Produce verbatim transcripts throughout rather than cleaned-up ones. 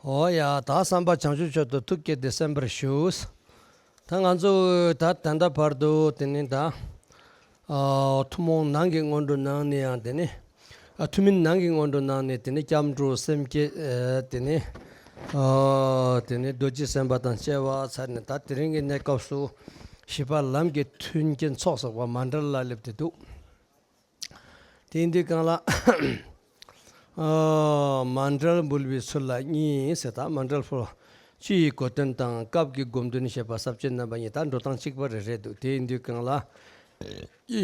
འོ་ཡ། ད་བསམ་པ་བྱང་ཆུབ་མཆོག་ཏུ་ཐུགས་བསྐྱེད་དེ་གསན་པར་ཞུ། ད་ང་ཚོ་ད་ད་ལྟ་བར་དུ་དེ་ནི་ད་ཨ་ཐུན་མོང་ནང་གི་སྔོན་འགྲོ་ནང་ནས་ཡང་དེ་ནི་ཨ་ཐུན་མིན་ནང་གི་སྔོན་འགྲོ་ནང་ནས་དེ་ནི་སྐྱབས་འགྲོ་སེམས་བསྐྱེད་ཨ་དེ་ནི་ཨ་དེ་ནི་རྡོ་རྗེ་སེམས་དཔའ་དང་བཅས་པ་ཚར་ནས། ད་དེ་རིང་གི་གནས་སྐབས་སུ་བཞི་པ་ལམ་གྱི་མཐུན་རྐྱེན་ཚོགས་བསགས་པ་མཎྜལ་ལ་སླེབས་ཏེ་འདུག། དེ་ཡིན་དུས་གང་ལ། ཨ་མཎྜལ་འབུལ་བའི་ཚུལ་ལ་གཉིས་ཟེར། ད་མཎྜལ་ཕུལ་སྤྱི་ཡི་གོ་དོན་དང་སྐབས་ཀྱི་སྒོམ་དོན་བཤད་པ་ས་བཅད་རྣམ་པ་གཉིས། ད་འགྲོ་སྟངས་གཅིག་པ་རེ་རེ་འདུག། དེ་ཡིན་དུས་གང་ལ།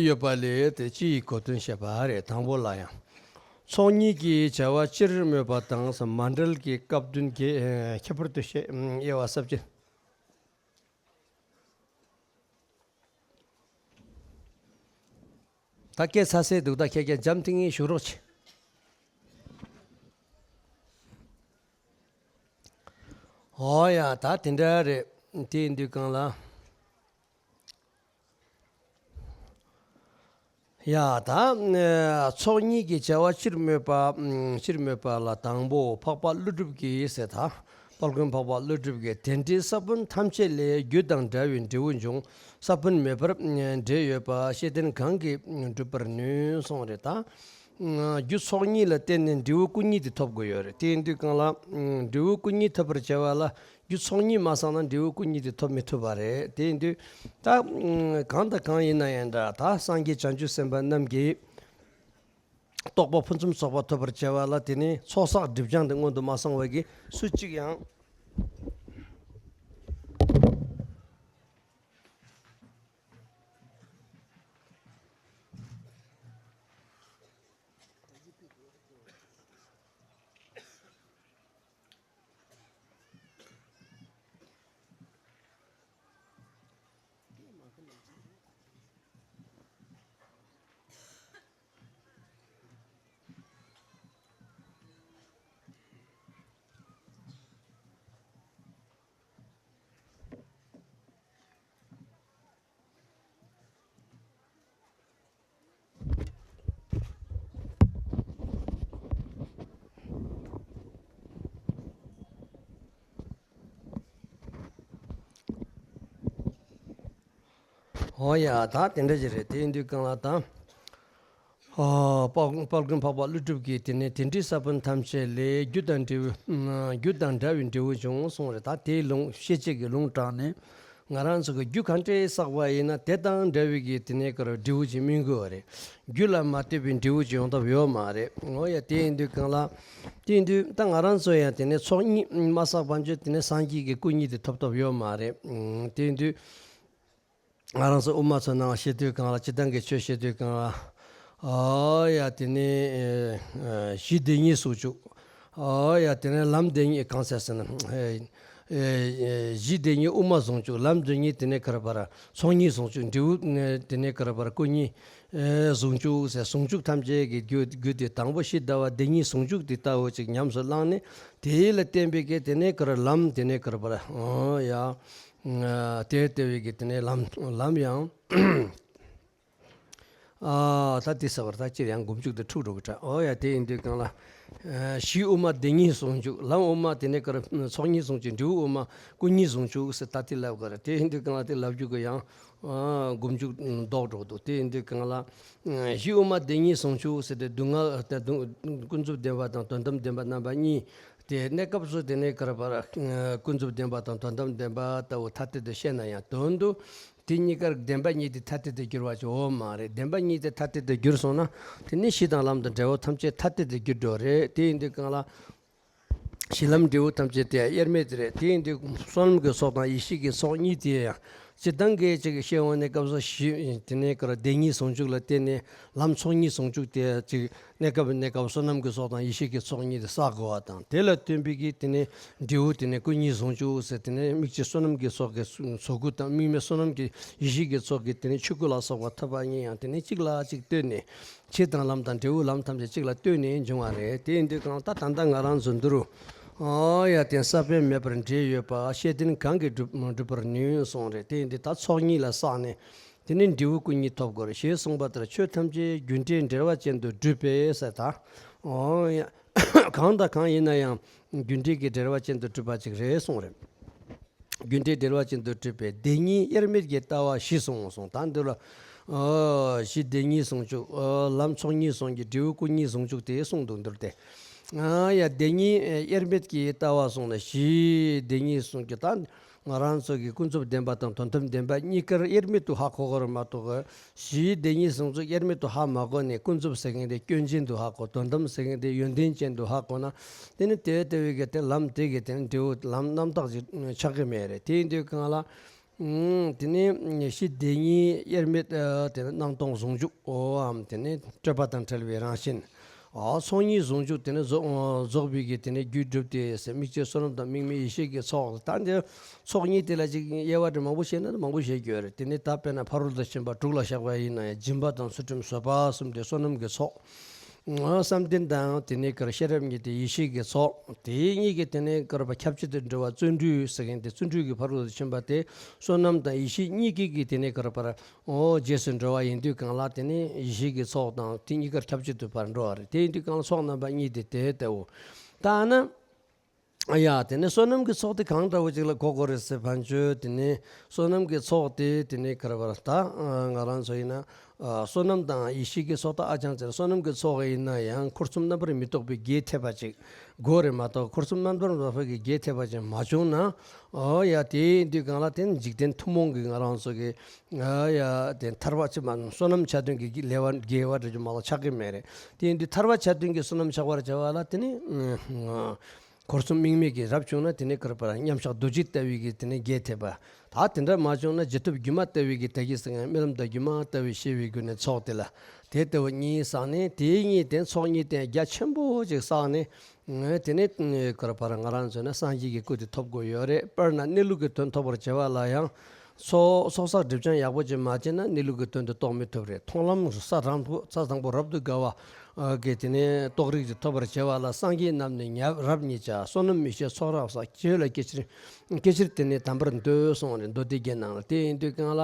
ཡོད་པ་ལས་དེ་སྤྱི་ཡི་གོ་དོན་བཤད་པ་རེད། དང་པོ་ལ་ཡང་ཚོགས་གཉིས་ཀྱི་བྱ་བ་སྤྱིར་སྨོས་པ་དང་། མཎྜལ་གྱི་སྐབས་བདུན་གྱི་ཁྱད་པར་དུ་བཤད། དབྱེ་བ་ས་བཅད། ད་སྐད་ཚ་སེ་འདུག། ད་ཁྱེད་ཀྱིས་འཇམ་ཐིང་ངེ་བཞུགས་རོགས་བྱེད། འོ་ཡ། ད་དེ་འདྲ་རེད། དེ་ཡིན་དུས་གང་ལ། ཡ། ད་ཚོགས་གཉིས་ཀྱི་བྱ་བ་སྤྱིར་སྨོས་པ། སྤྱིར་སྨོས་པ་ལ་དང་པོ་འཕགས་པ་ཀླུ་སྒྲུབ་ཀྱིས་ཟེར། ད་དཔལ་མགོན་འཕགས་པ་ཀླུ་སྒྲུབ་ཀྱིས། དེ་འདྲའི་ས་བོན་ཐམས་ཅད་ལས། རྒྱུ་དང་འབྲས་བུའི་འབྲས་བུ་འབྱུང་། ས་བོན་མེད་པར་འབྲས་ཡོད་པ། ཤེས་ལྡན་གང་གིས་སྒྲུབ་པར་ནུས་གསུངས་རེད། ད་རྒྱུ་ཚོགས་གཉིས་ལ་བརྟེན་ནས་འབྲས་བུ་སྐུ་གཉིས་དེ་ཐོབ་དགོས་ཡོད་རེད། དེ་ཡིན་དུས་གང་ལ་འབྲས་བུ་སྐུ་གཉིས་ཐོབ་པར་བྱ་བ་ལ་རྒྱུ་ཚོགས་གཉིས་མ་བསགས་ན་འབྲས་བུ་སྐུ་གཉིས་དེ་ཐོབ་མི་ཐུབ་པ་རེད། དེ་ཡིན་དུས་ད་གང་དང་གང་ཡིན་ན་ཡང་འདྲ། ད་སངས་རྒྱས་བྱང་ཆུབ་སེམས་དཔའ་རྣམས་ཀྱིས་རྟོགས་པ་ཕུན་སུམ་ཚོགས་པ་ཐོབ་པར་བྱ་བ་ལ་དེ་ནི་ཚོགས་བསགས་སྒྲིབ་སྦྱང་དེ་སྔོན་དུ་མ་སོང་བ་གིས་སུ་གཅིག་ཡང་། འོ་ཡ། ད་དེ་འདྲ་ཞིག་རེད། དེ་ཡིན་དུས་གང་ལ་ད། ཨ་དཔལ་དཔལ་མགོན་འཕགས་པ་ཀླུ་སྒྲུབ་ཀྱིས་དེ་ནས་དེ་འདྲའི་ས་བོན་ཐམས་ཅད་ལས། རྒྱུ་དང་འབྲས་བུ། རྒྱུ་དང་འབྲས་བུའི་འབྲས་བུ་འབྱུང་གསུངས་རེད། ད་དེའི་ལུང་ཤེས་བྱེད་ཀྱི་ལུང་དྲངས་ནས། ང་རང་ཚོ་གི་རྒྱུ་གང་འདྲས་བསགས་པ་ཡིན་ན་དེ་དང་འདྲ་བའི་གི་དེ་ནས་ཀར་འབྲས་བུ་ཅིག་སྨིན་དགོས་པ་རེད། རྒྱུ་ལ་མ་ལྟོས་པའི་འབྲས་བུ་ཅིག་ཡོང་ཐབས་ཡོད་མ་རེད། འོ་ཡ། དེ་ཡིན་དུས་གང་ལ། དེ་ཡིན་དུས་ད་ང་རང་ཚོ་ཡང་དེ་ནས་ཚོགས་གཉིས་མ་བསགས་པ་འཇོན་དེ་ནས་སངས་རྒྱས་ཀྱི་སྐུ་གཉིས་དེ་ཐོབ་ཐབས་ཡོད་མ་རེད། དེ་ཡིན་དུས། ང་རང་ཚོ་དབུ་མ་ཚོ་ནང་བཤད་དུས་གང་ལ། སྤྱིར་བཏང་གི་ཆོས་བཤད་དུས་གང་ལ། ཨོ་ཡ། དེ་ནས་ཨེ་གཞི་བདེན་གཉིས་ཟུང་འཇུག། ཨོ་ཡ། དེ་ནས་ལམ་བདེན་གཉིས་གང་ཟེར་ཟེར་ན། ཨེ་ཨེ་གཞི་བདེན་གཉིས་དབུ་མ་ཟུང་འཇུག། ལམ་བདེན་གཉིས་དེ་ནས་ག་རེ་བར་ཚོགས་གཉིས་ཟུང་འཇུག། འབྲས་བུ་དེ་ནས་ག་རེ་བར་སྐུ་གཉིས་ཨེ་ཟུང་འཇུག་ཟེར། ཟུང་འཇུག་ཐམས་ཅད་ཀྱི་རྒྱུ་རྒྱུ་དེ་དང་པོ་གཞི་ལྟ་བ་བདེན་གཉིས་ཟུང་འཇུག་དེ་ལྟ་བུ་ཅིག་ཉམས་སུ་བླངས་ནས། དེ་ལ་བརྟེན་པའི་གི་དེ་ནས་ག་རེ་ལམ་དེ་ནས་ག་རེ་བར། ཨོ་ཡ། ཨ་དེ་ལྟ་བུའི་གི་དེ་ནས་ལམ་ལམ་ཡང་། ཨ་ད་དེ་ས་བར་ད་སྤྱིར་ཡང་སྒོམ་འཇུག་དེ་འཁྲུག་འགྲོ་གི་འདྲ། ཨོ་ཡ། དེ་ཡིན་དུས་གང་ལ། ཨ་གཞི་དབུ་མ་བདེན་གཉིས་ཟུང་འཇུག། ལམ་དབུ་མ་དེ་ནས་ག་རེ་ཚོགས་གཉིས་ཟུང་འཇུག། འབྲས་བུ་དབུ་མ་སྐུ་གཉིས་ཟུང་འཇུག་ཟེར། ད་དེ་ལབ་ག་རེ། དེ་ཡིན་དུས་གང་ལ་དེ་ལབ་རྒྱུ་གི་ཡང་ཨ་སྒོམ་འཇུག་ལྡོག་འགྲོ་འདུག། དེ་ཡིན་དུས་གང་ལ། གཞི་དབུ་མ་བདེན་གཉིས་ཟུང་འཇུག་ཟེར་ཏེ་སྡུག་བསྔལ་དང་སྡུག་ཀུན་རྫོབ་བདེན་པ་དང་དོན་དམ་བདེན་པ་རྣམ་པ་གཉིས། དེ་གནས་སྐབས་སུ་དེ་ནས་ག་རེ་བར་ཀུན་རྫོབ་བདེན་པ་དང་དོན་དམ་བདེན་པ་ལྟ་བུ་ཐ་དད་དུ་བཤད་ན་ཡང་དོན་དུ་དེ་གཉིས་ཀར་བདེན་པ་གཉིས་དེ་ཐ་དད་དུ་འགྱུར་བ་ཅིག་ཡོད་མ་རེད། བདེན་པ་གཉིས་དེ་ཐ་དད་དུ་འགྱུར་སོང་ན་དེ་ནི་གཞི་དང་ལམ་དང་འབྲས་བུ་ཐམས་ཅད་ཐ་དད་དུ་འགྱུར་འགྲོ་རེད། དེ་ཡིན་དུས་གང་ལ། གཞི་ལམ་འབྲས་བུ་ཐམས་ཅད་དེ་དབྱེར་མེད་དེ་རེད། དེ་ཡིན་དུས་བསོད་ནམས་ཀྱི་ཚོགས་དང་ཡེ་ཤེས་ཀྱི་ཚོགས་གཉིས་དེ་ཡང་སྤྱིར་བཏང་གི་ཅིག་བཤད་འོང་གནས་སྐབས་སུ་གཞི་དེ་ནས་ག་རེ་བདེན་གཉིས་ཟུང་འཇུག་ལ་བརྟེན་ནས་ལམ་ཚོགས་གཉིས་ཟུང་འཇུག་དེ་ཅིག་གནས་སྐབས་གནས་སྐབས་བསོད་ནམས་ཀྱི་ཚོགས་དང་ཡེ་ཤེས་ཀྱི་ཚོགས་གཉིས་དེ་བསགས་དགོས་པ་དང་། དེ་ལ་བརྟེན་པའི་གི་དེ་ནས་འབྲས་བུ་དེ་ནས་སྐུ་གཉིས་ཟུང་འཇུག་ཟེར། དེ་ནས་དམིགས་བཅས་བསོད་ནམས་ཀྱི་ཚོགས་ཀྱི་ཚོགས་སྐུ་དང་དམིགས་མེད་བསོད་ནམས་ཀྱི་ཡེ་ཤེས་ཀྱི་ཚོགས་ཀྱི་དེ་ནས་ཆོས་སྐུ་ལ་སོགས་པ་ཐོབ་པ་གཉིས་ཡང་དེ་ནས་གཅིག་ལ་གཅིག་ལྟོས་ནས། གཞི་དང་ལམ་དང་འབྲས་བུ་ལམ་ཐམས་ཅད་གཅིག་ལ་ལྟོས་ནས་འབྱུང་བ་རེད། དེ་ཡིན་དུས་གང་ལ་ད་ད་ལྟ་ང་རང་ཚོ་འདི་རུ། ཨོ་ཡ། དེ་ས་བོན་མེད་པར་འབྲས་ཡོད་པ། ཤེས་ལྡན་གང་གིས་སྒྲུབ་སྒྲུབ་པར་ནུས་གསུངས་རེད། དེ་ཡིན་དུས་ད་ཚོགས་གཉིས་ལ་བསགས་ནས་དེ་ནས་འབྲས་བུ་སྐུ་གཉིས་ཐོབ་དགོས་རེད་ཞེས་གསུངས་པ་ལྟར་ཆོས་ཐམས་ཅད་རྒྱུ་འབྲས་འབྲེལ་བ་ཅན་དུ་སྒྲུབ་པས་ཟེར། ད་ཨོ་ཡ། གང་དང་གང་ཡིན་ན་ཡང་རྒྱུ་འབྲས་ཀྱི་འབྲེལ་བ་ཅན་དུ་གྲུབ་པ་ཅིག་རེད་གསུངས་རེད། རྒྱུ་འབྲས་འབྲེལ་བ་ཅན་དུ་གྲུབ་པའི་བདེན་གཉིས་དབྱེར་མེད་ཀྱི་ལྟ་བ་བཞི་གསུངས་སོང་། ད་འདི་ལ་ཨ་གཞི་བདེན་གཉིས་ཟུང་འཇུག་ཨ་ལམ་ཚོགས་གཉིས་ཟུང་འཇུག་སྒྲིབ་པ་སྐུ་གཉིས་ཟུང་འཇུག་དེ་གསུངས་འདུག་འདིར་ཏེ། ཨ་ཡ་བདེན་གཉིས་དབྱེར་མེད་ཀྱི་ལྟ་བ་གསུངས་ན་གཞི་བདེན་གཉིས་ཟུང་འཇུག་ད་ང་རང་ཚོ་གི་ཀུན་རྫོབ་བདེན་པ་དང་དོན་དམ་བདེན་པ་གཉིས་ཀར་དབྱེར་མེད་དུ་ཧ་གོ་དགོས་རེད་མ་གཏོགས། གཞིའི་བདེན་གཉིས་ཟུང་འཇུག་དབྱེར་མེད་དུ་ཧ་མ་གོ་ནས་ཀུན་རྫོབ་ཟེར་མཁན་དེ་སྐྱོན་ཅན་དུ་ཧ་གོ། དོན་དམ་ཟེར་མཁན་དེ་ཡོན་ཏན་ཅན་དུ་ཧ་གོ་ན། དེ་ནི་དེ་ལྟ་བུའི་གི་དེ་ལམ་དེ་གི་དེ་ནི་འབྲས་བུ་ལམ་རྣམ་དག་ཅིག་ཆགས་ཀྱི་མེད་རེད། དེ་ཡིན་དུས་གང་ལ། ཨང་། དེ་ནི་གཞི་བདེན་གཉིས་དབྱེར་མེད་ཨ་དེ་ནི་སྣང་སྟོང་ཟུང་འཇུག་འོའམ་དེ་ནི་སྤྲོས་པ་དང་བྲལ་བའི་རང་བཞིན། ཨ་ཚོགས་གཉིས་ཟུང་འཇུག་དེ་ནི་རྫོགས་རྫོགས་པའི་གི་དེ་ནི་རྒྱུ་སྒྲུབ་སྟེ་ཟེར། དམིགས་བཅས་བསོད་ནམས་དང་དམིགས་མེད་ཡེ་ཤེས་ཀྱི་ཚོགས། ད་འདི་ཚོགས་གཉིས་དེ་ལ་ཅིག་དབྱེ་བ་དེ་མང་པོ་བཤད་ན་མང་པོ་བཤད་རྒྱུ་ཡོད་རེད། དེ་ནི་ད་དཔེར་ན་ཕ་རོལ་ཏུ་ཕྱིན་པ་དྲུག་ལ་བཞག་པ་ཡིན་ན་ཡང་སྦྱིན་པ་དང་ཚུལ་ཁྲིམས་བཟོད་པ་གསུམ་དེ་བསོད་ནམས་ཀྱི་ཚོགས། བསམ་གཏན་དང་དེ་ནས་ག་རེ་ཤེས་རབ་གཉིས་དེ་ཡེ་ཤེས་ཀྱི་ཚོགས། དེ་གཉིས་ཀྱི་དེ་ནས་ག་རེ་བ་ཁྱབ་བྱེད་དུ་འགྲོ་བ་བརྩོན་འགྲུས་ཟེར་མཁན་དེ་བརྩོན་འགྲུས་ཀྱི་ཕ་རོལ་ཏུ་ཕྱིན་པ་དེ་བསོད་ནམས་དང་ཡེ་ཤེས་གཉིས་ཀྱི་གི་དེ་ནས་ག་རེ་བ་འོ་རྗེས་སུ་འགྲོ་བ་ཡིན་དུས་གང་ལ་དེ་ནས་ཡེ་ཤེས་ཀྱི་ཚོགས་དང་དེ་གཉིས་ཀར་ཁྱབ་བྱེད་དུ་ཕར་འགྲོ་བ་རེད། དེ་ཡིན་དུས་གང་ལ་ཚོགས་རྣམ་པ་གཉིས་དེ་དེ་ལྟ་བུ། ད་ན། ཡ་དེ་ནས་བསོད་ནམས་ཀྱི་ཚོགས་དེ་གང་འདྲ་བོ་ཅིག་ལ་གོ་དགོས་རེད་ཟེར་བ་ཅིན། དེ་ནས་བསོད་ནམས་ཀྱི་ཚོགས་དེ་དེ་ནས་ག་རེ་བ་ད་ང་རང་ཚོ་ཡིན་ན། ཨ་བསོད་ནམས་དང་ཡེ་ཤེས་ཀྱི་ཚོགས་དང་ཨ་ཅང་ཟེར། བསོད་ནམས་ཀྱི་ཚོགས་ཡིན་ན་ཡང་འཁོར་གསུམ་རྣམ་པར་མི་རྟོག་པའི་རྒྱས་ཐེབས་པ་ཅིག་དགོས་རེད་མ་གཏོགས། འཁོར་གསུམ་རྣམ་པར་མི་རྟོག་པའི་རྒྱས་ཐེབས་པ་ཅིག་མ་བྱུང་ན། ཨོ་ཡ་དེ་ཡིན་དུས་གང་ལ་དེ་ནི་འཇིག་རྟེན་ཐུན་མོང་གི་ང་རང་ཚོ་གི་ཨ་ཡ་དེ་ཐར་པ་ཅིག་མ་བསོད་ནམས་ཆ་མཐུན་གྱི་ལས་བ་དགེ་བ་འདྲ་ཅིག་མ་གཏོགས་ཆགས་ཀྱི་མེད་རེད། དེ་ཡིན་དུས་ཐར་པ་ཆ་མཐུན་གྱི་བསོད་ནམས་ཆགས་པར་བྱ་བ་ལ་དེ་ནི། འཁོར་གསུམ་དམིགས་མེད་ཀྱིས་རབ་བྱུང་ན་དེ་ནི་ག་རེ་བ་མཉམ་གཞག་རྡོ་རྗེ་ལྟ་བུའི་གི་དེ་ནི་རྒྱས་ཐེབས་པ། ད་དེ་འདྲ་མ་བྱུང་ན་རྗེས་ཐོབ་སྒྱུ་མ་ལྟ་བུའི་གི་དེ་གི་སེང་རྨི་ལམ་དང་སྒྱུ་མ་ལྟ་བུའི་ཤེས་པའི་སྒོ་ནས་ཚོགས་དེ་ལ་དེ་ལྟ་བུ་གཉིས་བསགས་ནས། དེ་གཉིས་དེ་ཚོགས་གཉིས་དེ་རྒྱ་ཆེན་པོ་ཅིག་བསགས་ནས། དེ་ནི་ག་རེ་བ་ང་རང་ཚོས་ན་སངས་རྒྱས་ཀྱི་སྐུ་དེ་ཐོབ་དགོས་ཡོད་རེད། དཔེར་ན་གནས་ལུགས་ཀྱི་དོན་ཐོབ་པར་བྱ་བ་ལ་ཡང་། ཚོགས་ཚོགས་བསགས་སྒྲིབ་སྦྱང་ཡག་པོ་ཅིག་མ་བྱས་ན་གནས་ལུགས་ཀྱི་དོན་དུ་རྟོགས་མི་ཐུབ་རེད། མཐོང་ལམ་ས་དང་པོ་ས་དང་པོ་རབ་ཏུ་དགའ་བ་གི་དེ་ནས་རྟོགས་རིགས་ཀྱི་ཐོབ་པར་བྱ་བ་ལ་སངས་རྒྱས་རྣམས་ནི་ཉ་རབ་རྙེད་བྱ། བསོད་ནམས་མི་ཤེས་ཚོགས་རབ་བསགས། ཆོས་ལ་སྐྱེ་ཕྱིར་སྐྱེ་ཕྱིར་དེ་ནས་དམ་པར་འདོད་གསུངས་རེད། མདོ་སྡེ་རྒྱན་ནང་ལ། དེ་ཡིན་དུས་གང་ལ་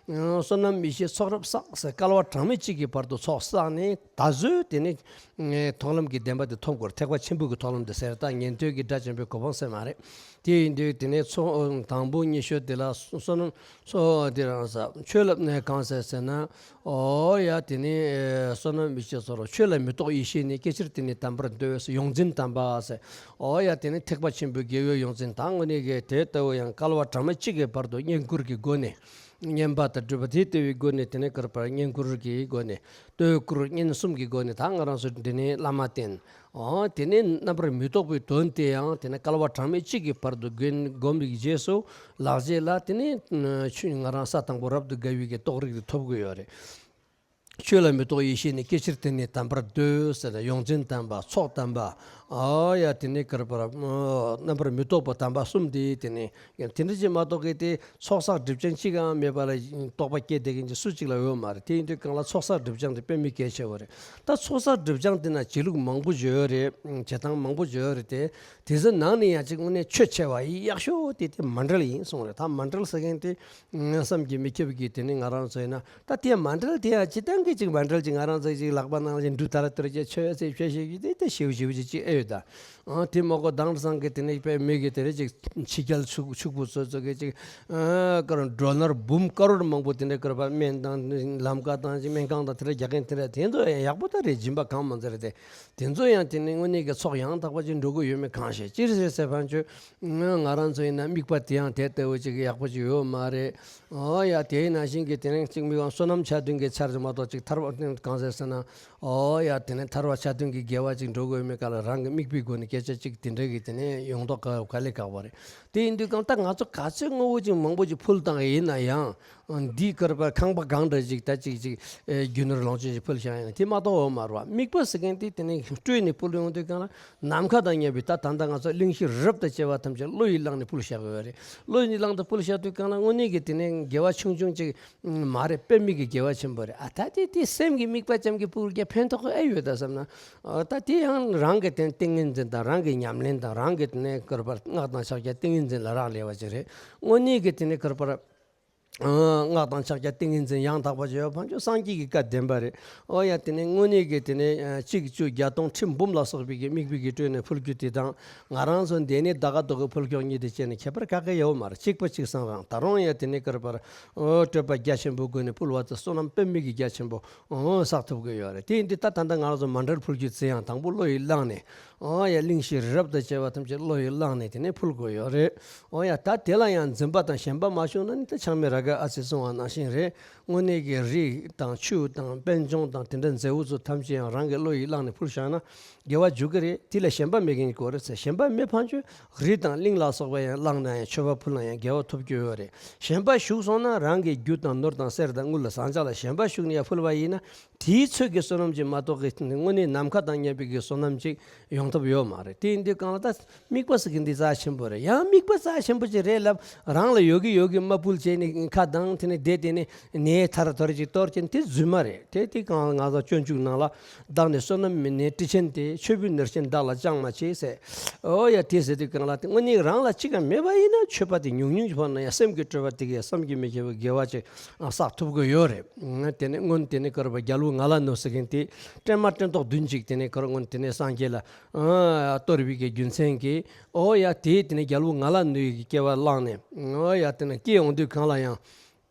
བསོད་ནམས་མི་ཤེས་ཚོགས་རབ་བསགས་ཟེར། སྐལ་བ་གྲངས་མེད་གཅིག་གི་བར་དུ་ཚོགས་བསགས་ནས་ད་གཟོད་དེ་ནས་མཐོང་ལམ་གྱི་བདེན་པ་དེ་ཐོབ་དགོས་རེད། ཐེག་པ་ཆེན་པོའི་གི་མཐོང་ལམ་དེ་ཟེར། ད་ཉན་ཐོས་ཀྱི་སྒྲ་ཆེན་པོའི་གོ་འཕང་ཟེར་མ་རེད། དེ་ཡིན་དུས་དེ་ནས་ཚོགས་དང་པོ་གཉིས་ཤོས་དེ་ལ་བསོད་ནམས་ཚོགས་དེ་རང་ས་ཆོས་ལ་གང་ཟེར་ཟེར་ན། ཨོ་ཡ་དེ་ནི་བསོད་ནམས་མི་ཤེས་ཚོགས་རབ། ཆོས་ལ་མི་རྟོག་ཡེ་ཤེས་ནི། སྐྱེ་ཕྱིར་དེ་ནི་དམ་པར་འདོད་ཟེར། ཡོངས་འཛིན་དམ་པ་ཟེར། ཨོ་ཡ་དེ་ནི་ཐེག་པ་ཆེན་པོའི་དགེ་བའི་ཡོངས་འཛིན་དང་དངོས་གནས་ཀྱི་དེ་ལྟ་བུ་ཡང་སྐལ་བ་གྲངས་མེད་གཅིག་གི་བར་དུ་བསྙེན་བཀུར་གྱི་སྒོ་ནས། བསྙེན་པ་དང་སྒྲུབ་པ་དེ་ལྟ་བུའི་སྒོ་ནས་དེ་ནི་ག་རེ་བ་བསྙེན་བཀུར་གྱི་སྒོ་ནས། བསྟོད་བཀུར་བསྙེན་གསུམ་གྱི་སྒོ་ནས་ད་ང་རང་ཚོ་འདི་ནས་བླ་མ་བསྟེན། ཨོ་དེ་ནས་རྣམ་པར་མི་རྟོག་པའི་དོན་དེ་ཡང་དེ་ནས་སྐལ་བ་གྲངས་མེད་གཅིག་གི་བར་དུ་བསྒོམ་བསྒོམ་པའི་རྗེས་སུ་ལག་རྗེས་ལ་དེ་ནས་ཆོས་ང་རང་ས་དང་པོ་རབ་ཏུ་དགའ་བའི་གི་རྟོགས་རིགས་དེ་ཐོབ་དགོས་ཡོད་རེད། ཆོས་ལ་མི་རྟོག་ཡེ་ཤེས་ནི། སྐྱེ་ཕྱིར་དེ་ནི་དམ་པར་འདོད་ཟེར་ན། ཡོངས་འཛིན་དམ་པ་ཚོགས་དམ་པ། ཨོ་ཡ་དེ་ནས་ག་རེ་བ་རྣམ་པར་མི་རྟོག་པ་དམ་པ་གསུམ་དེ་དེ་ནས། ཡང་དེ་འདྲ་ཅིག་མ་གཏོགས་གི་དེ་ཚོགས་བསགས་སྒྲིབ་སྦྱང་གཅིག་ཀྱང་མེད་པ་ལ་རྟོགས་པ་སྐྱེ་བསྡད་མཁན་གྱི་སུ་གཅིག་ལ་ཡོད་མ་རེད། དེ་ཡིན་དུས་གང་ལ་ཚོགས་བསགས་སྒྲིབ་སྦྱང་དེ་དཔེ་མི་གལ་ཆེ་བ་རེད། ད་ཚོགས་བསགས་སྒྲིབ་སྦྱང་དེ་ན་བྱེད་ལུགས་མང་པོ་ཡོད་རེད། བྱེད་སྟངས་མང་པོ་ཡོད་རེད་དེ། དེ་ཚོ་ནང་ནས་ཡང་གཅིག་དངོས་གནས་ཆོས་ཆེ་བ་ཡག་ཤོས་དེ་དེ་མཎྜལ་ཡིན་གསུངས་རེད། ད་མཎྜལ་ཟེར་མཁན་དེ་བསམ་གྱིས་མི་ཁྱབ་ཀྱི་དེ་ནི་ང་རང་ཚོ་ཡིན་ན་ད་དེ་མཎྜལ་དེ་ཡང་སྤྱིར་བཏང་གི་གཅིག་མཎྜལ་གཅིག་ང་རང་ཚོ་གཅིག་ལག་པ་ནང་ལ་འབྲུ་དར་དོར་གྱི་ཆོས་ཟེར་ཆོས་ཤིག་གི་དེ་དེ་ཞིབ་ཞིབ་ཅིག་ཅིག་ཨེ་ཡོད་ད། ཨ་དེ་མ་གོ་དང་སང་གི་དེ་ནས་དཔེ་མི་གི་དེ་རེ་ཅིག་ཕྱི་རྒྱལ་ཕྱུག་ཕྱུག་པོ་ཚོ་ཚོ་གི་ཅིག་ཨ་ཀར་ཌོ་ལར་འབུམ་ཀ་རོར་མང་པོ་དེ་འདྲ་ཀར་པ་སྨན་དང་ལམ་ཀ་དང་ཅིག་སྨན་ཁང་དང་དེ་འདྲ་རྒྱག་མཁན་དེ་འདྲ་དེ་ཚོ་ཡག་པོ་ད་རེད། སྦྱིན་པ་གང་མང་ཙམ་རེད་དེ། དེ་ཚོ་ཡང་དེ་ནས་དངོས་གནས་ཀྱི་ཚོགས་ཡང་དག་པ་ཅིག་འགྲོ་གི་ཡོད་མེད་གང་ཤེས། ཅི་རེད་ཟེར་བ་ཅོ་ང་རང་ཚོ་ཡིན་ན་དམིགས་པ་དེ་ཡང་དེ་ལྟ་བུ་ཅིག་ཡག་པོ་ཅིག་ཡོད་མ་རེད། ཨོ་ཡ་དེ་ནང་བཞིན་གྱི་དེ་རིང་ཅིག་མི་གང་བསོད་ནམས་ཆ་མཐུན་གྱི་ཆར་ཅིག་མ་གཏོགས་ཅིག་ཐར་པ་གང་ཟེར་ཟེར་ན། ཨོ་ཡ་དེ་ནས་ཐར་པ་ཆ་མཐུན་གྱི་དགེ་བ་ཅིག་འགྲོ་དགོས་མེད་ག་ལ་རང་གི་དམིགས་པའི་སྒོ་ནས་སྐད་ཆ་ཅིག་དེ་འདྲ་གི་དེ་ནས་ཡོང་མདོག་ག་ག་ལེ་གག་པ་རེད། དེ་ཡིན་དུས་གང་ལྟར་ང་ཚོ་ག་ཚོད་དངོས་པོ་ཅིག་མང་པོ་ཅིག་ཕུལ་བཏང་ཡིན་ན་ཡང་འདིའི་ཀར་པར་ཁང་པ་གང་འདྲ་ཅིག་ད་ཅིག་ཅིག་རྒྱུ་ནོར་ལོངས་སྤྱོད་ཅིག་ཕུལ་བཞག་ཡིན་ན་དེ་མ་གཏོགས་འོ་མ་རེད་བ། དམིགས་པ་ཟེར་མཁན་དེ་དེ་ནས་སྤྲོས་ནས་ཕུལ་ཡོང་དུས་གང་ལ་ནམ་མཁའ་དང་མཉམ་པའི་ད་ད་ལྟ་ང་ཚོ་གླིང་བཞི་རབ་ཏུ་ཕྱེ་བ་ཐམས་ཅད་བློ་ཡིས་བླངས་ནས་ཕུལ་བཞག་ཡོད་རེད། བློ་ཡིས་བླངས་ཏེ་ཕུལ་བཞག་དུས་གང་ལ་དངོས་གནས་ཀྱི་དེ་ནས་དགེ་བ་ཆུང་ཆུང་ཅིག་མ་རེད། དཔེ་མི་གི་དགེ་བ་ཆེན་པོ་རེད། ཨ་ད་དེ་དེ་སེམས་ཀྱི་དམིགས་པ་ཙམ་གྱིས་ཕུལ་རྒྱུ་ཕན་ཐོགས་ཨེ་ཡོད་ད་བསམ་ན། ཨ་ད་དེ་ཡང་རང་གི་དེ་ཏིང་ངེ་འཛིན་དང་རང་གི་ཉམས་ལེན་དང་རང་གི་དེ་ནས་ཀར་པར་སྔགས་དང་ཕྱག་རྒྱ་ཏིང་ངེ་འཛིན་ལ་རག་ལས་པ་ཅིག་རེད། དངོས་གནས་ཀྱི་དེ་ནས་ཀར་པར་ སྔགས་དང་ཕྱག་རྒྱ་ཏིང་ངེ་འཛིན་ཡང་དག་པ་བརྗོད་པ་ཕན་ཆོད་སངས་རྒྱས་ཀྱི་བཀའ་བདེན་པ་རེད། ཨོ་ཡ། དེ་ནས་དངོས་གནས་ཀྱི་དེ་ནས་གཅིག་བཅུ་བརྒྱ་སྟོང་ཁྲི་འབུམ་ལ་སོགས་པའི་གི་དམིགས་པའི་གི་སྤྲོས་ནས་ཕུལ་རྒྱུ་དེ་དང་། ང་རང་ཚོ་འདི་ནས་ད་ག་དོ་གི་ཕུལ་ཀྱོག་གཉིས་དེ་བྱས་ནས་ཁྱད་པར་ག་གེ་ཡོད་མ་རེད། གཅིག་པ་གཅིག་སང་རང་ད་རུང་ཡ་དེ་ནས་ཀར་པར་ཨོ་སྤྲོས་པ་རྒྱ་ཆེན་པོ་བཀོད་ནས་ཕུལ་བ་དེ་བསོད་ནམས་དཔེ་མེད་ཀྱི་རྒྱ་ཆེན་པོ་ཨོ་བསགས་ཐུབ་ཀྱི་ཡོད་རེད། དེ་ཡིན་དུས་ད་ད་ལྟ་ང་རང་ཚོ་མཎྜལ་ཕུལ་རྒྱུ་ཚེ་ཡང་དང་པོ་བློ་ཡིས་བླངས་ནས། ཨོ་ཡ། གླིང་བཞི་རི་རབ་དང་བཅས་པ་ཐམས་ཅད་བློ་ཡིས་བླངས་ནས་དེ་ནས་ཕུལ་དགོས་ཡོད་རེད། ཨོ་ཡ། ད་དེ་ལ་ཡང་འཛིན་པ་དང་ཞེན་པ་མ་བྱུང་ན་ནི་ད་ཆགས་མེད་རཱ་ག་ཨ་ཙི་གསུང་བ་ནང་བཞིན་རེད། དངོས་གནས་ཀྱི་རི་དང་ཆུ་དང་དཔལ་འབྱོར་དང་དེ་འདྲ་མཛེས་བོ་ཚོ་ཐམས་ཅད་ཡང་རང་གི་བློ་ཡིས་བླངས་ནས་ཕུལ་བཞག་ན་དགེ་བ་འཇུག་གི་རེད། དེ་ལ་ཞེན་པ་མེད་མཁན་གྱི་སྐོར་རེད་ཟེར། ཞེན་པ་མེད་ཕན་ཆོད་རི་དང་གླིང་ལ་སོགས་པ་ཡང་བླངས་ན་ཡང་མཆོད་པ་ཕུལ་ན་ཡང་དགེ་བ་ཐོབ་རྒྱུ་ཡོད་རེད། ཞེན་པ་ཞུགས་སོང་ན་རང་གི་རྒྱུ་དང་ནོར་དང་གསེར་དང་དངུལ་ལ་ཟང་ཆ་ལ་ཞེན་པ་ཞུགས་ནས་ཡང་ཕུལ་བ་ཡིན་ན། དེའི་ཚོད་ཀྱི་བསོད་ནམས་ཅིག་མ་གཏོགས་ཀྱི་དངོས་གནས་ནམ་མཁའ་དང་མཉམ་པའི་གི་བསོད་ནམས་ཅིག་ཡོང་ཐབས་ཡོད་མ་རེད། དེ་ཡིན་དུས་གང་ལ་ད་དམིགས་པ་ཟེར་གི་འདི་རྩ་ཆེན་པོ་རེད། ཡང་དམིགས་པ་རྩ་ཆེན་པོ་ཅིག་རེད་ལབ། རང་ལ་ཡོད་གི་ཡོད་གི་མ་ཕུལ་བྱས་ནས་ཁ་གདངས་དེ་ནས་བསྡད་དེ་ནས་ནས་ཐར་ཐོར་ཅིག་གཏོར་ཅན་དེ་རྫུན་མ་རེད། དེ་དེ་གང་ལ་ང་ཚོ་སྤྱོད་འཇུག་ནང་ལ་བདག་ནི་བསོད་ནམས་མེད་ནས་དྲི་ཆེན་ཏེ། མཆོད་འབུལ་ནོར་ཆེན་བདག་ལ་ཅང་མ་བྱེད་ཟེར། ཨོ་ཡ། དེ་ཟེར་དུས་གང་ལ་དེ་དངོས་གནས་རང་ལ་ཅི་གང་མེད་པ་ཡིན་ན་མཆོད་པ་དེ་ཉུང་ཉུང་ཅིག་ཕུལ་ན་ཡང་སེམས་ཀྱི་སྤྲོས་པ་དེ་གས་བསམ་གྱིས་མི་ཁྱབ་པའི་དགེ་བ་ཅིག་བསགས་ཐུབ་ཀྱི་ཡོད་རེད། དེ་ནས་སྔོན་དེ་ནས་ཀར་བ་རྒྱལ་པོ་ང་ལ་ནུ་ཟེར་མཁན་དེ་སྤྲིན་མ་སྤྲིན་ཐོག་བདུན་ཅིག་དེ་ནས་ཀར་སྔོན་དེ་ནས་སངས་རྒྱས་ལ་ཨ་གཏོར་བའི་གི་རྒྱུ་མཚན་གྱིས། ཨོ་ཡ། དེས་དེ་ནས་རྒྱལ་པོ་ང་ལ་ནུ་ཡི་གི་སྐྱེ་བ་བླངས་ནས། ཨོ་ཡ། དེ་ནས་སྐྱེ་ཡོང་དུས་གང་ལ་ཡང་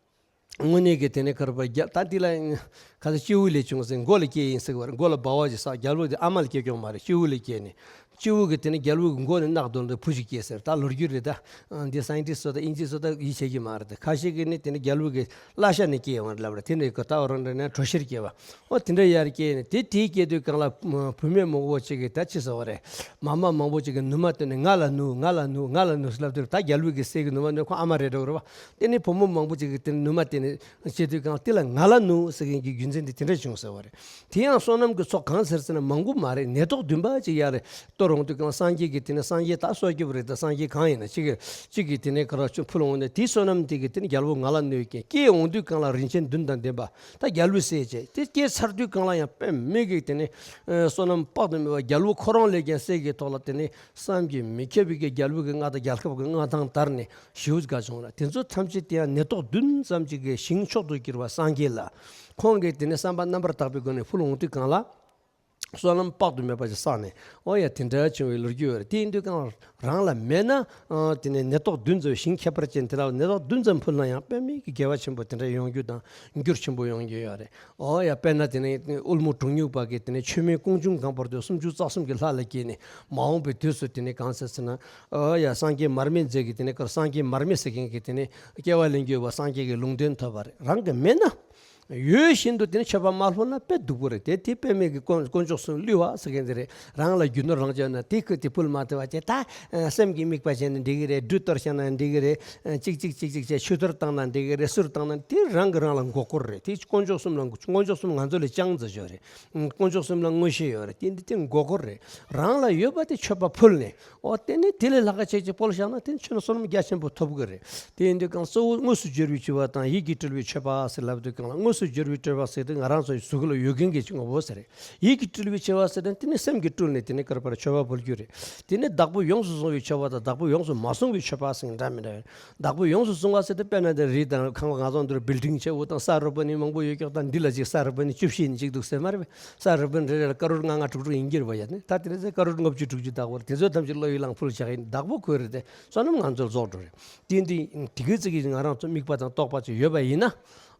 དངོས་གནས་ཀྱི་དེ་ནས་ཀར་བ་རྒྱལ་ད་འདི་ལ་ག་ཚོད་སྤྱི་བོ་ལས་བྱུང་ཟེར། མགོ་ལ་སྐྱེས་ཡིན་ཟེར་བར་མགོ་ལ་སྦ་བ་ཞིག་བསགས། རྒྱལ་པོ་དེ་ཨ་མ་ལ་སྐྱེ་ཀྱོང་མ་རེད། སྤྱི་བོ་ལས་སྐྱེས་ནས། སྤྱི་བོ་གི་དེ་ནི་རྒྱལ་པོ་གི་མགོ་ནས་རྣག་བརྡོལ་འདུག་བུ་ཞིག་སྐྱེས་ཟེར། ད་ལོ་རྒྱུས་རེད་ད། འདི་སའིན་ཊིསཊ་ཚོ་དང་ཨིན་ཇི་ཚོ་དང་ཡིད་ཆེས་ཀྱི་མ་རེད་ད། ཁ་ཤས་ཀྱིས་ནི་དེ་ནི་རྒྱལ་པོ་གི་བརླ་ཤ་ནས་སྐྱེས་ཡོང་བ་ལབ་ར། དེ་ནི་གི་ད་འོ་རང་འདྲ་ནས་གྲོ་ཤིར་སྐྱེས་པ། འོ་དེ་འདྲ་ཡར་སྐྱེས་ནས་དེ་དེའི་སྐྱེས་དུས་གང་ལ་བུད་མེད་མང་པོ་ཅིག་གིས་ད་ཅི་ཟེར་བ་རེད། མ་མ་མང་པོ་ཅིག་གིས་ནུ་མ་བཏོན་ནས་ང་ལ་ནུ་ང་ལ་ནུ་ང་ལ་ནུ་ཟེར་ལབ་དུས་ད་རྒྱལ་པོ་གི་སྲས་ཀྱི་ནུ་མ་ནུ་ཁོ་ཨ་མ་རེད་འགྲོ་གི་རེད་བ། དེ་ནི་བུ་མོ་མང་པོ་ཅིག་གིས་དེ་ནི་ནུ་མ་བཏོན་ནས་སྐྱེས་དུས་གང་དེ་ལ་ང་ལ་ནུ་ཟེར་མཁན་གྱི་རྒྱུ་མཚན་དེ་དེ་འདྲ་བྱུང་ཟེར་བ་རེད། དེ་ཡང་བསོད་ནམས་ཀྱི་ཚོགས་གང་ཟེར་ཟེར་ན་མང་པོ་མ་རེད། ནད་ཐོག་བདུན་པ་ཅིག་ཡར་རེ་གཏོར་འོང་དུས་གང་སངས་རྒྱས་ཀྱིས་དེ་ནས་སངས་རྒྱས་ད་སྲོག་སྐྱོབ་རེད་ད། སངས་རྒྱས་གང་ཡིན་ན་གཅིག་གིས་གཅིག་གིས་དེ་ནས་ག་ར་ཕུལ་འོང་ནས་དེའི་བསོད་ནམས་དེ་གིས་དེ་ནས་རྒྱལ་པོ་ང་ལ་གནོད་ཀྱིན་སྐྱེས་འོང་དུས་གང་ལ་རིན་ཆེན་བདུན་དང་ལྡན་པ་ད་རྒྱལ་པོའི་སྲས་བྱས་དེ་སྐྱེས་ཚར་དུས་གང་ལ་ཡང་དཔེ་མེད་ཀྱི་དེ་ནས་བསོད་ནམས་དཔག་ཏུ་མེད་པ་རྒྱལ་པོ་ཁོ་རང་ལས་ཀྱང་སྲས་ཀྱི་ཐོག་ལ་དེ་ནས་བསམ་གྱིས་མི་ཁྱབ་པའི་གི་རྒྱལ་པོ་གི་མངའ་ཐང་དར་ནས་ཞེ་པོ་དགའ་བྱུང་ར། དེ་ཚོ་ཐམས་ཅད་དེ་ཡང་ནད་ཐོག་བདུན་ཙམ་ཅིག་གི་ཞིང་མཆོག་ཏུ་གྱུར་པ་སངས་རྒྱས་ལ། ཁོང་གིས་དེ་ནས་བསམ་པ་རྣམ་པར་དག་པའི་སྒོ་ནས་ཕུལ་འོང་དུས་གང་ལ། བསོད་ནམས་དཔག་ཏུ་མེད་པ་ཞིག་བསགས་ནས་ཨོ་ཡ་དེ་འདྲ་བྱུང་བའི་ལོ་རྒྱུས་ཡོད་རེད། དེ་ཡིན་དུས་གང་རང་ལ་མེད་ན་ཨ་དེ་ནས་ནད་ཐོག་བདུན་ཙམ་ཞིང་ཁྱད་པར་ཅན་དེ་ལ་ནད་ཐོག་བདུན་ཙམ་ཕུལ་ན་ཡང་དཔེ་མེད་ཀྱི་དགེ་བ་ཆེན་པོ་དེ་འདྲ་ཡོང་རྒྱུ་དང་འགྱུར་ཆེན་པོ་ཡོང་རྒྱུ་ཡོད་རེད། ཨོ་ཡ་དཔེར་ན་དེ་ནས་དབུལ་མོ་གྲོང་སྙོམས་པ་གིས་དེ་ནས་མཆོད་མེ་ཀུན་འབྱུང་གང་བར་དུ་སུམ་ཅུ་རྩ་གསུམ་གྱི་ལྷ་ལ་བསྐྱེད་ནས་མ་འོངས་པའི་དུས་སུ་དེ་ནས་གང་ཟེར་ཟེར་ན་ཨོ་ཡ་སངས་རྒྱས་མར་མེ་མཛད་ཀྱི་དེ་ནས་སངས་རྒྱས་མར་མེ་ཟེར་མཁན་གྱི་དེ་ནས་སྐྱེ་བ་ལེན་རྒྱུ་བ་སངས་རྒྱས་ཀྱི་ལུང་བསྟན་ཐོབ་པ་རེད། རང་གི་མེད་ན། ཡོད་བཞིན་དུ་དེ་ནི་མཆོད་པ་མ་ཕུལ་ན་དཔེ་སྡུག་པོ་རེད་དེ། དེ་དཔེ་མེད་ཀྱི་དཀོན་དཀོན་མཆོག་གསུམ་བསླུས་པ་ཟེར་མཁན་དེ་རེད། རང་ལ་རྒྱུ་ནོར་རང་བྱོན་ན་དེ་ཁོས་དེ་ཕུལ་མ་ཐུབ་པ་བྱས་ད་སེམས་ཀྱི་དམིགས་པ་བྱས་ན་འགྲིག་གི་རེད། སྦྲུལ་གཏོར་བྱས་ན་འགྲིག་གི་རེད། གཅིག་གཅིག་གཅིག་གཅིག་བྱས་ཆུ་གཏོར་བཏང་ན་འགྲིག་གི་རེད། གསུར་བཏང་ན་དེ་རང་གི་རང་ལ་མགོ་སྐོར་རེད། དེ་དཀོན་མཆོག་གསུམ་ལ་དཀོན་མཆོག་གསུམ་ང་ཚོ་ལ་ཅང་མཛད་ཆོག་རེད། དཀོན་མཆོག་གསུམ་ལ་མངོན་ཤེས་ཡོད་རེད། དེ་འདི་དེ་མགོ་སྐོར་རེད། རང་ལ་ཡོད་པ་དེ་མཆོད་པ་ཕུལ་ནས། ཨོ་དེ་ནི་དེ་ལས་ལྷག་ག་ཆེ་ཆེ་སྤོལ་བཞག་ན་དེ་ནི་ཁྱོད་ནི་བསོད་ནམས་རྒྱ་ཆེན་པོ་ཐོབ་གི་རེད། དེ་ཡིན་དུས་གང་གཙོ་བོ་དངོས་སུ་འབྱོར་བའི་མཆོད་པ་དང་ཡིད་ཀྱིས་སྤྲུལ་བའི་མཆོད་པ་ཟེར་ལབ་དུས་གང་ལ་དངོས་སུ་འབྱོར་བའི་མཆོད་པ་ཟེར་དུས་ང་རང་ཚོ་གཟུགས་ལ་ཡོད་མཁན་གྱི་ངོ་བོ་ཟེར་རེད། ཡིད་ཀྱིས་སྤྲུལ་བའི་མཆོད་པ་ཟེར་དུས་དེ་ནི་སེམས་ཀྱིས་སྤྲུལ་ནས་དེ་ནི་བསྐལ་པར་མཆོད་པ་ཕུལ་རྒྱུ་རེད། དེ་ནི་བདག་པོས་ཡོངས་སུ་བཟུང་བའི་མཆོད་པ་དང་བདག་པོས་ཡོངས་སུ་མ་བཟུང་བའི་མཆོད་པ་ཟེར་འདྲ་མི་འདྲ་ཡོད། བདག་པོས་ཡོངས་སུ་བཟུང་བ་ཟེར་དུས་དཔེར་ན་དེ་རི་དང་ཁང་པ་ང་ཚོ་འདིར་བིལ་ཌིང་ཆེ་བོ་དང་ས་རུབ་པ་ནི་མང་པོ་ཡོད་ཀྱོག་དང་འདི་ལ་ཅིག་ས་རུབ་པ་ནི་བཅུ་བཞི་ནི་ཅིག་འདུག་ཟེར་མ་རེད་པས། ས་རུབ་པ་ནི་རེ་རེ་ལ་ཀ་རོར་ལྔ་ལྔ་དྲུག་དྲུག་ཡིན་གྱི་རེད་པ། ཡ་ནི་ད་དེ་རེ་ཟེར་ཀ་རོར་ལྔ་བཅུ་དྲུག་ཅུ་བདག་པོར་དེ་ཚོ་ཐམས་ཅད་བློ་ཡིས་བླངས་ཕུལ་བྱ་ཡིན། བདག་པོ་ཁོ་རེད་དེ་བསོད་ནམས་ང་ཚོར་རྫོགས་འགྲོ་རེད། དེ་འདི་དེ་གི་ཙི་གི་ང་རང་ཚོ་དམིགས་པ་དང་རྟོགས་པ་ཅིག་ཡོད་པ་ཡིན་ན།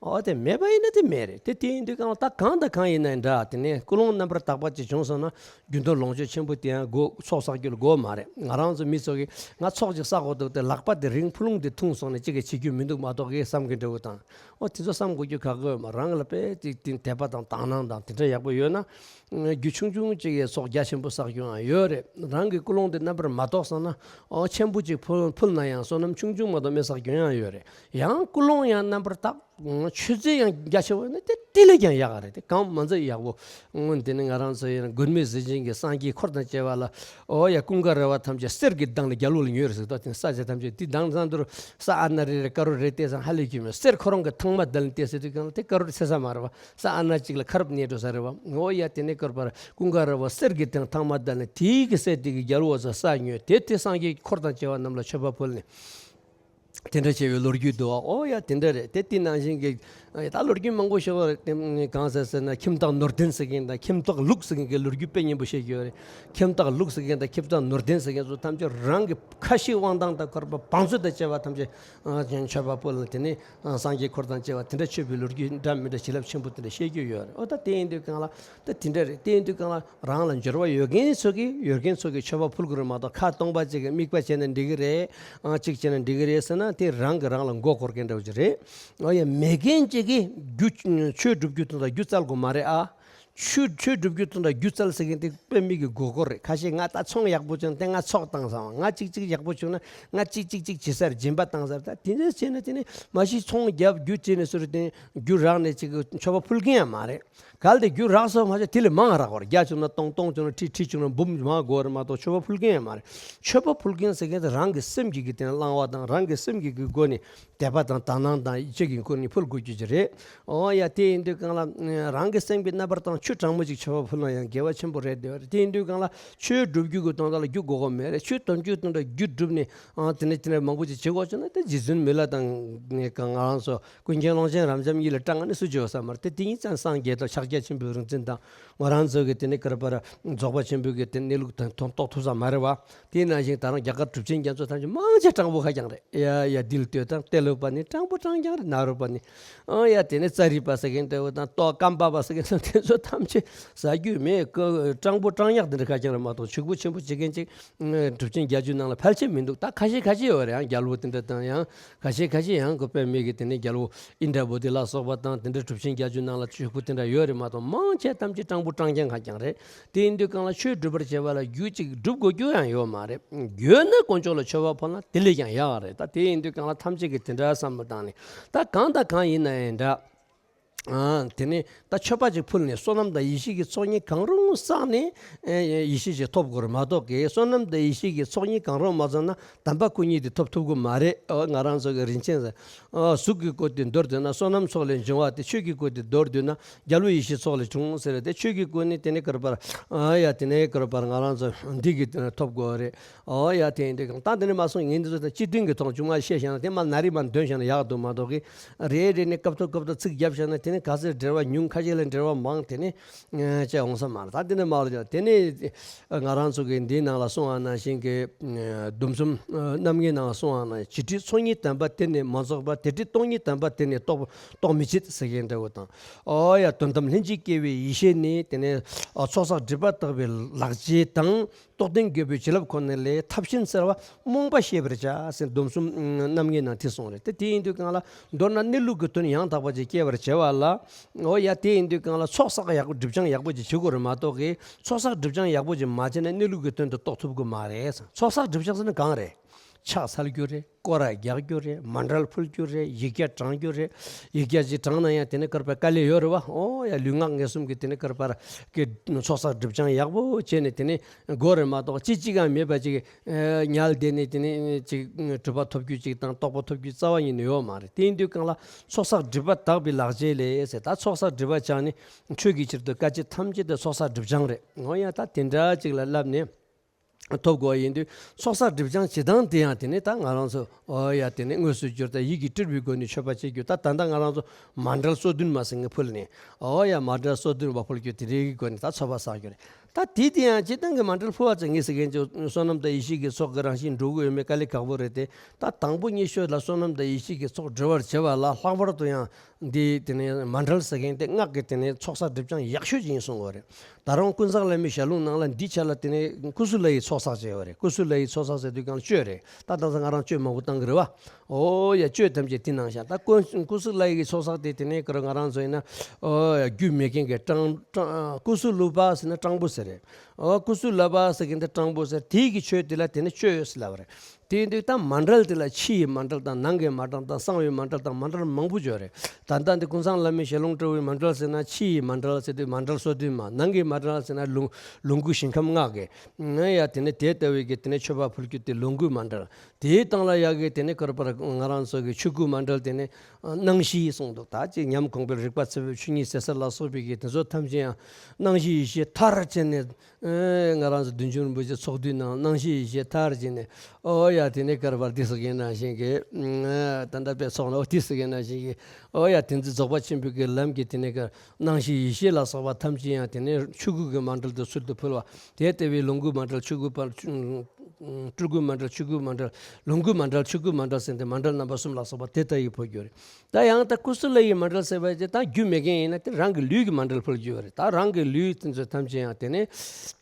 ཨོ་དེ་མེད་པ་ཡིན་ན་དེ་མེད་རེད་དེ། དེ་ཡིན་དུས་གང་ལ་ད་གང་དང་གང་ཡིན་ན་འདྲ། དེ་ནས་ཀུན་སློང་རྣམ་པར་དག་པ་ཅིག་བྱུང་སོང་ན་རྒྱུ་ནོར་ལོངས་སྤྱོད་ཆེན་པོ་དེ་ཡང་དགོས། ཚོགས་བསགས་རྒྱུ་ལ་དགོས་མ་རེད། ང་རང་ཚོ་མི་ཚོ་གིས་ང་ཚོགས་ཅིག་བསགས་དགོས་འདུག་དེ་ལག་པ་དེ་རིང་ཕུ་ལུང་དེ་འཐུང་སོང་ནས་ཅིག་གིས་བྱེད་རྒྱུ་མི་འདུག་མ་གཏོགས་གི་བསམ་གི་འདྲ་བོ་དང་། ཨོ་དེ་ཚོ་བསམ་དགོས་རྒྱུ་ག་གེ་ཡོད་མ། རང་ལ་དཔེ་ཅིག་དེ་དད་པ་དང་དག་སྣང་དང་དེ་འདྲ་ཡག་པོ་ཡོད་ན། རྒྱུ་ཆུང་ཆུང་ཅིག་གིས་ཚོགས་རྒྱ་ཆེན་པོ་བསགས་རྒྱུ་ཡང་ཡོད་རེད། རང་གི་ཀུན་སློང་དེ་རྣམ་པར་མ་རྟོགས་སོང་ན། ཨོ་ཆེན་པོ་ཅིག་ཕུལ་ཕུལ་ན་ཡང་བསོད་ནམས་ཆུང་ཆུང་མ་གཏོགས་མི་བསགས་རྒྱུ་ཡང་ཡོད་རེད། ཡང་ཀུན་སློང་ཡང་རྣམ་པར་དག་ཆུ་ཚད་ཡང་རྒྱ་ཆེ་བ་ཡིན་ན་དེ་དེ་ལས་ཀྱང་ཡག་ག་རེད། དེ་གང་མ་ཚད་ཡག་པོ། སྔོན་དེ་ནི་ང་རང་ཚོ་ཡིན་མགོན་མེད་ཟས་སྦྱིན་གྱི་སངས་རྒྱས་འཁོར་དང་བཅས་པ་ལ། ཨོ་ཡ། ཀུན་དགའ་རི་བ་ཐམས་ཅད་གསེར་གྱི་མདངས་ལ་རྒྱལ་པོ་ལ་ཉོས་རེད་ཟེར་ཏོ། དེ་ས་ཆ་ཐམས་ཅད་དེ་མདངས་ཙམ་དུ་ས་ཨ་ན་རེ་རེ་ཀ་རོ་རེ་བལྟས་ཙང་ཧ་ལས་ཀྱི་མེད། གསེར་ཁོ་རང་གི་ཐང་མ་བརྡལ་ནས་བལྟས་ཟེར་དུས་གང་ལ་དེ་ཀ་རོ་རེ་ཚེ་ས་མ་རེད་བ། ས་ཨ་ན་གཅིག་ལ་ཁ་རུབ་རྙེད་འགྲོ་ས་རེད་བ། ཨོ་ཡ། དེ་ནས་ཀར་པར་ཀུན་དགའ་རི་བ་གསེར་གྱི་ཐང་མ་བརྡལ་ནས་དེའི་གི་གསེར་དེ་གི་རྒྱལ་པོ་ས་ས་ཉོས་དེ་དེ་སངས་རྒྱས་འཁོར་དང་བཅས་པ་རྣམས་ལ་མཆོད་པ་ཕུལ་ནས། དེ་འདྲ་བྱས་པའི་ལོ་རྒྱུས་འདུག་བ། ཨོ་ཡ་དེ་འདྲ་རེད། དེ་དེ་ནང་བཞིན་གྱི་ད་ལོ་རྒྱུས་མང་པོ་ཞིག་ཡོད་རེད། དེ་གང་ཟེར་ཟེར་ན་ཁྱིམ་བདག་ནོར་ལྡན་ཟེར་མཁན་དང་ཁྱིམ་བདག་ལུག་ཟེར་མཁན་གྱི་ལོ་རྒྱུས་དཔེ་སྙན་པོ་བཤད་ཀྱི་ཡོད་རེད། ཁྱིམ་བདག་ལུག་ཟེར་མཁན་དང་ཁྱིམ་བདག་ནོར་ལྡན་ཟེར་མཁན་ཚོ་ཐམས་ཅད་རང་གི་ཁ་ཞེ་དབང་ཐང་དང་འཁོར་བ་བང་མཛོད་དང་བཅས་པ་ཐམས་ཅད་མཆོད་པ་ཕུལ་ནས། དེ་ནས་སངས་རྒྱས་འཁོར་དང་བཅས་པ་དེ་འདྲ་མཆོད་པའི་ལོ་རྒྱུས་འདྲ་མི་འདྲ་བྱིན་རླབས་ཆེན་པོ་དེ་འདྲ་བཤད་རྒྱུ་ཡོད་རེད། ཨོ་ད་དེ་ཡིན་དུས་གང་ལ་ད་དེ་འདྲ་རེད། དེ་ཡིན་དུས་གང་ལ་རང་ལ་འབྱོར་བ་ཡོད་མཁན་ཚོ་གིས་ཡོད་མཁན་ཚོ་གིས་མཆོད་པ་ཕུལ་དགོས་རེད་མ་གཏོགས། ཁ་སྟོང་པ་ཅིག་གིས་དམིགས་པ་བྱས་ན་འགྲིག་གི་རེད། ཨང་གཅིག་བྱས་ན་འགྲིག་གི་རེད་ཟེར་ན་དེ་རང་གིས་རང་ལ་མགོ་འཁོར་མཁན་འདྲ་བོ་ཅིག་རེད། ཨོ་ཡ་མེད་མཁན་ཅིག་གིས་རྒྱུ་ཆོས་སྒྲུབ་རྒྱུ་དེ་འདྲ་རྒྱུ་བཙལ་དགོས་མ་རེད་ཨ། ཆོས་ཆོས་སྒྲུབ་རྒྱུ་དེ་འདྲ་རྒྱུ་བཙལ་ཟེར་མཁན་དེ་དཔེ་མི་སྲིད་མགོ་སྐོར་རེད། ཁ་ཤས་ང་ད་ཚོང་ཡག་པོ་བྱུང་ན་དེ་ང་ཚོགས་བཏང་ས། ང་གཅིག་གཅིག་ཡག་པོ་བྱུང་ན་ང་གཅིག་གཅིག་གཅིག་བྱེད་ས་རེད། སྦྱིན་པ་བཏང་ས་རེད། ད་དེ་འདྲ་བྱས་ན་དེ་ནི་མ་གཞི་ཚོང་རྒྱབ་རྒྱུ་བྱས་ནས་སུ་རེད། དེ་རྒྱུ་རག་ནས་ཅིག་མཆོད་པ་ཕུལ་མཁན་ཡང་མ་རེད། གལ་ཏེ་རྒྱུ་རག་སོང་མ་གཞི་དེ་ལས་མང་རག་པར། བརྒྱ་བྱུང་ན་སྟོང་། སྟོང་བྱུང་ན་ཁྲི། ཁྲི་བྱུང་ན་འབུམ་མང་དགོས་རེད་མ་གཏོགས་མཆོད་པ་ཕུལ་མཁན་ཡང་མ་རེད། མཆོད་པ་ཕུལ་མཁན་ཟེར་མཁན་དེ་རང་གི་སེམས་ཀྱི་གི་དེ་ནི་བླང་བ་དང་རང་གི་སེམས་ཀྱི་གི་སྒོ་ནས་དད་པ་དང་དག་སྣང་དང་ཡིད་ཆེས་ཀྱི་སྒོ་ནས་ཕུལ་དགོས་རྒྱུ་ཅིག་རེད། ཨོ་ཡ་དེ་ཡིན་དུས་གང་ལ་རང་གི་སེམས་ཀྱི་རྣམ་པར་དང་ཆུ་གྲང་མོ་ཅིག་མཆོད་པ་ཕུལ་ན་ཡང་དགེ་བ་ཆེན་པོ་རེད་འདོད་རེད། དེ་ཡིན་དུས་གང་ལ་ཆོས་སྒྲུབ་རྒྱུ་གི་དོན་དག་ལ་རྒྱུ་དགོས་མཁོ་མེད་རེད། ཆོས་དོན་བཅུ་དོན་དག་རྒྱུ་སྒྲུབ་ནས་ཨང་དེ་ནས་དེ་ནས་མང་པོ་ཅིག་བྱེད་དགོས་བྱུང་ན་དེ་རྗེ་བཙུན་མི་ལ་དང་ང་རང་ཚོ་ཀུན་མཁྱེན་ཀློང་ཆེན་རབ་འབྱམས་གཉིས་ལ་སྐྲག་ནས་སུ་བརྗོད་ས་མ་རེད། དེ་དེ་ཉིད་ཙམ་སངས་རྒྱས་དང་ཕྱག་རྒྱ་ཆེན་པོའི་རིག་འཛིན་དང་ང་རང་ཚོ་གི་དེ་ནས་ཀར་པར་རྫོགས་པ་ཆེན་པོའི་གི་དེ་གནས་ལུགས་དང་དོན་རྟོགས་ཐུབ་ས་མ་རེད་བ། དེ་ནང་བཞིན་ད་རུང་རྒྱ་གར་གྲུབ་ཆེན་རྒྱ་མཚོ་ཐམས་ཅད་མང་ཆེ་སྤྲང་པོ་ཁ་རྐྱང་རེད། ཡ་ཡ་འདི་ལ་ལྟོས་དང་། ཏེ་ལོ་པ་ནི་སྤྲང་པོ་སྤྲང་རྐྱང་རེད། ནཱ་རོ་པ་ནི། ཨང་ཡ་དེ་ནས་ཙ་རི་པ་ཟེར་མཁན་དེ་དང་ཏོ་ཀམ་པ་པ་ཟེར་མཁན་དེ་ཚོ་ཐམས་ཅད་ཟ་རྒྱུ་མེད། ཀ་སྤྲང་པོ་སྤྲང་ཉག་དེ་འདྲ་ཁ་རྐྱང་རེད་མ་གཏོགས་ཕྱུག་པོ་ཆེན་པོ་བྱེད་མཁན་ཅིག་གྲུབ་ཆེན་བརྒྱད་ཅུ་ནང་ལ་ཕལ་ཆེར་མི་འདུག་ད་ཁ་ཤས་ཁ་ཤས་ཡོད་རེད། ཡང་རྒྱལ་པོ་དེ་འདྲ་དང་ཡང་ཁ་ཤས་ཁ་ཤས་ཡང་ཁོ་དཔེ་མེད་ཀྱི་དེ་ནས་རྒྱལ་པོ་ཨིནྡྲ་བོ་དྷི་ལ་སོགས་པ་དང་དེ་འདྲ་གྲུབ་ཆེན་བརྒྱད་ཅུ་ནང་ལ་ཕྱུག་པོ་དེ་འདྲ་ཡོད་རེད་མ་གཏོགས་མང་ཆེ་ཐམས་ཅད་སྤྲང་པོ་སྤྲང་རྐྱང་ཁ་རྐྱང་རེད། དེ་ཡིན་དུས་གང་ལ་ཆོས་སྒྲུབ་པར་བྱེད་པ་ལ་རྒྱུ་གཅིག་སྒྲུབ་དགོས་རྒྱུ་ཡང་ཡོད་མ་རེད། ཡོད་ན་དཀོན་མཆོག་ལ་མཆོད་པ་ཕུལ་ན་དེ་ལས་ཀྱང་ཡག་རེད། ད་དེ་ཡིན་དུས་གང་ལ་ཐམས་ཅད་ཀྱིས་དེ་འདྲ་བསམ་བློ་བཏང་ནས་ད་གང་དང་གང་ཡིན་ན་ཡང་འདྲ། ཨ་དེ་ནས་ད་མཆོད་པ་ཅིག་ཕུལ་ནས་བསོད་ནམས་དང་ཡེ་ཤེས་ཀྱི་ཚོགས་གཉིས་གང་རུང་བསགས་ནས་ཨེ་ཡེ་ཤེས་ཅིག་ཐོབ་དགོས་རེད་མ་གཏོགས་ཀྱི་བསོད་ནམས་དང་ཡེ་ཤེས་ཀྱི་ཚོགས་གཉིས་གང་རུང་མ་བསགས་ན་དམ་པ་སྐུ་གཉིས་དེ་ཐོབ་ཐུབ་ཀྱི་མ་རེད། ཨོ་ང་རང་ཚོ་གི་རིན་ཆེན་ཟེར། ཨོ་གཟུགས་ཀྱི་སྐུ་དེ་མདོར་བསྡུས་ན་བསོད་ནམས་ཚོགས་ལས་འབྱུང་བ་སྟེ། ཆོས་ཀྱི་སྐུ་དེ་མདོར་བསྡུས་ན་རྒྱལ་བའི་ཡེ་ཤེས་ཚོགས་ལས་བྱུང་ཟེར་རེད་དེ། ཆོས་ཀྱི་སྐུ་ནི་དེ་ནས་ཀར་པར་ཨ་ཡ་དེ་ནས་ཀར་པར་ང་རང་ཚོ་འདི་གི་དེ་ནས་ཐོབ་དགོས་རེད། ཨོ་ཡ་དེ་ཡིན་དུས་གང་ད་དེ་ནས་མ་སོང་ངས་འདི་ཚོ་དང་སྤྱི་མཐུན་གྱི་ཐོག་ཅུང་མ་བཤད་བཞག་ན་དེ་མ་ན་རེ་མ་འདོན་བཞག་ན་ཡག་འདུག་མ་གཏོགས་ཀྱི་རེ་རེ་ནས་སྐབས་ཐོག་སྐབས་ཐོག་ཚིག་བརྒྱབ་བཞག་ན་དེ་ནས་ག་ཚོད་འབྲེལ་བ་ཉུང་། ཁ་ཤས་ལ་འབྲེལ་བ་མང་། དེ་ནས་ཅེས་འོང་ས་མ་རེད། ད་དེ་ནས་མ་རེད། དེ་ནས་ང་རང་ཚོ་གི་འདིའི་ནང་ལ་གསུངས་པ་ནང་བཞིན་གྱི་སྡོམ་གསུམ་རྣམ་ངེས་ནང་གསུངས་པ་ནང་བཞིན་བྱེད་སྒྲིབ་ཚོགས་གཉིས་དམ་པ་དེ་ནི་མ་རྫོགས་པ། དེ་སྒྲིབ་སྟོང་ཉིད་དམ་པ་དེ་ནི་རྟོགས་རྟོགས་མི་བྱེད་ཟེར་མཁན་འདྲ་བོ་དང་། ཨོ་ཡ་དོན་དམ་ལྷན་ཅིག་སྐྱེས་པའི་ཡེ་ཤེས་ནི་དེ་ནས་ཚོགས་བསགས་སྒྲིབ་པ་དག་པའི་ལག་རྗེས་དང་། རྟོགས་ལྡན་རྒྱལ་པོའི་བྱིན་རླབས་ཁོ་ན་ལས་ཐབས་ཤེས་གསལ་བ་རྨོངས་པ་ཤེས་པར་བྱ་ཟེར་སྡོམ་གསུམ་རྣམ་ངེས་ནང་དེ་གསུངས་རེད་དེ། དེ་ཡིན་དུས་གང་ལ་མདོར་ན་གནས་ལུགས་ཀྱི་དོན་ཡང་དག་པ་ཅིག་སྐྱེ་བར་བྱེད་པ་ལ། འོ་ཡ་དེ་ཡིན་དུས་གང་ལ་ཚོགས་བསགས་ཡག་པོ་སྒྲིབ་སྦྱང་ཡག་པོ་ཅིག་བྱེད་དགོས་རེད་མ་གཏོགས་གི་ཚོགས་བསགས་སྒྲིབ་སྦྱང་ཡག་པོ་ཅིག་མ་བྱས་ན་གནས་ལུགས་ཀྱི་དོན་དུ་རྟོགས་ཐུབ་ཀྱི་མ་རེད། ཚོགས་བསགས་སྒྲིབ་སྦྱང་ཟེར་ན་གང་རེད། ཕྱག་འཚལ་རྒྱུ་རེད། སྐོར་ར་རྒྱག་རྒྱུ་རེད། མཎྜལ་ཕུལ་རྒྱུ་རེད། ཡིག་བརྒྱ་བགྲང་རྒྱུ་རེད། ཡིག་བརྒྱ་ཅིག་བགྲངས་ན་ཡང་དེ་ནས་ཀར་པའི་དཀའ་ལས་ཡོད་རེད་བ། ཨོ་ཡ་ལུས་ངག་ཡིད་གསུམ་གྱི་དེ་ནས་ཀར་པར་གྱི་ཚོགས་བསགས་སྒྲིབ་སྦྱང་ཡག་པོ་བྱས་ནས་དེ་ནས་དགོས་རེད་མ་གཏོགས་ཅི་གཅིག་ཀྱང་མེད་པ་ཅིག་ཉལ་བསྡད་ནས་དེ་ནས་ཅིག་གྲུབ་པ་ཐོབ་རྒྱུ་ཅིག་དང་རྟོགས་པ་ཐོབ་རྒྱུ་རྩ་བ་ཉིད་ནས་ཡོད་མ་རེད། དེ་ཡིན་དུས་གང་ལ་ཚོགས་བསགས་སྒྲིབ་པ་དག་པའི་ལག་རྗེས་ལས་ཟེར། ད་ཚོགས་བསགས་སྒྲིབ་པ་སྦྱངས་ནས་ཆོས་ཀྱི་ཕྱིར་དུ་དཀའ་སྤྱད་ཐམས་ཅད་དེ་ཚོགས་བསགས་སྒྲིབ་སྦྱང་རེད། ཨོ་ཡ་ད་དེ་འདྲ་ཅིག་ལ་བསླབ་ནས། ཐོབ་དགོས་པ་ཡིན་དུས་ཚོགས་བསགས་སྒྲིབ་སྦྱང་བྱེད་སྟངས་དེ་ཡང་དེ་ནས་ད་ང་རང་ཚོ་ཨོ་ཡ་དེ་ནས་དངོས་སུ་གྱུར་ད་ཡིད་ཀྱིས་སྤྲུལ་པའི་སྒོ་ནས་མཆོད་པ་བྱེད་རྒྱུ། ད་ད་ལྟ་ང་རང་ཚོ་མཎྜལ་སོ་བདུན་མ་ཟེར་མཁན་ཕུལ་ནས་ཨོ་ཡ་མཎྜལ་སོ་བདུན་པ་ཕུལ་རྒྱུ་དེ་འདྲའི་གི་སྒོ་ནས་ད་ཚོགས་པ་བསགས་རྒྱུ་རེད། ད་དེ་དེ་ཡང་སྤྱིར་བཏང་གི་མཎྜལ་ཕུལ་བ་ཙམ་ངས་ཟེར་མཁན་ཚོ་བསོད་ནམས་དང་ཡེ་ཤེས་ཀྱི་ཚོགས་ཀྱི་རང་བཞིན་འགྲོ་གི་ཡོད་མེད་དཀའ་ལས་ཁག་པོ་རེད་དེ། ད་དང་པོ་ཉིད་ཤོས་ལ་བསོད་ནམས་དང་ཡེ་ཤེས་ཀྱི་ཚོགས་སྒྲིལ་བར་བྱེད་པ་ལ་ལྷག་པར་དུ་ཡང་འདི་དེ་ནས་མཎྜལ་ཟེར་མཁན་དེ་སྔགས་ཀྱི་དེ་ནས་ཚོགས་བསགས་སྒྲིབ་སྦྱང་ཡག་ཤོས་ཅིག་ཡིན་གསུང་གི་ཡོད་རེད། ད་རུང་ཀུན་བཟང་བླ་མའི་ཞལ་ལུང་ནང་ལ་འདིའི་ཆ་ལ་དེ་ནས་ཀུ་སུ་ལ་ཡི་ཚོགས་བསགས་ཅེས་ཡོད་རེད། ཀུ་སུ་ལ་ཡི་ཚོགས་བསགས་ཟེར་དུས་གང་ལ་གཅོད་རེད། ད་དེང་སང་ང་རང་གཅོད་མང་པོ་བཏང་གི་རེད་བ། ཨོ་ཡ་གཅོད་ཐམས་ཅད་དེ་ནང་བཞག་ད་ཀུ་ཀུ་སུ་ལ་ཡི་གི་ཚོགས་བསགས་དེ་དེ་ནས་ཀ་ར་ང་རང་ཚོ་ཡིན་ན་ཨོ་ཡ་རྒྱུས་མེད་མཁན་གྱི་སྤྲང་སྤྲང་ཀུ་སུ་ལུ་པ་ཟེར་ན་སྤྲང་པོ་ཟེར་རེད། ཨོ་ཀུ་སུ་ལ་པ་ཟེར་མཁན་དེ་སྤྲང་པོ་ཟེར། དེའི་གི་ཆོས་དེ་ལ་དེ་ནས་གཅོད་ཡོད་ཟེར་ལབ་པ་རེད། དེ་ཡིན་དུས་ད་མཎྜལ་དེ་ལ་ཕྱི་ཡི་མཎྜལ་དང་ནང་གི་མཎྜལ་དང་གསང་བའི་མཎྜལ་དང་མཎྜལ་མང་པོ་ཡོད་རེད། ད་ལྟ་འདི་ཀུན་བཟང་བླ་མའི་ཞལ་ལུང་ལྟ་བུའི་མཎྜལ་ཟེར་ན་ཕྱི་ཡི་མཎྜལ་ཟེར་དུས་མཎྜལ་སོ་བདུན་མ། ནང་གི་མཎྜལ་ཟེར་ན་ལོངས་ལོངས་སྐུ་ཞིང་ཁམས་ལྔ་གི། ཨ་ཡ་དེ་ནས་དེ་ལྟ་བུའི་གི་དེ་ནས་མཆོད་པ་ཕུལ་རྒྱུ་དེ་ལོངས་སྐུའི་མཎྜལ། དེའི་སྟེང་ལ་ཡ་གི་དེ་ནི་ག་རེ་ང་རང་ཚོ་གི་ཆོས་སྐུའི་མཎྜལ་དེ་ནི་སྣང་བཞི་གསུངས་འདུག་ད་ཅིག་ཉམས་གོང་འཕེལ་རིག་པ་ཚེ་འཕོས་ཆོས་ཉིད་ཟད་ས་ལ་སོགས་པའི་གི་དེ་ཚོ་ཐམས་ཅད་ཡང་སྣང་བཞི་ཡེ་ཤེས་མཐར་ཕྱིན་ནས། ཨེ། ང་རང་ཚོ་བདུད་འཇོམས་རིན་པོ་ཆེ་ཚོགས་འདུའི་ནང་སྣང་བཞི་ཡེ་ཤེས་མཐར་ཕྱིན་ནས། ཨོ་ཡ། དེ་ནས་ག་རེ་བར་དེ་ཟེར་མཁན་ནང་བཞིན་གྱི། ཨེ། ད་ལྟ་དཔེ་ཚོགས་ནང་དེ་ཟེར་མཁན་ནང་བཞིན་གྱི། ཨོ་ཡ། དེ་ཚོ་རྫོགས་པ་ཆེན་པོའི་གི་ལམ་གྱི་དེ་ནས་ག་སྣང་བཞི་ཡེ་ཤེས་ལ་སོགས་པ་ཐམས་ཅད་ཡང་དེ་ནས་ཆོས་སྐུ་གི་མཎྜལ་དུ་ཚུལ་དུ་ཕུལ་བ། དེ་ལྟ་བུའི་ལོངས་སྐུའི་མཎྜལ། ཆོས་སྐུའི་སྤྲུལ་སྐུའི་མཎྜལ། ཆོས་སྐུའི་མཎྜལ། ལོངས་སྐུའི་མཎྜལ། ཆོས་སྐུའི་མཎྜལ་ཟེར་ཏེ་མཎྜལ་རྣམ་པ་གསུམ་ལ་སོགས་པ་དེ་ལྟ་བུའི་ཕུལ་རྒྱུ་རེད། ད་ཡང་ད་ཀུ་སུ་ལ་ཡི་མཎྜལ་ཟེར་བ་ཅིག་ད་རྒྱུ་མེད་མཁན་ཡིན་ན་དེ་རང་གི་ལུས་ཀྱི་མཎྜལ་ཕུལ་རྒྱུ་རེད། ད་རང་གི་ལུས་དེ་ཚོ་ཐམས་ཅད་ཡང་དེ་ནས་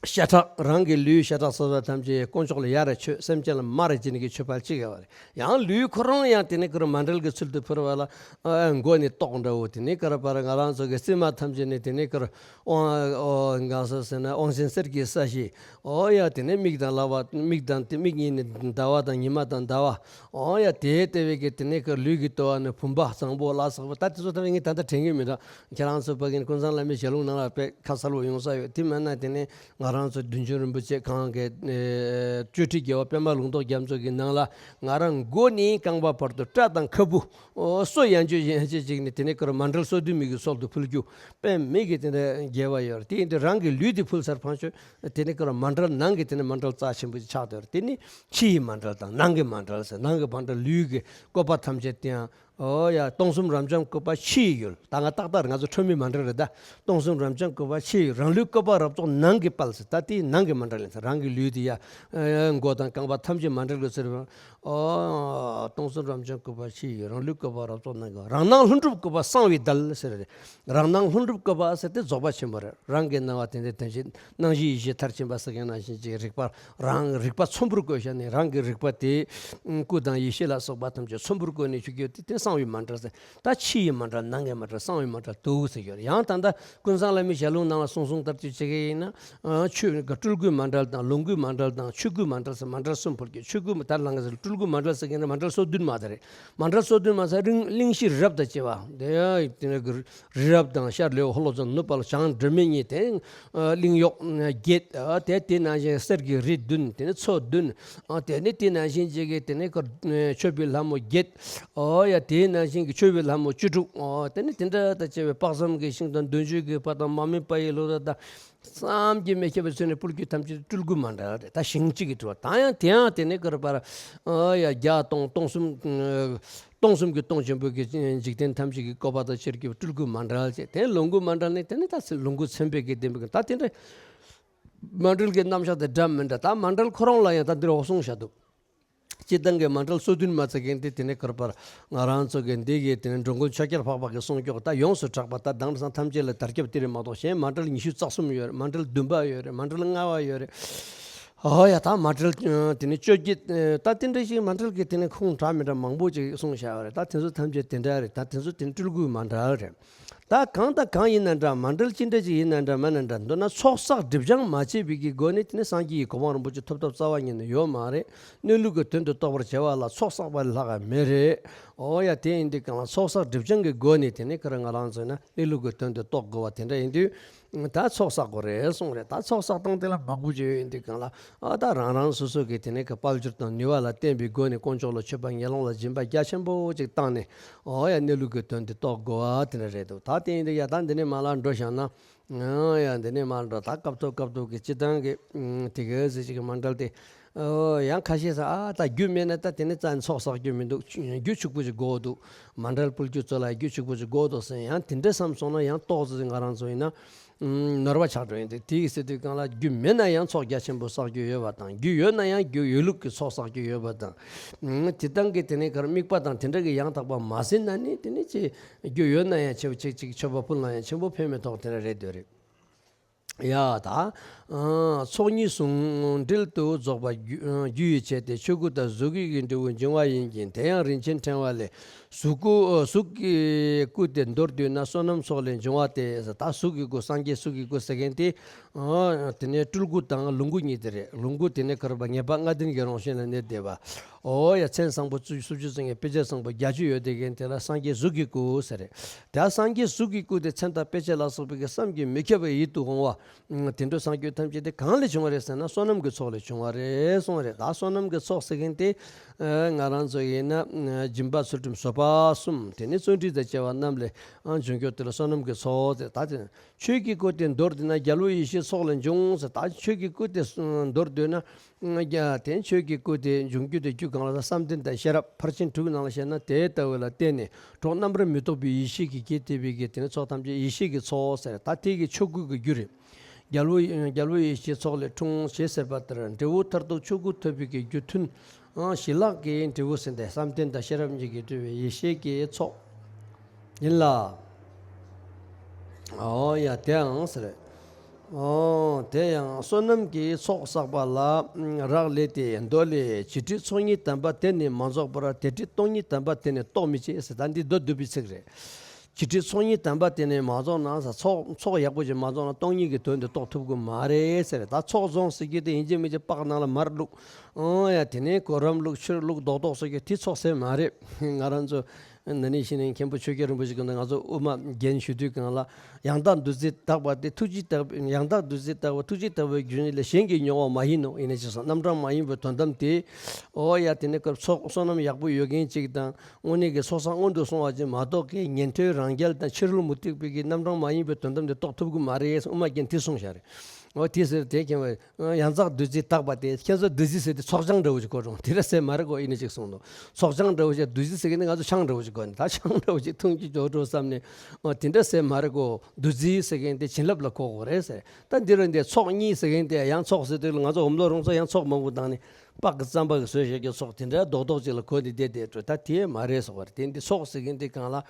ཤ་ཁྲག་རང་གི་ལུས་ཤ་ཁྲག་སོ་སོ་ཐམས་ཅད་དཀོན་མཆོག་ལ་ཡར་མཆོད། སེམས་ཅན་ལ་མར་བྱིན་གྱི་མཆོད་པ་ཅིག་ཡོད་པ་རེད། ཡང་ལུས་ཁོ་རང་ཡང་དེ་ནས་ཁོ་རང་མཎྜལ་གྱི་ཚུལ་དུ་ཕུལ་བ་ལ། ཨ། མགོ་ནས་ཏོག་འདྲ་བོ། དེ་ནས་ག་རེ་བར་ང་རང་ཚོ་གི་རྩིབས་མ་ཐམས་ཅད་ནས་དེ་ནས་ག་རེ་དབང་། ཨོ། གང་ཟེར་ཟེར་ན་དབང་ཆེན་གསེར་གྱི་ས་གཞི། ཨོ་ཡ། དེ་ནས་མིག་དང་ལག་པ། མིག་དང་དེ་མིག་གཉིས་ནས་ཟླ་བ་དང་ཉི་མ་དང་ཟླ་བ། ཨོ་ཡ། དེ་ལྟ་བུའི་གི་དེ་ནས་ག་ལུས་ཀྱི་ལྟོ་བ་ནས་བུམ་པ་བཟང་པོ་ལ་སོགས་པ། ད་དེ་ཚོ་ལྟ་བུ་ངས་ད་ལྟ་དྲན་གྱི་མི་འདུག་ཁྱེད་རང་ཚོ་ཕ་གིན་ཀུན་བཟང་བླ་མའི་ཞལ་ལུང་ནང་ལ་དཔེ་ཁ་གསལ་པོ་ཡོང་ས་ཡོད། དེ་མིན་ན་དེ་ནས་ང་རང་ཚོ་བདུད་འཇོམས་རིན་པོ་ཆེ་གང་གི། ཨེ། སྤྱོད་ཁྲིད་རྒྱལ་བ་པདྨ་ལུང་རྟོགས་རྒྱ་མཚོ་གི་ནང་ལ། ང་རང་མགོ་ནས་རྐང་པ་བར་དུ་སྐྲ་དང་ཁ་སྤུ། ཨོ། སོ་ཡན་ཆད་ཡན་ཆད་ཅིག་ནས་དེ་ནས་ག་རེ་མཎྜལ་སོ་བདུན་མའི་གི་ཚུལ་དུ་ཕུལ་རྒྱུ་དཔེ་མེད་ཀྱི་དེ་འདྲ་རྒྱས་པ་ཡོད་རེད། དེ་ཡིན་དུས་རང་གི་ལུས་དེ་ཕུལ་ཚར་ཕངས་ཆོས་དེ་ནས་ག་རེ་མཎྜལ་ནང་གི་དེ་ནས་མཎྜལ་རྩ་ཆེན་པོ་ཆགས་བསྡད་ཡོད་རེད། དེ་ནི་ཕྱི་ཡི་མཎྜལ་དང་ནང་གི་མཎྜལ་ཟེར། ནང་གི་མཎྜལ་ལུས་ཀྱི་བཀོད་པ་ཐམས་ཅད་དེ་ཡང་། ཨོ་ཡ། སྟོང་གསུམ་རབ་འབྱམས་བཀོད་པ་ཕྱི་ཡི་ཡུལ། ད་ང་ཏག་ཏག་རེད། ང་ཚོ་ཁྲོས་མའི་མཎྜལ་རེད་ད། སྟོང་གསུམ་རབ་འབྱམས་བཀོད་པ་ཕྱི་ཡི་ཡུལ། རང་ལུས་བཀོད་པ་རབ་རྫོགས་ནང་གི་དཔལ་ཟེར། ད་དེའི་ནང་གི་མཎྜལ་ཡིན་ཟེར། རང་གི་ལུས་དེ་ཡ། ཨེ། མགོ་དང་རྐང་པ་ཐམས་ཅད་མཎྜལ་གྱི་ཚུལ། ཨོ། སྟོང་གསུམ་རབ་འབྱམས་བཀོད་པ་ཕྱི་ཡི་ཡུལ། རང་ལུས་བཀོད་པ་རབ་རྫོགས་ནང་གི། རང་སྣང་ལྷུན་གྲུབ་བཀོད་པ་གསང་བའི་དལ་ཟེར་རེད། རང་སྣང་ལྷུན་གྲུབ་བཀོད་པ་ཟེར་དེ་རྫོགས་པ་ཆེན་པོ་རེད། རང་གི་སྣང་བ་དེ་འདྲའི་དོན་བྱེད། སྣང་བཞི་ཡེ་ཤེས་མཐར་ཕྱིན་པ་ཟེར་མཁན་ནང་བཞིན་གྱི་རིག་པ། རང་རིག་པ་ཚོམ་བུར་བཀོད་བཞག་ནས་རང་གི་རིག་པ་དེ་སྐུ་དང་ཡེ་ཤེས་ལ་སོགས་པ་ཐམས་ཅད་ཚོམ་བུར་བཀོད་ནས་ཆུ་རྒྱུད་དེ་དེ་གསང་བའི་མཎྜལ་ཟེར། ད་ཕྱི་ཡི་མཎྜལ། ནང་གི་མཎྜལ། གསང་བའི་མཎྜལ་དུ་ཟེར་ཡོད་རེད། ཡང་ད་ལྟ་ཀུན་བཟང་བླ་མའི་ཞལ་ལུང་ནང་ལ་གསུང་གསུང་ལྟར་དུ་བྱེད་ཀྱི་ཡིན་ན། ཨ། ཆོས་སྤྲུལ་སྐུའི་མཎྜལ་དང་ལོངས་སྐུའི་མཎྜལ་དང་ཆོས་སྐུའི་མཎྜལ་ཟེར་མཎྜལ་གསུམ་ཕུལ་གྱི། ཆོས་སྐུ་ད་ལ་ང་ཚོ་སྤྲུལ་སྐུའི་མཎྜལ་ཟེར་མཁན་ནི་མཎྜལ་སོ་བདུན་མ་དེ་རེད། མཎྜལ་སོ་བདུན་མ་ཟེར་རིང་གླིང་བཞི་རབ་དང་བཅས་པ་དེ་ཡང་དེ་ནས་རི་རབ་དང་ཤར་ལྷོའི་ཧོ་ལོ་ཚང་ནུབ་དཔལ་བྱང་སྒྲོལ་མའི་གཉིས་དེ། ཨ། གླིང་གཡོག་བརྒྱད། ཨ། དེ་དེ་ནང་བཞིན་གསེར་གྱི་རི་བདུན། དེ་ནས་མཚོ་བདུན། ཨ། དེ་ནས་དེ་ནང་བཞིན་གཅིག་གི་དེ་ནས་མཆོད་པའི་ལྷ་མོ་བརྒྱད། ཨོ་ཡ། དེ་ནང་བཞིན་གྱི་མཆོད་པའི་ལྷ་མོ་བཅུ་དྲུག། ཨོ། དེ་ནས་དེ་འདྲ་དང་བཅས་པའི་དཔག་བསམ་གྱི་ཤིང་དང་འདོད་འཇོའི་གི་བ་དང་མར་མེ་པ་ཡི་ལོ་ད་དང་བསམ་གྱིས་མི་ཁྱབ་པའི་ཚུལ་ནས་ཕུལ་རྒྱུ་ཐམས་ཅད་སྤྲུལ་སྐུ་མཎྜལ་རེད། ད་ཞིང་གཅིག་གི་སྤྲུལ་པ་དང་ཡང་དེ་ཡང་དེ་ནས་ག་རེ་བར། ཨོ་ཡ། བརྒྱ་སྟོང་སྟོང་གསུམ། སྟོང་གསུམ་གྱི་སྟོང་ཆེན་པོའི་གི་འཇིག་རྟེན་ཐམས་ཅད་ཀྱི་བཀོད་པ་དང་ཕྱིར་གྱི་སྤྲུལ་སྐུ་མཎྜལ་བྱས། དེ་ལོངས་སྐུ་མཎྜལ་ནི་དེ་ནི་ད་ལོངས་སྐུ་མཚན་དཔེ་གི་ལྡན་པའི་གི་ད་དེ་འདྲ། མཎྜལ་གྱི་རྣམ་གཞག་དེ་འདྲ་མི་འདྲ། ད་མཎྜལ་ཁོ་རང་ལ་ཡང་ད་འདིར་འོ་གསུངས་བཞག་འདུག་སྤྱིར་བཏང་གི་མཎྜལ་སོ་བདུན་མ་ཟེར་མཁན་དེ་དེ་ནས་ག་རེ་བར་ང་རང་ཚོ་གི་འདི་གི་དེ་ནས་འགྲོ་མགོན་ཆོས་རྒྱལ་འཕགས་པ་གི་གསུང་སྐྱོགས་ད་ཡོངས་སུ་གྲགས་པ། ད་དེང་སང་ཐམས་ཅད་ལ་དར་ཁྱབ་དེ་རེད་མ་གཏོགས། གཞན་མཎྜལ་ཉི་ཤུ་རྩ་གསུམ་ཡོད་རེད། མཎྜལ་བདུན་པ་ཡོད་རེད། མཎྜལ་ལྔ་པ་ཡོད་རེད། ཨོ་ཡ། ད་མཎྜལ་དེ་ནས་བཅོ་བརྒྱད། ད་དེ་འདྲ་ཞིག་མཎྜལ་གྱི་དེ་ནས་ཁུངས་དྲངས་མི་འདྲ་མང་པོ་ཅིག་གསུངས་བཞག་ཡོད་རེད། ད་དེ་ཚོ་ཐམས་ཅད་དེ་འདྲ་རེད། ད་དེ་ཚོ་དེ་ནས་སྤྲུལ་སྐུའི་མཎྜལ་རེད། ད་གང་དང་གང་ཡིན་ན་འདྲ། མཎྜལ་ཅི་འདྲ་ཅིག་ཡིན་ན་འདྲ་མིན་ན་འདྲ། མདོར་ན་ཚོགས་བསགས་སྒྲིབ་སྦྱང་མ་བྱས་པའི་གི་སྒོ་ནས་དེ་ནི་སངས་རྒྱས་ཀྱི་གོ་འཕང་རིན་པོ་ཆེ་ཐོབ་ཐབས་རྩ་བ་ཉིད་ནས་ཡོད་མ་རེད། གནས་ལུགས་ཀྱི་དོན་དུ་རྟོགས་པར་བྱ་བ་ལ་ཚོགས་བསགས་པ་ལས་ལྷག་པ་མེད་རེད། འོ་ཡ། དེ་ཡིན་དུས་གང་ལ་ཚོགས་བསགས་སྒྲིབ་སྦྱང་གི་སྒོ་ནས་དེ་ནི་ག་རེ་ང་རང་ཚོས་ན་གནས་ལུགས་ཀྱི་དོན་དུ་རྟོགས་དགོས་པ་དེ་འདྲ་ཡིན་དུས། ད་ཚོགས་བསགས་དགོས་རེད་གསུངས་རེད། ད་ཚོགས་བསགས་སྟངས་དེ་ལ་མང་པོ་ཅིག་ཡོད། ཡིན་དུས་གང་ལ། ཨ། ད་རང་རང་སོ་སོ་གི་དེ་ནས་ཀྱི་དཔལ་འབྱོར་དང་ནུས་པ་ལ་བརྟེན་པའི་སྒོ་ནས་དཀོན་མཆོག་ལ་མཆོད་པ་ངན་སློང་ལ་སྦྱིན་པ་རྒྱ་ཆེན་པོ་ཅིག་བཏང་ནས། འོ་ཡ། གནས་ལུགས་ཀྱི་དོན་དེ་རྟོགས་དགོས་པ་དེ་འདྲ་རེད་འདུག་ད་དེ་ཡིན་དུས་ཡ། ད་འདི་ནས་མར་ལ་འགྲོ་བཞག་ན། འོ་ཡ། འདི་ནས་མར་འགྲོ། ད་སྐབས་ཐོག་སྐབས་ཐོག་གི་སྤྱིར་བཏང་གི་དེ་ག་ཟེར་ཅིག་གི་མཎྜལ་དེ། འོ་ཡང་ཁ་ཤས་ས། ཨ། ད་རྒྱུ་མེད་ན་ད་དེ་ནས་རྩ་ནས་ཚོགས་བསགས་རྒྱུ་མི་འདུག་རྒྱུ་ཕྱུག་པོ་ཅིག་དགོས་འདུག་མཎྜལ་ཕུལ་རྒྱུ་ཚོ་ལ་རྒྱུ་ཕྱུག་པོ་ཅིག་དགོས་འདུག་ཟེར། ཡང་དེ་འདྲ་བསམ་སོང་ན་ཡང་ཏོག་ཙམ་ང་རང་ཚོ་ཡིན་ན། ཨུམ། ནོར་བ་ཆགས་འགྲོ་ཡིན་ཏེ། དེ་ཡི་ཟེར་དུས་གང་ལ་རྒྱུ་མེད་ན་ཡང་ཚོགས་རྒྱ་ཆེན་པོ་བསགས་རྒྱུ་ཡོད་པ་དང་། རྒྱུ་ཡོད་ན་ཡང་རྒྱུ་ཡོད་ལུགས་ཀྱི་ཚོགས་བསགས་རྒྱུ་ཡོད་པ་དང་། ཨུམ། དེ་དང་གི་དེ་ནས་གར་དམིགས་པ་དང་དེ་འདྲ་གི་ཡང་དག་པ་མ་ཟིན་ན་ནི་དེ་ནི་ཅི། རྒྱུ་ཡོད་ན་ཡང་ཆེ་བ་ཅིག་ཅིག་མཆོད་པ་ཕུལ་ན་ཡང་ཆེན་པོ་ཕན་མི་ཐོགས་དེ་འདྲ་རེད་འདོད་རེད། ཡ། ད། ཨ། ཚོགས་གཉིས་ཟུང་འབྲེལ་དུ་རྫོགས་པ་རྒྱུ་རྒྱུ་ཡི་ཆེད་དེ། ཆོས་སྐུ་དང་གཟུགས་སྐུའི་འབྲས་བུ་འབྱུང་བ་ཡིན་ཀྱང་། དེ་ཡང་རིན་ཆེན་ཕྲེང་བ་ལས། གཟུགས་སྐུ། གཟུགས་ཀྱི་སྐུ་དེ་མདོར་བསྡུས་ན་བསོད་ནམས་ཚོགས་ལས་འབྱུང་བ་སྟེ། ད་གཟུགས་ཀྱི་སྐུ། སངས་རྒྱས་གཟུགས་ཀྱི་སྐུ་ཟེར་མཁན་དེ། དེ་ནས་སྤྲུལ་སྐུ་དང་ལོངས་སྐུ་གཉིས་དེ་རེད། ལོངས་སྐུ་དེ་ནས་ག་རེ་བ། ངེས་པ་ལྔ་ལྡན་གྱི་རང་བཞིན་ལ་གནས་བསྡད་པ། འོ་ཡ། མཚན་བཟང་པོ་བཅུ་སུམ་ཅུ་ཙམ་གྱི་དཔེ་བྱད་བཟང་པོ་བརྒྱད་ཅུ་ཡོད་དེ་མཁན་དེ་ལ་སངས་རྒྱས་གཟུགས་ཀྱི་སྐུ་ཟེར་རེད། དེ་སངས་རྒྱས་གཟུགས་ཀྱི་སྐུ་དེ་མཚན་དང་དཔེ་བྱད་ལ་སོགས་པའི་བསམ་གྱིས་མི་ཁྱབ་པའི་ཡིད་དུ་འོང་བ། དེ་འདྲ་བསམ་རྒྱུ་ཐམས་ཅད་དེ་གང་ལས་བྱུང་བ་རེད་ཟེར་ན། བསོད་ནམས་ཀྱི་ཚོགས་ལས་བྱུང་བ་རེད་གསུངས་རེད། ད་བསོད་ནམས་ཀྱི་ཚོགས་ཟེར་མཁན་དེ། ང་རང་ཚོ་ཡིན་ན་སྦྱིན་པ་ཚུལ་ཁྲིམས་བཟོད་པ་གསུམ། དེ་ནས་བརྩོན་འགྲུས་དང་བཅས་པ་རྣམས་ལས་འབྱུང་རྒྱུ་དེ་ལ་བསོད་ནམས་ཀྱི་ཚོགས་ཟེར། ད་དེ་ཆོས་ཀྱི་སྐུ་དེ་མདོར་བསྡུས་ན་རྒྱལ་པོ་ཡེ་ཤེས་ཚོགས་ལས་འབྱུང་ཟེར། ད་ཆོས་ཀྱི་སྐུ་དེ་མདོར་བསྡུས་ན། དེ་ཆོས་ཀྱི་སྐུ་དེ་འབྱུང་རྒྱུ་དེ་རྒྱུ་གང་ལ། བསམ་གཏན་དང་ཤེས་རབ་ཕར་ཕྱིན་དྲུག་ནང་ལ་བཤད་ན། དེ་ལྟ་བུ་ལ་བརྟེན་ནས་གྲོགས་རྣམ་པར་མི་རྟོག་པའི་ཡེ་ཤེས་ཀྱིས་རྒྱས་བཏབ་པའི་གི་དེ་ནི་ཚོགས་ཐམས་ཅད་ཡེ་ཤེས་ཀྱི་ཚོགས་ཟེར། ད་དེ་གི་ཆོས་སྐུ་གི་རྒྱུ་རེད། རྒྱལ་པོ་རྒྱལ་པོ་ཡེ་ཤེས་ཚོགས་ལས་འཁྲུངས་ཞེས་ཟེར་བ་ལྟར། འབྲས་བུ་མཐར་ཐུག་ཆོས་སྐུ་ཐོབ་པའི་གི་རྒྱུ་མཐུན། ཞི་ལྷག་གི་འབྲས་བུ་ཟེར་ཏེ། བསམ་གཏན་དང་ཤེས་རབ་གཉིས་ཀྱིས་སྤྲུལ་པའི་ཡེ་ཤེས་ཀྱི་ཚོགས་ཡིན་ལ། འོ་ཡ། དེའང་ཟེར། འོ་དེ་ཡང་བསོད་ནམས་ཀྱི་ཚོགས་བསགས་པ་ལ་རག་ལས་ཏེ། མདོ་ལས། བྱི་ཁྲིད་ཚོགས་གཉིས་དམ་པ་དེ་ནི་མ་རྫོགས་པར། དེ་ཁྲིད་སྟོང་ཉིད་དམ་པ་དེ་ནི་རྟོགས་མི་བྱེད་ཟེར། ད་འདི་མདོ་བསྡུས་པའི་ཚིག་རེད། བྱི་ཁྲིད་ཚོགས་གཉིས་དམ་པ་དེ་ནི་མ་རྫོགས་ན་ཟེར། ཚོགས་ཚོགས་ཡག་པོ་ཅིག་མ་རྫོགས་ན་སྟོང་ཉིད་ཀྱི་དོན་དེ་རྟོགས་ཐུབ་ཀྱི་མ་རེད་ཟེར། ད་ཚོགས་རྫོགས་ཟེར་རྒྱུ་དེ་ཡིན་གཅིག་མིན་གཅིག་པགས་ནང་ལ་མར་བླུགས། ཨང་ཡ། དེ་ནས་གོ་རིམ་བླུགས། ཕྱིར་བླུགས། རྡོག་རྡོག་ཟེར་རྒྱུ་དེ་ཚོགས་ཟེར་མ་རེད། ང་རང་ཚོ་ན་ནིང་ཕྱི་ནིང་མཁན་པོ་ཆོས་རྒྱལ་རིན་པོ་ཆེ་གིས་ང་ཚོ་དབུ་མ་རྒན་ཞུ་དུས་སྒང་ལ། ཡང་དག་འདུ་འཛི་དག་པ་སྟེ་ཐུགས་རྗེས་དག་པའི། ཡང་དག་འདུ་འཛི་དག་པ་ཐུགས་རྗེས་དག་པའི་རྒྱུ་ཉིད་ལས། གཞན་གྱིས་མྱོང་བ་མ་ཡིན་ནོ། ཡིན་ན་ཅི་སོང་། རྣམ་གྲངས་མ་ཡིན་པའི་དོན་དམ་དེ། འོ་ཡ། དེ་ནས་སྐབས་ཚོགས་བསོད་ནམས་ཡག་པོ་ཡོད་མཁན་ཅིག་དང་། དངོས་གནས་ཀྱི་ཚོགས་བསགས་སྔོན་དུ་སོང་བ་ཅིག་མ་གཏོགས་ཀྱི། ཉན་ཐོས་རང་རྒྱལ་དང་ཕྱི་རོལ་མུ་སྟེགས་པའི་གི་རྣམ་གྲངས་མ་ཡིན་པའི་དོན་དམ་དེ་རྟོགས་ཐུབ་ཀྱི་མ་རེད། དབུ་མ་རྒན་དེ་གསུངས་བཞག་རེད། འོ་དེ་ཟེར་དེ་མཁན་པོ། ཡང་དག་འདུ་འཛི་དག་པ་སྟེ། ཁྱེད་ཚོ་འདུ་འཛི་ཟེར་དེ་ཚོགས་ཆང་འདྲ་བོ་ཅིག་གོ་རུང་། དེ་འདྲ་ཟེར་མ་རེད་གོ། ཡིན་ན་ཅིག་གསུངས་འདུག་ཚོགས་ཆང་འདྲ་བོ་ཅིག། འདུ་འཛི་ཟེར་གི་ནི་ང་ཚོ་ཆང་འདྲ་བོ་ཅིག་གོ་ནི། ད་ཆང་འདྲ་བོ་ཅིག་འཐུང་རྒྱུ་ཅིག་འགྲོ་བསམ་ནས། འོ་དེ་འདྲ་ཟེར་མ་རེད་གོ། འདུ་འཛི་ཟེར་མཁན་དེ་བྱིན་རླབས་ལ་གོ་དགོས་རེད་ཟེར། ད་འདི་རུ་འདི་ཚོགས་གཉིས་ཟེར་མཁན་དེ། ཡང་ཚོགས་ཟེར་དུས་ལ་ང་ཚོ་འོམ་ལོ་རོང་ཚོ་ཡང་ཚོགས་མང་པོ་བཏང་ནས། པགས་ཀྱི་རྩམ་པ་གིས་བཟོས་བཞག་རྒྱུ་ཚོགས་དེ་འདྲ་རྡོག་རྡོག་ཅིག་ལ་གོ་ནས་བསྡད་བསྡད་འགྲོ། ད་དེ་མ་རེད་ཟེར་བ་རེད། དེ་འདི་ཚོགས་ཟེར་མཁན་དེ་གང་ལ།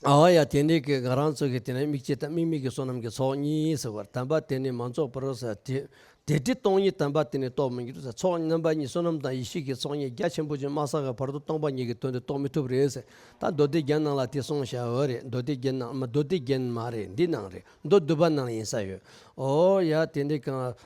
ཨ་ཡ། དེ་འདྲའི་གི་ང་རང་ཚོ་གི་དེ་ནས་དམིགས་བཅས་དང་དམིགས་མེད་ཀྱི་བསོད་ནམས་ཀྱི་ཚོགས་གཉིས་ཟེར་བར། དམ་པ་དེ་ནི་མ་རྫོགས་པར་ཟེར། དེ་དེ་ཁྲིད་སྟོང་ཉིད་དམ་པ་དེ་ནི་རྟོགས་མི་འགྱུར་ཟེར། ཚོགས་རྣམ་པ་གཉིས། བསོད་ནམས་དང་ཡེ་ཤེས་ཀྱི་ཚོགས་གཉིས་རྒྱ་ཆེན་པོ་ཅིག་མ་བསགས་པའི་བར་དུ་སྟོང་པ་ཉིད་ཀྱི་དོན་དེ་རྟོགས་མི་ཐུབ་རེད་ཟེར། ད་མདོ་སྡེ་རྒྱན་ནང་ལ་དེ་གསུངས་བཞག་ཡོད་རེད། མདོ་སྡེ་རྒྱན་ནང་། མ་མདོ་སྡེ་རྒྱན་མ་རེད། འདི་ནང་རེད། མདོ་སྡུད་པ་ནང་ཡིན་ས་ཡོད། ཨོ་ཡ། དེ་འདྲའི་གང་།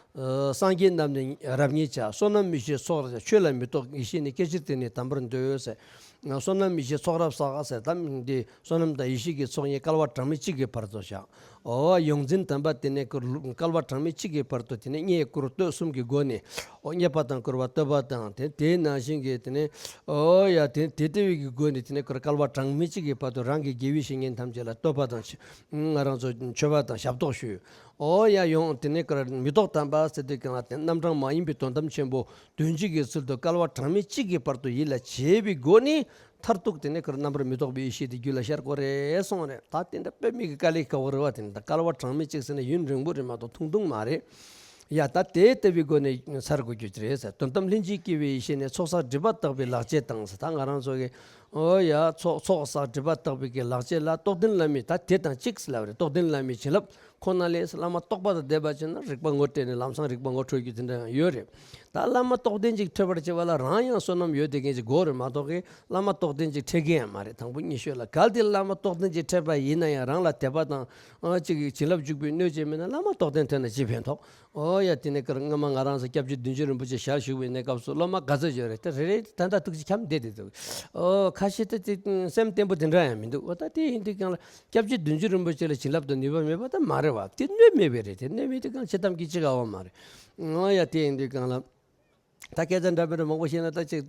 སངས་རྒྱས་རྣམས་ནི་རབ་ཉིད་བྱ། བསོད་ནམས་མི་ཤེས་ཚོགས་རབ་བསགས། ཆོས་ལ་མི་རྟོག་ཡེ་ཤེས་ནི། སྐད་ཅིག་དེ་ནི་དམ་པར་འདོད་ཟེར། བསོད་ནམས་མི་ཤེས་ཚོགས་རབ་བསགས་ཟེར། ད་འདི་བསོད་ནམས་དང་ཡེ་ཤེས་ཀྱི་ཚོགས་གཉིས་བསྐལ་པ་གྲངས་མེད་གཅིག་གི་བར་དུ་བཞག། ཨོ་ཡོངས་འཛིན་དམ་པ་དེ་ནས་བསྐལ་པ་གྲངས་མེད་གཅིག་གི་བར་དུ། དེ་ནས་རྙེད་བཀུར་བསྟོད་གསུམ་གྱི་སྒོ་ནས། ཨོ་རྙེད་པ་དང་བཀུར་བ་བསྟོད་པ་དང་། དེ་དེའི་ནང་བཞིན་གྱི་དེ་ནས། ཨོ་ཡ། དེ་དེ་ལྟ་བུའི་གི་སྒོ་ནས་དེ་ནས་བསྐལ་པ་གྲངས་མེད་གཅིག་གི་བར་དུ་རང་གི་དགེ་བའི་བཤེས་གཉེན་ཐམས་ཅད་ལ་བསྟོད་པ་དང་། ང་རང་ཚོ་མཆོད་པ་དང་ཞབས་ཏོག་ཞུ། ཨོ་ཡ། ཡོང་། དེ་ནས་བསྐལ་མི་རྟོག་དམ་པ་ཟེར་དུས་སྒང་ལ་དེ་རྣམ་གྲངས་མ་ཡིན་པའི་དོན་དམ་ཆེན་པོ་དོན་སྤྱི་གི་ཚུལ་དུ་བསྐལ་པ་གྲངས་མེད་གཅིག་གི་བར་དུ་ཡིད་ལ་བྱེད་པའི་སྒོ་ནས། མཐར་ཐུག་དེ་ནས་བསྐལ་རྣམ་པར་མི་རྟོག་པའི་ཡེ་ཤེས་དེ་རྒྱུད་ལ་ཤར་དགོས་རེད་གསུངས་རེད། ད་དེ་འདྲ་དཔེ་མི་གི་དཀའ་ལས་ཁག་པོ་རེད་བ། དེ་འདྲ་བསྐལ་པ་གྲངས་མེད་གཅིག་ཟེར་ན་ཡུན་རིང་པོ་རེད་མ་གཏོགས་ཐུང་ཐུང་མ་རེད། ཡ། ད་དེ་ལྟ་བུའི་སྒོ་ནས་ཚར་དགོས་རྒྱུ་རེད་ཟེར། དོན་དམ་ལྷན་ཅིག་སྐྱེས་པའི་ཡེ་ཤེས་ནི། ཚོགས་བསགས་སྒྲིབ་པ་དག་པའི་ལག་རྗེས་དང་ཟེར། ད་ང་རང་ཚོ་གི། ཨོ་ཡ། ཚོགས་ཚོགས་བསགས་སྒྲིབ་པ་དག་པའི་གི་ལག་རྗེས་ལ་རྟོགས་ལྡན་བླ་མའི། ད་དེ་དང་གཅིག་ལབ་རེད། རྟོགས་ལྡན་བླ་མའི་བྱིན་རླབས་ཁོ་ན་ལས་བླ་མ་རྟོགས་པ་དང་ལྡན་པ་བྱས་ན་རིག་པ་ངོ་སྤྲད་ནས་ལམ་སང་རིག་པ་ངོ་འཕྲོད་རྒྱུ་དེ་འདྲ་ཡང་ཡོད་རེད། ད་བླ་མ་རྟོགས་ལྡན་ཅིག་འཕྲད་པར་བྱེད་པ་ལ་རང་ཡང་བསོད་ནམས་ཡོད་བསྡད་མཁན་ཅིག་དགོས་རེད་མ་གཏོགས་གི། བླ་མ་རྟོགས་ལྡན་ཅིག་འཕྲད་མཁན་ཡང་མ་རེད། དང་པོ་ཉིད་ཤོད་ལ། གལ་ཏེ་བླ་མ་རྟོགས་ལྡན་ཅིག་འཕྲད་པ་ཡིན་ན་ཡང་རང་ལ་དད་པ་དང་། ཨ། གཅིག་གི་བྱིན་རླབས་འཇུག་པའི་སྣོད་ཅིག་མེད་ན་བླ་མ་རྟོགས་ལྡན་ཐོན་ན་ཅི་ཕན་ཐོགས། ཨོ་ཡ། དེ་ནས་བསྐལ་སྔ་མ་ང་རང་ཚོ་སྐྱབས་རྗེ་བདུད་འཇོམས་རིན་པོ་ཆེ་ཞལ་བཞུགས་པའི་གནས་སྐབས་སུ་སློབ་མ་ག་ཚོད་ཡོད་རེད། དེ་རེ་རེ་ད་ལྟ་ཐུགས་རྗེ་འཁྱམས་བསྡད་དེ་འདུག། ཨོ་ཁ་ཤས་ད་དེ་སེམས་བརྟན་པོ་དེ་འདྲ་ཡང་མི་འདུག། འོ་ད་དེ་ཡིན་དུས་སྒང་ལ་སྐྱབས་རྗེ་བདུད་འཇོམས་རིན་པོ་ཆེ་ལ་བྱིན་རླབས་དང་ནུས་པ་མེད་པ་ད་མ་རེད་བ། དེ་སྣོད་མེད་པས་རེད། དེ་སྣོད་མེད་དུས་སྒང་ལ་བྱེད་སྟངས་ཀྱི་ཅི་ག་བ་མ་རེད། ཨོ་ཡ། དེ་ཡིན་དུས་སྒང་ལ། ད་སྐད་ཆ་འདྲ་མི་འདྲ་མང་པོ་བཤད་ན་ད་ཅིག་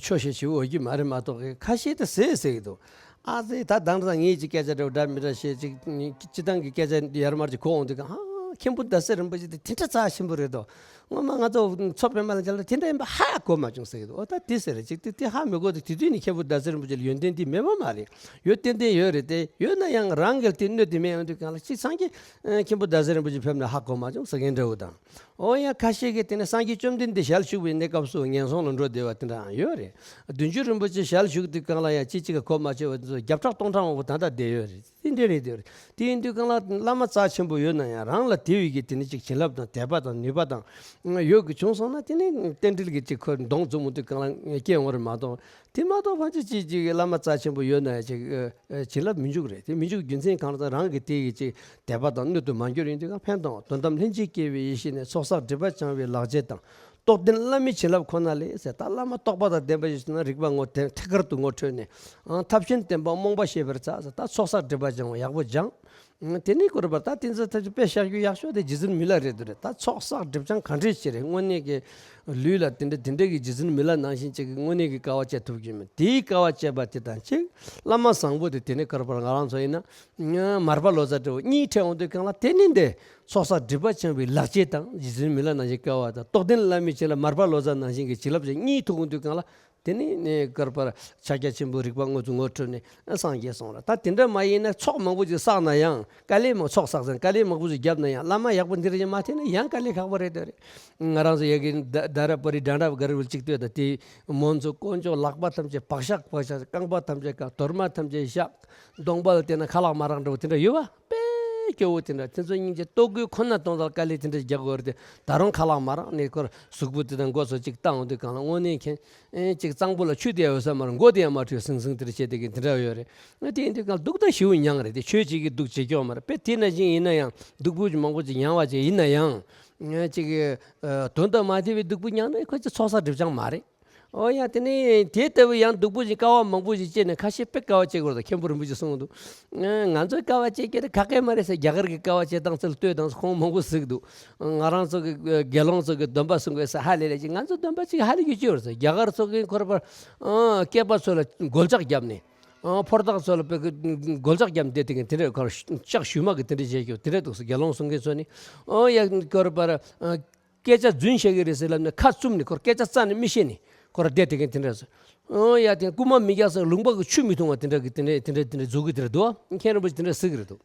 ཆོས་བཤད་བྱེད་འོས་ཀྱི་མ་རེད་མ་གཏོགས་ཁ་ཤས་ད་ཟེར་ཟེར་གྱི་འདུག། ཨ་ཙི། ད་དང་ད་ངས་ཅིག་སྐད་ཆ་འདྲ་བོ་འདྲ་མི་འདྲ་བཤད། ཅིག་སྤྱི་བཏང་གི་སྐད་ཆ་ཡར་མར་ཅིག་གོ་འོང་དུས་སྒང་། ཧ། མཁན་པོ་ཟླ་ཟེར་རིན་པོ་ཆེ་དེ་དེ་འདྲ་རྩ་ཆེན་པོ་རེད་དོ། སྔོན་མ་ང་ཚོ་མཚོ་པདྨ་ལ་མཇལ་ལ་དེ་འདྲ་ཡིན་པ་ཧ་གོ་མ་བྱུང་ཟེར་གྱི་འདུག། འོ་ད་དེ་ཟེར་རེད། ཅིག་དེ་དེ་ཧ་མི་གོ་དུས་དེ་དུས་ནས་མཁན་པོ་ཟླ་ཟེར་རིན་པོ་ཆེ་ལ་ཡོན་ཏན་དེ་མེད་པ་མ་རེད། ཡོད། ཏན་ཏན་ཡོད་རེད་དེ། ཡོད་ན་ཡང་རང་གི་དེ་སྣོད་དེ་མེད་འོང་དུས་སྒང་ལ་ཅིག་སངས་རྒྱས་མཁན་པོ་ཟླ་ཟེར་རིན་པོ་ཆེ་ཕེབས་ན་ཧ་གོ་མ་བྱུང་ཟེར་མཁན་འདྲ་བོ་དང་། ཨོ་ཡ། ཁ་ཤས་ཀྱིས་དེ་ནས་སངས་རྒྱས་བཅོམ་ལྡན་འདས་ཞལ་བཞུགས་པའི་གནས་སྐབས་སུ་ངན་སོང་ལ་འགྲོ་བསྡད་པ་དེ་འདྲའང་ཡོད་རེད། བདུད་འཇོམས་རིན་པོ་ཆེ་ཞལ་བཞུགས་དུས་སྒང་ལ་ཡང་ཅི་གཅིག་ག་གོ་མ་ཆོད་པ་དེ་ཚོ་བརྒྱ་ཕྲག་སྟོང་ཕྲག་མང་པོ་ད་ལྟ་བསྡད་ཡོད་རེད། དེ་འདྲ་རེད། དེ་རེད། དེ་ཡིན་དུས་སྒང་ལ་བླ་མ་རྩ་ཆེན་པོ་ཡོད་ན་ཡང་རང་ལ་ དེ་བས་ཀྱི་དེ་ནི་ཅིག་བྱིན་རླབས་དང་དད་པ་དང་ནུས་པ་དང་ཡོད་ཀྱི་བྱུང་སོང་ན། དེ་ནི་རྟེན་འབྲེལ་གྱི་ཅིག་ཁོ་གདོང་འཛུམ་མོ་དུས་གང་ལ་སྐྱེ་འོང་བ་རེད་མ་གཏོགས། དེ་མ་གཏོགས་ཕལ་ཆེར་ཅིག་ཅིག་བླ་མ་རྩ་ཆེན་པོ་ཡོད་ན་ཡང་ཅིག་བྱིན་རླབས་མི་འཇུག་རེད། དེ་མི་འཇུག་རྒྱུ་མཚན་གང་ལ་ཟེར་ན། རང་གི་དེ་ཡི་ཅིག་དད་པ་དང་སྣོད་དུ་མ་གྱུར་ཡིན་དུས་གང་ཕན་ཐོགས། དོན་དམ་ལྷན་ཅིག་སྐྱེས་པའི་ཡེ་ཤེས་ནི། ཚོགས་བསགས་སྒྲིབ་པ་སྦྱང་བའི་ལག་རྗེས་དང་། རྟོགས་ལྡན་བླ་མའི་བྱིན་རླབས་ཁོ་ན་ལས་ཟེར། ད་བླ་མ་རྟོགས་པ་དང་ལྡན་པ་ཞིག་ན་རིག་པ་ངོ་ཐེ་ཐད་ཀར་དུ་ངོ་འཕྲོད་ནས། ཨང་ཐབས་ཆེན་བསྟན་པ་རྨོངས་པ་ཤེས་པར་བྱ་ཟེར། ད་ཚོགས་བསགས་སྒྲིབ་པ་སྦྱང་བ་ཡག་པོ་སྦྱང་། དེ་ནས་སྐོར་བར་ད་དེ་ཚོ་ཐབས་ཀྱི་དཔེ་བཞག་རྒྱུ་ཡག་ཤོས་དེ་རྗེ་བཙུན་མི་ལ་རེད་འདུག་རེད། ད་ཚོགས་བསགས་སྒྲིབ་སྦྱང་ག་འདྲས་བྱེད་རེད། དངོས་གནས་ཀྱི་ལུས་ལ་དེ་འདྲ་དེ་འདྲ་གི་རྗེ་བཙུན་མི་ལ་ནང་བཞིན་ཅིག་གི་དངོས་གནས་ཀྱི་དཀའ་བ་སྤྱད་ཐུབ་ཀྱི་མེད། དེའི་དཀའ་བ་སྤྱད་པ་དེ་དང་གཅིག་བླ་མ་བཟང་པོ་དེ་དེ་ནས་སྐོར་བར་ང་རང་ཚོ་ཡིན་ན་མར་པ་ལོ་ཙཱ་འདྲ་བོ་གཉིས་འཕྲད་འོང་དུས་གང་ལ། དེ་ནི་འདི་ཚོགས་བསགས་སྒྲིབ་པ་སྦྱང་བའི་ལག་རྗེས་དང་། རྗེ་བཙུན་མི་ལ་ནང་བཞིན་དཀའ་བ་དང་། རྟོགས་ལྡན་བླ་མའི་བྱིན་རླབས་མར་པ་ལོ་ཙཱ་ནང་བཞིན་གྱི་བྱིན་རླབས་ཅན་གཉིས་ཐུག་འོང་དུས་གང་ལ། དེ་ནི་ནི་སྐོར་བར་ཕྱག་རྒྱ་ཆེན་པོའི་རིག་པ་དངོས་སུ་ངོ་འཕྲོད་ནས་སངས་རྒྱས་སོང་ལ། ད་དེ་འདྲ་མ་ཡིན་ན་ཚོགས་མང་པོ་ཅིག་བསགས་ན་ཡང་། དཀའ་ལས་མང་ཚོགས་བསགས་ཟིན་དཀའ་ལས་མང་པོ་ཅིག་བརྒྱབ་ན་ཡང་། བླ་མ་ཡག་པོ་འདི་རེད་ཅེས་མ་ཐེག་ན་ཡང་དཀའ་ལས་ཁག་པོ་རེད་དེ་རེད། ང་རང་ཚོ་ཡ་གི་ད་ད་ར་པ་རི་དྲན་རབ་ག་རི་བུལ་ཅིག་ལྟོས་དང་། དེ་མོ་ཚོ་དཀོན་མཆོག་ལག་པ་ཐམས་ཅད་བག་ཤ་བག་ཤ། རྐང་པ་ཐམས་ཅད་བཀག་དོར་མ་ཐམས་ཅད་བཞག་གདོང་པ་ལ་བལྟས་ན་ཁ་ལག་མ་རག་འདྲ་བོ་དེ་འདྲ་ཡོད་པ། དཔེ་སྐྱོ་བོ་དེ་འདྲ། དེ་ཚོ་སྙིང་རྗེ། ལྟོ་གོས་ཁོ་ན་གཏོང་ཙང་དཀའ་ལས་དེ་འདྲ་རྒྱག་དགོས་རེད་དེ། ད་རུང་ཁ་ལག་མ་རག་ནས་ཁོར་གཟུགས་པོ་དེ་དང་མགོ་ཚོ་ཅིག་བཏང་འོང་དུས་གང་ལ་དངོས་གནས་མཁན་ཨེ་ཅིག་གཙང་པོ་ལ་ཆུ་དེ་ཡང་ཡོད་ས་མ་རེད། མགོ་དེ་ཡང་མ་འཁྲུད་སིང་སིང་དེ་འདྲ་བྱས་དེ་གི་དེ་འདྲ་ཡོད་རེད། ང་དེ་ཡིན་དུས་གང་སྡུག་དང་ཞེ་པོ་མྱངས་རེད་དེ། ཆོས་བྱེད་ཀྱི་སྡུག་བྱེད་ཀྱི་ཡོད་མ་རེད། དཔེ་དེ་ནང་བཞིན་ཡིན་ན་ཡང་སྡུག་པོ་མང་པོ་ཅིག་མྱངས་པ་ཅིག་ཡིན་ན་ཡང་། ཨེ་ཅིག་ཨ་དོན་དང་མ་མཐུན་པའི་སྡུག་པོ་མྱངས་ན་ཁོ་ཅིག་ཚོགས་བསགས་སྒྲིབ་སྦྱང་མ་རེད། ཨོ་ཡ། དེ་ནས་དེ་ལྟ་བུ་ཡང་སྡུག་པོ་ཞིག་དཀའ་བ་མང་པོ་ཞིག་སྤྱད་ནས། ཁ་ཤས་དཔེ་དཀའ་བ་སྤྱད་དགོས་རེད། མཁན་པོ་རིན་པོ་ཆེས་གསུངས་འདུག་ང་ཚོས་དཀའ་བ་སྤྱད་རྒྱུ་དེ་ཁག་པོ་མ་རེད་ཟེར། རྒྱ་གར་གྱི་དཀའ་བ་སྤྱད་སྟངས་ཚུར་ལྟོས་དང་། ཁོང་མང་པོ་གཟིགས་འདུག་ང་རང་ཚོ་གི་དགེ་སློང་ཚོ་གི་སྡོམ་པ་སྲུང་དགོས་ཟེར་ཧ་ལས་ལས་ཀྱི། ང་ཚོ་སྡོམ་པ་ཅིག་ཧ་ལས་རྒྱུ་ཅི་ཡོད་རེད་ཟེར། རྒྱ་གར་ཚོ་གི་ཁོར་པར་སྐྱེས་པ་ཚོ་ལ་རྒོལ་ལྕག་བརྒྱབ་ནས། ཕོར་ཐག་ཚོ་ལ་དཔེ་རྒོལ་ལྕག་བརྒྱབ་ནས་བསྡད་དེ་གི་དེ་འདྲ། ཁོར་ལྕགས་ཞུན་མ་གི་དེ་འདྲ་བྱེད་རྒྱུ་དེ་འདྲ་འདུག་ཟེར། དགེ་སློང་སྲུང་མཁན་ཚོ་ནི། ཨོ་ཡ། ཁོར་པར་སྐད་ཆ་རྫུན་བཤད་ཀྱི་རེད་ཟེར་ལབ་ནས་ཁ་བཙུམ་ནས། ཁོར་སྐད་ཆ་རྩ་ནས་མི་བཤད་ནས་ཁོ་ར་བསྡད་དེ་གི་དེ་འདྲ་ཟེར། ཨོ་ཡ། དེ་རྐུན་མ་མི་རྒྱག་ཟེར། ལུང་པ་གི་ཆུ་མི་འཐུང་བ་དེ་འདྲ་གི་དེ་འདྲ་དེ་འདྲ་དེ་འདྲ་བཟོ་གི་དེ་འདྲ་འདུག་མཁན་རིན་པོ་ཆེས་དེ་འདྲ་ཟེར་གི་རེད་འདུག་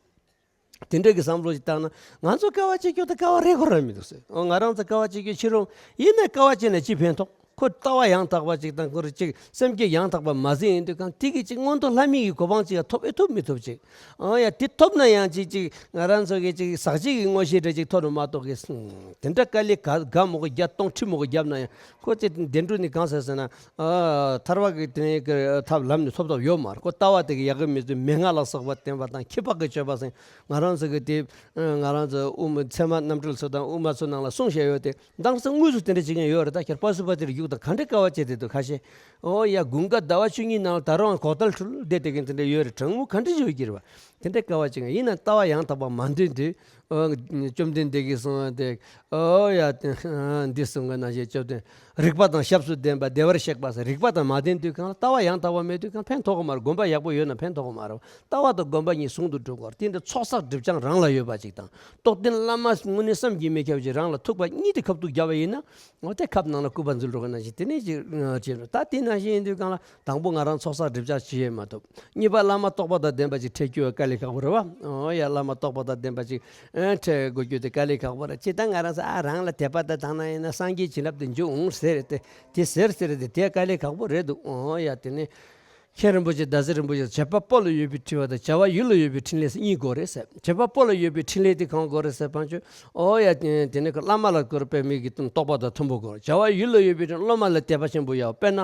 དེ་འདྲ་གི་བསམ་བློ་ཞིག་བཏང་ན། ང་ཚོ་དཀའ་བ་སྤྱད་རྒྱུ་དེ་དཀའ་བ་རེད་ཁོ་ར་མི་འདུག་ཟེར། ཨོ། ང་རང་ཚོ་དཀའ་བ་སྤྱད་རྒྱུ་ཅི་རུང་། ཡིན་ན་དཀའ་བ་སྤྱད་ན་ཅི་ཕན་ཐོགས། ཁོ་ལྟ་བ་ཡང་དག་པ་ཅིག་དང་། ཁོ་ར་ཅིག་སེམས་བསྐྱེད་ཡང་དག་པ་མ་ཟིན་ཡིན་དུས་གང་དེ་གི་ཅིག་མངོན་མཐོ་ལྷ་མི་ཡི་གོ་འཕང་ཅིག་ཐོབ་ཨེ་ཐུབ་མི་ཐུབ་ཅིག་ཨོ་ཡ། དེ་ཐོབ་ན་ཡང་ཅིག་ཅིག་ང་རང་ཚོ་གི་ཅིག་ཟག་བཅས་ཀྱི་མངོན་ཤེས་འདྲ་ཅིག་ཐོབ་ནས་མ་གཏོགས་གི། དེ་འདྲ་དཀའ་ལས་ག་ག་མོ་གི་བརྒྱ་སྟོང་ཁྲི་མོ་གི་བརྒྱབ་ན་ཡང་ཁོ་ཅིག་བདེ་འགྲོ་ནི་གང་ཟེར་ཟེར་ན། ཨ། ཐར་པ་གི་དེ་ནས་གི་ཐབས་ལམ་ནི་ཐོབ་ཐབས་ཡོད་མ་རེད། ཁོ་ལྟ་བ་དེ་གི་ཡག་གི་མི་ཚོས་མན་ངག་ལ་སོགས་པ་བསྟན་པ་དང་། ཁྱད་འཕགས་ཀྱི་སྤྱོད་པ་ཟེར། ང་རང་ཚོ་གི་དེ་ང་རང་ཚོ་དབུ་མ་ཚད་མ་རྣམ་འགྲེལ་ཚོ་དང་དབུ་མ་ཚོ་ནང་ལ་གསུངས་བཞག་ཡོད་དེ། མདང་ས་དངོས་སུ་དེ་འདྲ་བྱེད་མཁན་ཡོད་རེད། ད་ཁྱེད་པ་སུ་པ་དེར་བཞུགས་དང་། ག་འདྲ་དཀའ་བ་སྤྱད་དེ་འདུག་ཁ་ཤས། ཨོ་ཡ། དགུན་ཁ་ཟླ་བ་བཅུ་གཉིས་ནང་ལ་ད་རུང་གོག་ཏལ་ཁྲོད་བསྡད་དེ་གི་དེ་འདྲ་ཡོད་རེད། གྲང་མོ་ག་འདྲ་ཞིག་ཡོད་ཀྱི་རེད་བ། དེ་འདྲ་དཀའ་བ་ཅིག་ཡིན་ན་ལྟ་བ་ཡང་དག་པ་མ་འདོན་དུས། ཨོ། བཅོམ་ལྡན་འདས་ཀྱིས་གསུངས་པ་དེ། ཨོ་ཡ། འདི་གསུང་གི་ནང་བཞིན་བཅོམ་ལྡན། རིགས་པ་དང་ཞབས་སུ་ལྡན་པ་བདེ་བར་གཤེགས་པ་ཟེར། རིགས་པ་དང་མ་ལྡན་དུས་གང་ལ། ལྟ་བ་ཡང་དག་པ་མེད་དུས་གང་ཕན་ཐོགས་གི་མ་རེད། སྒོམ་པ་ཡག་པོ་ཡོད་ན་ཕན་ཐོགས་གི་མ་རེད། ལྟ་བ་དང་སྒོམ་པ་གཉིས་ཟུང་དུ་འགྲོ་དགོས། དེ་འདྲ་ཚོགས་བསགས་སྒྲིབ་སྦྱང་རང་ལ་ཡོད་པ་ཅིག་དང་། རྟོགས་ལྡན་བླ་མ་དངོས་གནས་བསམ་གྱིས་མི་ཁྱབ་ཅིག་རང་ལ་ཐུག་པ་གཉིས་དེ་ཁ་ཐུག་བརྒྱབ་པ་ཡིན་ན། འོ། དེ་ཁབ་ནང་ལ་སྐུད་པ་འཛུལ་འགྲོ་གི་ནང་བཞིན་དེ་ནས་ཅིག་བྱེད་འགྲོ། ད་དེ་ནང་བཞིན་ཡིན་དུས་གང་ལ། དང་པོ་ང་རང་ཚོགས་བསགས་སྒྲིབ་སྦྱང་བྱེད་ཡས་མ་ཐུབ། གཉིས་པ་བླ་མ་རྟོགས་པ་དང་ལྡན་པ་ཅིག་འཕྲད་རྒྱུ་དཀའ་ལས་ཁག་པོ་རེད་བ། ཨོ་ཡ། བླ་མ་རྟོགས་པ་དང་ལྡན་པ་ཅིག་ཨེ་འཕྲད་དགོས་རྒྱུ་དེ་དཀའ་ལས་ཁག་པོ་རེད། སྤྱིར་བཏང་ང་རང་ཚོ། ཨ། རང་ལ་དད་པ་དང་བཏང་ན་ཡིན་ན་སངས་རྒྱས་བྱིན་རླབས་དེ་འཇུག་འོང་ཟེར་རེད་དེ། དེ་ཟེར་ཟེར་རེད་དེ། དེ་དཀའ་ལས་ཁག་པོ་རེད་འདུག་ཨོ་ཡ། དེ་ནས་མཁན་རིན་པོ་ཆེ། ཟླ་ཟེར་རིན་པོ་ཆེས། བྱེད་པ་པོ་ལ་ཡོད་པའི་འཕྲིན་ལས་དང་། བྱ་བ་ཡུལ་ལ་ཡོད་པའི་འཕྲིན་ལས་ཟེར་གཉིས་དགོས་རེད་ཟེར། བྱེད་པ་པོ་ལ་ཡོད་པའི་འཕྲིན་ལས་དེ་གང་དགོས་རེད་ཟེར་བ་ཅིན། ཨོ་ཡ། དེ་ནས་བླ་མ་ལ་དགོས་རེད། དཔེ་མི་གི་རྟོགས་པ་དང་མཐུན་པོ་དགོས་རེད། བྱ་བ་ཡུལ་ལ་ཡོད་པའི་སློབ་མ་ལ་དད་པ་ཆེན་པོ་ཡོད། དཔེར་ན།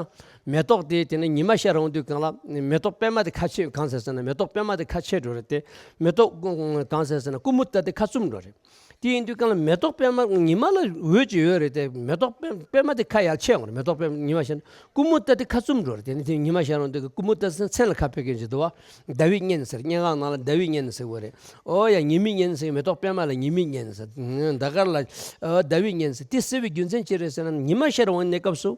མེ་ཏོག་དེ་དེ་ནས་ཉི་མ་ཤར་འོང་དུས་གང་ལ། མེ་ཏོག་པད་མ་དེ་ཁ་ཕྱེ། གང་ཟེར་ཟེར་ན། མེ་ཏོག་པད་མ་དེ་ཁ་ཕྱེ་འགྲོ་རེད་དེ། མེ་ཏོག་གང་ཟེར་ཟེར་ན། ཀུ་མུད་ད་དེ་ཁ་བཙུམ་འགྲོ་རེད། དེ་ཡིན་དུས་གང་ལ་མེ་ཏོག་པད་མ་ཉི་མ་ལ་འོད་ཅིག་ཡོད་རེད་དེ། མེ་ཏོག་པད་པད་མ་དེ་ཁ་ཡར་ཕྱེ་འོང་རེད། མེ་ཏོག་པད་ཉི་མ་ཤར་ན་ཀུ་མུད་ད་དེ་ཁ་བཙུམ་འགྲོ་རེད། དེ་ནས་དེ་ཉི་མ་ཤར་འོང་དུས་ཀུ་མུད་ད་མཚན་ལ་ཁ་ཕྱེ་མཁན་ཅིག་འདུག་བ། ཟླ་བའི་གཉེན་ཟེར། སྙན་ངག་ནང་ལ་ཟླ་བའི་གཉེན་ཟེར་བ་རེད། ཨོ་ཡ། ཉི་མའི་གཉེན་ཟེར། མེ་ཏོག་པད་མ་ལ་ཉི་མའི་གཉེན་ཟེར། ཟླ་དཀར་ལ་ཟླ་བའི་གཉེན་ཟེར། དེ་ཟེར་བའི་རྒྱུ་མཚན་ཅི་རེད་ཟེར་ན། ཉི་མ་ཤར་འོང་གནས་སྐབས་སུ་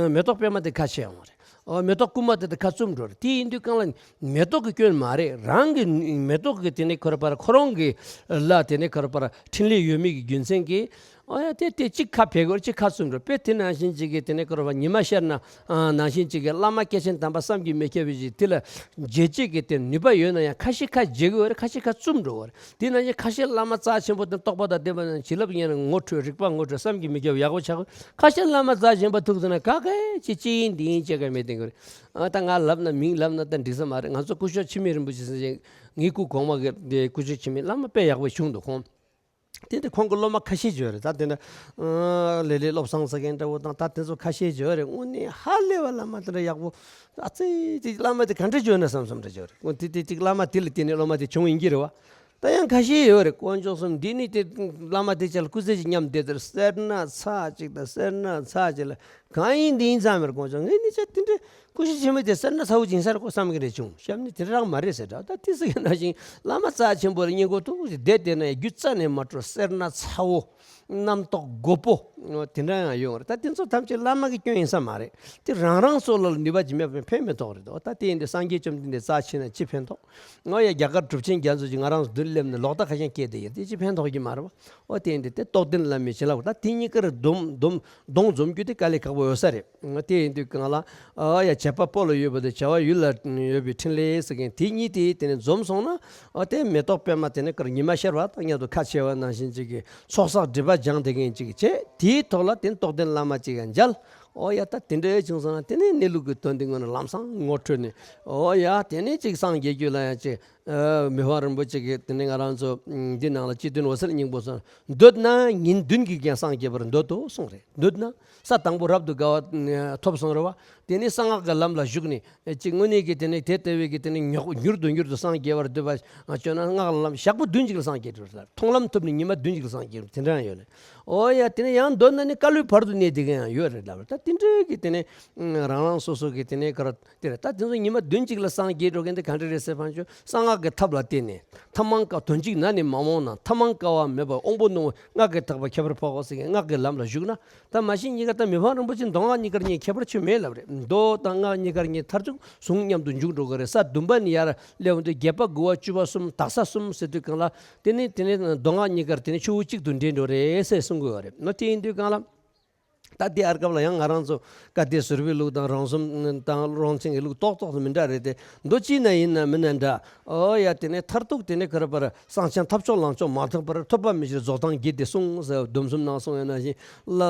མེ་ཏོག་པད་མ་དེ་ཁ་ཕྱེ་འོང་རེད། ཨོ། མེ་ཏོག་ཀུ་མུད་ད་དེ་ཁ་བཙུམ་འགྲོ་རེད། དེ་ཡིན་དུས་གང་ལ་མེ་ཏོག་གི་སྐྱོན་མ་རེད། རང་གི་མེ་ཏོག་གི་དེ་ནས་ཁོ་ར་པར་ཁོ་རང་གི་ལ་དེ་ནས་ཁོ་ར་པར་འཕྲིན་ལས་ཡོད་མེད་ཀྱི་རྒྱུ་མཚན་གྱིས། ཨོ་ཡ། དེ་དེ་གཅིག་ཁ་ཕྱེ་དགོས། གཅིག་ཁ་བཙུམ་འགྲོ། དཔེ་དེ་ནང་བཞིན་ཅིག་གི་དེ་ནས་ཁོ་ར་པར་ཉི་མ་ཤར་ན། ཨ། ནང་བཞིན་ཅིག་གི་བླ་མ་སྐྱེས་ཆེན་དམ་པ་བསམ་གྱིས་མི་ཁྱབ་པའི་ཅིག་དེ་ལ་རྗེས་བཅད་ཀྱི་དེ་ནུས་པ་ཡོད་ན་ཡང་། ཁ་ཤས་ཁ་འབྱེད་དགོས་རེད། ཁ་ཤས་ཁ་བཙུམ་འགྲོ་བ་རེད། དེ་ནང་བཞིན་ཁ་ཤས་བླ་མ་རྩ་ཆེན་པོ་དང་རྟོགས་པ་དང་ལྡན་པ་ནང་བྱིན་རླབས་ཡིན་ན་ངོ་འཕྲོད། རིག་པ་ངོ་འཕྲོད། བསམ་གྱིས་མི་ཁྱབ། ཡག་པོ་ཆགས། ཁ་ཤས་བླ་མ་རྩ་ཆེན་པོ་ཐུག་སོང་ན་ག་གེ་ཅིག་ཅི་ཡིན་འདི་ཡིན་བྱེད་ཀ་མེད་དེ་གི་རེད། ཨ། ད་ང་ལབ་ན་མིང་ལབ་ན་ད་འགྲིག་ས་མ་རེད། ང་ཚོ་སྐུ་ཞབས་འཆི་མེད་རིན་པོ་ཆེ་ཟེར་མཁན། ངའི་སྐུ་གོང་མ་གི་དེ་སྐུ་ཞབས་འཆི་མེད། བླ་མ་དཔེ་ཡག་པོ་བྱུང་འདུག་ཁོང་། དེ་འདྲ་ཁོང་གི་སློབ་མ་ཁ་ཤས་ཡོད་རེད། ད་དེ་འདྲ་ལེ་ལེ་བློ་བཟང་ཟེར་མཁན་འདྲ་བོ་དང་ད་དེ་ཚོ་ཁ་ཤས་ཡོད་རེད། དངོས་གནས་ཧ་ལས་པ་བླ་མ་དེ་འདྲ་ཡག་པོ། ཨ་ཙི་ཙི་བླ་མ་དེ་ག་འདྲ་བྱོས་ན་བསམ་བསམ་འདྲ་བྱོས་རེད། དངོས་དེ་དེ་ཅིག་བླ་མ་དེ་ལ་བརྟེན་ནས་སློབ་མ་དེ་བྱུང་ཡིན་གྱི་རེད་བ། ད་ཡང་ཁ་ཤས་ཡོད་རེད། དཀོན་མཆོག་གསུམ་འདི་ནི་དེ་བླ་མ་དེ་ཅག་ལ་སྐུ་ཚེ་ཅིག་མཉམ་བསྡད་དེར་སེར་སྣ་ཚ་ཅིག་དང་སེར་སྣ་ཚ་ཅིག་ལ་གང་ཡིན་འདི་ཡིན་ཙམ་མེར་དཀོན་མཆོག་ངས་ནི་ཅག་དེ་འདྲའི་སྐུ་ཞབས་ཆེན་མོ་དེ་སེར་སྣ་ཚ་བོ་ཅིག་ཡིན་ས་རེད་ཀོ་བསམ་གི་རེད་བྱུང་། གཤམ་ནས་དེ་རང་མ་རེད་ཟེར་འདྲ། ད་དེ་ཟེར་གི་ན་བཞིན་བླ་མ་རྩ་ཆེན་པོ་ལ་སྙིང་ཁོང་ཐུག་ཅིག་བསྡད་བསྡད་ན་ཡང་རྒྱུ་རྩ་ནས་མ་སྤྲོ་སེར་སྣ་ཚ་བོ། རྣམ་རྟོག་རྒོད་པོ། དེ་འདྲ་ཡང་ཡོང་རེད། ད་དེ་ཚོ་ཐམས་ཅད་བླ་མ་གི་སྐྱོན་ཡིན་ས་མ་རེད། དེ་རང་རང་སོ་སོ་ལ་ནུས་པ་ཅིག་མེད་པ་ཕན་མི་ཐོགས་རེད་དོ། ད་དེ་ཡིན་དུས་སངས་རྒྱས་བཅོམ་ལྡན་འདས་རྩ་ཆེ་ན་ཅི་ཕན་ཐོགས། ང་ཡ་རྒྱ་གར་གྲུབ་ཆེན་རྒྱ་མཚོ་ཅིག་ང་རང་ཚོ་མདུན་སླེབས་ནས་ལོག་ལྟ་ཁ་ཤས་སྐྱེས་དེ་ཡིན་དེ་ཅི་ཕན་ཐོགས་ཀྱི་མ་རེད་བ། ཨོ་དེ་ཡིན་དུས་དེ་རྟོགས་ལྡན་བླ་མའི་བྱིན་རླབས། ད་དེ་གཉིས་ཀར་སྡོམ་སྡོམ་སྡོམ་འཛོམས་རྒྱུ་དེ་དཀའ་ལས་ཁག་པོ་ཡོད་ས་རེད། དེ་ཡིན་དུས་གང་ལ། ཨ་ཡ་བྱེད་པ་པོ་ལ་ཡོད་པ་དང་བྱ་བ་ཡུལ་ལ་ཡོད་པའི་འཕྲིན་ལས་ཟེར་མཁན་དེ་གཉིས་དེ་དེ་ནས་འཛོམས་སོང་ན། ཨ་དེ་མེ་ཏོག་པད་མ་དེ་ནས་ཀར་ཉི་མ་ཤར་བ་དང་མཉམ་དུ་ཁ་ཕྱེ་བ་ནང་བཞིན་ཅིག་གི་ཚོགས་བསགས་སྒྲིབ་པ་སྦྱངས་དེ་མཁན་ཅིག་བྱས། དེའི་ཐོག་ལ་དེ་ནས་རྟོགས་ལྡན་བླ་མ་ཅིག་ཡང་མཇལ། ཨོ་ཡ་ད་དེ་འདྲའི་བྱུང་སོང་ན་དེ་ནས་གནས་ལུགས་ཀྱི་དོན་དེ་ངོ་ནས་ལམ་སང་ངོ་འཕྲོད་ནས། ཨོ་ཡ་དེ་ནས་ཅིག་སངས་རྒྱས་རྒྱུ་ལ་ཡང་ཅིག་ཨ་མི་ཕམ་རིན་པོ་ཆེ་གིས་དེ་ནས་ང་རང་ཚོ་འདི་ནང་ལ་སྤྱི་དོན་འོད་གསལ་སྙིང་པོ་གསུངས། འདོད་ན་ཉིན་བདུན་གྱིས་ཀྱང་སངས་རྒྱས་པར་འདོད་དོ་གསུངས་རེད། འདོད་ན་ས་དང་པོ་རབ་ཏུ་དགའ་བ་ཐོབ་སོང་རེད་བ། དེ་ནས་གསང་སྔགས་ཀྱི་ལམ་ལ་ཞུགས་ནས་ཅིག་དངོས་གནས་ཀྱི་དེ་ནས་དེ་ལྟ་བུའི་གི་དེ་ནས་མྱུར་མྱུར་དུ་མྱུར་དུ་སངས་རྒྱས་པར་འདོད་པ་བྱུང་ན་སྔགས་ལ་ལམ་ཞག་པོ་བདུན་གཅིག་ལ་སངས་རྒྱས་འགྲོ་ལ། མཐོང་ལམ་ཐོབ་ནས་ཉི་མ་བདུན་གཅིག་ལ་སངས་རྒྱས་འགྲོ་དེ་འདྲ་ཡང་ཡོད་ལ། ཨོ་ཡ་དེ་ནས་ཡང་འདོད་ན་ནི་བཀའ་བློའི་བར་དུ་གནས་དེ་ག་ཡང་ཡོད་རེད་ལབ་རེད། ད་དེ་འདྲའི་གི་དེ་ནས་རང་རང་སོ་སོ་གི་དེ་ནས་ག་ར། དེ་རེད། ད་དེ་ཚོ་ཉི་མ་བདུན་གཅིག་ལ་སངས་རྒྱས་འགྲོ་མཁན་དེ་ག་འདྲ་རེད་ཟེར་བ་ཅོ། གསང་སྔགས་ཀྱི་ཐབས་ལ་བརྟེན་ནས་ཐ་མང་དཀའ་དོན་གཅིག་ན་ནི་མ་རྨོངས་ན། ཐ་མང་དཀའ་བ་མེད་པར་དབང་པོ་རྣོ་བོ་སྔགས་ཀྱི་ཐེག་པ་ཁྱད་པར་འཕགས་པ་ཟེར་མཁན་སྔགས་ཀྱི་ལམ་ལ་ཞུགས་ན། ད་མ་གཞི་གཉིས་ཀ་ད་མི་ཕམ་རིན་པོ་ཆེ་མདོ་སྔགས་གཉིས་ཀར་གཉིས་ཁྱད་པར་ཆོད་མེད་ལབ་རེད། མདོ་དང་སྔགས་གཉིས་ཀར་གཉིས་མཐར་ཐུག་ཟུང་མཉམ་དུ་འཇུག་འགྲོ་གི་རེད། ས་བདུན་པ་ནས་ཡར་སླེབས་འོང་དུས་རྒྱས་པ་དགུ་པ་བཅུ་པ་གསུམ་དག་ས་གསུམ་ཟེར་དུས་གང་ལ། དེ་ནི་དེ་ནི་མདོ་སྔགས་གཉིས་ཀར་དེ་ནི་ཆུ་བོ་གཅིག་ཏུ་འདྲེས་འགྲོ་རེད་ཟེར་གསུང་གི་ཡོད་རེད། ནོ་དེ་ཡིན་དུས་གང་ལ། ད་དེ་བར་སྐབས་ལ་ཡང་ང་རང་ཚོ་བཀའ་བསྟན་ཟུར་པའི་ལུགས་དང་རང་གསུམ་དང་རང་ཆེན་གྱི་ལུགས་ཏོག་ཏོག་ཏུ་མི་འདྲ་རེད་དེ། མདོ་ཅི་ན་ཡིན་ན་མིན་ན་འདྲ། ཨོ་ཡ་དེ་ནས་མཐར་ཐུག་དེ་ནས་ག་རེ་པར་གསང་ཆེན་ཐབས་མཆོག་ལང་ཕྱོགས་མ་ཐོབ་བར་ཐོབ་པ་མི་ཤེས་རྫོགས་སངས་རྒྱས་ཏེ་གསུངས་ཟེར་སྡོམ་གསུམ་ནང་གསུངས་ཡོད་ན་བཞིན་ལ།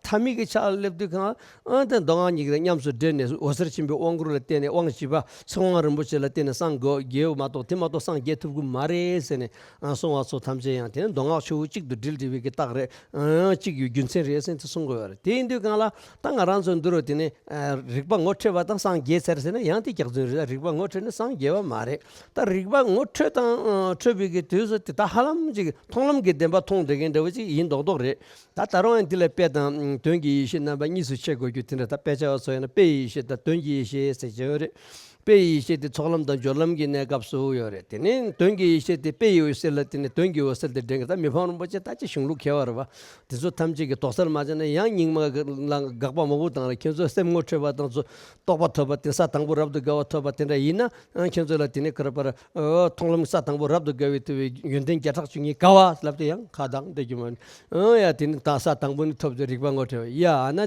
ཐ་མིག་གི་ཆ་སླེབས་དུས་གང་ཨ་དེ་མདོ་སྔགས་གཉིས་ཀ་མཉམ་དུ་འདྲེས་ནས་འོད་གསལ་ཆེན་པོའི་དབང་བསྐུར་ལ་བརྟེན་ནས་དབང་བཞི་པ་ཚེ་དབང་རིན་པོ་ཆེ་ལ་བརྟེན་ནས་སངས་རྒྱས་མ་གཏོགས་དེ་མ་གཏོགས་སངས་རྒྱས་ཐུབ་ཀྱི་མ་རེད་ཟེར་ནས་གསུང་བ་ཚོ་ཐམས་ཅད་ཡང་དེ་ནི་མདོ་སྔགས་ཆུ་བོ་གཅིག་ཏུ་དྲིལ་བྲིས་པའི་གི་རྟགས་རེད། གཅིག་ཡོད་རྒྱུ་མཚན་རེད་ཟེར་དེ་གསུང་དགོས་པ་རེད། དེ་ཡིན་དུས་གང་ལ་ད་ང་རང་ཚོ་འདི་རུ་དེ་ནི་རིག་པ་ངོ་འཕྲོད་པ་དང་སངས་རྒྱས་ཚར་ཟེར་ན་ཡང་དེ་རྒྱག་རྫུན་རེད། རིག་པ་ངོ་འཕྲོད་ནི་སངས་རྒྱས་པ་མ་རེད། ད་རིག་པ་ངོ་འཕྲོད་དང་འཕྲོད་པའི་གི་དུས་སུ་དེ་ད་ཧ་ལམ་ཅིག་མཐོང་ལམ་གྱི་བདེན་པ་མཐོང་བསྡད་མཁན་འདྲ་བོ་ཅིག་ཡིན་མདོག་མདོག་རེད། ད་ད་རུང་ཡང་འདི་ལ་དཔེ་དང་དོན་གྱི་ཡེ་ཤེས་རྣམ་པ་གཉིས་སུ་ཕྱེ་དགོས་རྒྱུ་དེ་འདྲ། ད་དཔེ་ཆ་བ་ཚོ་ཡང་ན་དཔེ་ཡི་ཡེ་ཤེས་དང་དོན་གྱི་ཡེ་ཤེས་ཟེར་གྱི་ཡོད་རེད། དཔེ་ཡི་ཡེ་ཤེས་དེ་ཚོགས་ལམ་དང་སྦྱོར་ལམ་གྱི་གནས་སྐབས་སུ་ཡོད་རེད། དེ་ནས་དོན་གྱི་ཡེ་ཤེས་དེ་དཔེ་ཡི་འོད་གསལ་ལ་བརྟེན་ནས་དོན་གྱི་འོད་གསལ་དེ་འདྲེན་གྱི། ད་མི་ཕམ་རིན་པོ་ཆེ་ད་ཅི་གཞུང་ལུགས་མཁས་པ་རེད་བ། དེ་ཚོ་ཐམས་ཅད་ཀྱིས་དོགས་སེལ་མ་བྱས་ན་ཡང་རྙིང་མ་ལ་དགག་པ་མང་པོ་བཏང་རེད། ཁྱེད་ཚོ་སེམས་ངོ་འཕྲོད་པ་དང་ཚོ་རྟོགས་པ་ཐོབ་པ་དེ་ས་དང་པོ་རབ་ཏུ་དགའ་བ་ཐོབ་པ་དེ་འདྲ་ཡིན་ན་ཁྱེད་ཚོ་ལ་དེ་ནས་ག་རེ་པར་མཐོང་ལམ་ས་དང་པོ་རབ་ཏུ་དགའ་བའི་ཐོབ་པའི་ཡོན་ཏན་བརྒྱ་ཕྲག་བཅུ་གཉིས་དགའ་བ་ལབ་དེ་ཡང་ཁ་གདངས་བསྡད་རྒྱུ་མ་རེད། ཡ་དེ་ནི་ད་ས་དང་པོ་ནི་ཐོབ་ཚེ་རིག་པ་ངོ་འཕྲོད་པ་ཡ་ཨ་ན།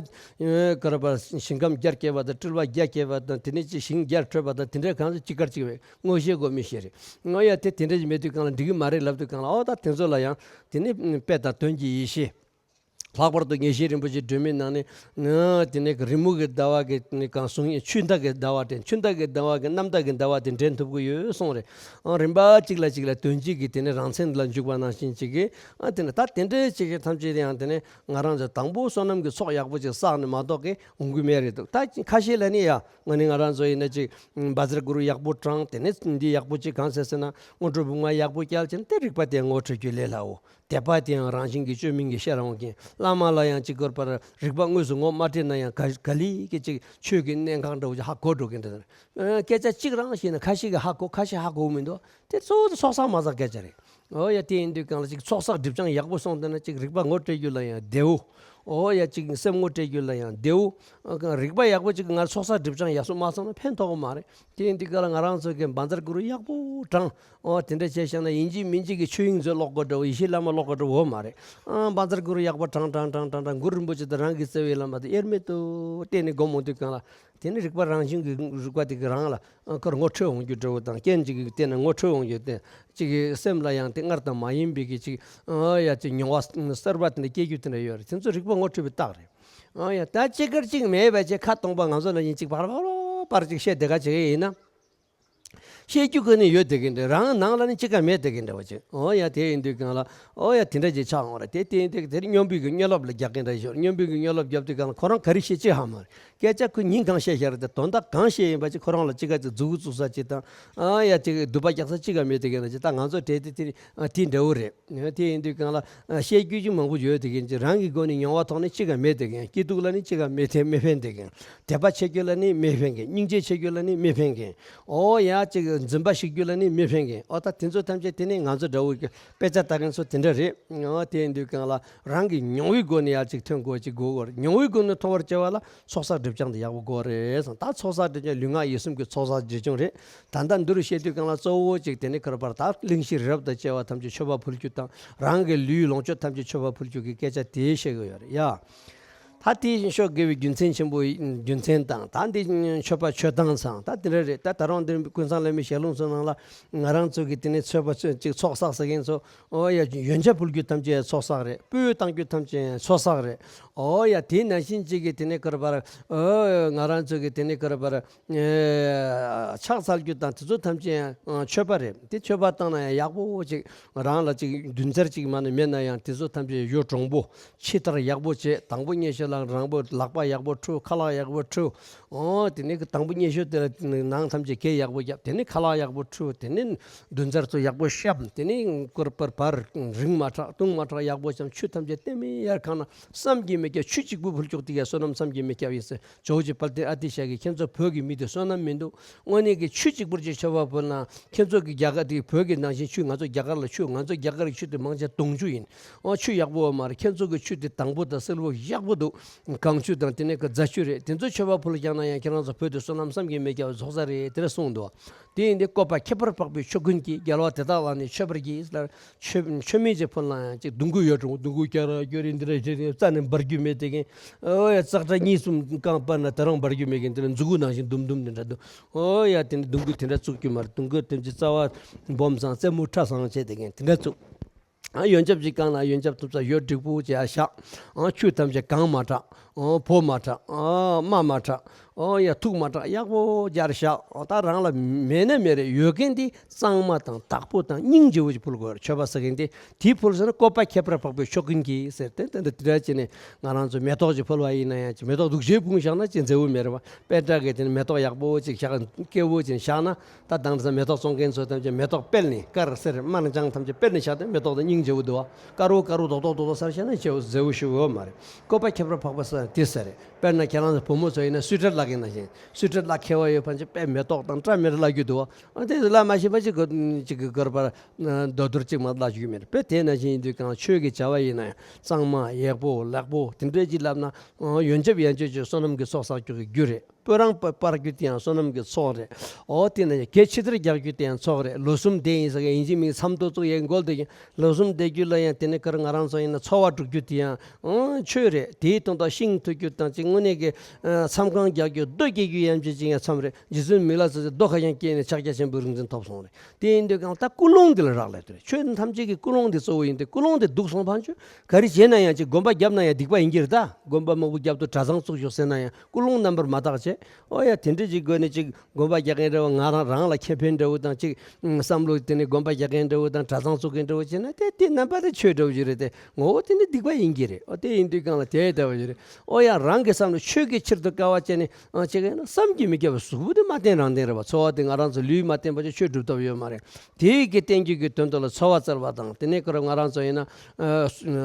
ག་རེ་པར་ཞིང་ཁམས་བརྒྱར་སྐྱེས་པ་དང་སྤྲུལ་པ་བརྒྱ་སྐྱེས་པ་དང་དེ་ནས་ཅི་ཞིང་བརྒྱར་འཕྲོས་པ་དང་དེ་འདྲའི་གང་ཚོ་ཅི་དགར་ཅིག་བས་ངོ་ཤེས་དགོས་མི་ཤེས་རེད། ངོ་ཡ་དེ་དེ་འདྲ་ཞིག་མེད་དུས་གང་ལ་འགྲིག་གི་མ་རེད་ལབ་དུས་གང་ལ་ཨོ་ད་དེ་ཚོ་ལ་ཡང་དེ་ནི་དཔེ་དང་དོན་གྱི་ཡེ་ཤེས། ལྷག་པར་དུ་ངེས་ཤེས་རིན་པོ་ཆེ་སྒྲོན་མེའི་ནང་ནས་ང་དེ་ནས་རི་མོ་གི་ཟླ་བ་གི་ནི་གང་གསུང་ཆུ་ཟླ་གི་ཟླ་བ་དྲན། ཆུ་ཟླ་གི་ཟླ་བ་གི་གནམ་ཟླ་གི་ཟླ་བ་དེ་འདྲེན་ཐུབ་ཀྱི་ཡོད་གསུངས་རེད། ཨང་རིམ་པ་གཅིག་ལ་གཅིག་ལ་དོན་གཅིག་གི་དེ་ནས་རང་མཚན་ལ་འཇུག་པ་ནང་བཞིན་གཅིག་གི་ཨ་དེ་ནས་ད་དེ་འདྲའི་གཅིག་གི་ཐམས་ཅད་ཡང་དེ་ནས་ང་རང་ཚོ་དང་པོ་བསོད་ནམས་ཀྱི་ཚོགས་ཡག་པོ་ཅིག་བསགས་ནས་མ་གཏོགས་ཀི་འོང་གི་མེད་རེད་འདུག་ད་ཁ་ཤས་ལ་ནི་ཡ་ང་ནི་ང་རང་ཚོ་ཡིན་ན་ཅིག་བཛྲ་གུ་རུ་ཡག་པོ་བགྲངས། དེ་ནས་འདི་ཡག་པོ་ཅིག་གང་ཟེར་ཟེར་ན་སྔོན་འགྲོ་བུང་བ་ཡག་པོ་བསྐྱལ་བྱས་ནས་དེ་རིག་པ་དེ་ངོ་འཕྲོད་རྒྱུ་ལས་སླ་བོ། དད་པ་དེ་ཡང་རང་བཞིན་གྱིས་བཅོས་མིན་གྱི་ཤར་འོང་མཁན། བླ་མ་ལ་ཡང་ཅིག་དགོས་པར་རིག་པ་དངོས་སུ་ངོ་མ་སྤྲད་ན་ཡང་ག་ག་ལེ་གི་ཅིག་ཆོས་ཀྱི་གནད་འགག་འདྲ་བོ་ཅིག་ཧ་གོ་འགྲོ་མཁན་འདྲ། སྐད་ཆ་གཅིག་རང་བཤད་ན་ཁ་ཤས་ཀྱིས་ཧ་གོ་ཁ་ཤས་ཧ་གོ་མི་འདུག་དེ་གཙོ་བོ་དེ་ཚོགས་བསགས་མ་བསགས་སྐད་ཆ་རེད། ཨོ་ཡ་དེ་ཡིན་དུས་གང་ལ་ཅིག་ཚོགས་བསགས་སྒྲིབ་སྦྱང་ཡག་པོ་སོང་དེ་ན་ཅིག་རིག་པ་ངོ་སྤྲད་རྒྱུ་ལ་ཡང་བདེ་བོ། ཨོ་ཡ་ཅིག་སེམས་ངོ་སྤྲད་རྒྱུ་ལ་ཡང་བདེ་བོ། ཨ་རིག་པ་ཡག་པོ་ཅིག་ང་ཚོགས་བསགས་སྒྲིབ་སྦྱང་ཡག་སོ་མ་སོང་ན་ཕན་ཐོགས་མ་རེད། དེ་ཡིན་དུས་གང་ལ་ང་རང་ཚོ་གི་བཛྲ་གུ་རུ་ཡག་པོ་བགྲངས། ཨོ་དེ་འདྲ་བྱས་བཞག་ན་ཡིན་གཅིག་མིན་གཅིག་གི་ཆོས་དབྱིངས་མཛོད་ཀློག་དགོས་འདྲ་བོ་ཡེ་ཤེས་བླ་མ་ཀློག་དགོས་འདྲ་བོ་མ་རེད། ཨ་བཛྲ་གུ་རུ་ཡག་པོ་བགྲངས་བགྲངས་བགྲངས་བགྲངས་བགྲངས་གུ་རུ་རིན་པོ་ཆེ་དང་རང་གི་རྩ་བའི་བླ་མ་དང་དབྱེར་མེད་དུ་བསྟེན་ནས་སྒོམ་འོང་དུས་གང་ལ། དེ་ནི་རིག་པ་རང་བཞིན་གྱི་རིག་པ་དེ་གི་རང་ལ་ཨ་ཁོར་ངོ་འཕྲོད་འོང་རྒྱུ་འདྲ་བོ་དང་རྐྱེན་གཅིག་གིས་བརྟེན་ནས་ངོ་འཕྲོད་འོང་རྒྱུ་དེ་གཅིག་གི་སེམས་ལ་ཡང་དེ་སྔར་དང་མ་ཡིན་པའི་གི་གཅིག་ཨ་ཡ་གཅིག་མྱོང་བ་གསར་པ་དེ་འདྲ་སྐྱེ་རྒྱུ་དེ་འདྲ་ཡོད་རེད། དེ་ཚོ་རིག་པ་ངོ་འཕྲོད་པའི་རྟགས་རེད། ཨ་ཡ་ད་ཅི་དགར་ཅིག་མེད་པ་ཅིག་ཁ་སྟོང་པ་ང་ཚོ་ན་ཡིན་ཅིག་བར་བར་བར་ཅིག་བཤད་དེ་ག་ཅིག་ཡིན་ན། བཤད་རྒྱུ་ཀུན་ནས་ཡོད་བསྡད་མཁན་འདྲ། རང་ནང་ལ་ནི་ཅི་ག་མེད་བསྡད་མཁན་འདྲ་བ་ཅིག་འོ་ཡ། དེ་ཡིན་དུས་གང་ལ་འོ་ཡ་དེ་འདྲ་ཅིག་ཆགས་འོང་ར། དེ་དེ་ཡིན་དུས་དེར་སྨྱོན་པའི་གི་སྨྱོན་ལབ་ལ་རྒྱག་མཁན་འདྲ་ཞིག་སྨྱོན་པའི་གི་སྨྱོན་ལབ་རྒྱབ་དུས་གང་ལ་ཁོ་རང་ག་རེ་བཤད་ཅི་ཧ་མ་རེད། སྐད་ཆ་ཁོ་ཉིན་གང་བཤད་བཞག་རེད་དེ། དོན་དག་གང་བཤད་ཡིན་པ་ཅིག་ཁོ་རང་ལ་ཅི་ག་ཅིག་མཛུ་གུ་བཙུགས་ས་ཅིག་དང་། ཨ་ཡ་ཅིག་སྡུག་པ་རྒྱག་ས་ཅི་ག་མེད་བསྡད་མཁན་འདྲ་ཅིག་ད་ང་ཚོ་གྲས་དེ་དེ་དེ་འདྲ་བོ་རེད། དེ་ཡིན་དུས་གང་ལ་བཤད་རྒྱུ་ཅིག་མང་པོ་ཡོད་བསྡད་མཁན་ཅིག་རང་གི་སྒོ་ནས་མྱོང་བ་ཐོག་ནས་ཅི་ག་མེད་བསྡད་མཁན། སྐྱིད་སྡུག་ལ་ནི་ཅི་ག་མི་ཐེ་མི་ཕན་བསྡད་མཁན། དད་པ་བྱེད་རྒྱུ་ལ་ནི་མི་ཕན་མཁན། སྙིང་རྗེ་བྱེད་རྒྱུ་ལ་ནི་མི་ཕན་མཁན། འོ་ཡ་ཅིག་འཛིན་པ་བཤིག་རྒྱུ་ལ་ནི་མི་ཕན་མཁན། འོ་ད་དེ་ཚོ་ཐམས་ཅད་དེ་ནི་ང་ཚོ་འདྲ་བོ་གི་དཔེ་ཆ་ལྟ་མཁན་ཚོ་དེ་འདྲ་རེད། འོ་དེ་ཡིན་དུས་གང་ལ་རང་གི་མྱོང་བའི་སྒོ་ནས་ཡ་ཅིག་ཐོན་དགོས་ཅིག་དགོས་དགོས་རེད། མྱོང་བའི་སྒོ་ནས་མཐོང་བར་བྱ་བ་ལ་ཚོགས་བསགས་སྒྲིབ་སྦྱང་དེ་ཡག་པོ་དགོས་རེད་བསམ། ད་ཚོགས་བསགས་སྒྲིབ་སྦྱང་ལུས་ངག་ཡིད་གསུམ་གྱི་ཚོགས་བསགས་སྒྲིབ་སྦྱང་རེད། ད་ལྟ་འདི་རུ་བཤད་དུས་གང་ལ་གཙོ་བོ་གཅིག་དེ་ནི་ཁར་བར་ད་གླིང་བཞི་རི་རབ་དང་བཅས་པ་ཐམས་ཅད་མཆོད་པ་ཕུལ་རྒྱུ་དང་། རང་གི་ལུས་ལོངས་སྤྱོད་ཐམས་ཅད་མཆོད་པ་ཕུལ་རྒྱུ་གི་སྐད་ཆ་དེ་བཤད་གི་ཡོད་རེད་ཡ། ད་དེ་ཤོག་དགེ་བའི་རྒྱུ་མཚན་ཆེན་པོ་རྒྱུ་མཚན་དང་། ད་འདི་མཆོད་པ་མཆོད་སྟངས་སང་ད་དེ་འདྲ་རེད། ད་ད་རུང་འདི་ཀུན་བཟང་བླ་མའི་ཞལ་ལུང་ཚོ་ནང་ལ་ང་རང་ཚོ་གི་དེ་ནི་མཆོད་པ་ཚོ་གཅིག་ཚོགས་བསགས་ཟེར་མཁན་ཚོ། ཨོ་ཡ་ཡོན་ཆབ་ཕུལ་རྒྱུ་ཐམས་ཅད་ཚོགས་བསགས་རེད། སྤོས་བཏང་རྒྱུ་ཐམས་ཅད་ཚོགས་བསགས་རེད། ཨོ་ཡ་དེ་ནང་བཞིན་གཅིག་གི་དེ་ནི་ཀར་བར་ཨོ་ང་རང་ཚོ་གི་དེ་ནི་ཀར་བར། ཨེ། ཕྱག་འཚལ་རྒྱུ་དང་དེ་ཚོ་ཐམས་ཅད་ཡང་མཆོད་པ་རེད། དེ་མཆོད་པ་བཏང་ན་ཡང་ཡག་པོ་ཅིག་རང་ལ་ཅིག་འདུན་ཚར་ཅིག་མ་ནི་མེད་ན་ཡང་དེ་ཚོ་ཐམས་ཅད་ཡོ་དྲང་པོ་ཕྱི་ལྟར་ཡག་པོ་བྱེད། དང་པོ་ཉལ་ཤོག་ལ་རང་པོ་ལག་པ་ཡག་པོ་འཁྲུ། ཁ་ལག་ཡག་པོ་འཁྲུ། ཨོ་དེ་ནས་དང་པོ་ཉལ་ཤོག་དེ་ལ་ནང་ཐམས་ཅད་གད་ཡག་པོ་བརྒྱབ། དེ་ནས་ཁ་ལག་ཡག་པོ་འཁྲུ། དེ་ནས་འདུན་ཚར་ཚོ་ཡག་པོ་བཤམས། དེ་ནས་ཀར་བར་བར་རིང་མ་ཐག་ཐུང་མ་ཐག་ཡག་པོ་བཤམས། ཆུ་ཐམས་ཅད་ལྟེམ་ཡར་ཁང་ན་བསམ་གྱིས་མི་ཁྱབ། ཆུ་གཅིག་པུ་ཕུལ་ཆོག་དེ་ག་བསོད་ནམས་བསམ་གྱིས་མི་ཁྱབ་ཡིན་ཟེར། ཇོ་བོ་རྗེ་དཔལ་ལྡན་ཨ་ཏི་ཤ་གིས་ཁྱེད་ཚོ་བོད་ཀྱི་མི་དེ་བསོད་ནམས་མི་འདུག་དངོས་གནས་ཀྱི་ཆུ་གཅིག་པུར་ཅིག་མཆོད་པ་ཕུལ་ན། ཁྱེད་ཚོ་གི་རྒྱ་གར་དེ་བོད་ཀྱི་ནང་བཞིན་ཆུ། ང་ཚོ་རྒྱ་གར་ལ་ཆུ། ང་ཚོ་རྒྱ་གར་གྱི་ཆུ་དེ་མང་ཆེ་དུང་ཆུ་ཡིན། ཨོ་ཆུ་ཡག་པོ་བ་མ་རེད། ཁྱེད་ཚོ་གི་ཆུ་དེ་དྭངས་པོ་དང་བསིལ་པོ་ཡག་པོ་འདུག་གངས་ཆུ་དང་དེ་ནས་ཀྱི་རྫ་ཆུ་རེད། དེ་ཚོ་མཆོད་པ་ཕུལ་བཞག་ན་ཡང་ཁྱེད་རང་ཚོ་བོད་དུ་བསོད་ནམས་བསམ་གྱིས་མི་ཁྱབ་རྫོགས་ས་རེད། དེ་འདྲ་གསུངས་འདུག་དེ་ཡིན་དུས་བཀོད་པ་ཁྱད་པར་འཕགས་པའི་ཆོས་ཀུན་གྱི། རྒྱལ་བ་དེ་དག་ལ་ནི་མཆོད་པར་བགྱི་ལ། མཆོད་མཆོད་མེ་ཅིག་ཕུལ་ན་ཡང་ཅིག་སྡོང་གུ་ཡོད་རུང་སྡོང་གུ་སྐྱ་ར་སྐྱོ་རི་འདི་འདྲ་རེ་རེ་རྩ་ནས་འབར་རྒྱུ་མེད། དེ་གིན་ཨོ་ཡ་ཙག་སྒྲ་གཉིས་གསུམ་བསྐང་པ་ན་དེ་རང་འབར་རྒྱུ་མེད། གིན་དེ་ལ་མཛུ་གུ་ནང་བཞིན་དུམ་དུམ་དེ་འདྲ་འདུག་ཨོ་ཡ་དེ་ནི་སྡོང་གུ་དེ་འདྲ་བཙུགས་རྒྱུ་མ་རེད། སྡོང་གུ་དེ་ཚོ་རྩ་བ་སྦོམ་སང་རྩེ་མོ་ཕྲ་སང་བྱས་དེ་གིན་དེ་འདྲ་བཙུགས། ཨ་ཡོན་ཆབ་ཅིག་བཀང་ན་ཡོན་ཆབ་ཐུབ་ས་ཡོད་འགྲིག་པོ་བྱས་བཞག་ཨ་ཆུ་ཐམས་ཅད་གང་མ་དྲག་ཨ་ཕོ་མ་དྲག་ཨ་རྨ་མ་དྲག་ཨ་ཡ་ཐུག་མ་དྲག་ཡག་པོ་སྦྱར་བཞག་ཨ་ད་རང་ལ་མེད་ན་མེད་རེད། ཡོད་མཁན་དེ་གཙང་མ་དང་དག་པོ་དང་སྙིང་རྗེ་བོ་ཅིག་ཕུལ་དགོས་རེད། མཆོད་པ་ཟེར་མཁན་དེ། དེ་ཕུལ་ཟེར་ན་བཀོད་པ་ཁྱད་པར་འཕགས་པའི་ཆོས་ཀུན་གྱི་ཟེར་ཏེ། དེ་འདྲ་དེ་འདྲ་བྱས་ནས་ང་རང་ཚོ་མེ་ཏོག་ཅིག་ཕུལ་བ་ཡིན་ན་ཡང་ཅིག་མེ་ཏོག་སྡུག་ཅག་སྤུངས་བཞག་ན་ཅིག་མཛེས་པོ་མེད་རེད་པ། དཔེ་འདྲ་གི་དེ་ནི་མེ་ཏོག་ཡག་པོ་ཅིག་བཞག་སྐྱེ་བོ་ཅིག་བཞག་ན། ད་དེང་སང་མེ་ཏོག་བཙོང་མཁན་ཚོ་ཐམས་ཅད་མེ་ཏོག་སྤེལ་ནས་དཀར་སེར་དམར་ལྗང་ཐམས་ཅད་སྤེལ་ནས་བཞག་སྟེ་མེ་ཏོག་དེ་སྙིང་རྗེ་བོ་འདུག་བ། དཀར་པོ་དཀར་པོ་རྡོག་རྡོག་རྡོག་རྡོག་ཟེར་བཞག་ན་མཛེས་པོ་མཛེས་པོ་ཞིག་ཡོད་མ་རེད། བཀོད་པ་ཁྱད་པར་འཕགས་པ་ཟེར་དེ་ཟེར་རེད། དཔེར་ན་ཁྱེད་རང་ཚོ་བུ་མོ་ཚོ་ཡིན་ན་སུ་ཊར་བརླག་གིན་ན་བཞིན་སུ་ཊར་བརླག་མཁས་པ་ཡོད་ཕན་ཆད་དཔེ་མེ་ཏོག་དང་སྐྲ་མེ་ར་བརླག་རྒྱུ་འདུག་བ། ཨ་དེ་བརླག་མ་ཤེས་པ་ཅིག་གི་ཅིག་གི་དཀར་པར་རྡོ་རྡོར་ཅིག་མ་བརླག་རྒྱུ་མེད་རེད། དཔེ་དེ་ནང་བཞིན་ཡིན་དུས་གང་ཆོས་ཀྱི་བྱ་བ་ཡིན་ན་ཡང་གཙང་མ་ཡག་པོ་ལེགས་པོ་དེ་འདྲ་ཅིག་བསླབ་ན་ཡོན་ཆབ་ཡན་ཆོད་ཀྱི་བསོད་ནམས་ཀྱི་ཚོགས་བསགས་རྒྱུ་གི་རྒྱུ་རེད། སྤོས་རང་སྤར་རྒྱུ་དེ་ཡང་བསོད་ནམས་ཀྱི་ཚོགས་རེད། ཨོ་དེ་ན་ཡང་གད་ཕྱི་དར་རྒྱག་རྒྱུ་དེ་ཡང་ཚོགས་རེད། ལོ་གསུམ་བསྡད་ཡིན་ཟེར་གི་ཡིན་གཅིག་མིན་གཅིག་མཚམས་ཐོ་བཙུགས་ཡས་འགོལ་བསྡད་ཀྱི་ལོ་གསུམ་བསྡད་རྒྱུ་ལ་ཡང་དེ་ནས་ཁར་ང་རང་ཚོ་ཡིན་ན་འཚོ་བ་སྒྲུབ་རྒྱུ་དེ་ཡང་ཨང་ཆོས་རེད། དེའི་དོན་དག་ཤིང་འཐུ་རྒྱུ་དང་ཅིག་དངོས་གནས་ཀྱི་མཚམས་ཁང་རྒྱག་རྒྱུ་རྡོ་སྐྱེལ་རྒྱུ་ཡན་ཆད་ཅིག་ཡང་མཚམས་རེད། རྗེ་བཙུན་མི་ལ་སོགས་ཀྱི་རྡོ་ཁ་ཡང་སྐྱེལ་ནས་ཕྱག་རྒྱ་ཆེན་པོའི་རིག་འཛིན་ཐོབ་སོང་རེད། དེ་ཡིན་དུས་གང་ལྟར་ཀུན་སློང་འདི་ལ་རག་ལས་དུ་རེད། ཆོས་ཐམས་ཅད་ཀྱི་ཀུན་སློང་འདི་གཙོ་བོ་ཡིན་ཏེ། ཀུན་སློང་འདི་སྡུག་སོང་ཕན་ཆོད་ག་རེ་བྱས་ན་ཡང་ཅིག་དགོན་པ་བརྒྱབ་ན་ཡང་སྡིག་པ་ཡིན་གྱི་རེད། ད་དགོན་པ་མང་པོ་བརྒྱབ་ཏུ་གྲྭ་ཚང་བཙུགས་ཤོག་ཟེར་ན་ཡང་ཀུན་སློང་རྣམ་པར་མ་དག་བྱས། ཨོ་ཡ་དེ་འདྲ་ཅིག་དགོས་ནས་ཅིག་དགོན་པ་རྒྱག་མཁན་འདྲ་བོ་ང་རང་རང་ལ་ཁེ་ཕན་འདྲ་བོ་དང་ཅིག་བསམ་བློ་དེ་ནས་དགོན་པ་རྒྱག་མཁན་འདྲ་བོ་དང་གྲྭ་ཚང་བཙུགས་མཁན་འདྲ་བོ་བྱས་ན་དེ་དེ་རྣམ་པ་དེ་ཆོས་འདྲ་བོ་ཅིག་རེད་དེ། ངོ་བོ་དེ་ནི་སྡིག་པ་ཡིན་གྱི་རེད། ཨོ་དེ་ཡིན་དུས་གང་ལ་དེ་ལྟ་བུ་ཅིག་རེད། ཨོ་ཡ་རང་གི་བསམ་བློ་ཆོས་ཀྱི་ཕྱིར་དུ་དཀའ་བ་སྤྱད་ནས་ཨང་བྱེད་མཁན་ན་བསམ་གྱིས་མི་ཁྱབ་པའི་གཟུགས་པོ་དེ་མ་བརྟན་རང་བརྟན་རེད་བ། འཚོ་བ་དེ་ང་རང་ཚོ་ལུས་མ་བརྟན་པ་ཅིག་ཆོས་སྒྲུབ་ཐབས་ཡོད་མ་རེད། དེའི་གི་བརྟན་རྒྱུ་གི་དོན་དུ་ལ་འཚོ་བ་བཙལ་བ་དང་དེ་ནས་ཁོ་རང་ང་རང་ཚོ་ཡིན་ན་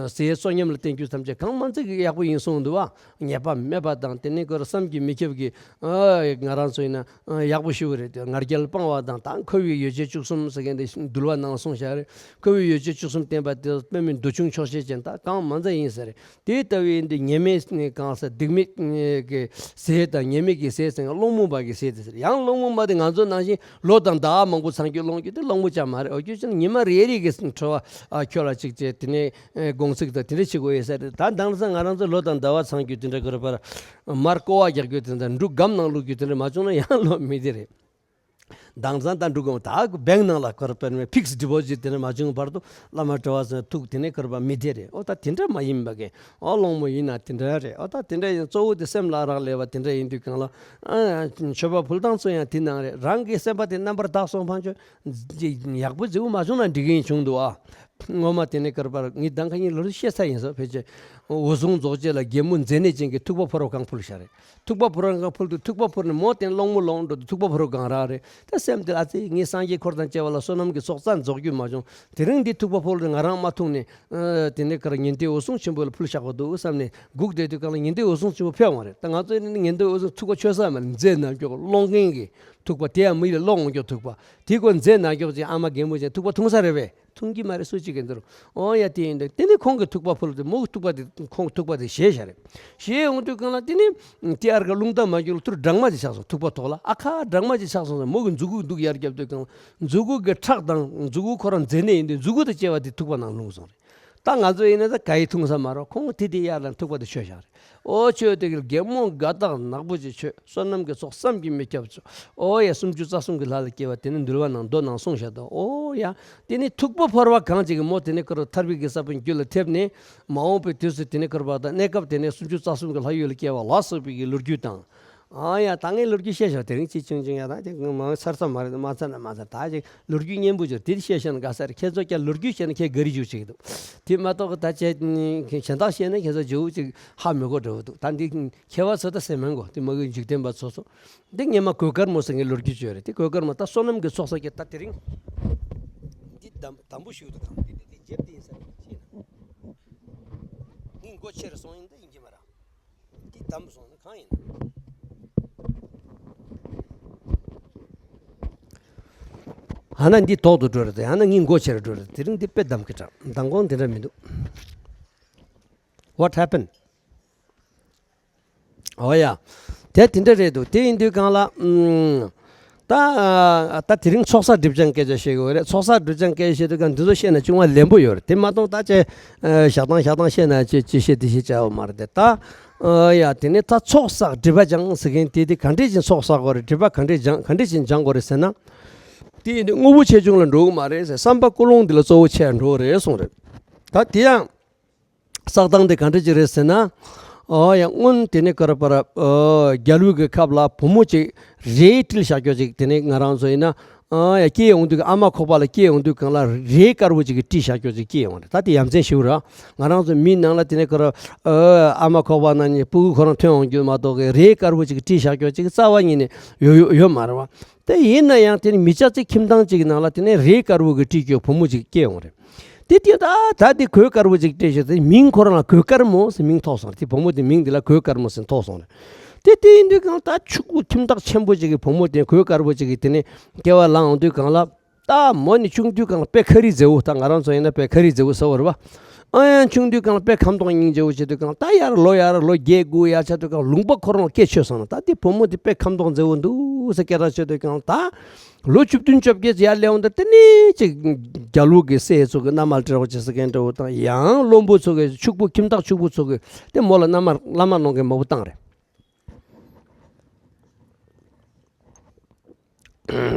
ཟས་གསོག་ཉམས་ལ་བརྟེན་རྒྱུ་ཐམས་ཅད་གང་མང་ཙམ་གི་ཡག་པོ་ཡིན་གསུངས་འདུག་བ། ཉེས་པ་མེད་པ་དང་དེ་ནས་ཁོ་རང་བསམ་གྱིས་མི་ཁྱབ་ཀྱི་ང་རང་ཚོ་ཡིན་ན་ཡག་པོ་ཞུ་བ་རེད། ང་རྒྱལ་སྤང་བ་དང་ད་འཁོར་བའི་ཡོ་བྱད་བཅུ་གསུམ་ཟེར་མཁན་དེ་འདུལ་བ་ནང་གསུངས་བཞག་རེད། འཁོར་བའི་ཡོ་བྱད་བཅུ་གསུམ་བསྟེན་པ་དེ་དཔེ་མི་འདོད་ཆུང་ཆོག་ཤེས་ཅན་ད་གང་མང་ཙམ་ཡིན་ཟེར་རེད། དེ་ལྟ་བུའི་འདི་ཉེས་དམིགས་གང་ཟེར་སྡིག་མེད་ཀྱི་ཟས་དང་ཉེས་དམིགས་ཀྱི་ཟས་ཟེར་སློང་མོ་བ་གི་ཟས་དེ་ཟེར། ཡང་སློང་མོ་བ་དེ་ང་ཚོ་ནང་བཞིན་ལོ་དང་ཟླ་བ་མང་པོ་ཚང་རྒྱུ་སློང་རྒྱུ་དེ་སློང་མོ་ཅང་མ་རེད། འོ་རྒྱུ་ཅང་ཉི་མ་རེ་རེ་གི་འཕྲོ་བ་ཁྱོད་ལ་གཅིག་བྱས་དེ་ནས་དགོང་ཚིགས་དང་དེ་འདྲ་བྱེད་དགོས་ཡོད་ས་རེད། ད་དེང་སང་ང་རང་ཚོ་ལོ་དང་ཟླ་བ་ཚང་རྒྱུ་དེ་འདྲ་གི་རེད་པར་མར་ཀོ་བ་རྒྱག་རྒྱུ་དེ་འདྲ་འབྲུ་སྒམ་ནང་བླུགས་རྒྱུ་དེ་འདྲ་མ་བྱུང་ན་ཡང་ལོ་མི་དེ་རེད། དྭངས་གཙང་ད་འགྲོ་དགོས་ད་བེང་ནང་ལ་ཁར་པར་མེ་ཕིགས་ཌི་པོ་ཟིཊ་དེ་འདྲ་མ་བྱུང་བར་དུ་བླ་མ་གྲྭ་བ་ཚོ་ཐུགས་དེ་ནས་ཁར་པ་མི་བདེ་རེད། ཨོ་ད་དེ་འདྲ་མ་ཡིན་པ་གི་ཨོ་སློང་མོ་ཡིན་ན་དེ་འདྲ་རེད། ཨོ་ད་དེ་འདྲ་ཡིན་གཙོ་བོ་དེ་སེམས་ལ་རག་ལས་པ་དེ་འདྲ་ཡིན་དུས་གང་ལ་ཨ་མཆོད་པ་ཕུལ་སྟངས་ཚོ་ཡང་དེ་ནང་རེད། རང་གི་སེམས་པ་དེ་རྣམ་པར་དག་སོང་ཕན་ཆོད་ཡག་པོ་མཛེས་པོ་མ་བྱུང་ན་འགྲིག་གི་ཡིན་བྱུང་འདུག་ཨ། ངོ་མ་དེ་ནས་ཀར་པར་ངའི་དང་ཁ་ཉིན་ལོ་རེ་བཤད་ས་ཡིན་ས་ཕལ་ཆེར་འོད་སྲུང་རྫོགས་བྱེད་ལ་རྒྱལ་མོ་མཛེ་ནད་ཅན་གྱི་ཐུག་པ་ཕོར་བ་གང་ཕུལ་ཤ་རེད། ཐུག་པ་ཕོར་བ་གང་ཕུལ་དུས་ཐུག་པ་ཕོར་ནས་མོ་དེ་སློང་མོ་སློང་འགྲོ་དུས་ཐུག་པ་ཕོར་བ་གང་རག་རེད། ད་སེམས་དེ་ཨ་ཙི་ངའི་སངས་རྒྱས་འཁོར་དང་བཅས་པ་ལ་བསོད་ནམས་ཀྱི་ཚོགས་རྩ་རྫོགས་རྒྱུ་མ་བྱུང་། དེ་རིང་འདི་ཐུག་པ་ཕོར་བ་ང་རང་མ་འཐུང་ནས་ཨ་དེ་ནས་ཀར་ཉི་ཟླའི་འོད་སྲུང་ཆེན་པོ་ལ་ཕུལ་བཞག་པ་འདུག་བསམ་ནས་སྒུག་བསྡད་དུས་གང་ལ་ཉི་ཟླའི་འོད་སྲུང་ཆེན་པོ་ཕེབས་འོང་རེད། ད་ང་ཚོ་ནི་ཉི་ཟླའི་འོད་སྲུང་ཐུག་པ་མཆོད་ས་མ་རེད། མཛེ་ནག་སྐྱོག་སློང་མཁན་གྱི་ཐུག་པ་དེ་ཡང་མི་ཡིས་སློང་འོང་སྐྱོག་ཐུག་པ་དེ་ཀོ་མཛེ་ནག་སྐྱོག་ཅིག་ཨ་མ་རྒན་མོ་ཅན་ཐུག་པ་འཐུང་ས་རེད་པས། འཐུང་གི་མ་རེད། སུ་གཅིག་གིས་འདིར་ཨོ་ཡ་དེ་ཡིན་འདུག་དེ་ནས་ཁོང་གི་ཐུག་པ་ཕུལ་དུས་མོ་གི་ཐུག་པ་དེ་ཁོང་གི་ཐུག་པ་དེ་བཞེས་བཞག་རེད། བཞེས་འོང་དུས་གང་ལ་དེ་ནས་དེ་ཨར་ག་རླུང་རྟ་མ་འགྱུར་ལ་ཐུར་སྦྲང་མ་ཅིག་ཆགས་སོང་། ཐུག་པ་ཐོག་ལ་ཨ་ཁ་སྦྲང་མ་ཅིག་ཆགས་སོང་ཟེར་མོ་གི་མཛུ་གུ་འདུག་ཡར་བརྒྱབ་དུས་གང་ལ་མཛུ་གུ་གི་ཁྲག་དང་མཛུ་གུ་ཁོ་རང་མཛེ་ནད་ཡིན་དུས་མཛུ་གུ་དང་བཅས་པ་དེ་ཐུག་པ་ནང་ལྷུང་སོང་རེད། ད་ང་ཚོ་ཡིན་ན་ད་ག་ཡི་འཐུང་ས་མ་རོ་ཁོང་དེ་དེ་ཡར་ལ་ཐུག་པ་དེ་མཆོད་བཞག་རེད། ཨོ་ཆོས་དེ་གི་རྒན་མོ་དགའ་རྟགས་ནག་པོ་ཅིག་མཆོད། བསོད་ནམས་ཀྱི་ཚོགས་བསམ་གྱིས་མི་ཁྱབ་ཚོ། ཨོ་ཡ་སུམ་ཅུ་རྩ་གསུམ་གྱི་ལྷ་ལ་སྐྱེ་བ་དེ་ནི་འདུལ་བ་ནང་མདོ་ནང་གསུངས་བཞག་འདུག་ཨོ་ཡ་དེ་ནི་ཐུག་པ་ཕོར་བ་གང་ཅིག་གི་མོ་དེ་ནི་ཀར་ཐར་པའི་གི་ས་བོན་རྒྱུད་ལ་ཐེབས་ནས་མ་འོངས་པའི་དུས་སུ་དེ་ནི་ཀར་བ་དང་གནས་སྐབས་དེ་ནི་སུམ་ཅུ་རྩ་གསུམ་གྱི་ལྷ་ཡུལ་ལ་སྐྱེ་བ་ལ་སོགས་པའི་གི་ལོ་རྒྱུས་དང་། ཨ་ཡ་ད་ངའི་ལོ་རྒྱུས་བཤད་བཞག་དེ་རིང་ཅི་ཆུང་ཆུང་ཡ་ད་དེ་མང་ཚར་ས་མ་རེད། མ་ཚར་ན་མ་ཚར་ད་ཅིག་ལོ་རྒྱུས་སྙན་པོ་བྱོས་དེ་བཤད་བཞག་ན་དགའ་ས་རེད། ཁྱེད་ཚོ་ཀྱང་ལོ་རྒྱུས་བཤད་ན་ཁྱེད་དགའ་རི་བྱུག་ཅིག་འདུག་དེ་མ་གཏོགས་ད་ཅེ་གཞན་དག་བཤད་ན་ཁྱེད་ཚོ་ཇོ་བོ་ཅིག་ཧ་མི་གོ་འདྲ་བོ་འདུག་ད་འདི་མཁས་པ་ཚོ་ད་སེམས་མང་གོ་དེ་མ་གི་འཇིག་རྟེན་པ་ཚོ་སོ། འདི་སྔས་མ་གོས་དཀར་མོ་ཟེར་ངའི་ལོ་རྒྱུས་བྱོས་རེད། དེ་གོས་དཀར་མོ་ད་བསོད་ནམས་ཀྱི་ཚོགས་བསགས་ཀྱི་ད་དེ་རིང་། འདི་དམ་དམ་པོ་ཞིག་འདུག་གམ་འདི་འདི་འདི་རྒྱབ་འདི་ཡིན་ས་རེད་ཤེས་ན། ངའི་མགོ་ཆེར་སོང་ཡིན་ད་ཡིན་གྱི་མ་ར། འདི་དམ་སོང་ན་གང་ཡིན་ན། ཨ་ན་འདི་ཐོག་ཏུ་འགྲོ་རེད། ཨ་ན་ངའི་མགོ་ཆེར་འགྲོ་རེད། དེ་རིང་འདི་དཔེ་དམ་གྱི་དྲག་མདང་དགོང་འདི་འདྲ་མི་འདུག What happened? ཨོ་ཡ། དེ་དེ་འདྲ་རེད་འདུག་དེ་ཡིན་དུས་གང་ལ། ཨུམ། ད་ད་དེ་རིང་ཚོགས་བསགས་སྒྲིབ་སྦྱང་སྐད་ཆ་བཤད་དགོས་རེད། ཚོགས་བསགས་སྒྲིབ་སྦྱང་སྐད་ཆ་བཤད་དུས་གང་འདི་ཚོ་བཤད་ན་ཅུང་མ་ལན་པོ་ཡོད་རེད། དེ་མ་གཏོགས་ད་ཅེ་ཞག་དང་ཞག་དང་བཤད་ན་ཅེ་ཅེ་བཤད་དེ་བཤད་བྱ་བ་མ་རེད་དེ་ད། ཨོ་ཡ་དེ་ནས་ད་ཚོགས་བསགས་སྒྲིབ་པ་སྦྱང་ཟེར་མཁན་དེ་དེ་ག་འདྲས་ཅིག་ཚོགས་བསགས་དགོས་རེད། སྒྲིབ་པ་ག་འདྲས་སྦྱང་ག་འདྲས་ཅིག་སྦྱང་དགོས་རེད་ཟེར་ན། དེ་ཡིན་དུས་དངོས་པོ་ཆེ་ཆུང་ལ་འགྲོ་གི་མ་རེད་ཟེར། བསམ་པ་ཀུན་སློང་འདི་ལ་གཙོ་བོ་ཆེ་འགྲོ་གི་རེད་གསུངས་རེད། ད་དེ་ཡང་། བསགས་སྟངས་དེ་ག་འདྲ་ཅིག་རེད་ཟེར་ན། ཨོ་ཡ་སྔོན་དེ་ནས་ཀར་པར་ཨོ་རྒྱལ་བུ་གི་ཁབ་ལ་བུ་མོ་ཅིག་རས་དཀྲིས་བཞག་ཀྱོག་ཅིག་དེ་ནས་ང་རང་ཚོ་ཡིན་ན་ཨོ་ཡ་སྐྱེས་ཡོང་དུས་ཨ་མ་ཁོག་པ་ལ་སྐྱེས་ཡོང་དུས་གང་ལ་རས་དཀར་པོ་ཅིག་གིས་དཀྲིས་བཞག་ཀྱོག་ཅིག་སྐྱེས་ཡོང་རེད། ད་དེ་ཡ་མཚན་ཞིག་ར་ང་རང་ཚོ་མིའི་ནང་ལ་དེ་ནས་ཀར་ཨོ་ཨ་མ་ཁོག་པ་ནང་ནས་སྤུ་གུ་ཁོ་རང་ཐོན་ཡོང་རྒྱུ་མ་གཏོགས་གི་རས་དཀར་པོ་ཅིག་གིས་དཀྲིས་བཞག་ཀྱོག་ཅིག་རྩ་བ་ཉིད་ནས་ཡོད་ཡོད་ཡོད་མ་རེད་བ། དེ་ཡིན་ན་ཡང་དེ་ནི་མི་སྐྱ་ཅིག་ཁྱིམ་ཚང་ཅིག་གི་ནང་ལ་དེ་ནས་རས་དཀར་པོ་གིས་དཀྲིས་ཀྱོག་བུ་མོ་ཅིག་སྐྱེས་ཡོང་རེད། དེ་དེ་ད་ད་དེ་གོས་དཀར་པོ་ཅིག་སྤྲས་བྱས་ཏེ་མིང་ཁོ་རང་ལ་གོས་དཀར་མོ་ཟེར་མིང་ཐོགས་སོང་རེད། དེ་བུ་མོ་དེ་མིང་དེ་ལ་གོས་དཀར་མོ་ཟེར་ཐོགས་སོང་རེད། དེ་དེ་ཡིན་དུས་གང་ད་ཕྱུག་པོ་ཁྱིམ་བདག་ཆེན་པོ་ཅིག་གི་བུ་མོ་དེ་གོས་དཀར་པོ་ཅིག་གི་དེ་ནས་སྐྱེ་བ་བླངས་ཡོང་དུས་གང་ལ་ད་མོ་ནི་ཆུང་དུས་གང་ལ་དཔེ་ཁ་རི་མཛེས་པོ། ད་ང་རང་ཚོ་ཡིན་ན་དཔེ་ཁ་རི་མཛེས་པོ་ཟེར་བ་རེད་བ། ཨ་ཡང་ཆུང་དུས་གང་ལ་དཔེ་ཁ་མདོག་སྙིང་རྗེ་པོ་བྱེད་དུས་གང་ལ་ད་ཡར་ལོ་ཡར་ལོ་བརྒྱད་དགུ་ཡར་ཆགས་དུས་གང་ལ་ལུང་པ་ཁོ་རང་ལ་སྐད་ཆོད་སོང་ན་ད་དེ་བུ་མོ་དེ་དཔེ་ཁ་མདོག་མཛེས་པོ་འདུག་ཟེར་སྐད་གྲགས་ཆོད་དུས་གང་ལ་ད། ལོ་བཅུ་བདུན་བཅོ་བརྒྱད་ཡར་སླེབས་འོང་དུས་དེ་ནས་ཅིག་རྒྱལ་པོ་གི་སྲས་ཚོ་གི་མནའ་མ་སྤྲད་རོགས་བྱེད་ཟེར་མཁན་འདྲ་བོ་དང་ཡང་བློན་པོ་ཚོ་གི་ཕྱུག་པོ་ཁྱིམ་བདག་ཕྱུག་པོ་ཚོ་གི་དེ་མོ་ལ་མནའ་མ་མནའ་མ་སློང་མཁན་མང་པོ་བཏང་རེད།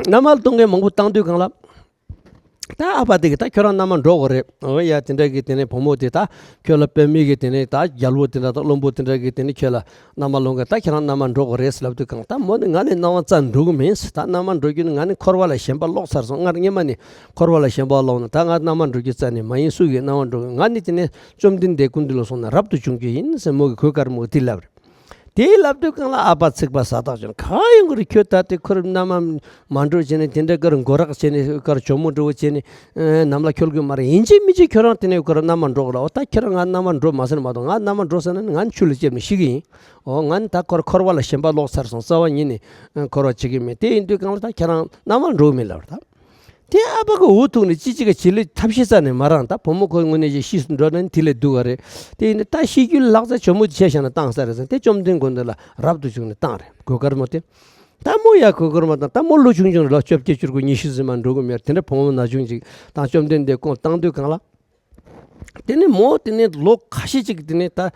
མནའ་མ་གཏོང་མཁན་མང་པོ་བཏང་དུས་གང་ལ། ད་ཨ་ཕ་དེ་གི་ད་ཁྱོད་རང་མནའ་མ་འགྲོ་དགོས་རེད། འོ་ཡ་དེ་འདྲ་གི་དེ་ནས་བུ་མོ་དེ་ད་ཁྱོད་ལ་དཔེ་མི་གི་དེ་ནས་ད་རྒྱལ་པོ་དེ་འདྲ་དང་བློན་པོ་དེ་འདྲ་གི་དེ་ནས་ཁྱོད་ལ་མནའ་མ་སློང་གི་ད་ཁྱེད་རང་མནའ་མ་འགྲོ་དགོས་རེད་ཟེར་ལབ་དུས་གང་ད་མོ་ནི་ང་ནི་མནའ་མ་རྩ་འགྲོ་གི་མིན་ཟེར། ད་མནའ་མ་འགྲོ་རྒྱུ་ནི་ང་ནི་འཁོར་བ་ལ་ཞེན་པ་ལོག་ཚར་སོང་། སྔར་སྔས་མ་ནི་འཁོར་བ་ལ་ཞེན་པ་ལོག་ན་ད་ང་མནའ་མ་འགྲོ་རྒྱུ་རྩ་ནས་མ་ཡིན། སུ་གིས་མནའ་མ་འགྲོ་གི་ང་ནི་དེ་ནས་བཅོམ་ལྡན་འདས་སྐུ་མདུན་ལ་སོང་ན་རབ་ཏུ་བྱུང་རྒྱུ་ཡིན་ཟེར་མོ་གི་གོས་དཀར་མོ་གིས་དེ་ལབ་རེད། དེ་ལབ་དུས་གང་ལ་ཨ་ཕ་ཚིག་པ་ས་ཐག་ཆོད། ག་ཡོང་གི་རེད། ཁྱོད་ད་དེ་ཁོར་མནའ་མ་མ་འགྲོ་བྱས་ནས་དེ་འདྲ་ཀར་མགོ་རག་བྱས་ནས་ཀར་གྱོ་མོ་འདྲ་བོ་བྱས་ནས་ནམ་ལ་འཁྱོལ་དགོས་མ་རེད། ཡིན་གཅིག་མིན་གཅིག་ཁྱོད་རང་དེ་ནས་ཀར་མནའ་མ་འགྲོ་དགོས་ར། འོ་ད་ཁྱེད་རང་ང་མནའ་མ་འགྲོ་མ་ཟེར་མ་གཏོགས་ང་མནའ་མ་འགྲོ་ཟེར་ན་ནི་ང་ནི་ཆུ་ལ་ལྕེབས་ནས་ཤི་གི་ཡིན། འོ་ང་ནི་ད་ཁོར་འཁོར་བ་ལ་ཞེན་པ་ལོག་ཚར་སོང་། རྩ་བ་ཉིད་ནས་འཁོར་བ་བྱེད་ཀྱི་མེད། དེ་ཡིན་དུས་གང་ལ་ད་ཁྱེད་རང་མནའ་མ་འགྲོ་གི་མེད་ལབ་ར་ད། དེ་ཨ་ཕ་གི་འུ་ཐུག་ནས་ཅི་ཅི་ག་བྱེད་ལས་ཐབས་ཤེས་རྩ་ནས་མ་རག་ད་བུ་མོ་ཁོ་དངོས་གནས་ཅིག་ཤི་འགྲོ་ན་ནི་དེ་ལས་སྡུག་ག་རེད། དེ་ཡིན་ན་ད་ཤི་རྒྱུ་ལག་རྩལ་ཇོ་མོ་ཆེ་བཞག་ན་བཏང་ས་རེད་ཟེར། དེ་བཅོམ་ལྡན་སྐུ་མདུན་ལ་རབ་ཏུ་བྱུང་ནས་བཏང་རེད། གོས་དཀར་མོ་དེ། ད་མོ་ཡ་གོས་དཀར་མོ་བཏང་ད་མོ་ལོ་ཆུང་ཆུང་རེད་ལོ་བཅོ་བརྒྱད་བཅུ་དགུ་ཉི་ཤུ་ཟིན་མ་འགྲོ་གི་མེད། དེ་འདྲ་བུ་མོ་ན་ཆུང་ཅིག་དང་བཅོམ་ལྡན་འདས་སྐུ་བཏང་དུས་གང་ལ། དེ་ནས་མོ་དེ་ནས་ལོ་ཁ་ཤས་ཅིག་དེ་ནས་ད་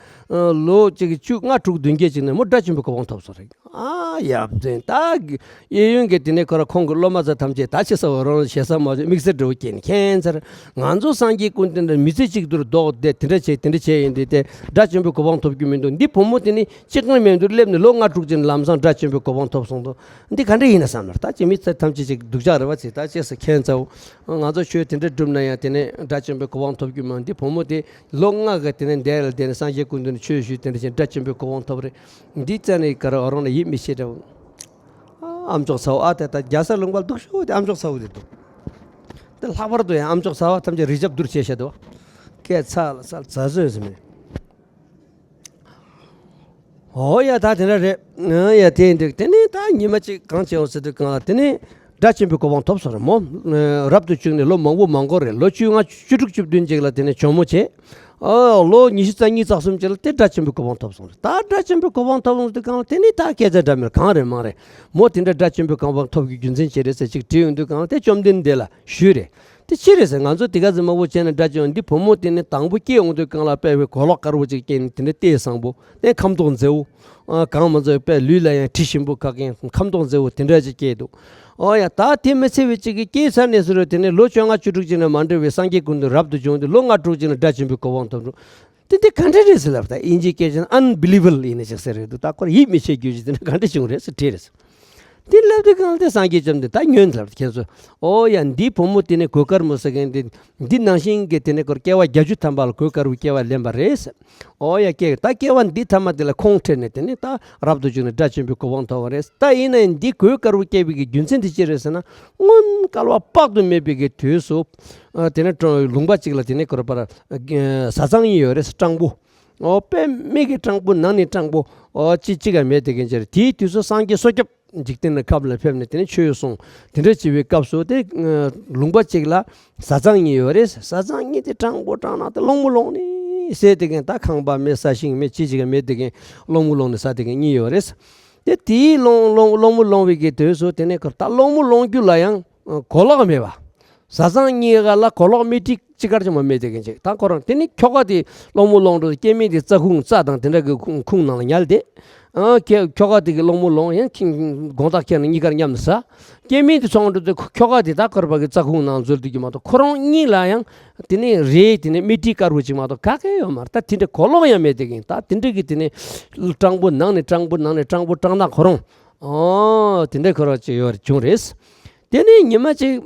ལོ་གཅིག་བཅུ་ལྔ་དྲུག་བདུན་བརྒྱད་ཅིག་ནས་མོ་དགྲ་བཅོམ་པའི་གོ་འཕང་ཐོབ་སོང་རེད། ཨ་ཡ་བཙན་ད་གཡས་གཡོན་གྱི་དེ་ནས་ཁོ་ར་ཁོང་གི་སློབ་མ་ཚོ་ཐམས་ཅད་ད་ཅི་ཟེར་བ་རང་ཞེ་ས་མ་བྱུང་དམིགས་བསལ་འདྲ་བོ་སྐྱེས་ནས་ཁྱད་མཚར། ང་ཚོ་སངས་རྒྱས་ཀུན་བསྟན་འདྲ་མི་ཚེ་གཅིག་ཏུ་ལྡོག་སྟེ་དེ་འདྲ་བྱས་དེ་འདྲ་བྱས་ཡིན་དུས་དེ་དགྲ་བཅོམ་པའི་གོ་འཕང་ཐོབ་རྒྱུ་མི་འདུག་འདི་བུ་མོ་དེ་ནི་སྤྱིར་བཏང་མེད་འདུག་སླེབས་ནས་ལོ་ལྔ་དྲུག་ཅིག་ལམ་སང་དགྲ་བཅོམ་པའི་གོ་འཕང་ཐོབ་སོང་དུས་འདི་ག་འདྲ་ཡིན་ན་བསམ་ལ་ད་ཅི་མི་ཚེ་ཐམས་ཅད་ཅིག་སྡུག་ཅག་རེད་བ་ཚེ་ད་ཅི་ཟེར་ཁྱད་མཚར། ང་ཚོ་ཆོས་དེ་འདྲ་བསྒྲུབས་ན་ཡང་དེ་ནས་དགྲ་བཅོམ་པའི་གོ་འཕང་ཐོབ་རྒྱུ་མ་འདི་བུ་མོ་དེ་ལོ་ལྔ་ག་དེ་ནས་འདས་ལ་དེ་ནས་སངས་རྒྱས་ཀུན་བསྟན་ཆོས་ཞུས་དེ་འདྲ་བྱས་དགྲ་བཅོམ་པའི་གོ་འཕང་ཐོབ་རེད། འདི་རྩ་ནས་ག་ར་རང་ལ་ཡིད་མི་ཆེས་འདྲ་བོ། ཨ་ཨམ་ཅོག་ཚ་བོ་ཨ་དེ་ད་རྒྱ་སར་ལུང་པ་སྡུག་ཤོས་དེ་ཨམ་ཅོག་ཚ་བོ་དེ་འདུག་དེ་ལྷག་པར་དུ་ཡང་ཨམ་ཅོག་ཚ་བ་ཐམས་ཅད་རི་ཞབས་བསྡུར་བྱས་བཤད་དོ། སྐད་ཚ་ལ་ཚ་ལ་ཚ་བཟོས་ཟིན་མེད། ཨོ་ཡ་ད་དེ་འདྲ་རེད། ཨ་ཡ་དེ་ཡིན་དུས་དེ་ནས་ད་ཉི་མ་གཅིག་གང་བྱས་འོང་ཟེར་དུས་གང་ལ་དེ་ནས་དགྲ་བཅོམ་པའི་གོ་འཕང་ཐོབ་སོང་རེད་མོ། རབ་ཏུ་བྱུང་ནས་ལོ་མང་པོ་མ་འགོར་རེད། ལོ་བཅོ་ལྔ་བཅུ་དྲུག་བཅུ་བདུན་ཅིག་ལ་དེ་ནས་གྱོང་མོ་བྱས། ཨོ་ལོ་ཉི་ཤུ་རྩ་གཉིས་རྩ་གསུམ་ཅིག་ལ་དེ་དགྲ་བཅོམ་པའི་གོ་འཕང་ཐོབ་སོང་རེད། ད་དགྲ་བཅོམ་པའི་གོ་འཕང་ཐོབ་སོང་དུས་གང་ལ་དེ་ནས་ད་སྐད་ཆ་འདྲ་མིན་གང་རེད་མང་རེད། མོ་དེ་འདྲ་དགྲ་བཅོམ་པའི་གོ་འཕང་ཐོབ་རྒྱུ་རྒྱུ་མཚན་ཅི་རེད་ཟེར་ཅིག་དྲིས་ཡོང་དུས་གང་ལ་དེ་བཅོམ་ལྡན་འདས་ལ་ཞུས་རེད། དེ་ཅི་རེད་ཟེར། ང་ཚོ་དེ་ག་ཙམ་མང་པོ་བྱས་ནས་དགྲ་བཅོམ་འདི་བུ་མོ་དེ་ནི་དང་པོ་སྐྱེས་ཡོང་དུས་གང་ལ་དཔེ་བའི་གོ་ལོག་དཀར་པོ་ཅིག་སྐྱེས་ནས་དེ་འདྲ་ལྟས་བཟང་པོ་དེ་ཁ་མདོག་མཛེས་པོ། གང་མ་ཚོ་དཔེ་ལུས་ལ་ཡང་དྲི་ཞིམ་པོ་ཁ་མཁན་ཁ་མདོག་མཛེས་པོ་དེ་འདྲ་ཅིག་སྐྱེས་འདུག་ཨོ་ཡ་ད་དེ་མི་ཚེ་བའི་ཅིག་གི་སྐྱེས་ཚར་ནས་ཟེར་རོ། དེ་ནས་ལོ་བཅོ་ལྔ་བཅུ་དྲུག་ཅིག་ནས་མ་འདྲ་བའི་སངས་རྒྱས་ཀུན་ཏུ་རབ་ཏུ་བྱུང་སྟེ་ལོ་ལྔ་དྲུག་ཅིག་ནས་དགྲ་བཅོམ་པའི་གོ་འཕང་ཐོབ་འགྲོ། དེ་འདི་ག་འདྲ་རེད་ཟེར་ལབ་ད་དབྱིན་ཇིའི་སྐད་ཆ་ན་unbelievable ཡིན་ནི་ཅིག་ཟེར་རེད་འདུག་ད་ཁོར་ཡིད་མི་ཆེས་རྒྱུ་ཅིག་དེ་འདྲ་ག་འདྲ་བྱུང་རེད་ཟེར་དྲིས་རེད། དེ་ལབ་དུས་གང་དེ་སངས་རྒྱས་བཅོམ་ལྡན་ད་ཉོན་ལབ་ཁྱེད་ཚོ། ཨོ་ཡ་འདི་བུ་མོ་དེ་ནས་གོས་དཀར་མོ་ཟེར་མཁན་དེ་འདི་ནང་བཞིན་གྱི་དེ་ནས་ཁོར་སྐྱེ་བ་བརྒྱད་ཅུ་ཐམ་པ་ལ་གོས་དཀར་བོའི་སྐྱེ་བ་ལེན་པ་རེད་ཟེར། ཨོ་ཡ་སྐྱེ་ད་སྐྱེ་བ་འདི་ཐ་མ་དེ་ལ་ཁོང་ཁྲིད་ནས་དེ་ནས་ད་རབ་ཏུ་བྱུང་ནས་དགྲ་བཅོམ་པའི་གོ་འཕང་ཐོབ་པ་རེད། ད་ཡིན་ན་ཡང་འདི་གོས་དཀར་བོ་སྐྱེ་བའི་གི་རྒྱུ་མཚན་དེ་ཅི་རེད་ཟེར་ན། སྔོན་བསྐལ་པ་དཔག་ཏུ་མེད་པའི་གི་དུས་སུ། ཨ་དེ་ནས་ཀྲོ་ལུང་པ་གཅིག་ལ་དེ་ནས་ཁོར་པར་ཨ་བཟའ་ཚང་གཉིས་ཡོད་རེད་སྤྲང་པོ། ཨོ་དཔེ་མི་གི་སྤྲང་པོ་ནང་ནས་སྤྲང་པོ། ཨོ་ཅི་གཅིག་ག་མེད་དེ་གན་ཅེར་དེའི་དུས་སུ་སངས་རྒྱས་བསོད་སྐྱབས་འཇིག་རྟེན་ལ་ཁབ་ལ་ཕེབས་ནས་དེ་ནས་ཆོས་གསུངས། དེ་འདྲ་བྱེད་པའི་སྐབས་སུ་དེ་ལུང་པ་གཅིག་ལ་བཟའ་ཚང་གཉིས་ཡོད་རེད། བཟའ་ཚང་གཉིས་དེ་སྤྲང་པོ་སྤྲང་ནག་དེ་སློང་མོ་སློང་ནས་ཟས་དེ་གན་ད་ཁང་པ་མེད་ས་ཞིང་མེད་ཅི་གཅིག་ག་མེད་དེ་གན་སློང་མོ་སློང་ནས་ས་དེ་གན་གཉིས་ཡོད་རེད། དེ་དེའི་སློང་སློང་སློང་མོ་སློང་བའི་གི་དུས་སུ་དེ་ནས་ཁོར་ད་སློང་མོ་སློང་རྒྱུ་ལ་ཡང་གོ་ལོག་མེད་པ། བཟའ་ཚང་གཉིས་ཀ་ལ་གོ་ལོག་མི་ཏིག་ཅི་དཀར་ཅང་མ་མེད་དེ་གན་ཅིག་ད་ཁོ་རང་དེ་ནི་ཁྱོ་ག་དེ་སློང་མོ་སློང་འགྲོ་སྐྱེ་དམན་དེ་རྩྭ་ཁུང་རྩྭ་དང་དེ་འདྲ་གི་ཁུང་ཁུང་ནང་ལ་ཉལ་ཏེ། ཨ་ཁྱེད་ཁྱོ་ག་དེ་གི་སློང་མོ་སློང་ཡང་ཁྱིམ་དགོང་དག་ཁྱེད་ནི་གཉིས་ཀར་མཉམ་དུ་ཟ། སྐྱེ་དམན་དེ་ཚོང་འགྲོ་དེ་ཁྱོ་ག་དེ་ད་ཁོར་པ་གི་རྩྭ་ཁུང་ནང་འཛུལ་དུས་ཀྱི་མ་གཏོགས་ཁོ་རང་གཉིས་ལ་ཡང་དེ་ནི་རེད་དེ་ནི་མི་ཏིག་དཀར་བོ་ཅིག་མ་གཏོགས་ག་གེ་ཡོད་མ་རེད། ད་དེ་འདྲ་གོ་ལོག་ཡང་མེད་དེ་གན་ད་དེ་འདྲ་གི་དེ་ནི་སྤྲང་པོ་ནང་ནས་སྤྲང་པོ་ནང་ནས་སྤྲང་པོ་སྤྲང་ནག་ཁོ་རང་ཨོ་དེ་འདྲ་ཁོ་རང་ཅིག་ཡོད་རེད་བྱུང་རེད། དེ་ནས་ཉི་མ་གཅིག་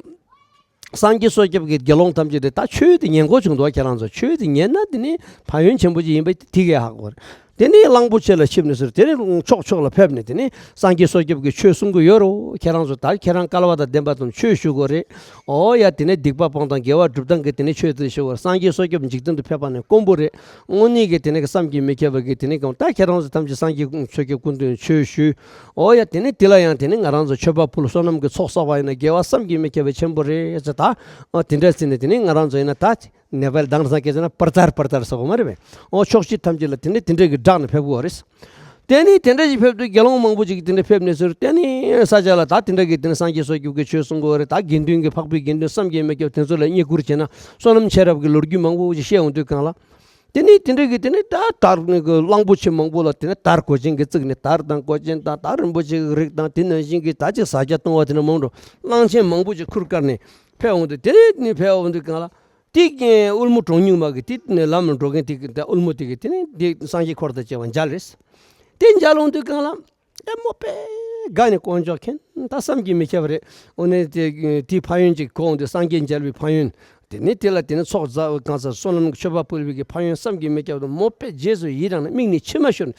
སངས་རྒྱས་བསོད་སྐྱབས་ཀྱིས་དགེ་སློང་ཐམས་ཅད་དེ་ད་ཆོས་དེ་ཉན་གོ་བྱུང་འདུག་ཁྱེད་རང་ཚོ་ཆོས་དེ་ཉན་ན་དེ་ནི་ཕན་ཡོན་ཆེན་པོ་ཅིག་ཡིན་པ་དེ་གས་ཧ་གོ་རེད། དེ་ནས་གླང་པོ་ཆེ་ལ་ཆིབས་ནས་ཟེར་དེ་ནས་ཕྱོགས་ཕྱོགས་ལ་ཕེབས་ནས་དེ་ནས་སངས་རྒྱས་བསོད་སྐྱབས་ཀྱིས་ཆོས་གསུང་གི་ཡོད་རོ། ཁྱེད་རང་ཚོ་ད་ཁྱེད་རང་སྐལ་བ་དང་ལྡན་པ་ཙམ་ཆོས་ཞུ་དགོས་རེད། ཨོ་ཡ་དེ་ནས་སྡིག་པ་སྤང་དང་དགེ་བ་སྒྲུབ་སྟངས་ཀྱི་དེ་ནས་ཆོས་དེ་ཞུ་དགོས་རེད། སངས་རྒྱས་བསོད་སྐྱབས་འཇིག་རྟེན་དུ་ཕེབས་པ་ནས་དཀོན་པོ་རེད། དངོས་གནས་ཀྱི་དེ་ནས་བསམ་གྱིས་མི་ཁྱབ་པ་གི་དེ་ནས་གང་ད་ཁྱེད་རང་ཚོ་ཐམས་ཅད་སངས་རྒྱས་བསོད་སྐྱབས་ཀུན་འདུས་ཆོས་ཞུས། ཨོ་ཡ་དེ་ནས་དེ་ལ་ཡང་དེ་ནས་ང་རང་ཚོ་མཆོད་པ་ཕུལ་བསོད་ནམས་ཀྱི་ཚོགས་བསགས་པ་ཡིན་ན་དགེ་བ་བསམ་གྱིས་མི་ཁྱབ་པ་ཆེན་པོ་རེད་ཟེར་ད། ཨོ་དེ་འདྲ་ཟེར་ནས་དེ་ནས་ང་རང་ཚོ་ཡིན་ན་ད་ནེ་པལ་དང་སང་སྐད་ཆ་ན་པར་ཙར་པར་ཙར་ཟེར་གོ་མ་རེད་པས། ཨོ་ཕྱོགས་བཞི་ཐམས་ཅད་ལ་དེ་འདྲ་དེ་འདྲ་གི་བསྒྲགས་ནས་ཕེབས་དགོས་རེད། དེ་ནས་དེ་འདྲ་ཞིག་ཕེབས་དུས་དགེ་སློང་མང་པོ་ཅིག་དེ་འདྲ་ཕེབས་ནས་ཟེར་དེ་ནས་ས་ཆ་ལ་ད་དེ་འདྲ་གི་དེ་ནས་སངས་རྒྱས་བསོད་སྐྱབས་ཀྱི་ཆོས་གསུང་གི་ཡོད་རེད། ད་དགེ་འདུན་གྱི་འཕགས་པའི་དགེ་འདུན་བསམ་གྱིས་མི་ཁྱབ་དེ་ཚོ་ལ་བསྙེན་བཀུར་བྱས་ན་བསོད་ནམས་ཆེ་རབས་ཀྱི་ལོ་རྒྱུས་མང་པོ་ཅིག་བཤད་ཡོང་དུས་གང་ལ། དེ་ནས་དེ་འདྲ་གི་དེ་ནས་ད་དར་གླང་པོ་ཆེ་མང་པོ་ལ་དེ་ནས་དར་གོས་ཆེན་གྱིས་བརྩིགས་ནས་དར་དང་གོས་ཆེན་དང་དར་རིན་པོ་ཆེ་གི་རིགས་དང་དེ་ནང་བཞིན་གྱི་ད་ཅིག་ཟ་རྒྱ་བཏུང་བ་དེ་འདྲ་མང་འགྲོ་གླང་ཆེན་མང་པོ་ཅིག་ཁུར་བཀར་ནས་ཕེབས་འོང་དུས་དེ་ནས་ཕེབས་འོང་དུས་གང་ལ། དེ་དབུལ་མོ་གྲོང་སྙིང་མ་གི་དེ་ནས་ལམ་ལ་འགྲོ་མཁན་དེ་གི་ད་དབུལ་མོ་དེ་གི་དེ་ནས་དེ་སངས་རྒྱས་འཁོར་དང་བཅས་པ་མཇལ་རེད། དེ་མཇལ་འོང་དུས་གང་ལ། ཨེ་མོ་དཔེ་དགའ་ནས་དཀོན་མཆོག་མཁྱེན་ད་བསམ་གྱིས་མི་ཁྱབ་པ་རེད། འོ་ནས་དེ་དེའི་ཕན་ཡོན་ཅིག་གོ་འོང་དུས་སངས་རྒྱས་མཇལ་བའི་ཕན་ཡོན། དེ་ནས་དེ་ལ་དེ་ནས་ཚོགས་བསགས་གང་ཟག་བསོད་ནམས་ཀྱི་མཆོད་པ་ཕུལ་བའི་གི་ཕན་ཡོན་བསམ་གྱིས་མི་ཁྱབ་དང་མོ་དཔེ་རྗེས་སུ་ཡི་རང་ནས་མིག་ནས་མཆི་མ་ཤོར་ནས།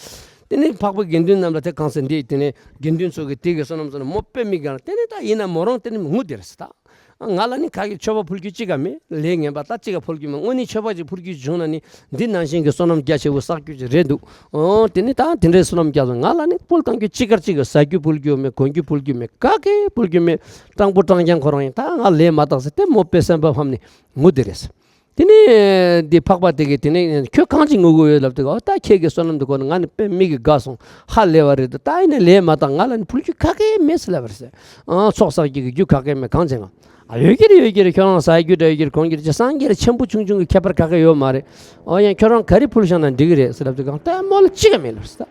དེ་ནས་འཕགས་པའི་དགེ་འདུན་རྣམས་ལ་དེ་གང་ཟེར་འདི་དེ་ནས་དགེ་འདུན་ཚོ་གི་དེ་གི་བསོད་ནམས་ཚོ་ནས་མོ་དཔེ་མིག་གང་ལ་དེ་ནས་ད་ཡིན་ན་མོ་རང་དེ་ནས་ངུ་དེ་རེད་ཟེར་ད། ང་ལ་ནི་ག་གི་མཆོད་པ་ཕུལ་རྒྱུ་གཅིག་ག་མེད། ལས་ངན་པ་ད་གཅིག་ག་ཕུལ་རྒྱུ་མེད། དངོས་གནས་མཆོད་པ་ཅིག་ཕུལ་རྒྱུ་བྱུང་ན་ནི་འདི་ནང་བཞིན་གྱི་བསོད་ནམས་རྒྱ་ཆེ་བོ་བསགས་རྒྱུ་ཅིག་རེད་འདུག་ཨོ་དེ་ནི་ད་དེ་འདྲའི་བསོད་ནམས་རྒྱ་ཚོ་ང་ལ་ནི་ཕུལ་བཏང་རྒྱུ་གཅིག་གར་གཅིག་གི་ཟ་རྒྱུ་ཕུལ་རྒྱུ་མེད། གོན་རྒྱུ་ཕུལ་རྒྱུ་མེད། ག་གེ་ཕུལ་རྒྱུ་མེད། སྤྲང་པོ་སྤྲང་རྐྱང་ཁོ་རང་ཡིན། ད་ང་ལས་མ་དག་ཟེར་དེ་མོ་དཔེ་སེམས་པ་ཕམ་ནས་ངུ་དེ་རེད། དེ་ནས་འདི་འཕགས་པ་དེ་གིས་དེ་ནས་ཁྱོད་གང་ཅིག་དངོས་གོ་ཡོད་ལབ་དུས། ཨོ་ད་ཁྱེད་ཀྱི་བསོད་ནམས་དེ་གོ་ནས་ང་ནི་དཔེ་མིག་གིས་དགའ་སོང་། ཧ་ལས་པ་རེད། ད་ཡིན་ནའི་ལས་མ་བཏང་། ང་ལ་ནི་ཕུལ་རྒྱུ་ག་གེ་མེད་ཟེར་ལབ་པ་རེད་ཟེར། ཨང་ཚོགས་བསགས་རྒྱུ་གི་རྒྱུ་ག་གེ་མེད། གང་བྱེད་ང་། ཨ་ཡོད་ཀྱི་རེད། ཡོད་ཀྱི་རེད། ཁྱོད་རང་ཟ་རྒྱུ་འདྲ་ཡོད་ཀྱི་རེད། གོན་རྒྱུ་རེད། ཅེས་སངས་རྒྱས་ལ་ཆེན་པོ་ཆུང་ཆུང་གི་ཁྱད་པར་ག་གེ་ཡོད་མ་རེད། ཨོ་ཡང་ཁྱོད་རང་ག་རེ་ཕུལ་བཞག་ན་འགྲིག་གི་རེད་ཟེར་ལབ་དུས་གང་། ལྟད་མོ་ལ་ཅི་ག་མེད་ལབ་པ་རེད་ཟེར།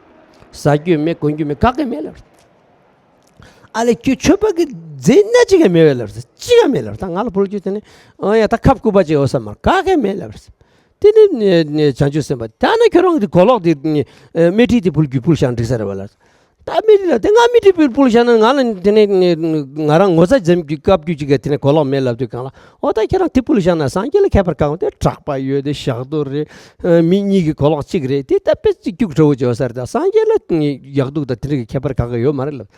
ཟ་རྒྱུ་མེད། གོན་རྒྱུ་མེད། ག་གེ་མེད་ལབ་པ་རེད། ཨ་ལས་ཁྱོད་མཆོད་པ་གི་རྫས་སྣ་གཅིག་ཀྱང་མེད་པས་ལབ་ཟེར། གཅིག་ཀྱང་མེད་ལབ། ད་ང་ལ་ཕུལ་རྒྱུ་དེ་ནི་ཨ་ཡ་ད་ཁབ་སྐུད་པ་ཅིག་ཡོད་ས་མ་རེད། ག་གེ་མེད་ལབ་ཟེར། དེ་ནི་ནི་ནི་བྱང་ཆུབ་སེམས་དཔའ་ད་ནི་ཁྱོད་རང་གི་གོས་ལོག་དེ་ནི་ཨ་སྨད་རིས་དེ་ཕུལ་རྒྱུ་ཕུལ་བཞག་འགྲིག་ས་རེད་པ་ལབ་ཟེར། ད་སྨད་རིས་ལ་དེ་ང་སྨད་རིས་ཕུལ་ཕུལ་བཞག་ན་ང་ལ་དེ་ནི་ནི་ང་རང་ངོ་ཚ་འཛེམ་རྒྱུ་བཀབ་རྒྱུ་ཅིག་ག་དེ་ནི་གོས་ལོག་མེད་ལབ་དུས་གང་ལ། ཨོ་ད་ཁྱེད་རང་དེ་ཕུལ་བཞག་ན་སངས་རྒྱས་ལ་ཁྱད་པར་གང་། དེ་གྲགས་པ་ཡོད་དེ་ཞག་རྡོ་རེད། ཨ་མི་གཉིས་ཀྱི་གོས་ལོག་གཅིག་རེད། དེ་ད་དཔེ་ཅིག་སྐྱུག་བྲོ་བོ་བྱེད་ས་རེད། ད་སངས་རྒྱས་ལ་ཡག་སྡུག་དང་དེ་འདྲ་གི་ཁྱད་པར་ག་གེ་ཡོད་མ་རེད་ལབ།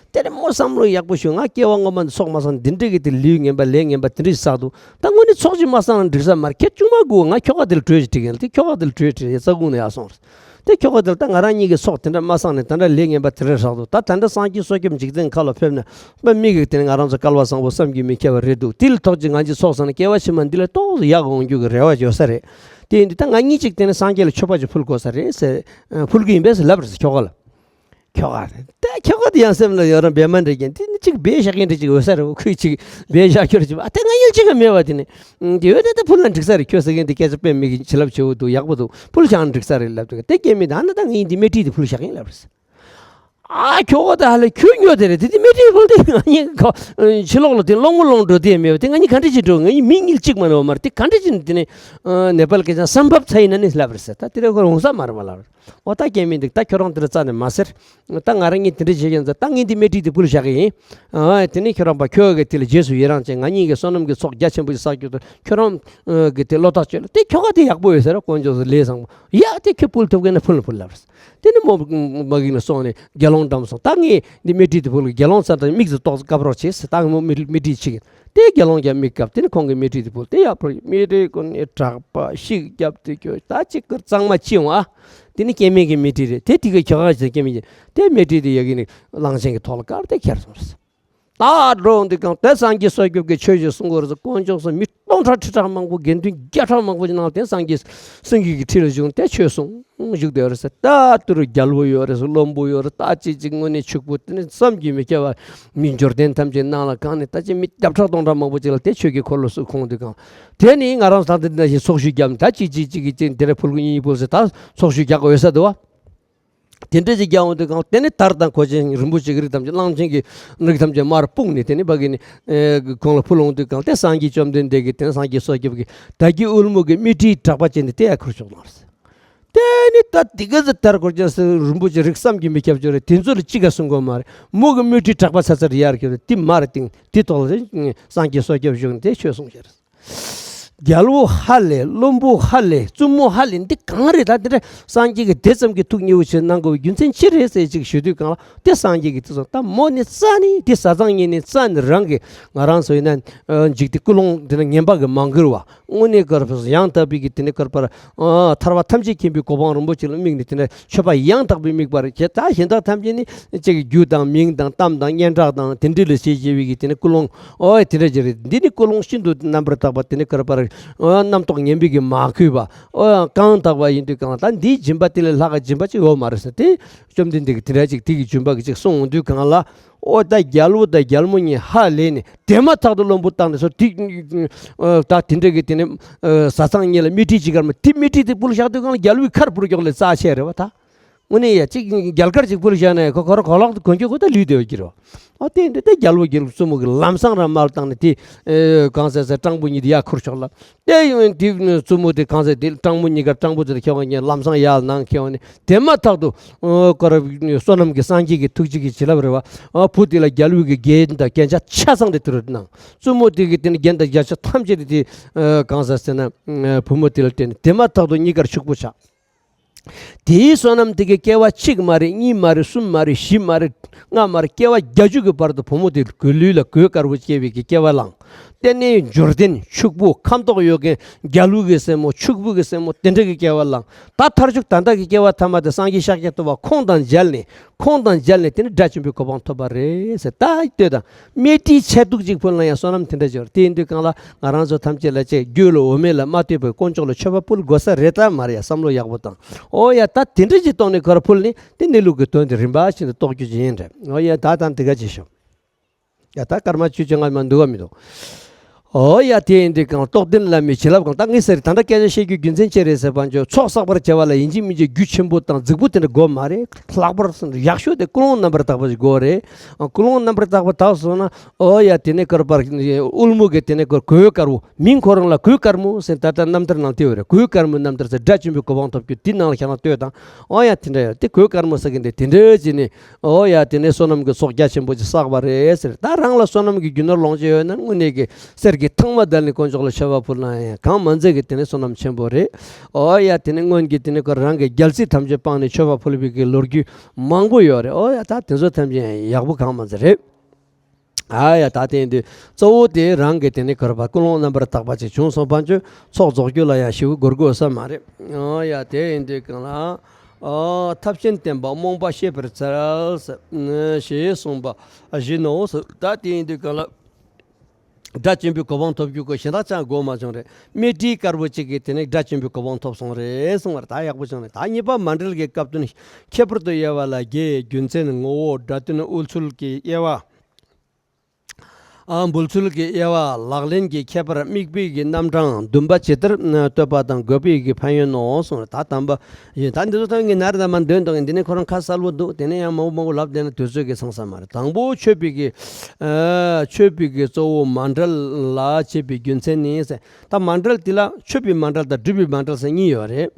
དེ་ནས་མོ་བསམ་བློ་ཡག་པོ་ཞུ། ང་སྐྱེ་བ་སྔོན་མ་ནས་ཚོགས་མ་བསགས་ན་འདི་འདྲ་གི་དེ་ལུས་ངན་པ་ལས་ངན་པ་དེ་འདྲ་ཞིག་བསགས་འདུག། ད་དངོས་གནས་ཚོགས་ཅིག་མ་བསགས་ན་འགྲིག་ས་མ་རེད། ཁྱེད་ཅུང་མ་སྒུག། ང་ཁྱོ་ག་དེ་ལ་གྲོས་ཤིག་སྒྲིག་གི་ཡིན་ལབ་དུས་ཁྱོ་ག་དེ་ལ་གྲོས་སྒྲིག་ནས་རྩ་ཁུང་ནས་ཡར་སོང་རེད། དེ་ཁྱོ་ག་དེ་ལ་ད་ང་རང་གཉིས་ཀྱི་ཚོགས་དེ་འདྲ་མ་བསགས་ནས་ད་འདྲ་ལས་ངན་པ་དེ་འདྲ་བསགས་འདུག། ད་ད་འདྲ་སངས་རྒྱས་བསོད་སྐྱོབ་འཇིག་རྟེན་ཁ་ལ་ཕེབས་ན་དཔེ་མི་སྲིད་དེ་ནི་ང་རང་ཚོ་སྐལ་བ་བཟང་པོ་བསམ་གྱིས་མི་ཁྱབ་པ་རེད་འདུག། དེ་ལ་ཐོགས་ཀྱི་ང་ཚོའི་ཚོགས་བསགས་ན་སྐྱེ་བ་ཕྱི་མ་འདི་ལས་ཏོག་ཙམ་ཡག་འོང་རྒྱུ་གི་རེ་བ་ཡོད་ས་རེད། དེ་ཡིན་དུས་ད་ང་གཉིས་གཅིག་དེ་ནི་སངས་རྒྱས་ལ་མཆོད་པ་ཅིག་ཕུལ་དགོས་ས་རེད་ཟེར། ཕུལ་གྱི་ཡིན་པས་ཟེར་ལབ་པ་རེད་ཟེར་ཁྱོ་ག་ལ། ཁྱོ་ག་རེད། ད་ཁྱོ་ག་དེ་ཡང་སེམས་ལ་ཡོད་རང་བེ་མ་འདྲ་རྒྱན་དེ་ནི་གཅིག་སྦས་བཞག་མཁན་འདྲ་ཅིག་ཡོད་ས་རེད། ཁོས་གཅིག་སྦས་བཞག་རྒྱུ་རེད་ཅིག། ཨ་དེ་ང་གཉིས་གཅིག་ག་མེད་པ་དེ་ནི། དེ་ཡོད་ད་ད་ཕུལ་ན་འགྲིག་ས་རེད། ཁྱོད་ཟེར་མཁན་དེ་སྐད་ཆ་དཔེ་མི་གི་བྱིན་རླབས་ཆེ་བོ་འདུག། ཡག་པོ་འདུག། ཕུལ་བཞག་ན་འགྲིག་ས་རེད་ལབ་དུས་དེ་སྐྱེ་མི་ད་ནི་ད་ངས་འདི་སྨད་རིས་དེ་ཕུལ་བཞག་ཡིན་ལབ་རེད། ཨ་ཁྱོ་ག་ད་ཧ་ལས་ཁྱོད་ཉོ་དེ་རེད། དེ་དེ་སྨད་རིས་ཕུལ་དེ་ང་གཉིས་ཁོ་ཕྱི་ལོགས་ལ་དེ་སློང་མོ་སློང་འགྲོ་དེ་མེད་པ་དེ་ང་གཉིས་ག་འདྲ་ཅིག་འགྲོ། ང་གཉིས་མི་གཉིས་གཅིག་མ་ནོར་མ་རེད། དེ་ག་འདྲ་ཅིག་དེ་ནི་ནེ་པལ་སྐད་ཆ་སམ་བབ་ཚ་ཡིན་ན་ནི་ལབ་རེད་ཟེར། ད་དེ་རེད་ཁོ་རུང་ས་མ་རེད་མ་ལབ་རེད། ཨོ་ད་སྐྱེ་མི་འདུག། ད་ཁྱོད་རང་དེ་འདྲ་རྩ་ནས་མ་ཟེར། ད་ང་རང་གཉིས་དེ་འདྲ་བྱེད་ཀྱི་ཡིན་ཟེར། ད་ངས་འདི་སྨད་རིས་དེ་ཕུལ་བཞག་གི་ཡིན། ཨ་དེ་ནས་ཁྱོད་རང་པ་ཁྱོད་ཀྱི་དེ་ལ་རྗེས་སུ་ཡི་རང་བྱས། ང་གཉིས་ཀྱི་བསོད་ནམས་ཀྱི་ཚོགས་རྒྱ་ཆེན་པོ་ཞིག་བསགས་རྒྱུ་དང་། ཁྱོད་རང་གི་དེ་བློ་ཐག་ཆོད་ལ་དེ་ཁྱོ་ག་དེ་ཡག་པོ་ཡོད་ཟེར། དཀོན་མཆོག་གསུམ་ལས་བཟང་པོ་ཡ་དེ་ཁྱོད་ཕུལ་ཐུབ་མཁན་ན་ཕུལ་ན་ཕུལ་ལབ་རེད། དེ་ནས་མོ་མ་གིན་ལ་སོང་ནས་དགེ་སློང་འགྲམ་སོང་། ད་ངས་འདི་སྨད་རིས་དེ་ཕུལ་གི། དགེ་སློང་ཚང་དང་མིག་ཏུ་ཏོག་ཙམ་བཀབ་རོགས་བྱེད་ཟེར། ད་ངས་མོ་སྨད་སྨད་རིས་ཕྱིན། དེ་དགེ་སློང་རྒྱ་མི་སྐབས་དེ་ནི་ཁོང་གི་སྨད་རིས་དེ་ཕུལ་དེ་ཡག་པོ་རེད། སྨད་རིས་ཀུན་ནས་གྲགས་པ་ཤིག་རྒྱབ་དེ་ཁྱོད་ད་ཅིག་ཀར་གཙང་མ་ཅི་ཡོང་ཨ། དེ་ནི་སྐྱེ་དམན་གྱི་སྨད་རིས་རེད། དེ་དེ་ག་ཁྱོད་ག་ཅིག་སྐྱེ་དམན་གྱི་དེ་སྨད་རིས་དེ་ཡ་གི་ནི་གླང་ཆེན་གྱི་ཐོག་ལ་བཀར་དེ་ཁྱེར་སོང་རེད། ད་འགྲོ་འདི་གང་དེ་སངས་རྒྱས་བསོད་སྐྱོབ་ཀྱི་ཆོས་ཞིག་གསུང་དགོས་རེད་ཟེར། དཀོན་མཆོག་གསུམ་མི་སྟོང་ཕྲག་ཁྲི་ཕྲག་མང་པོ་དགེ་འདུན་བརྒྱ་ཕྲག་མང་པོ་ཞིག་ནང་དེ་སངས་རྒྱས་སེང་གེ་གི་ཁྲི་ལ་བཞུགས་དེ་ཆོས་གསུང་། བཞུགས་བསྡད་ཡོད་རེད་ཟེར། ད་དུ་རུ་རྒྱལ་པོ་ཡོད་རེད་ཟེར། བློན་པོ་ཡོད་རེད། ད་ཅི་ཅིག་དངོས་གནས་ཕྱུག་པོ་དེ་ནི་བསམ་གྱིས་མི་ཁྱབ་པ། མི་འབྱོར་ལྡན་ཐམས་ཅད་ནང་ལ་གང་ནས་ད་ཅི་མི་བརྒྱ་ཕྲག་སྟོང་ཕྲག་མང་པོ་ཅིག་ལ་དེ་ཆོས་ཀྱི་འཁོར་ལོ་བསྐོར་ཁོང་དུ་གང་། དེ་ནི་ང་རང་ད་འདི་ནང་བཞིན་ཚོགས་ཞུ་བརྒྱབ་ནས་ད་ཅི་ཅི་ཅི་གི་ཅི་འདི་རེ་ཕུལ་གི་ཡིན་ཕུལ་ཟེར། ད་ཚོགས་ཞུ་རྒྱག་དགོས་ས་འདུག་བ། དེ་འདྲ་ཅིག་རྒྱག་འོང་དུས་གང་དེ་ནི་དར་དང་གོས་ཆེན་རིན་པོ་ཆེ་གི་རིགས་ཐམས་ཅད་གླང་ཆེན་གྱི་རིགས་ཐམས་ཅད་མར་སྤུངས་ནས་དེ་ནི་ཕ་གི་ནི་ཁོང་ལ་ཕུལ་འོང་དུས་གང་དེ་སངས་རྒྱས་བཅོམ་ལྡན་འདས་ཀྱིས་དེ་ནི་སངས་རྒྱས་བསོད་སྐྱོབ་ཀྱིས་ད་གི་དབུལ་མོ་གི་སྨད་རིས་གྲགས་པ་ཅན་དེ་དེ་ཡ་ཁུར་ཆོག་ལ་རེད། དེ་ནི་ད་དེ་ག་ཚོད་དར་གོར་ཅན་སུ་རིན་པོ་ཆེ་རིགས་བསམ་གྱིས་མི་ཁྱབ་ཅོ་རེད། དེ་ཚོ་ལ་ཅི་ག་གསུང་གོ་མ་རེད། མོ་གི་སྨད་རིས་གྲགས་པ་ཚ་ཚ་རེད་ཡར་ཁྱོད་རེད། དེ་མ་རེད། དེ་དེ་ཐོག་ལ་རེད། སངས་རྒྱས་བསོད་སྐྱོབ་བཞུགས་ནས་དེ་ཆོས་གསུངས་ཤག་རེད། རྒྱལ་པོ་ཧ་ལས། བློན་པོ་ཧ་ལས། བཙུན་མོ་ཧ་ལས། འདི་གང་རེད། ད་དེ་འདྲ་སངས་རྒྱས་ཀྱིས་དེ་ཙམ་གྱི་ཐུགས་མཉེས་པོ་བྱས་གནང་དགོས་པའི་རྒྱུ་མཚན་ཅི་རེད་ཟེར་ཅིག་ཞུ་དུས་གང་ལ་དེ་སངས་རྒྱས་ཀྱིས་དེ་ཚོ་ད་མོ་ནི་རྩ་ནས་དེ་བཟའ་ཚང་གཉིས་ནི་རྩ་ནས་རང་གི་ང་རང་ཚོ་ཡིན་ན་འཇིག་རྟེན་ཀུན་སློང་འདི་ན་ངན་པ་གི་མ་འགུལ་བ། དངོས་གནས་དཀར་པོ་ཡང་དག་པའི་གི་དེ་ནས་དཀར་པར་ཨ་ཐར་པ་ཐམས་ཅད་མཁྱེན་པའི་གོ་འཕང་རིན་པོ་ཆེ་ལ་དམིགས་ནས་དེ་ནས་མཆོད་པ་ཡང་དག་པའི་དམིགས་པར་བྱས། ད་གཞན་དག་ཐམས་ཅད་ནི་ཅིག་རྒྱུ་དང་མིང་དང་གཏམ་དང་སྙན་གྲགས་དང་དེ་འདྲ་ལ་བྱས་བྱས་པའི་གི་དེ་ནས་ཀུན་སློང་ཨོ་དེ་འདྲ་ཅིག་རེད། འདི་ནི་ཀུན་སློང་ཤིན་ཏུ་རྣམ་པར་དག་པ། དེ་ནས་དཀར་པར་ཨ་རྣམ་རྟོག་ངན་པའི་གི་མ་གུས་པ། ཨོ་གང་དག་པ་ཡིན་དུས་གང་ལ་ད་འདིའི་སྦྱིན་པ་དེ་ལས་ལྷག་ག་སྦྱིན་པ་ཅིག་ཡོད་མ་རེད་ཟེར། དེ་བཅོམ་ལྡན་འདས་ཀྱིས་དེ་འདྲ་ཅིག་དེ་གི་སྦྱིན་པ་གི་ཅིག་གསུངས་འོང་དུས་གང་ལ། ཨོ་ད་རྒྱལ་པོ་དང་རྒྱལ་མོ་གཉིས་ཧ་ལས་ནས་དེ་མ་ཐག་ཏུ་བློན་པོ་བཏང་ནས་སོ་དེ་ཨ་ད་དེ་འདྲ་གི་དེ་ནས་ཨ་བཟའ་ཚང་གཉིས་ལ་སྨད་རིས་ཅིག་གར་མ་དེ་སྨད་རིས་དེ་ཕུལ་བཞག་དུས་གང་ལ་རྒྱལ་པོའི་ཁར་འཕུར་མགྱོགས་ལས་རྩ་ཆེ་རེད་བ། ད་དངོས་གནས་ཡ་གཅིག་རྒྱལ་དཀར་ཅིག་ཕུལ་བཞག་ན་ཁོ་ཁོ་ར་གོ་ལོག་ཏུ་གོན་རྒྱུ་ཁོ་ད་ལུས་བསྡད་ཡོད་ཀྱི་རེད་བ། ཨོ་དེ་འདྲ་དེ་རྒྱལ་པོ་རྒྱལ་བཙུན་མོ་གི་ལམ་སང་ར་མར་བཏང་ནས་དེ་ཨ་གང་ཟེར་ཟེར་སྤྲང་པོ་གཉིས་དེ་ཡར་ཁུར་ཆོག་ལ། དེ་ཡང་དེ་བཙུན་མོ་དེ་གང་ཟེར་དེ་སྤྲང་པོ་གཉིས་ཀ་སྤྲང་པོ་དེ་ལ་ཁྱེར་བ་ཉིད་ལམ་སང་ཡར་ནང་ཁྱེར་བ་ནི་དེ་མ་ཐག་ཏུ་ཨ་ཀ་ར་བསོད་ནམས་ཀྱི་སངས་རྒྱས་ཀྱི་ཐུགས་རྗེ་གི་བྱིན་རླབས་རེད་བ། ཨ་བུ་དེ་ལ་རྒྱལ་པོའི་གི་རྒྱན་དང་རྒྱན་ཆ་ཆ་ཚང་དེ་དུ་རུ་གནང་། བཙུན་མོ་དེ་གི་དེ་ནི་རྒྱན་དང་རྒྱན་ཆ་ཐམས་ཅད་དེ་དེ་ཨ་གང་ཟེར་ཟེར་ན་ཨ་བུ་མོ་དེ་ལ་སྤྲད་ནས་དེ་མ་ཐག་ཏུ་གཉིས་ཀར་ཕྱུག་པོ་ཆགས། དེའི་བསོད་ནམས་དེ་གིས་སྐྱེ་བ་གཅིག་མ་རེད། གཉིས་མ་རེད། གསུམ་མ་རེད། བཞི་མ་རེད། ལྔ་མ་རེད། སྐྱེ་བ་བརྒྱད་ཅུ་གི་བར་དུ་བུ་མོ་དེ་གོས་ལུས་ལ་གོས་དཀར་པོ་སྐྱེ་བའི་གི་སྐྱེ་བ་བླངས། རྟེན་གནས་འབྱོར་ལྡན་ཕྱུག་པོ་ཁམས་ཐོག་ཡོད་མཁན་རྒྱལ་བུ་གི་སྲས་མོ་ཕྱུག་པོ་གི་སྲས་མོ་དེ་འདྲ་གི་སྐྱེ་བ་བླངས། ད་མཐར་ཐུག་ད་ལྟ་གི་སྐྱེ་བ་ཐ་མ་དེ་སངས་རྒྱས་ཤཱཀྱ་ཐུབ་པ་ཁོང་དང་མཇལ་ནས། ཁོང་དང་མཇལ་ནས་དེ་ནི་དགྲ་བཅོམ་པའི་གོ་འཕང་ཐོབ་པ་རེད་ཟེར། ད་ལྟོས་དང་། སྨད་དཀྲིས་ཆད་གཏུགས་ཅིག་ཕུལ་ན་ཡང་བསོད་ནམས་དེ་འདྲ་འབྱོར། དེ་ཡིན་དུས་གང་ལ་ང་རང་ཚོ་ཐམས་ཅད་ལ་ཅིག་རྒྱུ་ལ་འོ་མ་ལ་མ་ལྟོས་པའི་དཀོན་མཆོག་ལ་མཆོད་པ་ཕུལ་དགོས་ས་རེད་ད་མ་རེད་ཡ། བསམ་བློ་ཡག་པོ་བཏང་། ཨོ་ཡ། ད་དེ་འདྲ་ཅིག་གཏོང་ནས་ཁོ་ར་ཕུལ་ནས་དེ་གནས་ལུགས་ཀྱི་དོན་དེ་རིམ་པ་བཞིན་དུ་རྟོགས་རྒྱུ་ཅིག་ཡིན་རེད། ཨོ་ཡ། ད་ད་འདི་ག་ཅིག་ཤོག་ཡ། ད་སྐར་མ་བཅུ་བཅོ་ལྔ་མ་འདུག་ག་མི་འདུག་ཨོ་ཡ། དེ་ཡིན་དུས་གང་རྟོགས་ལྡན་བླ་མའི་བྱིན་རླབས་གང་། ད་ངས་ཟེར་ད་ལྟ་སྐད་ཆ་བཤད་རྒྱུ་རྒྱུ་མཚན་ཅི་རེད་ཟེར་བ་འཇོག་ཚོགས་བསགས་པར་བྱ་བ་ལ་ཡིན་གཅིག་མིན་གཅིག་རྒྱུ་ཆེན་པོ་དང་རྫིག་པོ་དེ་འདྲ་དགོས་མ་རེད། ལྷག་པར་ཡག་ཤོས་དེ་ཀུན་སློང་རྣམ་པར་དག་པ་ཞིག་དགོས་རེད། ཨ། ཀུན་སློང་རྣམ་པར་དག་པ་དག་སོང་ན། ཨོ་ཡ། དེ་ནས་ཀར་པར་དབུལ་མོ་གི་དེ་ནས་ཀར་གོས་དཀར་པོ། མིང་ཁོ་རང་ལ་གོས་དཀར་མོ་ཟེར། ད་ལྟ་རྣམ་ཐར་ནང་དེ་ཡོད་རེད། གོས་དཀར་མོའི་རྣམ་ཐར་ཟེར། དགྲ་བཅོམ་པའི་གོ་འཕང་ཐོབ་རྒྱུ་དེ་ནང་ལ་ཁྱེད་རང་ལྟོས་དང་། ཨོ་ཡ། དེ་འདྲ་ཡོད་དེ། གོས་དཀར་མོ་ཟེར་གི་འདི་དེ་འདྲ་ཅིག་ནི། ཨོ་ཡ། དེ་ནས་བསོད་ནམས་ཀྱི་ཚོགས་རྒྱ་ཆེན་པོ་ཅིག་བསགས་པ་རེད་ཟེར། ད་རང་ལ་བསོད་ནམས་ཀྱི་རྒྱུ་ནོར་ལོངས་སྤྱོད་ཡོད་ན་དངོས་གནས་ཀྱི་གསེར་གྱི་ཐང་མ་བརྡལ་ནས་དཀོན་མཆོག་ལ་མཆོད་པ་ཕུལ་ན་ཡང་གང་མ་མཛད་ཀྱི་དེ་ནས་བསོད་ནམས་ཆེན་པོ་རེད། ཨོ་ཡ། དེ་ནས་སྔོན་གྱི་དེ་ནས་ཁོ་རང་གི་རྒྱལ་སྲིད་ཐམས་ཅད་སྤངས་ནས་མཆོད་པ་ཕུལ་བའི་གི་ལོ་རྒྱུས་མང་པོ་ཡོད་རེད། ཨོ་ཡ། ད་དེ་ཚོ་ཐམས་ཅད་ཡག་པོ་གང་མ་མཛད་རེད། ཨ་ཡ། ད་དེ་ཡིན་དུས་གཙོ་བོ་དེ་རང་གི་དེ་ནས་ཁོ་ར་པ་ཀུན་སློང་རྣམ་པར་དག་པ་ཅིག་བྱུང་སོང་བ་འཇོག་ཚོགས་རྫོགས་རྒྱུ་ལ་ཡང་ཞེ་པོ་འགོར་དགོས་ས་མ་རེད། ཨོ་ཡ། དེ་ཡིན་དུས་གང་ལ། ཨོ། ཐབས་ཤེས་བསྟེན་པ་རྨོངས་པ་ཤེས་པར་འཚལ་ཟེར། ཞེས་གསུངས་པ་བཞིན་ནོ་ཟེར། ད་དེ་ཡིན་དུས་གང་ལ། དགྲ་བཅོམ་པའི་གོ་འཕང་ཐོབ་རྒྱུ་ཀོ་གཞན་དག་ཅང་དགོས་མ་བྱུང་རེད། སྨད་དཀྲིས་དཀར་པོ་གཅིག་གིས་དེ་ནས་དགྲ་བཅོམ་པའི་གོ་འཕང་ཐོབ་སོང་རེད་གསུངས་པ་རེད། ད་ཡག་པོ་བྱུང་རེད། ད་གཉིས་པ་མཎྜལ་གྱི་སྐབས་དོན་ཁྱད་པར་དུ་དབྱེ་བ་ལ་རྒྱས། རྒྱུ་མཚན་ངོ་བོ་སྒྲ་དོན་འབུལ་ཚུལ་གྱི་དབྱེ་བ། ཨ། འབུལ་ཚུལ་གྱི་དབྱེ་བ། ལག་ལེན་གྱི་ཁྱད་པར། དམིགས་པའི་གི་རྣམ་གྲངས། འདུན་པ་ཇི་ལྟར་བསྟོད་པ་དང་དགོས་པའི་གི་ཕན་ཡོན་ནོ་གསུངས་རེད། ད་དམ་པ་ཡིན། ད་འདི་ཚོ་ད་ངས་ནར་ད་མ་འདོན་དང་འདི་ནས་ཁོ་རང་ཁ་གསལ་པོ་འདུག་དེ་ནས་ཡང་མང་པོ་མང་པོ་ལབ་བསྡད་ན་དུས་ཚོད་ཀྱིས་ཚང་ས་མ་རེད། དང་པོ་མཆོད་པའི་གི། ཨ། མཆོད་པའི་གི་གཙོ་བོ་མཎྜལ་ལ་བྱེད་པའི་རྒྱུ་མཚན་ནི་ཟེར། ད་མཎྜལ་འདི་ལ་མཆོད་པའི་མཎྜལ་དང་སྒྲུབ་པའི་མཎྜལ་ཟེར་གཉིས་ཡོད་རེད།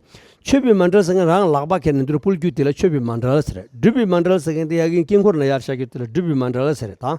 མཆོད་པའི་མཎྜལ་ཟེར་མཁན་རང་ལག་པ་ཁྱེར་ནས་འདིར་ཕུལ་རྒྱུ་དེ་ལ་མཆོད་པའི་མཎྜལ་ཟེར། སྒྲུབ་པའི་མཎྜལ་ཟེར་མཁན་དེ་ཡ་གི་དཀྱིལ་འཁོར་ན་ཡར་བཞག་རྒྱུ་དེ་ལ་སྒྲུབ་པའི་མཎྜལ་ཟེར་རེད་ད།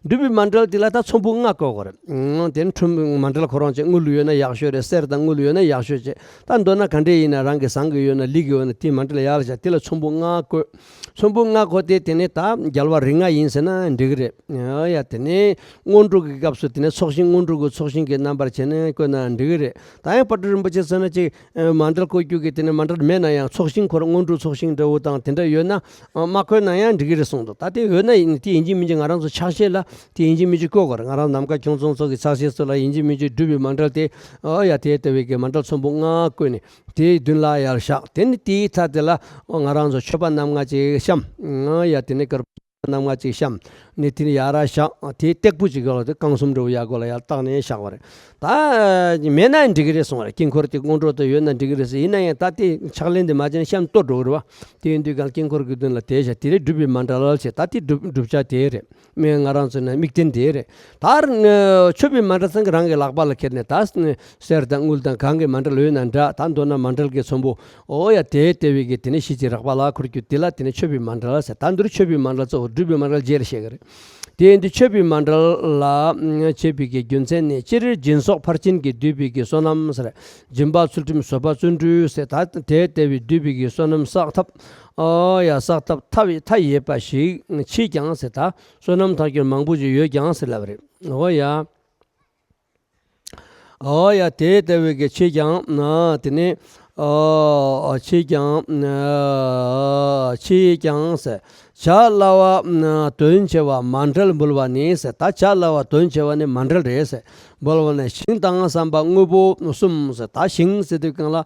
སྒྲུབ་པའི་མཎྜལ་དེ་ལ་ད་ཚོམ་བུ་ལྔ་བཀོད་དགོས་རེད། ཨང་། དེ་ནི་ཁྲོམ་མཎྜལ་ཁོ་རང་ཅིག་དངུལ་ཡོད་ན་ཡག་ཤོས་རེད། གསེར་དང་དངུལ་ཡོད་ན་ཡག་ཤོས་ཅིག་ད་མདོར་ན་ག་འདྲས་ཡིན་ན་རང་གི་བཟང་གི་ཡོད་ན་ལིག་གི་ཡོད་ན་དེའི་མཎྜལ་ཡར་བཞག་དེ་ལ་ཚོམ་བུ་ལྔ་བཀོད། ཚོམ་བུ་ལྔ་བཀོད་དེ་དེ་ནས་ད་རྒྱལ་བ་རིགས་ལྔ་ཡིན་ཟེར་ན་འགྲིག་གི་རེད། ཡ། དེ་ནས་སྔོན་འགྲོ་གི་སྐབས་སུ་དེ་ནས་ཚོགས་ཞིང་། སྔོན་འགྲོ་གི་ཚོགས་ཞིང་གི་རྣམ་པར་བྱས་ནས་བཀོད་ན་འགྲིག་གི་རེད། ད་ཡང་དཔལ་སྤྲུལ་རིན་པོ་ཆེ་ཟེར་ན་ཅིག་མཎྜལ་བཀོད་རྒྱུ་གི་དེ་ནས་མཎྜལ་མེད་ན་ཡང་ཚོགས་ཞིང་ཁོ་རང་སྔོན་འགྲོའི་ཚོགས་ཞིང་འདྲ་བོ་དང་དེ་འདྲ་ཡོད་ན། ཨ། མ་བཀོད་ན་ཡང་འགྲིག་གི་རེད་གསུངས་འདུག་ད་དེ་ཡོད་ན་ཡིན་དེ་ཡིན་གཅིག་མིན་གཅིག་ང་རང་ཚོ་ཕྱག་བཞེས་ལ་དེ་ཡིན་གཅིག་མིན་གཅིག་བཀོད་དགོས་རེད། ང་རང་ནམ་མཁའ་ཁྱུང་ཚང་ཚོ་གི་ཕྱག་བཞེས་ཚོ་ལ་ཡིན་གཅིག་མིན་གཅིག་སྒྲུབ་པའི་མཎྜལ་དེ། ཨོ་ཡ། དེ་ལྟ་བུའི་གི་མཎྜལ་ཚོམ་བུ་ལྔ་བཀོད་ནས་དེའི་མདུན་ལ་ཡར་བཞག་དེ་ནི་དེའི་མཐའ་དེ་ལ་ང་རང་ཚོ་མཆོད་པ་རྣམ་ལྔ་ཅིག་བཤམས། ཨོ་ཡ། དེ་ནི་དཀར་རྣམ་ལྔ་ཅིག་བཤམས་ནས་དེ་ནི་ཡར་བཞག་དེའི་སྟེགས་བུ་ཅིག་ཡོད་ལ་དེ་རྐང་གསུམ་འདྲ་བོ་ཡར་སྒོ་ལ་ཡར་བཏགས་ནས་བཞག་པ་རེད། ད་མེད་ན་འགྲིག་གི་རེད་གསུངས་པ་རེད། དཀྱིལ་འཁོར་དེ་སྔོན་འགྲོ་དུ་ཡོད་ན་འགྲིག་གི་རེད་ཟེར། ཡིན་ན་ཡང་ད་དེ་ཕྱག་ལེན་དེ་མ་བྱས་ན་བཤམས་གཏོར་འགྲོ་གི་རེད་བ། དེ་ཡིན་དུས་གང་དཀྱིལ་འཁོར་གྱི་མདུན་ལ་དེ་བཞག་དེ་རེད་སྒྲུབ་པའི་མཎྜལ་ལ་བྱེད། ད་དེ་སྒྲུབ་སྒྲུབ་བྱ་དེ་རེད། མེད་ང་རང་ཚོ་ན་དམིགས་རྟེན་དེ་རེད། ད་མཆོད་པའི་མཎྜལ་ཚང་གི་རང་གི་ལག་པ་ལ་ཁྱེར་ནས་ད་གསེར་དང་དངུལ་དང་གང་གི་མཎྜལ་ཡོད་ན་འདྲ། ད་མདོར་ན་མཎྜལ་གྱི་ཚོམ་བུ། ཨོ་ཡ། དེ་ལྟ་བུའི་གི་དེ་ནས་ཞི་བྱེད་རགས་པ་ལ་འཁོར་རྒྱུ་དེ་ལ་དེ་ནས་མཆོད་པའི་མཎྜལ་ཟེར། ད་འདིར་མཆོད་པའི་མཎྜལ་གཙོ་བོ་སྒྲུབ་པའི་མཎྜལ་རྗེས་ལ་བཤད་གི་རེད། དེ་ཡིན་དུས་མཆོད་པའི་མཎྜལ་ལ་བྱེད་པའི་གི་རྒྱུ་མཚན་ནི། སྤྱིར་སྦྱིན་སོགས་ཕར་ཕྱིན་གྱིས་བསྡུས་པའི་གི་བསོད་ནམས་ཟེར། སྦྱིན་པ་ཚུལ་ཁྲིམས་བཟོད་པ་བརྩོན་འགྲུས་ཟེར། ད་དེ་ལྟ་བུའི་བསྡུས་པའི་གི་བསོད་ནམས་བསགས་ཐབས། ཨོ་ཡ། བསགས་ཐབས་མཐའ་ཡས་པ་ཞིག་མཆིས་ཀྱང་ཟེར། ད་བསོད་ནམས་ཐལ་འགྱུར་མང་པོ་ཞིག་ཡོད་ཀྱང་ཟེར་ལབ་རེད། ཨོ་ཡ། ཨོ་ཡ། དེ་ལྟ་བུའི་གི་མཆིས་ཀྱང་ན་དེ་ནི། ཨོ། མཆིས་ཀྱང་། མཆིས་ཀྱང་ཟེར། བྱ་སླ་བ་དོན་ཆེ་བ་མཎྜལ་འབུལ་བ་ནི་ཟེར། ད་བྱ་སླ་བ་དོན་ཆེ་བ་ནི་མཎྜལ་རེད་ཟེར། འབུལ་བ་ནི་ཞིང་དང་བསམ་པ་དངོས་པོ་གསུམ་ཟེར། ད་ཞིང་ཟེར་དུས་གང་ལ།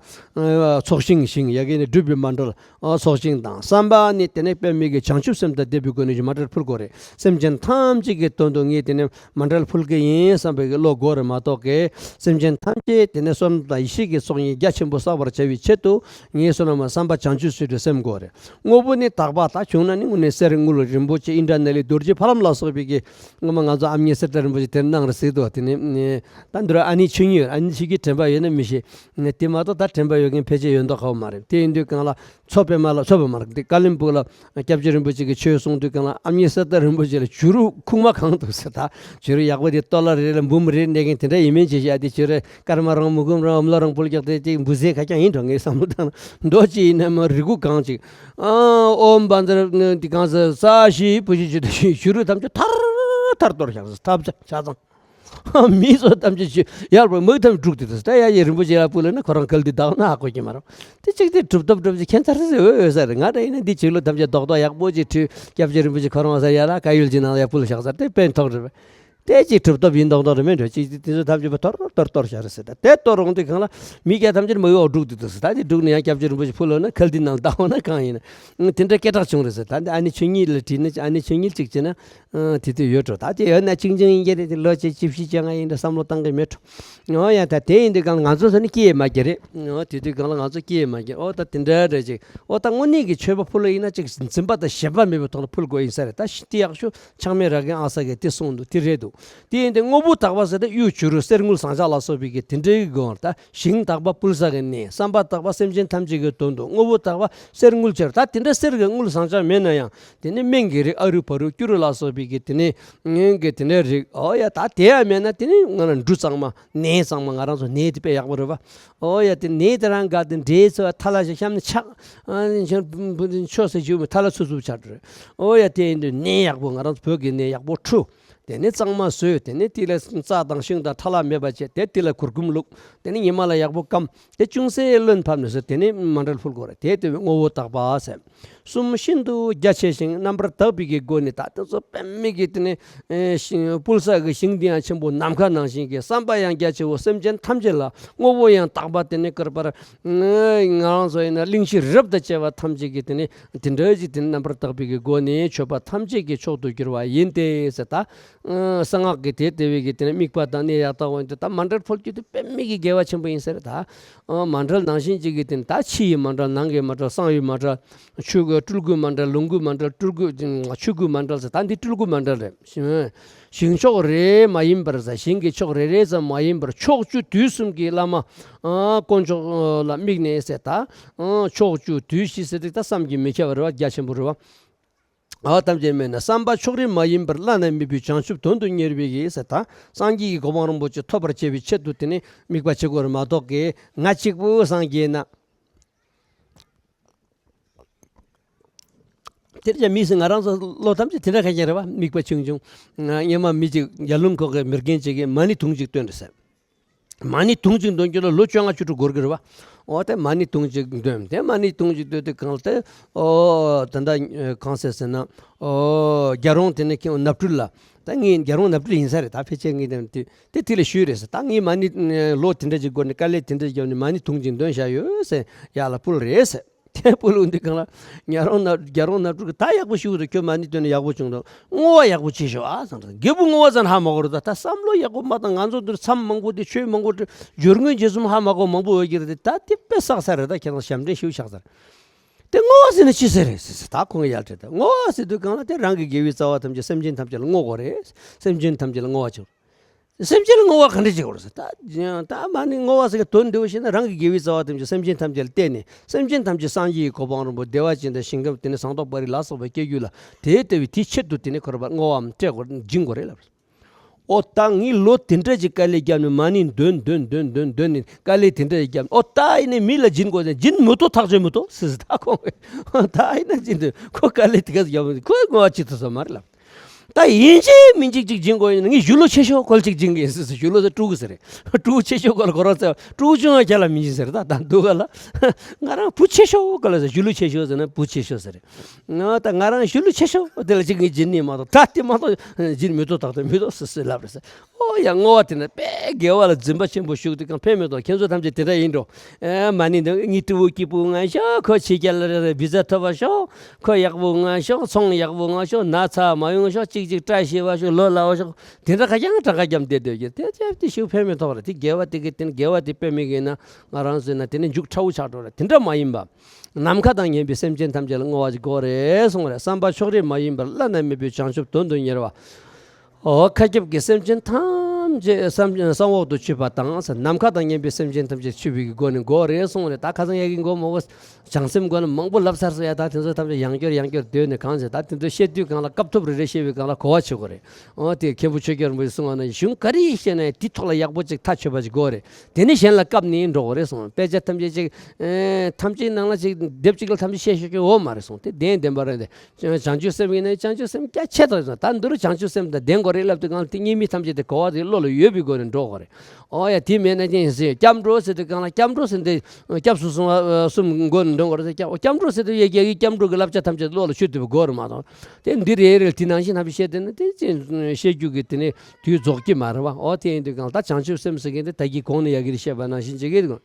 ཚོགས་ཞིང་ཞིང་ཡ་གི་ནི་སྒྲུབ་པའི་མཎྜལ། ཨོ། ཚོགས་ཞིང་དང་བསམ་པ་ནི་དེ་ནས་པདྨའི་གི་བྱང་ཆུབ་སེམས་དང་ལྡན་པའི་སྒོ་ནས་མཎྜལ་ཕུལ་དགོས་རེད། སེམས་ཅན་ཐམས་ཅད་ཀྱི་དོན་དུ་ངས་དེ་ནས་མཎྜལ་ཕུལ་གི་ཡིན་བསམ་པའི་གི་བློ་དགོས་རེད་མ་གཏོགས་གི། སེམས་ཅན་ཐམས་ཅད་དེ་ནས་བསོད་ནམས་དང་ཡེ་ཤེས་ཀྱི་ཚོགས་གཉིས་རྒྱ་ཆེན་པོ་བསགས་པར་བྱ་བའི་ཆེད་དུ་ངས་བསོད་ནམས་བསམ་པ་བྱང་ཆུབ་སེམས་དུ་སེམས་དགོས་རེད། དངོས་པོ་ནི་དག་པ་ད་བྱུང་ན་ནི་དངོས་གནས་གསེར་དངུལ་རིན་པོ་ཆེ་ཨིནྡྲ་ནཱི་ལའི་རྡོ་རྗེ་ཕ་ལམ་ལ་སོགས་པའི་གི་སྔོན་མ་ང་ཚོ་ཨ་མྱེས་གསེར་རྟ་རིན་པོ་ཆེ་དེར་གནང་རེད་ཟེར་འདུག་དེ་ནས་ད་འདིར་ཨ་ནེ་ཆོས་ཉིད་ཨ་ནེ་ཆོས་ཀྱི་དྲན་པ་ཡོད་ན་མི་ཤེས། དེ་མ་གཏོགས་ད་དྲན་པ་ཡོད་མཁན་ཕལ་ཆེར་ཡོད་མདོག་ཁ་པོ་མ་རེད། དེ་ཡིན་དུས་གང་ལ། མཚོ་པདྨ་ལ། མཚོ་པདྨ་རེད་དེ། ཀ་ལིམ་པོང་ལ་སྐྱབས་རྗེ་རིན་པོ་ཆེ་གིས་ཆོས་གསུངས་དུས་གང་ལ་ཨ་མྱེས་གསེར་རྟ་རིན་པོ་ཆེ་ལ་བྱུ་རུ་ཁུག་མ་གང་འདུག་ཟེར། ད་བྱུ་རུ་ཡག་པོ་དེ་ལྟོ་ལ་རེ་ལ་འབུམ་རེ་གནས་མཁན་དེ་འདྲ་ཡིན་མིན་ཅི་བྱ། དེ་བྱུ་རུ་སྐར་མ་རང་མུ་གུམ་རང་ཨམ་ལོ་རང་ཕུལ་རྒྱག་དེ་ཅིག་འབུ་ཟས་ཁ་རྐྱང་ཡིན་འགྲོ་ངའི་བསམ་བློ་བཏང་ན། མདོ་ཅི་ཡིན་ན་མ་རི་གུ་གང་ཅིག་ཨ། ཨོམ་བཛྲ་ནི་དེ་གང་ཟེར་ས་ཞིག་བུ་ཞིག་བྱུ་རུ་ཐམས་ཅད་ཐར་ཐར་གཏོར་བཞག་ཟེར། ཐབས་ཆ་ཆ་ཚང་། མི་ཚོ་ཐམས་ཅད་ཆུ་ཡར་བུད། མི་ཐམས་ཅད་འབྲུག་དེ་དུས་ད་ཡ་ཡི་རིན་པོ་ཆེ་ལ་ཕུལ་ལ་ན་ཁོ་རང་གལ་ཏེ་བདག་ན་ཧ་གོ་གི་མ་རེད། དེ་གཅིག་དེ་གྲུབ་ཐོབ་གྲུབ་ཅིག་ཁྱད་མཚར་ཟེར་འོས་འོས་ས་རེད། ང་འདྲ་ཡིན་ན་འདི་བྱིས་བློ་ཐམས་ཅད་རྡོག་རྡོག་ཡག་པོ་ཅིག་བྲིས། སྐྱབས་རྗེ་རིན་པོ་ཆེ་ཁོ་རང་ས་ཡ་ལ་བཀའ་ཡོལ་གྱི་ནང་ལ་ཡ་ཕུལ་བཞག་ས་དེ་ཕན་ཐོགས་རེད་པས། དེ་གཅིག་གྲུབ་ཐོབ་ཡིན་མདོག་མདོག་རེད་མིན་འགྲོ། གཅིག་དེ་ཚོ་ཐམས་ཅད་པ་ཐོར་ཐོར་ཐོར་བཞག་རེད་ཟེར། ད་དེ་གཏོར་འོང་དུས་གང་ལ་མི་སྐྱ་ཐམས་ཅད་མ་གཡོག་འབྲུག་དེ་དུས་ད་དེ་འབྲུག་ནས་ཡང་སྐྱབས་རྗེ་རིན་པོ་ཆེ་ཕུལ་ལོ་ན་གལ་ཏེ་ནང་ལྟ་འོང་ན་གང་ཡིན་ན་དེ་འདྲ་སྐད་གྲགས་བྱུང་རེད་ཟེར། ད་འདི་ཨ་ནེ་ཆོས་ཉིད་ལ་དྲིས་ན་ཨ་ནེ་ཆོས་ཉིད་གཅིག་བྱས་ན། ཨ། དེ་དུས་ཡོད་འགྲོ། ད་དེ་ཡོད་ན་ཅིང་ཅིང་ཡིན་གྱི་རེད། དེ་ལོ་བཅུ་བཅུ་བཞི་བཅོ་ལྔ་ཡིན་འདྲ་བསམ་བློ་བཏང་གི་མེད་འགྲོ། འོ་ཡ། ད་དེ་ཡིན་དུས་གང་ལ་ང་ཚོ་ས་ནི་སྐྱེས་མ་གྱི་རེད། འོ་དེ་དུས་གང་ལ་ང་ཚོ་སྐྱེས་མ་གྱི། འོ་ད་དེ་འདྲ་རེད་ཅིག། འོ་ད་དངོས་གནས་ཀྱི་མཆོད་པ་ཕུལ་ལ་ཡིན་ན་ཅིག་འཛིན་པ་དང་ཞེན་པ་མེད་པའི་ཐོག་ལ་ཕུལ་དགོས་ཡིན་ས་རེད། ད་ཤི་དེ་ཡག་ཤོས་ཆགས་མེད་ར་གན་ཨ་ས་གིས་དེ་གསུངས་འདུག། དེ་རེད་འདུག། དེ་ཡིན་དུས་དངོས་པོ་དག་པ་ཟེར་ད་གཡུ་བྱུ་རུ་གསེར་དངུལ་ཟངས་ལྕགས་ལ་སོགས་པའི་གི་དེ་འདྲའི་གི་སྒོ་ནས། ད་ཞིང་དག་པ་ཕུལ་ས་གི་གནས། བསམ་པ་དག་པ་སེམས་ཅན་ཐམས་ཅད་ཀྱི་དོན་དུ། དངོས་པོ་དག་པ་གསེར་དངུལ་ཆེ་རུ། ད་དེ་འདྲ་གསེར་གི་དངུལ་ཟངས་ལྕགས་མེད་ན་ཡང་། དེ་ནས་སྨན་གྱི་རིགས་ཨ་རུ་བ་རུ་སྐྱུ་རུ་ལ་སོགས་པའི་གི་དེ་ནས་ངན་གྱི་དེ་འདྲའི་རིགས། ཨོ་ཡ། ད་དེ་ཡང་མེད་ན་དེ་ནས་ང་ལ་འབྲུ་གཙང་མ་ནས་གཙང་མ། ང་རང་ཚོ་ནས་དེ་དཔེ་ཡག་པོ་རེད་བ། ཨོ་ཡ། དེ་ནས་དེ་རང་དགའ་དེ་འདྲའི་ཚོ་ཐ་ལ་ཞིག་བཤམས་ནས་ཆག་ཨ་ནི་ཆོས་ཟེར་རྒྱུ་མི་ཐ་ལ་ཚུབ་ཚུབ་ཆགས་འགྲོ་རེད། ཨོ་ཡ། དེ་ཡིན་དུས་ནས་ཡག་པོ། ང་རང་ཚོ་བོད་ཀྱི་ནས་ཡག་པོ་འཁྲུ། དེ་ནས་གཙང་མ་བཟོས། དེ་ནས་དེ་ལ་རྩྭ་དང་ཤིང་དང་ཁྲ་ལ་མེད་པ་བྱས། དེ་དེ་ལ་གུར་གུམ་བླུགས། དེ་ནས་ཉི་མ་ལ་ཡག་པོ་སྐམ། དེ་ཅུང་ཟད་རློན་ཕབ་ནས་བཟོས། དེ་ནས་མཎྜལ་ཕུལ་དགོས་རེད། དེ་ལྟ་བུའི་དངོས་པོ་དག་པ་ཟེར། གསུམ་ཤིན་ཏུ་རྒྱ་ཆེ་ཞིང་རྣམ་པར་དག་པའི་གི་སྒོ་ནས། ད་དེ་ཚོ་དཔེ་མི་གི་དེ་ནས་ཨེ་ཤིང་ཕུལ་ས་གི་ཤིང་དེ་ཡང་ཆེན་པོ་ནམ་མཁའ་ནང་བཞིན་གྱི། བསམ་པ་ཡང་རྒྱ་ཆེ་བོ། སེམས་ཅན་ཐམས་ཅད་ལ། དངོས་པོ་ཡང་དག་པ། དེ་ནས་ཀར་པར་ང་རང་ཚོ་ཡིན་ན་གླིང་བཞི་རབ་དང་བཅས་པ་ཐམས་ཅད་ཀྱི་དེ་ནས་དེ་འདྲ་ཞིག་དེ་ནས་རྣམ་པར་དག་པའི་གི་སྒོ་ནས་མཆོད་པ་ཐམས་ཅད་ཀྱི་མཆོག་ཏུ་གྱུར་པ་ཡིན་ཏེ་ཟེར། ད་གསང་སྔགས་ཀྱི་དེ་ལྟ་བུའི་གི་དེ་ནས་དམིགས་པ་དང་ནི་ཡག་ཐག་འོན་ཏེ། ད་མཎྜལ་ཕུལ་རྒྱུ་དེ་དཔེ་མི་གི་དགེ་བ་ཆེན་པོ་ཡིན་ས་རེད། ད་མཎྜལ་ནང་བཞིན་གཅིག་གི་དེ་ནས་ད་ཕྱི་ཡི་མཎྜལ། ནང་གི་མཎྜལ། གསང་བའི་མཎྜལ། ཆོས་སྐུ་སྤྲུལ་སྐུའི་མཎྜལ། ལོངས་སྐུའི་མཎྜལ། སྤྲུལ་སྐུ་ཆོས་སྐུའི་མཎྜལ་ཟེར། ད་འདི་སྤྲུལ་སྐུའི་མཎྜལ་རེད། ཞིང་མཆོག་རེ་མ་ཡིན་པར་ཟེར། ཞིང་གི་ཕྱོགས་རེ་རེ་ཙམ་མ་ཡིན་པར། ཕྱོགས་བཅུ་དུས་གསུམ་གྱི་བླ་མ་ཨ་དཀོན་མཆོག་ལ་དམིགས་ནས་ཟེར། ད་ཨ་ཕྱོགས་བཅུ་དུས་བཞི་ཟེར་དུས་ད་བསམ་གྱིས་མི་ཁྱབ་པ་རེད་བ། རྒྱ་ཆེན་པོ་རེད་བ། ཨ་ཐམས་ཅད་མེད་ན། བསམ་པ་ཕྱོགས་རིས་མ་ཡིན་པར། བླ་ན་མེད་པའི་བྱང་ཆུབ་དོན་དུ་གཉེར་བའི་ཡིད་ཟེར། ད་སངས་རྒྱས་ཀྱི་གོ་འཕང་རིན་པོ་ཆེ་ཐོབ་པར་བྱེད་པའི་ཆེད་དུ་དེ་ནི་དམིགས་པ་བྱེད་དགོས་རེད་མ་གཏོགས་ཀྱི། ང་གཅིག་པུ་སངས་རྒྱས་ན། དེར་ཀྱང་མི་སྲིད། ང་རང་ཚོ་བློ་ཐམས་ཅད་དེ་འདྲ་ཁ་ཤས་རེད་བ། དམིགས་པ་ཆུང་ཆུང་། སྔོན་མ་མི་གཅིག་ཡར་ཀླུང་ཁོག་གི་མི་རྒན་ཅིག་གིས་མ་ཎི་དུང་གཅིག་འདོན་རེད་ཟེར། མ་ཎི་དུང་གཅིག་འདོན་རྒྱུ་ལ་ལོ་བཅོ་ལྔ་བཅུ་དྲུག་འགོར་གི་རེད་བ། འོ་དེ་མ་ཎི་དུང་གཅིག་འདོན། དེ་མ་ཎི་དུང་གཅིག་འདོན་དུས་གང་དེ། འོ་དེ་འདྲ་གང་ཟེར་ཟེར་ན། འོ་རྒྱལ་རོང་དེ་ནས་ཁྱེད་ནབ་སྤྲུལ་ལ། ད་ངས་རྒྱལ་རོང་ནབ་སྤྲུལ་ཡིན་ས་རེད། ད་ཕལ་ཆེར་ངས་དེ་དེ་དེ་ལ་ཞུས་རེད་ཟེར། ད་ངས་མ་ཎི་ལོ་དེ་འདྲ་ཅིག་འགོར་ནས་དཀའ་ལས་དེ་འདྲ་བརྒྱབ་ནས་མ་ཎི་དུང་གཅིག་འདོན་བཞག་ཡོད་ཟེར། ཡར་ལ་ཕུལ་རེད་ཟེར། དེ་ཕུལ་འོང་དུས་གང་ལ། ཉ་རོང་ན་རྒྱ་རོང་ནབ་སྤྲུལ་གྱིས་ད་ཡག་པོ་ཞུ་རེད། ཁྱོད་མ་ཎི་འདོན་ན་ཡག་པོ་བྱུང་འདུག། བསྔོ་བ་ཡག་པོ་བྱེད་ཤོག་ཨ་ཟེར། རྒད་པོ་བསྔོ་བ་ཟེར་ན་ཧ་མ་གོ་རེད། ད་ད་བསམ་བློ་ཡག་པོ་མ་བཏང་། ང་ཚོ་འདིར་མཚམས་མང་པོ་དེ་ཆོས་མང་པོ་དེ་སྦྱོར་དངོས་རྗེས་གསུམ་ཧ་མ་གོ་མང་པོ་ཡོད་ཀྱི་རེད། ད་དེ་དཔེ་བསགས་ས་རེད། ད་ཁྱེད་རང་ཞབས་འདྲེན་ཞུ་ཆགས་ས་རེད། དེ་བསྔོ་བ་ཟེར་ན་ཅི་ཟེར་རེད་ཟེར་ཟེར། ད་ཁོང་གིས་ཡར་དྲིས། ད་བསྔོ་བ་ཟེར་དུས་གང་ལ་དེ་རང་གི་དགེ་བའི་རྩ་བ་ཐམས་ཅད་སེམས་ཅན་ཐམས་ཅད་ལ་བསྔོ་དགོས་རེད། སེམས་ཅན་ཐམས་ཅད་ལ་བསྔོ་བ་བྱེད། སེམས་ཅན་ལ་བསྔོ་བ་ག་འདྲ་བྱེད་དགོས་རེད་ཟེར། ད་ད་མ་ཎི་བསྔོ་བ་ཟེར་གྱི་དོན་འདི་བོ་ཤེས་ན། རང་གི་དགེ་བའི་རྩ་བ་ཐམས་ཅད་སེམས་ཅན་ཐམས་ཅད་ལ་བརྟེན་ནས། སེམས་ཅན་ཐམས་ཅད་སངས་རྒྱས་ཀྱི་གོ་འཕང་རིན་པོ་ཆེ། བདེ་བ་ཅན་དང་ཞིང་ཁམས། དེ་ནས་ཟངས་མདོག་དཔལ་རི་ལ་སོགས་པ་སྐྱེ་རྒྱུ་ལ། དེ་ལྟ་བུའི་དེའི་ཆེད་དུ་དེ་ནས་ཁོ་རང་བསྔོ་བའམ་སྤྲད་དགོས། སྦྱིན་དགོས་རེད་ལབ། ཨོ་ད་ངས་ལོ་དེ་འདྲ་ཅིག་དཀའ་ལས་བརྒྱབ་ནས་མ་ཎི་འདོན་འདོན་འདོན་འདོན་འདོན་ནས་དཀའ་ལས་དེ་འདྲ་ཅིག་བརྒྱབ་ནས། ཨོ་ད་ཡིན་ནས་མི་ལ་སྦྱིན་དགོས་ཟེར། སྦྱིན་མི་ཐུབ་ཐག་ཆོད་མི་ཐུབ་ཟེར་ཟེར། ད་ཁོང་གིས་ད་ཡིན་ན་སྦྱིན་དུས་ཁོ་དཀའ་ལས་དེ་ག་ཟིག་བརྒྱབ་ནས་ཁོས་བསྔོ་བ་བྱེད་ཐུབ་ས་མ་རེད་ལབ། ད་ཡིན་གཅིག་མིན་གཅིག་ཅིག་སྦྱིན་དགོས་ཡིན་ན། ངས་ཞུ་ལོ་ཆེ་ཤོས་ཁོ་ལ་ཅིག་སྦྱིན་གི་ཡིན་ཟེར་ཟེར། ཞུ་ལོ་ཟེར། ཕྲུ་གུ་ཟེར་རེད། ཕྲུ་གུ་ཆེ་ཤོས་ཁོ་ལ་ཁོ་རང་ཚོ་ཕྲུ་གུ་ཆུང་བ་ཁྱེད་ལ་མི་སྦྱིན་ཟེར། ད་ད་འདུག་ག་ལ། ང་རང་བུ་ཆེ་ཤོས་ཁོ་ལ་ཟེར། ཞུ་ལོ་ཆེ་ཤོས་ཟེར་ན་བུ་ཆེ་ཤོས་ཟེར་རེད། ང་ད་ང་རང་ཞུ་ལོ་ཆེ་ཤོས་དེ་ལ་ཅིག་ངས་སྦྱིན་ནི་མ་གཏོགས། ད་དེ་མ་གཏོགས་སྦྱིན་མི་ཐུབ། ད་དེ་མི་ཐུབ་ཟེར་ཟེར་ལབ་རེད་ཟེར། ཨོ་ཡ། བསྔོ་བ་དེ་ནི་དཔེ་དགེ་བ་ལ་འཛིན་པ་ཆེན་པོ་ཞུགས་དུས་གང་ཕན་མི་ཐོགས། ཁྱེད་ཚོ་ཐམས་ཅད་དེ་འདྲ་ཡིན་འགྲོ། ཨེ་མ་ཎི་འདོན། ངའི་ཕྲུ་གུ་སྐྱིད་པོ་ངང་ཤོག། ཁོ་ཕྱི་རྒྱལ་ལ་བི་ཛ་ཐོབ་པ་ཤོག། ཁོ་ཡག་པོ་ངང་ཤོག། ཚོང་ཡག་པོ་ངང་ཤོག། ན་ཚ་མ་ཡོང་ཤོག། གཅིག་གཅིག་བཀྲ་ཤིས་པ་ཤོག། ལོ་ལ་བ་ཤོག། དེ་འདྲ་ཁ་རྐྱང་གྲངས་ཀ་བརྒྱབ་བསྡད་སྡོད་ཀྱི། དེ་ཅེས་དེ་ཞུགས་ཕན་མི་ཐོགས་རེད། དེ་དགེ་བ་དེ་གི་དེ་ནི་དགེ་བ་དེ་དཔེ་མི་དགེ་ན་ང་རང་ཚོས་ན་དེ་ནི་མཇུག་ཕྲ་བོ་ཆགས་འགྲོ་རེད། དེ་འདྲ་མ་ཡིན་པ། ནམ་མཁའ་དང་མཉམ་པའི་སེམས་ཅན་ཐམས་ཅད་ལ་བསྔོ་བ་ཞིག་དགོས་རེད་གསུངས་རེད། བསམ་པ་ཕྱོགས་རིས་མ་ཡིན་པར། བླ་ན་མེད་པའི་བྱང་ཆུབ་དོན་དུ་གཉེར་བ། ཨོ་མཁའ་ཁྱབ་ཀྱི་སེམས་ཅན་ཐམས་ཅད་བསམ་བསམ་འོག་ཏུ་ཆུད་པ་དང་ཟེར། ནམ་མཁའ་དང་མཉམ་པའི་སེམས་ཅན་ཐམས་ཅད་ཆུད་པའི་སྒོ་ནས་དགོས་རེད་གསུངས་རེད། ད་ཁ་སང་ཡ་གི་མགོ་མོ་བོ་བྱང་སེམས་སྒོ་ནས་མང་པོ་ལབ་ཚར་སོང་ཡ། ད་དེ་ཚོ་ཐམས་ཅད་ཡང་བསྐྱར་ཡང་བསྐྱར་བསྡུས་ནས་གང་ཟེར། ད་དེ་ཚོ་བཤད་དུས་གང་ལ་སྐབས་ཐོབ་རེ་རེ་བཤད་པའི་གང་ལ་གོ་བ་ཆོད་དགོས་རེད། ཨོ་དེ་མཁན་པོ་ཆོས་རྒྱལ་རིན་པོ་ཆེས་གསུངས་པ་ན། གཞུང་ག་རེ་བཤད་ན་ཡང་དེ་ཐོག་ལ་ཡག་པོ་ཅིག་ཐག་ཆོད་པ་ཅིག་དགོས་རེད། དེ་ནས་གཞན་ལ་བཀབ་ནས་འགྲོ་དགོས་རེད་གསུངས། དཔེ་ཆ་ཐམས་ཅད་ཅིག་ཨེ་ཐམས་ཅད་ནང་ལ་ཅིག་དེབ་ཅིག་ལ་ཐམས་ཅད་བཤད་ཤོག་ཀྱི་འོ་མ་རེད་གསུངས། དེ་བདེན་བདེན་པ་རེད། དེ་བྱང་ཆུབ་སེམས་ཡིན་ན་བྱང་ཆུབ་སེམས་རྒྱ་ཆེ་དྲགས་སོང་། ད་འདི་རུ་བྱང་ཆུབ་སེམས་དང་ལྡན་དགོས་རེད་ལབ་དུས་གང་ལ་དེ་གཉིས་མི་ཐམས་ཅད་དེ་གོ་བ་དེ་བློ། ལ་ཡོད་པའི་སྒོ་ནས་འགྲོ་དགོས་རེད། ཨོ་ཡ་དེ་མེད་ན་ཅན་ཟེར་སྐྱབས་འགྲོ་ཟེར་དུས་གང་ལ་སྐྱབས་འགྲོ་ཟེར་དེ་སྐྱབས་སུ་སོང་བ་གསུམ་སྒོ་ནས་འགྲོ་དགོས་རེད་ཟེར། སྐྱབས་སྐྱབས་འགྲོ་ཟེར་དུས་ཡ་རྒྱལ་གྱི་སྐྱབས་འགྲོ་གི་བསླབ་བྱ་ཐམས་ཅད་བློ་ལ་ཆུད་ཐུབ་པའི་སྒོ་རེད་མ་གཏོགས། དེ་འདི་རེད་རེད་དེ་ནང་བཞིན་ཧམ་པ་བཤད་དེ་ནི་དེ་ཅན་བཤད་རྒྱུ་གི་དེ་ནི་དུས་རྫོགས་ཀྱི་མ་རེད་བ། ཨོ་དེ་ཡིན་དུས་གང་ལ་ད་བྱང་ཆུབ་སེམས་ཟེར་མཁན་དེ་ད་གི་གོང་ནས་ཡ་གི་རེ་བཤད་པ་ནང་བཞིན་བྱེད་ཀྱི་དགོས།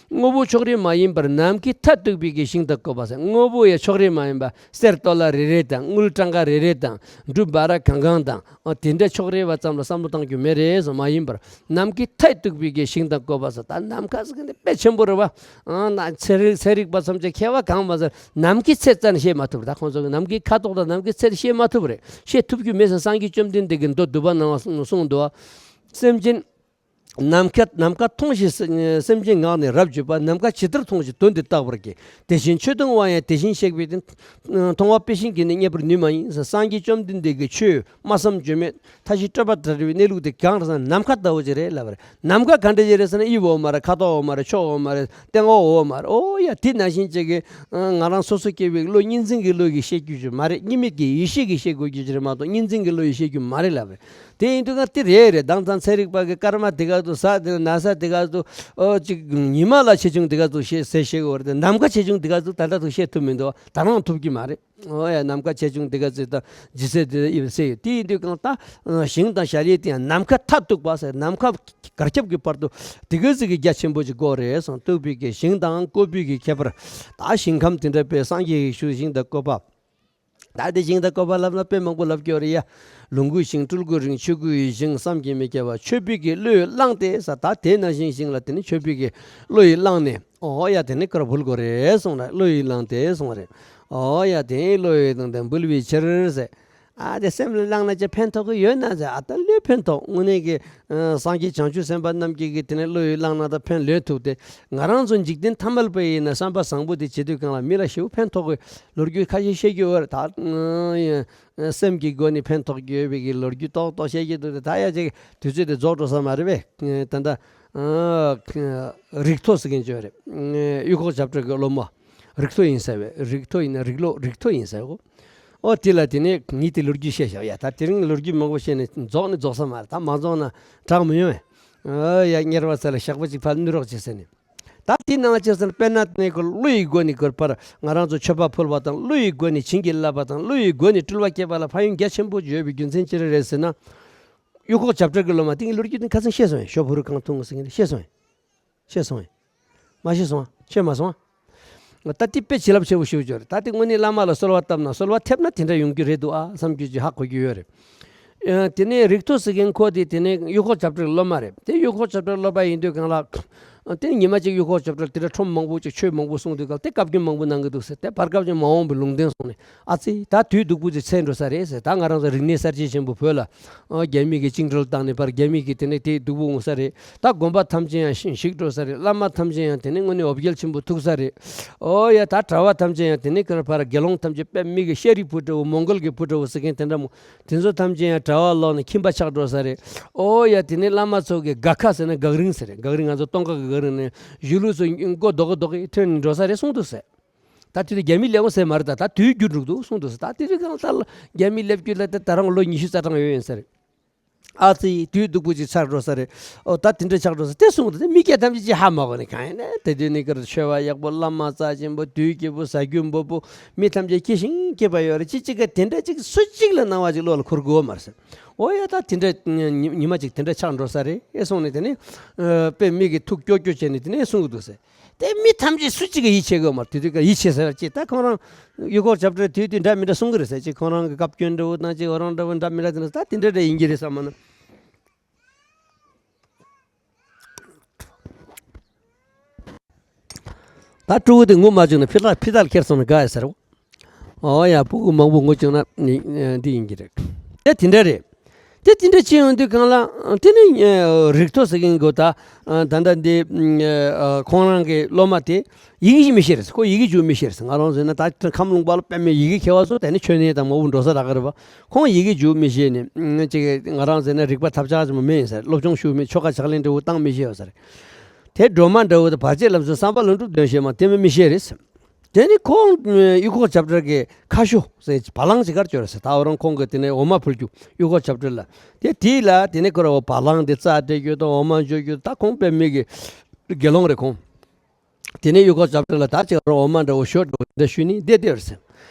དངོས་པོ་ཕྱོགས་རིས་མ་ཡིན་པར་ནམ་མཁའི་མཐས་གཏུགས་པའི་གི་ཞིང་དང་བཀོད་པ་ཟེར། དངོས་པོ་ཡ་ཕྱོགས་རིས་མ་ཡིན་པ་གསེར་ཏོ་ལ་རེ་རེ་དང་དངུལ་ཀྲང་ཀ་རེ་རེ་དང་འབྲུ་འབའ་ར་གང་གང་དང་། ཨ་དེ་འདྲ་ཕྱོགས་རིས་པ་ཙམ་ལ་བསམ་བློ་བཏང་རྒྱུ་མེད་རེད་ཟེར། མ་ཡིན་པར་ནམ་མཁའི་མཐས་གཏུགས་པའི་གི་ཞིང་དང་བཀོད་པ་ཟེར། ད་ནམ་མཁའ་ཟེར་མཁན་དེ་དཔེ་ཆེན་པོ་རེད་བ། ཨ་ན་ཚན་རིག་ཚན་རིག་པ་ཚོ་ཚོས་མཁས་པ་གང་མ་ཟེར་ནམ་མཁའི་ཚད་ཙམ་ཤེས་མ་ཐུབ། ད་ཁོང་ཚོ་གི་ནམ་མཁའི་ཁ་དོག་དང་ནམ་མཁའི་ཚད་ཤེས་མ་ཐུབ་རེད། ཤེས་ཐུབ་རྒྱུ་མེད་ཟེར། སངས་རྒྱས་བཅོམ་ལྡན་འདས་ཀྱིས་མདོ་སྡུད་པ་ནང་ལ་གསུངས་འདུག་བ། སེམས་ཅན། ནམ་མཁའ་ནམ་མཁའ་མཐོང་ཞིང་སེམས་ཅན་ངག་ནས་རབ་བརྗོད་པ། ནམ་མཁའ་ཇི་ལྟར་མཐོང་ཞིང་དོན་དེ་བརྟག་པར་གྱིས། དེ་བཞིན་ཆོས་མཐོང་བ་ཡང་དེ་བཞིན་གཤེགས་པས། མཐོང་བ་དཔེ་བཞིན་གྱིས་ནི་རྙེད་པར་ནུས་མ་ཡིན། སངས་རྒྱས་བཅོམ་ལྡན་འདས་ཀྱིས་ཆོས་སྨྲ་བསམ་བརྗོད་མེད་མཐའ་བཞི་སྤྲོས་པ་དང་བྲལ་བའི་གནས་ལུགས་དེ་གང་རེད་ཟེར་ན་ནམ་མཁའ་ལྟ་བུ་ཅིག་རེད་ལབ་པ་རེད། ནམ་མཁའ་ག་འདྲ་ཅིག་རེད་ཟེར་ན་དབྱིབས་འོག་མ་རེད། ཁ་དོག་འོག་མ་རེད། ཕྱོགས་འོག་མ་རེད། སྟེང་འོག་འོག་མ་རེད། ཨོ་ཡ་དེ་ནང་བཞིན་ཅིག་གི་ང་རང་སོ་སོ་སྐྱེ་བོའི་བློ་གཉིས་འཛིན་གྱི་བློ་ཡིས་ཤེས་རྒྱུ་ཅིག་མ་རེད། གཉིས་མེད་ཀྱི་ཡེ་ཤེས་ཀྱིས་ཤེས་དགོས་རྒྱུ་ཅིག་རེད་མ་གཏོགས་གཉིས་འཛིན་གྱི་བློ་ཡིས་ཤེས་རྒྱུ་མ་རེད་ལབ་པ་རེད། དེ་ཡིན་དུས་ཀ་དེ་རེད་རེད། དེང་སང་ཚན་རིག་པ་གི་སྐར་མ་དེ་ག་ཚོད་ཟ་དེ་ན་ས་དེ་ག་ཚོད་ཨོ་ཅིག་ཉི་མ་ལ་ཆེ་ཆུང་དེ་ག་ཚོད་ཤེས་ཟེར་ཤེས་དགོས་རེད། དེ་ནམ་མཁའ་ཆེ་ཆུང་དེ་ག་ཚོད་ད་ལྟ་ཚོད་ཤེས་ཐུབ་མི་འདུག་ད་རུང་ཐུབ་ཀྱི་མ་རེད། ཨོ་ཡ་ནམ་མཁའ་ཆེ་ཆུང་དེ་ག་ཚོད་དང་ལྗིད་ཚད་དེ་ཡིན་ཟེར་ཡོད། དེ་ཡིན་དུས་གང་ལྟ་ཞིང་དང་བྱ་ཡུལ་དེ་ཡང་ནམ་མཁའ་མཐའ་གཏུགས་པ་ཟེར། ནམ་མཁའ་གར་ཁྱབ་ཀྱི་བར་དུ་དེ་ག་ཚོད་ཀྱི་རྒྱ་ཆེན་པོ་ཅིག་དགོས་རེད་གསུངས། གཏུགས་པའི་གི་ཞིང་དང་བཀོད་པའི་གི་ཁྱད་པར། ད་ཞིང་ཁམས་དེ་འདྲ་པའི་སངས་རྒྱས་ཀྱི་ཞུ་ཞིང་དང་བཀོད་པ། ད་དེ་ཞིང་དང་བཀོད་པ་ལབ་ན་དཔེ་མང་པོ་ལབ་ཀྱི་ཡོད་རེད་ཡ། ལོངས་སྐུའི་ཞིང་སྤྲུལ་སྐུའི་རིང་ཆོས་སྐུའི་ཞིང་བསམ་གྱིས་མི་ཁྱབ་པ་མཆོད་པའི་གི་བློས་བླངས་ཏེ་ཟེར། ད་དེ་ནང་བཞིན་ཞིང་ལ་དེ་ནི་མཆོད་པའི་གི་བློ་ཡིས་བླངས་ནས་ཨོ་ཡ་དེ་ནི་དཀར་འབུལ་དགོས་རེད་གསུངས་རེད། བློ་ཡིས་བླངས་ཏེ་གསུངས་རེད། ཨོ་ཡ་དེ་བློ་ཡིས་བླངས་ཏེ་འབུལ་བའི་ཕྱིར་ཟེར། ཨ་དེ་སེམས་ལ་བླངས་ན་ཅི་ཕན་ཐོགས་ཀྱི་ཡོད་ན་ཟེར། ཨ་ད་བློས་ཕན་ཐོགས་དངོས་གནས་ཀྱི་ཨ་སངས་རྒྱས་བྱང་ཆུབ་སེམས་དཔའ་རྣམས་ཀྱིས་གི་དེ་ནི་བློ་ཡིས་བླངས་ན་ད་ཕན་ལོས་ཐུབ་སྟེ། ང་རང་ཚོ་འཇིག་རྟེན་ཐ་མལ་པ་ཡིན་ན་བསམ་པ་བཟང་པོ་དེ་བྱེད་དུས་གང་ལ་མི་ལ་ཞེ་པོ་ཕན་ཐོགས་ཀྱི་ལོ་རྒྱུས་ཁ་ཤས་བཤད་རྒྱུ་ཡོད་རེད། ད་ཨ་སེམས་ཀྱི་སྒོ་ནས་ཕན་ཐོགས་ཀྱི་ཡོད་པའི་གི་ལོ་རྒྱུས་ཏོག་ཏོག་བཤད་ཀྱི་འདུག་སྟེ། ད་ཡ་ཅིག་དུས་ཚོད་དེ་རྫོགས་འགྲོ་ས་མ་རེད་པས། ད་ལྟ་ཨ་རིགས་མཐོ་ཟེར་མཁན་ཅིག་ཡོད་རེད། གཡུ་ཁོག་བྱ་བྲལ་གྱི་སློབ་མ། རིགས་མཐོ་ཡིན་ཟེར་བས། རིགས་མཐོ་ཡིན་ན་རིགས་ལོ་རིགས་མཐོ་ཡིན་ཟེར་གོ། ཨོ་དེ་ལ་དེ་ནས་ངས་དེ་ལོ་རྒྱུས་བཤད་བཞག་ཡ། ད་དེ་རིང་ལོ་རྒྱུས་མང་པོ་བཤད་ནས་རྫོགས་ནས་རྫོགས་ས་མ་རེད། ད་མ་རྫོགས་ན་དྲག་མི་ཡོང་བས། ཨོ་ཡ་དམྱལ་བ་ཚ་ལ་ཞག་པོ་གཅིག་ཕར་གནོན་རོགས་བྱེད་ཟེར་ནས། ད་དེ་ནང་ཅི་ཟེར་དཔེར་ན་དེ་ནས་ཁོ་བློ་ཡི་སྒོ་ནས་ཁོ་ཕར་ང་རང་ཚོ་མཆོད་པ་ཕུལ་བ་དང་བློ་ཡི་སྒོ་ནས་བྱིན་གྱིས་བརླབས་པ་དང་བློ་ཡི་སྒོ་ནས་སྤྲུལ་བ་སྐྱེས་པ་ལ་ཕན་ཡོན་རྒྱ་ཆེན་པོ་ཡོད་པའི་རྒྱུ་མཚན་ཅི་རེད་ཟེར་ན། གཡུ་ཁོག་བྱ་བྲལ་གྱི་སློབ་མ་དེ་ངས་ལོ་རྒྱུས་དེ་ཁ་སང་བཤད་སོང་ཡ། ཞོ་ཕུ་རུ་གང་འཐུང་ཟེར་མཁན་དེ་བཤད་སོང་ཡ། ཤེས་སོང་ངས། མ་ཤེས་སོང་ཨ། ཤེས་མ་སོང་ཨ། ད་དེ་དཔེ་བྱིན་རླབས་ཆེ་བོ་ཞིག་ཡོད་རེད། ད་དེ་དངོས་གནས་བླ་མ་ལ་གསོལ་བ་བཏབ་ན་གསོལ་བ་ཐེབས་ན་དེ་འདྲ་ཡོང་རྒྱུ་རེད་འདུག་ཨ་བསམ་རྒྱུ་ཅིག་ཧ་གོ་རྒྱུ་ཡོད་རེད། ཨ་དེ་ནས་རིགས་མཐོ་ཟེར་མཁན་ཁོ་དེ་དེ་ནས་གཡུ་ཁོག་བྱ་བྲལ་སློབ་མ་རེད། དེ་གཡུ་ཁོག་བྱ་བྲལ་སློབ་མ་ཡིན་དུས་གང་ལ། ཨ་དེ་ནས་ཉི་མ་གཅིག་གཡུ་ཁོག་བྱ་བྲལ་དེ་འདྲ་ཁྲོམ་མང་པོ་ཅིག་ཆོས་མང་པོ་གསུང་དུས་གང་དེ་བཀའ་བཀྱོན་མང་པོ་གནང་གི་འདུག་ཟེར། དེ་བར་སྐབས་ཀྱི་མ་འོངས་པའི་ལུང་བསྟན་སོང་ནས་ཨ་ཙི་ད་དུས་སྡུག་པོ་ཅིག་ཚར་འགྲོ་ས་རེད་ཟེར། ད་ང་རང་ཚོ་རིག་གནས་གསར་བརྗེ་ཆེན་པོ་བོད་ལ། ཨ་རྒྱ་མི་གིས་བཅིངས་འགྲོལ་བཏང་ནས་ཕར་རྒྱ་མི་གིས་དེ་ནས་དེ་སྡུག་པོ་འོང་ས་རེད། ད་དགོན་པ་ཐམས་ཅད་ཡང་ཞིག་འགྲོ་ས་རེད། བླ་མ་ཐམས་ཅད་ཡང་དེ་ནས་དངོས་གནས་འོ་བརྒྱལ་ཆེན་པོ་ཐུག་ས་རེད། ཨོ་ཡ་ད་གྲྭ་པ་ཐམས་ཅད་ཡང་དེ་ནས་ཁར་ཕར་དགེ་སློང་ཐམས་ཅད་དཔེ་མི་གི་ཤཱ་རིའི་བུ་འདྲ་བོ་མོང་གོལ་གྱི་བུ་འདྲ་བོ་ཟེར་མཁན་དེ་འདྲ་མོ། དེ་ཚོ་ཐམས་ཅད་ཡང་གྲྭ་པ་ལོག་ནས་ཁྱིམ་པ་ཆགས་འགྲོ་ས་རེད། ཨོ་ཡ་དེ་ནས་བླ་མ་ཚོ་གི་དགའ་ཁ་ཟེར་ན་སྒང་རིང་ཟེར་རེད། སྒང་རིང་ང་ཚོ་སྟོད་འགག་གི་སྒང་རིང་ནས་གཞུང་ལུགས་ཚོ་མགོ་རྡོག་གི་རྡོག་གི་ཐོན་ནས་འགྲོ་ས་རེད་གསུངས་འདུག་ཟེར། ད་དེ་དུས་རྒྱ་མི་ལེགས་པོ་ཟེར་མ་རེད། ད་ད་དུས་འགྱུར་འགྲོ་འདུག་གསུངས་འདུག་ཟེར། ད་དེ་དུས་གང་ལྟར་རྒྱ་མི་སླེབས་རྒྱུ་ལ་ད་ད་རུང་ལོ་ཉི་ཤུ་རྩ་གྲངས་ཡོད་ཡིན་ཟེར། ཨ་ཙི་དུས་སྡུག་པོ་ཅིག་ཚར་འགྲོ་ས་རེད། ཨོ་ད་དེ་འདྲ་ཆགས་འགྲོ་ས་དེ་གསུངས་འདུག་དེ་མི་སྐད་ཐམས་ཅད་ཅིག་ཧ་མ་གོ་ནས་གང་ཡིན་ན་དེ་དུས་ནི་ཀར་ཆོས་པ་ཡག་པོ་བླ་མ་རྩ་ཆེན་པོ་དུས་སྐྱིད་པོ་ཟ་རྒྱུ་འབོལ་པོ་མི་ཐམས་ཅད་སྐྱིད་ཞིང་སྐྱིད་པ་ཡོད་རེད། ཅི་གཅིག་ག་དེ་འདྲ་ཅིག་སུ་གཅིག་ལ་སྣང་བ་ཅིག་བློ་ལ་འཁོར་དགོས་མ་རེད་ཟེར། ཨོ་ཡ་ད་དེ་འདྲ་ཉི་ཉི་མ་ཅིག་དེ་འདྲ་ཆགས་འགྲོ་ས་རེད་ཨེ་གསུངས་ནས་དེ་ནི་ཨ་དཔེ་མི་གི་ཐུགས་སྐྱོ་སྐྱོ་བྱས་ནས་དེ་ནས་གསུང་གི་འདུག་ཟེར། དེ་མི་ཐམས་ཅད་སུ་གཅིག་གིས་ཡིད་ཆེས་གི་ཡོད་མ་རེད། དེ་དུས་ཀ་ཡིད་ཆེས་ཟེར་བ་ཅིག་ད་ཁོང་རང་གཡུ་ཁོག་བྱ་བྲལ་དུས་དུས་འདྲ་མི་འདྲ་གསུང་གི་རེད་ཟེར། ཅིག་ཁོང་རང་གི་བཀའ་བཀྱོན་འདྲ་བོ་དང་ཅིག་འོ་རང་འདྲ་བོ་འདྲ་མི་འདྲ་དེ་འདྲ་ད་དེ་འདྲ་འདྲ་ཡིན་གྱི་རེད་བསམ་མ་ན། ད་ཕྲུ་གུ་དེ་ངུ་མ་བཅུག་ན་ཕི་ཏག་ཕི་ཏག་ཁྱེར་སོང་ན་དགའ་ཡ་ཟེར་བ། ཨོ་ཡ་ཕྲུ་གུ་མང་པོ་ངུ་བཅུག་ན་འདི་ཡིན་གྱི་རེད། དེ་དེ་འདྲ་རེད། དེ་དེ་འདྲ་བྱེད་ཡོང་དུས་གང་ལ་དེ་ནི་རིགས་མཐོ་ཟེར་མཁན་གོ་ད་ད་ལྟ་འདི་ཁོང་རང་གི་སློབ་མ་དེ་ཡི་གེ་ཞིག་མི་ཤེས་རེད། ཁོ་ཡི་གེ་ཞིག་མི་ཤེས་རེད། ང་རང་ཟེར་ན་ད་ཁམས་ལུང་པ་ལ་དཔེ་མེད་ཡི་གེ་མཁས་པ་ཚོ་དེ་ནི་ཆོས་ནས་དང་མ་བུ་འགྲོ་ས་རག་གི་རེད་པ། ཁོང་ཡི་གེ་ཞིག་མི་ཤེས་ནས་ཅིག་ང་རང་ཟེར་ན་རིག་པ་ཐབས་ཆག་ཅིག་མ་མེད་ཡིན་ཟེར། སློབ་སྦྱོང་ཞུ་མེད། ཆོ་ག་ཕྱག་ལེན་འདྲ་བོ་བཏང་མི་ཤེས་ཡོད་ཟེར། དེ་སྒྲོལ་མ་འདྲ་བོ་དང་བར་ཆད་ལམ་སྲོལ་བསམ་པ་ལྷུན་གྲུབ་འདོན་ཤེས་མ་དེ་མི་མི་ཤེས་རེད། དེ་ནི་ཁོང་གཡུ་ཁོག་བྱབ་བྲལ་གྱི་ཁ་ཤོ་ཟེར་བ་ལང་ཅིག་གར་བཅོས་ར་ཟེར། ད་འོ་རང་ཁོང་གི་དེ་ནས་འོ་མ་ཕུལ་རྒྱུ་གཡུ་ཁོག་བྱབ་བྲལ་ལ། དེ་དེ་ལ་དེ་ནས་ཁོ་ར་འོ་བ་ལང་དེ་རྩྭ་སྤྲད་རྒྱུ་དང་འོ་མ་འཇོ་རྒྱུ་ད་ཁོང་དཔེ་མི་གི་དགེ་སློང་རེད་ཁོང་། དེ་ནས་གཡུ་ཁོག་བྱབ་བྲལ་ལ་ད་ཅིག་ར་འོ་མ་འདྲ་བོ་ཞོ་འདྲ་བོ་དེ་འདྲ་ཞུས་ནས་བསྡད་བསྡད་ར་ཟེར།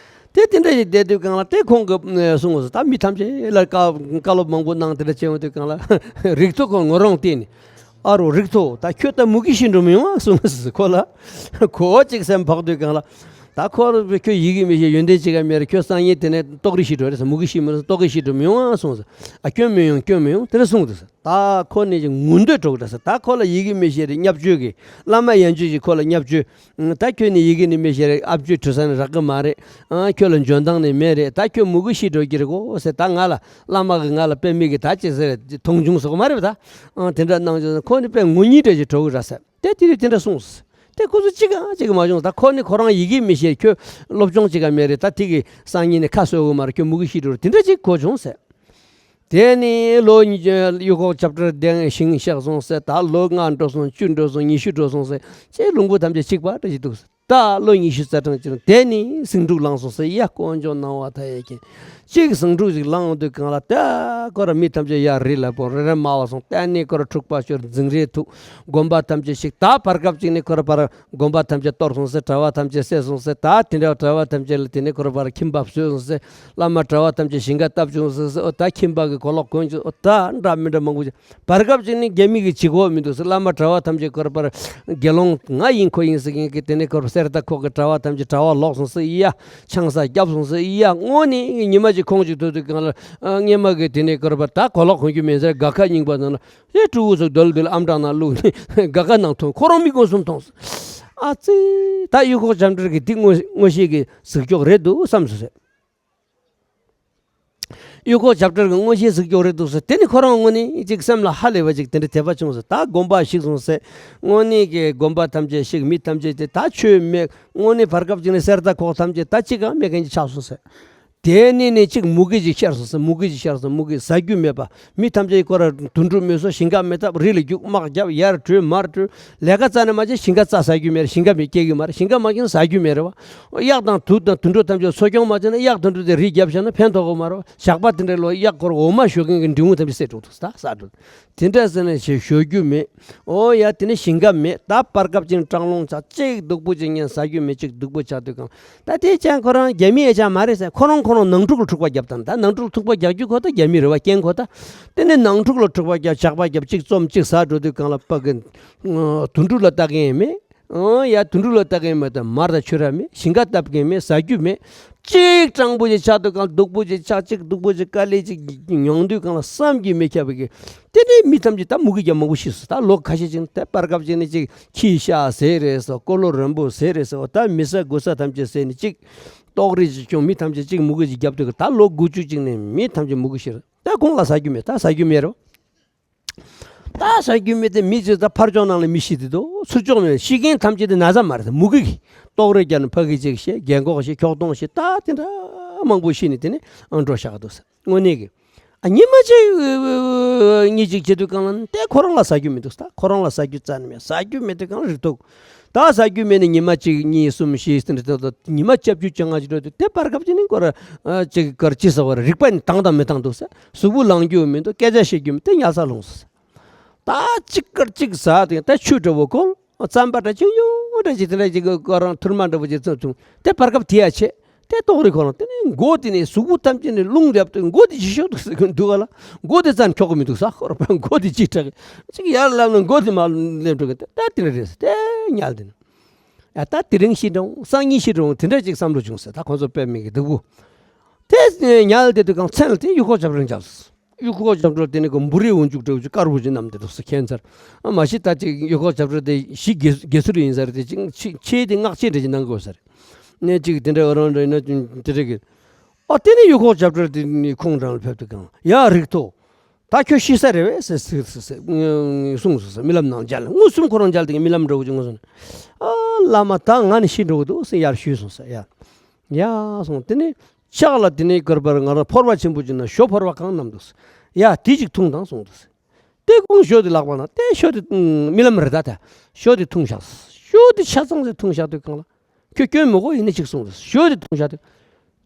དེ་དེ་འདྲ་ཞིག་བསྡད་དུས་གང་ལ་དེ་ཁོང་གི་གསུང་བ་ཟེར། ད་མི་ཐམས་ཅད་ལ་བཀའ་བཀའ་སློབ་མང་པོ་གནང་དེ་འདྲ་བྱས་ཡོང་དུས་གང་ལ་རིག་ཐོག་ཁོང་ངོ་རང་བལྟས་ནས། ཨ་རོ་རིག་ཐོ་ད་ཁྱོད་ད་མུ་གེ་ཤི་འགྲོ་མི་ཡོང་ཨ་གསུངས་ཟེར་ཁོ་ལ། ཁོ་གཅིག་སེམས་བག་དུས་གང་ལ། ད་ཁོ་ཁྱོད་ཡི་གེ་མི་ཤེས་ཡོན་ཏན་ཅི་ག་མེད་རེད། ཁྱོད་སང་ཉིན་དེ་ནས་ལྟོགས་རི་ཤི་འགྲོ་རེད་ཟེར། མུ་གེ་ཤི་མི་རེད་ཟེར། ལྟོགས་རི་ཤི་འགྲོ་མི་ཡོང་ཨ་གསུངས་ཟེར། ཨ་སྐྱོན་མི་ཡོང་སྐྱོན་མི་ཡོང་དེ་འདྲ་གསུངས་འདུག་ཟེར། ད་ཁོ་ནས་ཀྱི་ངུ་འདོད་འགྲོ་གི་འདུག་ཟེར། ད་ཁོ་ལ་ཡི་གེ་མི་ཤེས་རེད། བརྙས་བཅོས་ཀྱི་བླ་མ་ཡན་ཆོད་ཀྱིས་ཁོ་ལ་བརྙས་བཅོས། ད་ཁྱོད་ནི་ཡི་གེ་ནི་མི་ཤེས་རེད། ཨབ་ཅོས་གྲུ་ས་ནི་རག་གི་མ་རེད། ཨ་ཁྱོད་ལ་འཇོན་ཐང་ནི་མེད་རེད། ད་ཁྱོད་མུ་གེ་ཤི་འགྲོ་གི་རེད་གོ་ཟེར། ད་ང་ལ་བླ་མ་གི་ང་ལ་དཔེ་མི་གི་ད་ཅི་ཟེར་མཐོང་ཆུང་ཟེར་གི་མ་རེད་པ། ད་ཨ་དེ་འདྲ་གནང་བྱུང་ཁོ་ནི་དཔེ་ངུ་ཉིད་འདྲ་ཞིག་འགྲོ་གི་ར་ཟེར། དེ་དེ་རིང་དེ་འདྲ་གསུངས། དེ་ཁོ་ཚོ་གཅིག་ཀྱང་གཅིག་མ་བྱུང་། ད་ཁོ་ནི་ཁོ་རང་ཡི་གེ་མི་ཤེས། ཁྱོད་སློབ་སྦྱོང་གཅིག་ཀྱང་མེད་རེད། ད་དེ་གི་སང་ཉིན་ནས་ཁ་གསོ་གི་མ་རེད། ཁྱོད་མུ་གེ་ཤི་འགྲོ་རེད། དེ་འདྲ་ཅིག་གོ་བྱུང་ཟེར། དེ་ནི་ལོ་གཡུ་ཁོག་བྱབ་བྲལ་ལྡན་ཞིང་གཤེགས་སོང་ཟེར། ད་ལོ་ལྔ་འགྲོ་སོང་། བཅུ་འགྲོ་སོང་། ཉི་ཤུ་འགྲོ་སོང་ཟེར། ཅེས་ལུང་པ་ཐམས་ཅད་གཅིག་པ་འདྲ་ཞིག་འདུག་ཟེར། ད་ལོ་ཉི་ཤུ་རྩ་གྲངས་ཅིག་དེ་ནི་ཟིང་འཁྲུག་ལངས་སོང་ཟེར། ཡ་དཀོན་མཆོག་སྣང་བ་མཐའ་ཡས་མཁྱེན། གཅིག་ཟིང་འཁྲུག་ཅིག་ལངས་དུས་གང་ལ་ད་ཁོ་ར་མི་ཐམས་ཅད་ཡར་རི་ལ་པོ་རེ་རེ་མར་བ་སོང་། ད་ནི་ཁོ་ར་འཁྲུག་པ་ཤོར། འཛིང་རེས་ཐུག། དགོན་པ་ཐམས་ཅད་ཞིག་ད་བར་སྐབས་ཅིག་ནི་ཁོ་ར་བར་དགོན་པ་ཐམས་ཅད་གཏོར་སོང་ཟེར། གྲྭ་བ་ཐམས་ཅད་བསད་སོང་ཟེར། ད་དེ་འདྲ་གྲྭ་བ་ཐམས་ཅད་ལ་དེ་ནས་ཁོ་ར་བར་ཁྱིམ་པ་བཟོས་སོང་ཟེར། བླ་མ་གྲྭ་བ་ཐམས་ཅད་ཞིང་ཁ་བཏབ་བྱུང་ཟེར་ཟེར། ཨོ་ད་ཁྱིམ་པ་གི་གོ་ལོག་གོན་བྱུང་། ཨོ་ད་འདྲ་མི་འདྲ་མང་པོ་བྱུང་། བར་སྐབས་ཅིག་ནི་རྒྱ་མི་གི་བྱེད་སྒོ་མི་འདུག་ཟེར། བླ་མ་གྲྭ་བ་ཐམས་ཅད་ཁོ་ར་བར་དགེ་སློང་ང་ཡིན་ཁོ་ཡིན་ཟེར་མཁན་གི་དེ་ནས་ཁོ་ར་གསེར་རྟ་ཁོག་གི་གྲྭ་བ་ཐམས་ཅད་གྲྭ་བ་ལོག་སོང་ཟེར། ཡ་ཆང་ས་བརྒྱབ་སོང་ཟེར། ཡ་དངོས་ནི་ཉི་མ་གཅིག་ཁོང་ཅིག་ཐུག་དུས་གང་ལ་སྔས་མ་གི་དེ་ནས་ཁོ་ར་བར་ད་གོ་ལོག་གོན་རྒྱུ་མེད་ཟེར། དགའ་ཁ་རྙིང་པ་ནང་ལ། ཨེ་ཕྲུ་གུ་ཚོ་རྡོལ་རྡོལ་ཨམ་ཕྲག་ནང་བླུགས་ནས་དགའ་ཁ་ནང་འཐུང་། ཁོ་རང་མིག་ཀོང་གསུམ་མཐོང་སོང་། ཨ་ཙི། ད་གཡུ་ཁོག་བྱབ་བྲལ་གྱི་འདི་མངོན་མངོན་ཤེས་ཀྱི་གཟིགས་སྐྱོག་རེད་འདུག་བསམ་སོང་ཟེར། གཡུ་ཁོག་བྱབ་བྲལ་གྱི་མངོན་ཤེས་གཟིགས་སྐྱོག་རེད་འདུག་ཟེར། དེ་ནི་ཁོ་རང་དངོས་གནས་ཅིག་སེམས་ལ་ཧ་ལས་པ་ཅིག་དེ་འདྲ་དད་པ་བྱུང་ཟེར། ད་དགོན་པ་བཤིག་སོང་ཟེར། དངོས་གནས་ཀྱི་དགོན་པ་ཐམས་ཅད་བཤིག། མི་ཐམས་ཅད་དེ་ད་ཆོས་མེད། དངོས་གནས་བར་སྐབས་ཅིག་ནས་གསེར་རྟ་ཁོག་ཐམས་ཅད་ད་གཅིག་ཀྱང་མེད་མཁན་ཅིག་ཆགས་སོང་ཟེར། དེ་ནས་ནི་གཅིག་མུ་གེ་ཅིག་ཤར་སོང་ཟེར། མུ་གེ་ཅིག་ཤར་སོང་། མུ་གེ་ཟ་རྒྱུ་མེད་པ། མི་ཐམས་ཅད་ཁོ་ར་དུད་འགྲོ་མི་སོ་ཞིང་ཁ་མེ་ཐབ་རི་ལ་རྒྱུག། དམག་རྒྱབ། ཡར་བྲོས་མར་བྲོས། ལས་ཀ་རྩ་ནས་མ་བྱས། ཞིང་ཁ་རྩྭ་ཟ་རྒྱུ་མེད་རེད། ཞིང་ཁ་མི་སྐྱེ་གི་མ་རེད། ཞིང་ཁ་མ་སྐྱེས་ན་ཟ་རྒྱུ་མེད་རེད་བ། གཡག་དང་དུད་དང་དུད་འགྲོ་ཐམས་ཅད་འཚོ་སྐྱོང་མ་བྱས་ན་གཡག་དུད་འགྲོ་དེ་རི་རྒྱབ་བཞག་ན་ཕན་ཐོགས་གི་མ་རེད་བ། ཇག་པ་དེ་འདྲ་ལོ་གཡག་ཁོ་ར་འོ་མ་ཞོ་མཁན་གྱི་འབྲི་གུང་ཐམས་ཅད་བསད་འགྲོ་འདུག་ཟེར། ད་ཟ་འགྲོ། དེ་འདྲ་ཟེར་ནས་ཞེ་ཞོ་རྒྱུ་མེད། ཨོ་ཡ་དེ་ནས་ཞིང་ཁ་མེད། ད་བར་སྐབས་ཅིག་སྤྲང་སློང་ཆགས། གཅིག་སྡུག་པོ་ཅིག་ཉན། ཟ་རྒྱུ་མེད། གཅིག་སྡུག་པོ་ཆགས་དུས་གང་། ད་དེ་ཅང་ཁོ་རང་རྒྱ་མི་ཨེ་ཅང་མ་རེད་ཟེར། ཁོ་རང་ཁོ་རང་ནང་འཁྲུག་ལ་འཁྲུག་པ་བརྒྱབ་དང་། ད་ནང་འཁྲུག་ལ་འཁྲུག་པ་རྒྱག་རྒྱུ་ཁོ་ད་རྒྱ་མི་རེད་བ། རྐྱེན་ཁོ་ད། དེ་ནས་ནང་འཁྲུག་ལ་འཁྲུག་པ་རྒྱབ། ཇག་པ་རྒྱབ། གཅིག་བཙོམ་གཅིག་ཟ་འགྲོ་དུས་གང་ལ་ཕ་གི་དུད་འགྲོ་ལ་ལྟ་མཁན་མེད། ཨོ་ཡ་དུད་འགྲོ་ལ་ལྟ་མཁན་མེད། ད་མར་དང་ཆུ་ར་མེད། ཞིང་ཁ་བཏབ་མཁན་མེད། ཟ་རྒྱུ་མེད། གཅིག་སྤྲང་པོ་ཅིག་ཆགས་དུས་གང་། སྡུག་པོ་ཅིག་ཆགས། གཅིག་སྡུག་པོ་ཅིག་དཀའ་ལས་ཅིག་མྱོང་དུས་གང་ལ་བསམ་གྱིས་མི་ཁྱབ་པའི་གི། དེ་ནས་མི་ཐམས་ཅད་ད་མུ་གེ་རྒྱབ་མང་པོ་ཤི་སོང་། ད་ལོ་ཁ་ཤས་ཅིག་ནི་དེ་བར་སྐབས་ཅིག་ནི་ཅིག་ཁྱི་ཤ་ཟས་རེད་ཟེར། ཀོ་ལོ་རིན་པོ་ཟས་རེད་ཟེར། ད་མི་ཟ་དགུ་ཟ་ཐམས་ཅད་ཟས་ནས་ཅིག་ལྟོགས་རི་ཅིག་བྱུང་། མི་ཐམས་ཅད་ཅིག་མུ་གེ་ཅིག་རྒྱབ་དུས་གི། ད་ལོ་དགུ་བཅུ་ཅིག་ནས་མི་ཐམས་ཅད་མུ་གེ་ཤི་རེད། ད་ཁོང་ལ་ཟ་རྒྱུ་མེད། ད་ཟ་རྒྱུ་མེད་རོ། ད་ཟ་རྒྱུ་མེད་དེ། མི་ཅིག་ད་ཕར་ཕྱོགས་ནང་ལ་མི་ཤི་དེ་དོ། ཚུར་ཕྱོགས་མེད། ཤི་མཁན་ཐམས་ཅད་དེ་ན་ཚ་མ་རེད། མུ་གེ་གི་ལྟོགས་རི་རྒྱབ་ནས་ཕ་གི་ཅིག་ཤི། རྒན་གོག་ཤི། ཁྱོག་གདོང་ཤི། ད་དེ་འདྲ་མང་པོ་ཤི་ནས་དེ་ནས་ཨང་འགྲོ་བཞག་འདུག་ཟེར། དངོས་གནས་ཀྱི། ཨ་ཉི་མ་གཅིག་གཉིས་གཅིག་བྱེད་དུས་གང་ལ་དེ་ཁོ་རང་ལ་ཟ་རྒྱུ་མི་འདུག་ཟེར། ཁོ་རང་ལ་ཟ་རྒྱུ་རྩ་ནས་མེད། ཟ་རྒྱུ་མེད་དུས་གང་ལ་རིག་ཐུག་ད་ཟ་རྒྱུ་མེད་ནས་ཉི་མ་གཅིག་གཉིས་གསུམ་བཞི་དེ་འདྲ་ད་ད་ཉི་མ་བཅུ་བཅོ་ལྔ་ཅིག་འགྲོ་དུས། དེ་བར་སྐབས་ཅིག་ནི་ཁོ་ར་ཨ་ཅིག་གར་ཅི་ཟེར་བ་རེད། རིག་པ་ནི་དྭངས་དང་མི་དྭངས་འདུག་ཟེར། གཟུགས་པོ་ལངས་རྒྱུ་མི་འདུག་སྐད་ཆ་བཤད་རྒྱུ་མི་འདུག་དེ་ཉལ་ས་ལོངས་ཟེར། ད་གཅིག་གར་གཅིག་ཟ་དེ་ད་ཆུ་འདྲ་བོ་བསྐོལ། རྩམ་པ་འདྲ་ཆུང་ཆུང་འདྲ་ཅིག་དེ་འདྲ་ཅིག་གི་ཁོ་རང་ཐུར་མ་འདྲ་བོ་ཅིག་བཙོས་བྱུང་། དེ་བར་སྐབས་དེ་ཡ་ཆེ། དེ་ལྟོགས་རི་ཁོ་རང་དེ་ནས་མགོ་དེ་ནས་གཟུགས་པོ་ཐམས་ཅད་ནས་རླུང་ལེབ་སྟེ་མགོ་དེ་ཅིག་ཤོར་འདུག་ཟེར་གི་འདུག་ག་ལ། མགོ་དེ་རྩ་ནས་འཁྱོག་གི་མི་འདུག་ཟེར། ཁོ་རང་མགོ་དེ་ཅིག་དྲག་གི་ཅིག་ཡར་ལབ་ན་མགོ་དེ་མར་སླེབས་འགྲོ་གི། ད་དེ་འདྲ་རེད་ཟེར། དེ་ཉལ་དེ་ནས་ཡ་ད་དེ་རིང་ཤི་འགྲོ་སང་ཉིན་ཤི་འགྲོ་དེ་འདྲ་ཅིག་བསམ་བློ་བྱུང་ཟེར། ད་ཁོ་ཚོ་དཔེ་མེད་གི་སྡུག་པོ། དེ་ཉལ་དེ་དུས་གང་མཚན་ལ་དེ་གཡུ་ཁོག་བྱབ་བྲལ་འཇགས་སོང་། གཡུ་ཁོག་བྱབ་བྲལ་དེ་ནི་ཁོ་འབུ་རི་འོ་འཇུག་འདྲ་བོ་ཅིག་དཀར་པོ་ཅིག་བསྣམས་ཏེ་འདུག་ཟེར། ཁྱད་མཚར། ཨ་མ་གཞི་ད་ཅིག་གཡུ་ཁོག་བྱབ་བྲལ་དེ་གཞི་དགེ་དགེ་ཚུལ་ཡིན་ས་རེད། དེ་ཅིག་ཆེ་ཆེ་དེ་སྔགས་ཆེན་འདྲ་ཅིག་གནང་དགོས་ས་རེད། ནས་ཅིག་དེ་འདྲ་འོ་རང་འདྲ་ཡིན་ན་དེ་འདྲ་གི། ཨ་དེ་ནས་གཡུ་ཁོག་བྱབ་བྲལ་དེ་ནི་ཁོང་རང་ལ་ཕེབས་དུས་གང་ཡ་རིག་ཐོ། ད་ཁྱོད་ཤི་ས་རེད་བས་ཟེར་ཟེར་ཟེར་གསུངས་སོང་ཟེར། རྨི་ལམ་ནང་མཇལ། མངོན་སུམ་ཁོ་རང་མཇལ་དེ་གི་རྨི་ལམ་འདྲ་བོ་ཅིག་མངོན་སུམ། ཨ་བླ་མ་ད་ང་ནི་ཤི་འགྲོ་གི་འདུག་ཟེར་ཡར་ཞུས་སོང་ཟེར་ཡ། ཡ་སོང་དེ་ནས་ཕྱག་ལ་དེ་ནས་བསྐོར་བར་ང་རང་ཕོར་པ་ཆེན་པོ་ཅིག་ནང་ཞོ་ཕོར་པ་གང་བསྣམས་འདུག་ཟེར། ཡ་དེ་ཅིག་འཐུང་དང་གསུངས་འདུག་ཟེར། དེ་ཁོང་ཞོ་དེ་ལག་པ་ན་དེ་ཞོ་དེ་རྨི་ལམ་རེད་ད། ད་ཞོ་དེ་འཐུང་བཞག་ཟེར། ཞོ་དེ་ཆ་ཚང་ཟེར་འཐུང་བཞག་དུས་གང་ལ། ཁྱོད་སྐྱོན་མི་གོ། ཡིན་ན་ཅིག་གསུངས་རེད། ཞོ་དེ་འཐུང་བཞག་དུས།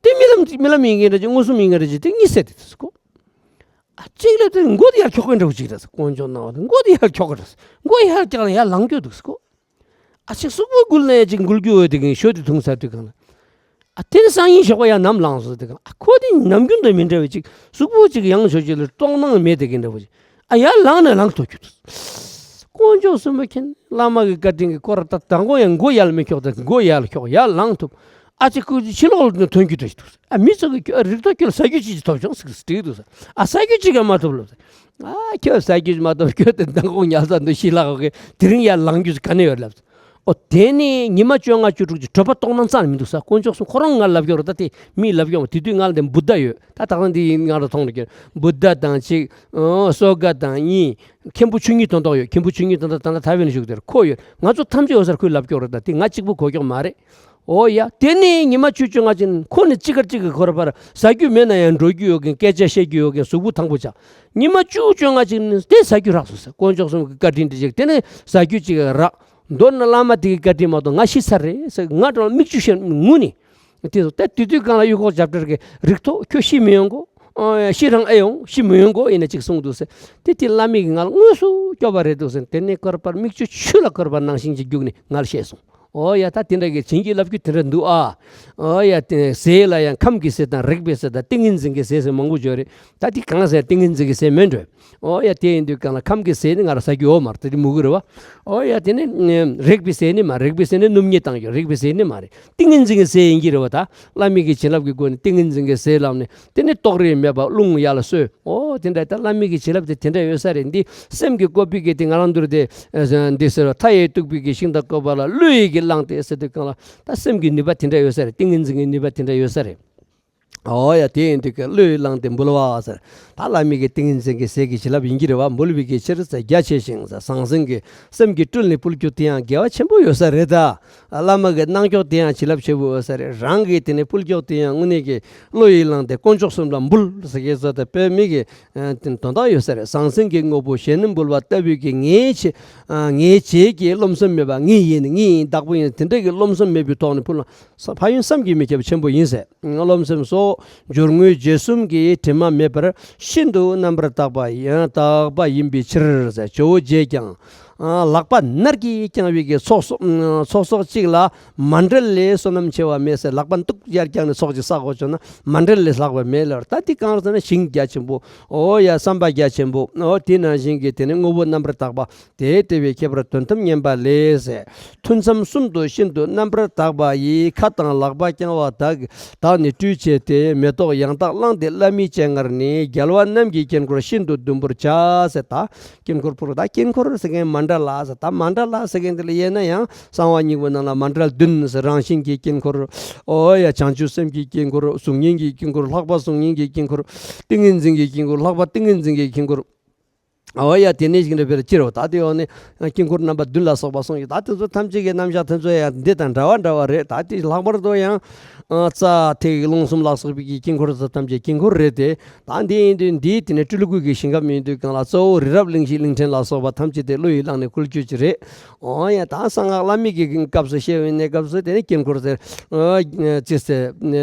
དེ་རྨི་ལམ་རྨི་ལམ་ཡིན་མཁན་འདྲ་ཅིག་མངོན་སུམ་ཡིན་མཁན་འདྲ་ཅིག་དེ་གཉིད་སད་དེ་དུས་སུ་གོ། ཨ་གཅིག་ལ་དེ་མགོ་དེ་ཡར་འཁྱོག་མཁན་འདྲ་བོ་ཅིག་རེད། དཀོན་མཆོག་སྣང་བ་དེ་མགོ་དེ་ཡར་འཁྱོག་གི་རེད། མགོ་ཡར་བཀྱགས་ན་ཡར་ལངས་རྒྱུ་འདུག་སུ་གོ། ཨ་ཅིག་གཟུགས་པོ་འགུལ་ན་ཡང་ཅིག་འགུལ་རྒྱུ་འོས་དེ་གིན་ཞོ་དེ་འཐུང་ཚར་དུས་གང་ལ། ཨ་དེ་ནི་སང་ཉིན་ཞོགས་པ་ཡར་ནམ་ལངས་སོང་དེ་གང་ལ། ཨ་ཁོ་དེ་ནམ་རྒྱུན་དང་མི་འདྲ་བའི་ཅིག་གཟུགས་པོ་ཅིག་ཡང་ཞོ་ཅིག་ལ་སྟོང་སྣང་མེད་དེ་གིན་འདྲ་བོ་ཅིག་ཨ་ཡར་ལངས་ན་ལངས་ཐུབ་རྒྱུ་འདུག། དཀོན་མཆོག་གསུམ་པོ་མཁྱེན། བླ་མ་གི་བཀའ་དྲིན་གྱིས་ཁོ་རང་ད་དང་པོ་ཡང་མགོ་ཡར་ལ་མི་འཁྱོག་ད་མགོ་ཡར་ལ་འཁྱོག་ཡར་ལངས་ཐུབ། ཨ་ཅེ་ཁོ་ཕྱི་ལོགས་ལ་ཐོན་རྒྱུ་འདྲ་ཞིག་འདུག། ཨ་མི་ཚོ་གི་ཁྱོད་རིག་ཐོག་ཁྱོད་ལ་ཟ་རྒྱུ་ཅི་ཞིག་ཐོབ་བྱུང་ཟེར་དྲིས་འདུག། ཨ་ཟ་རྒྱུ་ཅི་ག་མ་ཐོབ་ལབ། ཨ་ཁྱོད་ཟ་རྒྱུ་ཅི་མ་ཐོབ། ཁྱོད་དེ་མདང་དགོང་ཉལ་ས་འདུག་ཤི་ལག་གི་དེ་རིང་ཡར་ལངས་རྒྱུ་ག་ནས་ཡོད་ལབ། ཨོ་དེ་ནི་ཉི་མ་བཅོ་ལྔ་བཅུ་དྲུག་ཅིག་གྲོད་པ་ལྟོགས་ན་རྩ་ནས་མི་འདུག་ས། དཀོན་མཆོག་གསུམ་ཁོ་རང་ང་ལབ་ཀྱོག་རེད། ད་དེ་མིས་ལབ་ཀྱོག་དེ་དུས་ང་ལ་དེ་བུདྡྷ་ཡོད། ད་ད་ལྟ་འདི་ཡིན་ང་རང་མཐོང་རེ་ཀྱོག་བུདྡྷ་དང་གཅིག་ཨོ་སོ་ག་དང་གཉིས། མཁན་པོ་ཆོས་ཉིད་དོན་རྟོགས་ཡོད། མཁན་པོ་ཆོས་ཉིད་དོན་རྟོགས་ད་ལྟ་ཐའེ་ཝན་བཞུགས་དེར་ཁོ་ཡོད། ང་ཚོ་ཐམས་ཅད་འོད་གསལ་ཁོས་ལབ་ཀྱོག་རེད། ད་དེ་ང་གཅིག་པུ་གོ་ཀྱོག་མ་རེད། ཨོ་ཡ་དེ་ནི་ཉི་མ་བཅུ་བཅོ་ལྔ་ཅིག་ཁོ་ནི་ཅི་གར་ཅི་གི་ཁོ་ར་པར་ཟ་རྒྱུ་མེད་ན་ཡང་འགྲོ་རྒྱུ་ཡོད་མཁན། སྐད་ཆ་བཤད་རྒྱུ་ཡོད་མཁན། གཟུགས་པོ་ཐང་པོ་ཆགས། ཉི་མ་བཅུ་བཅོ་ལྔ་ཅིག་ནི་དེ་ཟ་རྒྱུ་རག་སོང་ཟེར། དཀོན་མཆོག་གསུམ་གྱི་བཀའ་དྲིན་དེ་ཅིག་དེ་ནི་ཟ་རྒྱུ་ཅིག་རག། མདོར་ན་བླ་མ་དེ་གི་བཀའ་དྲིན་མ་གཏོགས་ང་ཤི་ཚར་རེད་ཟེར། ང་གྲོངས་མིག་ཆུ་ཤོར་ངུ་ནི། དེ་ཚོ་ད་དེ་དུས་གང་ལ་གཡུ་ཁོག་རྒྱབ་སྐྱོར་གྱི་རིག་ཐོག་ཁྱོད་ཤི་མི་ཡོང་གོ། ཨོ་ཡ་ཤི་རང་ཨེ་ཡོང་། ཤི་མི་ཡོང་གོ་ཡིན་ན་ཅིག་གསུངས་འདུག་ཟེར། དེ་དེ་བླ་མ་གིས་ང་ལ་དངོས་སུ་སྐྱོབ་པ་རེད་འདུག་ཟེར། དེ་ནས་སྐོར་པར་མིག་ཆུ་ཆུ་ལ་སྐོར་པ་ནང་བཞིན་གྱི་རྒྱུགས་ནས་ང་ལ་བཤད་སོང་། ཨོ་ཡ་ད་དེ་འདྲ་གི་བྱིན་གྱིས་བརླབས་རྒྱུ་དེ་འདྲ་འདུག་ཨ། ཨོ་ཡ་དེ་ཟས་ལ་ཡང་ཁམས་ཀྱི་ཟས་དང་རེག་པའི་ཟས་དང་ཏིང་ངེ་འཛིན་གྱི་ཟས་ཟེར་མང་པོ་ཡོད་རེད། ད་དེ་གང་ཟེར་ཏིང་ངེ་འཛིན་གྱི་ཟས་མིན་འགྲོ། ཨོ་ཡ་དེ་ཡིན་དུས་གང་ལ་ཁམས་ཀྱི་ཟས་ནི་ང་རང་ཟ་རྒྱུ་ཡོད་མ་རེད། དེ་མུ་གུ་རེད་བ། ཨོ་ཡ་དེ་ནི་རེག་པའི་ཟས་ནི་མ་རེག་པའི་ཟས་ནི་སྣུམ་ཉེས་བཏང་རྒྱུ། རེག་པའི་ཟས་ནི་མ་རེད། ཏིང་ངེ་འཛིན་གྱི་ཟས་ཡིན་གྱི་རེད་བ། ད་བླ་མ་གི་བྱིན་རླབས་ཀྱི་སྒོ་ནས་ཏིང་ངེ་འཛིན་གྱི་ཟས་ལབ་ནས་དེ་ནི་ལྟོགས་རིས་མེད་པ་རླུང་ཡར་ལ་གསོས། ཨོ་དེ་འདྲ་ད་བླ་མ་གི་བྱིན་རླབས་དེ་དེ་འདྲ་ཡོད་ས་རེད། འདི་སེམས་ཀྱི་བཀོད་པའི་གི་དེ་ང་རང་འདུར་དེ་འདི་ཟེར་བ་མཐའ་ཡས་གཏུགས་པའི་གི་ཤིང་རྟ་བཀོད་པ་ལ་བློ་ཡི་གི་བླངས་ཏེ་ཟེར་དུས་གང་ལ་ད་སེམས་ཀྱི་ནུས་པ་དེ་འདྲ་ཡོད་ས་རེད། ཏིང་ངེ་འཛིན་གྱི་ནུས་པ་དེ་འདྲ་ཡོད་ས་རེད། ཨོ་ཡ་དེ་ཡིན་དུས་ཀྱི་བློས་བླངས་ཏེ་འབུལ་བ་ཟེར། ད་བླ་མའི་གི་ཏིང་ངེ་འཛིན་གྱི་ཟས་ཀྱི་བྱིན་རླབས་ཡིན་གྱི་རེད་བ། འབུལ་བའི་གི་ཕྱིར་ཟེར་རྒྱ་ཆེ་ཞིང་ཟེར། ཟང་ཟིང་གི་སེམས་ཀྱི་སྤྲུལ་ནས་ཕུལ་རྒྱུ་དེ་ཡང་དགེ་བ་ཆེན་པོ་ཡོད་ས་རེད་ད། བླ་མ་གི་གནང་ཀྱོག་དེ་ཡང་བྱིན་རླབས་ཆེ་བོ་ཡོད་ས་རེད། རང་གིས་དེ་ནས་ཕུལ་ཀྱོག་དེ་ཡང་དངོས་གནས་ཀྱི་བློ་ཡིས་བླངས་ཏེ་དཀོན་མཆོག་གསུམ་ལ་འབུལ་ཟེར་གྱི་ཟེར་ད་དཔེ་མི་གི་དོན་དག་ཡོད་ས་རེད། ཟང་ཟིང་གི་དངོས་པོ་གཞན་ནི་འབུལ་བ་ལྟ་བུའི་གི་ངེས་བྱེད་ངེས་བྱེད་ཀྱི་རློམ་སེམས་མེད་པ། ངེས་ཡིན་ངེས་ཡིན་བདག་པོ་ཡིན་དེ་འདྲ་གི་རློམ་སེམས་མེད་པའི་ཐོག་ནས་ཕུལ་ན། ས་ཕན་ཡོན་བསམ་གྱིས་མི་ཁྱབ་ཆེན་པོ་ཡིན་ཟེར། རློམ་སེམས་སོགས་སྦྱོར་དངོས་རྗེས་གསུམ་གྱི་དྲི་མ་མེད་པར་ཤིན་ཏུ་རྣམ་པར་དག་པ་ཡིན་དག་པ་ཡིན་པའི་ཕྱིར་ཟེར། ཇོ་བོ་རྗེས་ཀྱང་། ལག་པ་ནར་གྱིས་བརྐྱང་བའི་གི་ཚོགས་གསོག་ཚོགས་གསོག་གཅིག་ལ་མཎྜལ་ལས་བསོད་ནམས་ཆེ་བ་མེད་ཟེར། ལག་པ་འདུག་ཡར་བརྐྱངས་ནས་ཚོགས་གཅིག་བསགས་དགོས་བྱུང་ན་མཎྜལ་ལས་ལྷག་པ་མེད་ལབ། ད་འདི་གང་ཟེར་ན་ཞིང་རྒྱ་ཆེན་པོ། ཨོ་ཡ་བསམ་པ་རྒྱ་ཆེན་པོ། ཨོ་དེ་ནང་བཞིན་གྱི་དེ་ནི་དངོས་པོ་རྣམ་པར་དག་པ། དེ་ལྟ་བུའི་ཁྱད་པར་དོན་དམ་མཉམ་པ་ལས་ཟེར། ཐུན་མཚམས་གསུམ་དུ་ཤིན་ཏུ་རྣམ་པར་དག་པ་ཡིས་ཁ་དང་ལག་པ་བརྐྱང་བ་དག་དག་ནི་སྤྲུལ་བྱས་ཏེ་མེ་ཏོག་ཡང་དག་བླངས་ཏེ་བླ་མའི་སྤྱན་སྔར་ནས་རྒྱལ་བ་རྣམས་ཀྱི་དཀྱིལ་འཁོར་ཤིན་ཏུ་བརྡུང་བར་བྱ་ཟེར། ད་དཀྱིལ་འཁོར་ཕུལ། ད་དཀྱིལ་འཁོར་ཟེར་མཁན་མཎྜལ་ཟེར། ད་མཎྜལ་ཟེར་མཁན་དེ་ལ་དབྱེ་ན་ཡང་གསང་བ་སྙིང་པོའི་ནང་ལ་མཎྜལ་བདུན་ཟེར། རང་བཞིན་གྱི་དཀྱིལ་འཁོར། ཨོ་ཡ་བྱང་ཆུབ་སེམས་ཀྱི་དཀྱིལ་འཁོར། གཟུགས་བརྙན་གྱི་དཀྱིལ་འཁོར། ལྷག་པ་གཟུགས་བརྙན་གྱི་དཀྱིལ་འཁོར། ཏིང་ངེ་འཛིན་གྱི་དཀྱིལ་འཁོར། ལྷག་པ་ཏིང་ངེ་འཛིན་གྱི་དཀྱིལ་འཁོར། ཨོ་ཡ་དེ་ནས་ཞིག་འདྲ་བེར་ཅི་རོ། ད་དེ་འོག་ནས་དཀྱིལ་འཁོར་རྣམ་པ་བདུན་ལ་སོགས་པ་གསུངས་ཡོད། ད་དེ་ཚོ་ཐམས་ཅད་ཀྱི་རྣམ་གཞག་དེ་ཚོ་ཡང་འདི་དང་འདྲ་བ་འདྲ་བ་རེད། ད་དེ་ལྷག་པར་དུ་ཡང་ཨ་རྩ་ཐིག་རླུང་གསུམ་ལ་སོགས་པའི་གི་དཀྱིལ་འཁོར་ཚོ་ཐམས་ཅད་དཀྱིལ་འཁོར་རེད་དེ། ད་འདི་ཡིན་དུས་འདིའི་དེ་ནས་སྤྲུལ་སྐུ་གི་ཞིང་ཁམས་ཡིན་དུས་གང་ལ་གཙོ་བོ་རི་རབ་གླིང་བཞི་གླིང་ཕྲན་ལ་སོགས་པ་ཐམས་ཅད་དེ་བློ་ཡིས་བླངས་ནས་བསྐུལ་རྒྱུ་ཅིག་རེད། ཨོ་ཡ་ད་གསང་སྔགས་བླ་མེད་ཀྱི་སྐབས་སུ་བཤད་པའི་གནས་སྐབས་སུ་དེ་ནས་དཀྱིལ་འཁོར་ཟེར་ཨ་ཅི་ཟེར།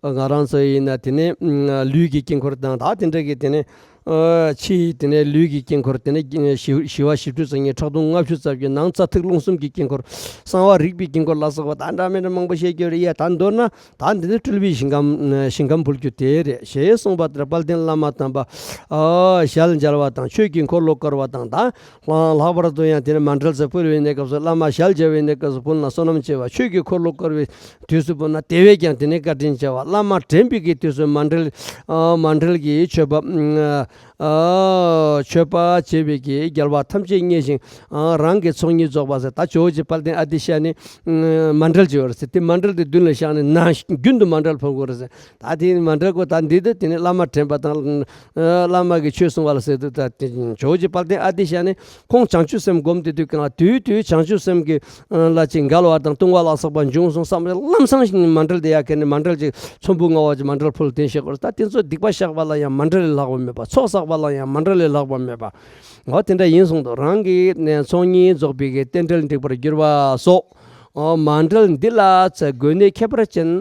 ང་རང་ཚོ་ཡིན་ན་དེ་ནས་ལུས་ཀྱི་དཀྱིལ་འཁོར་དང་ད་དེ་འདྲ་གི་དེ་ནས། ཨ་ཕྱི་ཡི་དེ་ནས་ལུས་ཀྱི་དཀྱིལ་འཁོར། དེ་ནས་ཞི་ཞི་བ་བཞི་བཅུ་རྩ་གཉིས། ཁྲག་འཐུང་ལྔ་བཅུ་རྩ་བརྒྱད། ནང་རྩ་ཐིག་རླུང་གསུམ་གྱི་དཀྱིལ་འཁོར། གསང་བ་རིག་པའི་དཀྱིལ་འཁོར་ལ་སོགས་པ་ད་འདྲ་མི་འདྲ་མང་པོ་བཤད་རྒྱུ་རེད་ཡ། ད་མདོར་ན་ད་འདི་ནི་སྤྲུལ་པའི་ཞིང་ཁམས་ཞིང་ཁམས་ཕུལ་རྒྱུ་དེ་རེད། ཞེས་གསུངས་པ་ལྟར་དཔལ་ལྡན་བླ་མ་དམ་པ་ཨ་ཞལ་མཇལ་བ་དང་ཆོས་ཀྱི་འཁོར་ལོ་བསྐོར་བ་དང་། ད་ལྷག་པར་དུ་ཡང་དེ་ནས་མཎྜལ་ཚོ་ཕུལ་བའི་གནས་སྐབས་སུ་བླ་མ་ཞལ་མཇལ་བའི་གནས་སྐབས་སུ་ཕུལ་ན་བསོད་ནམས་ཆེ་བ། ཆོས་ཀྱི་འཁོར་ལོ་བསྐོར་བའི་དུས་སུ་ཕུལ་ན་དེ་བས་ཀྱང་དེ་ནས་བཀའ་དྲིན་ཆེ་བ། བླ་མ་དྲན་པའི་གི་དུས་སུ་མཎྜལ་ཨ་མཎྜལ་གྱི་མཆོད་པ་ཨ་མཆོད་པ་བྱེད་པའི་གི་རྒྱལ་བ་ཐམས་ཅད་མཉེས་ཤིང་ཨ་རང་གི་ཚོགས་གཉིས་རྫོགས་པ་ཟེར། ད་ཇོ་བོ་རྗེ་དཔལ་ལྡན་ཨ་ཏི་ཤ་ནི་ཨ་མཎྜལ་བྱེད་པ་རེད་ཟེར། དེ་མཎྜལ་དེ་མདུན་ལ་བཞག་ནས་ནང་རྒྱུན་དུ་མཎྜལ་ཕུལ་དགོས་རེད་ཟེར། ད་དེ་མཎྜལ་གོ་ད་འདི་དེ་དེ་ནི་བླ་མ་དྲན་པ་དང་། ཨ་བླ་མ་གི་ཆོས་གསུང་བ་ལ་ཟེར་དུས་ད་དེ་ཇོ་བོ་རྗེ་དཔལ་ལྡན་ཨ་ཏི་ཤ་ནི་ཁོང་བྱང་ཆུབ་སེམས་སྒོམ་དེ་དུས་གང་ལ་དུས་དུས་བྱང་ཆུབ་སེམས་ཀྱི་ལ་ཅིག་འགལ་བ་དང་ལྟུང་བ་ལ་སོགས་པ་འབྱུང་སོང་བསམ་ལམ་སང་ཞིག་མཎྜལ་དེ་ཡར་ཁྱེར་ནས་མཎྜལ་ཅིག་ཚོམ་བུ་ལྔ་བ་ཅིག་མཎྜལ་ཕུལ་དེ་བཤད་དགོས་རེད། ད་དེ་ཚོ་སྡིག་པ་བཤགས་པ་ལ་ཡང་མཎྜལ་ལས་ལྷག་པ་མེད་པ། ཚོགས་བསགས་པ་ལ་ཡང་མཎྜལ་ལས་ལྷག་པ་མེད་པ། འོ་དེ་འདྲ་ཡིན་སོང་དུས་རང་གི་ཚོགས་གཉིས་རྫོགས་པའི་གི་རྟེན་འབྲེལ་འགྲིག་པར་འགྱུར་བ་སོགས། ཨོ་མཎྜལ་འདི་ལ་ཚེ་དགོན་གནས་ཁྱད་པར་ཅན་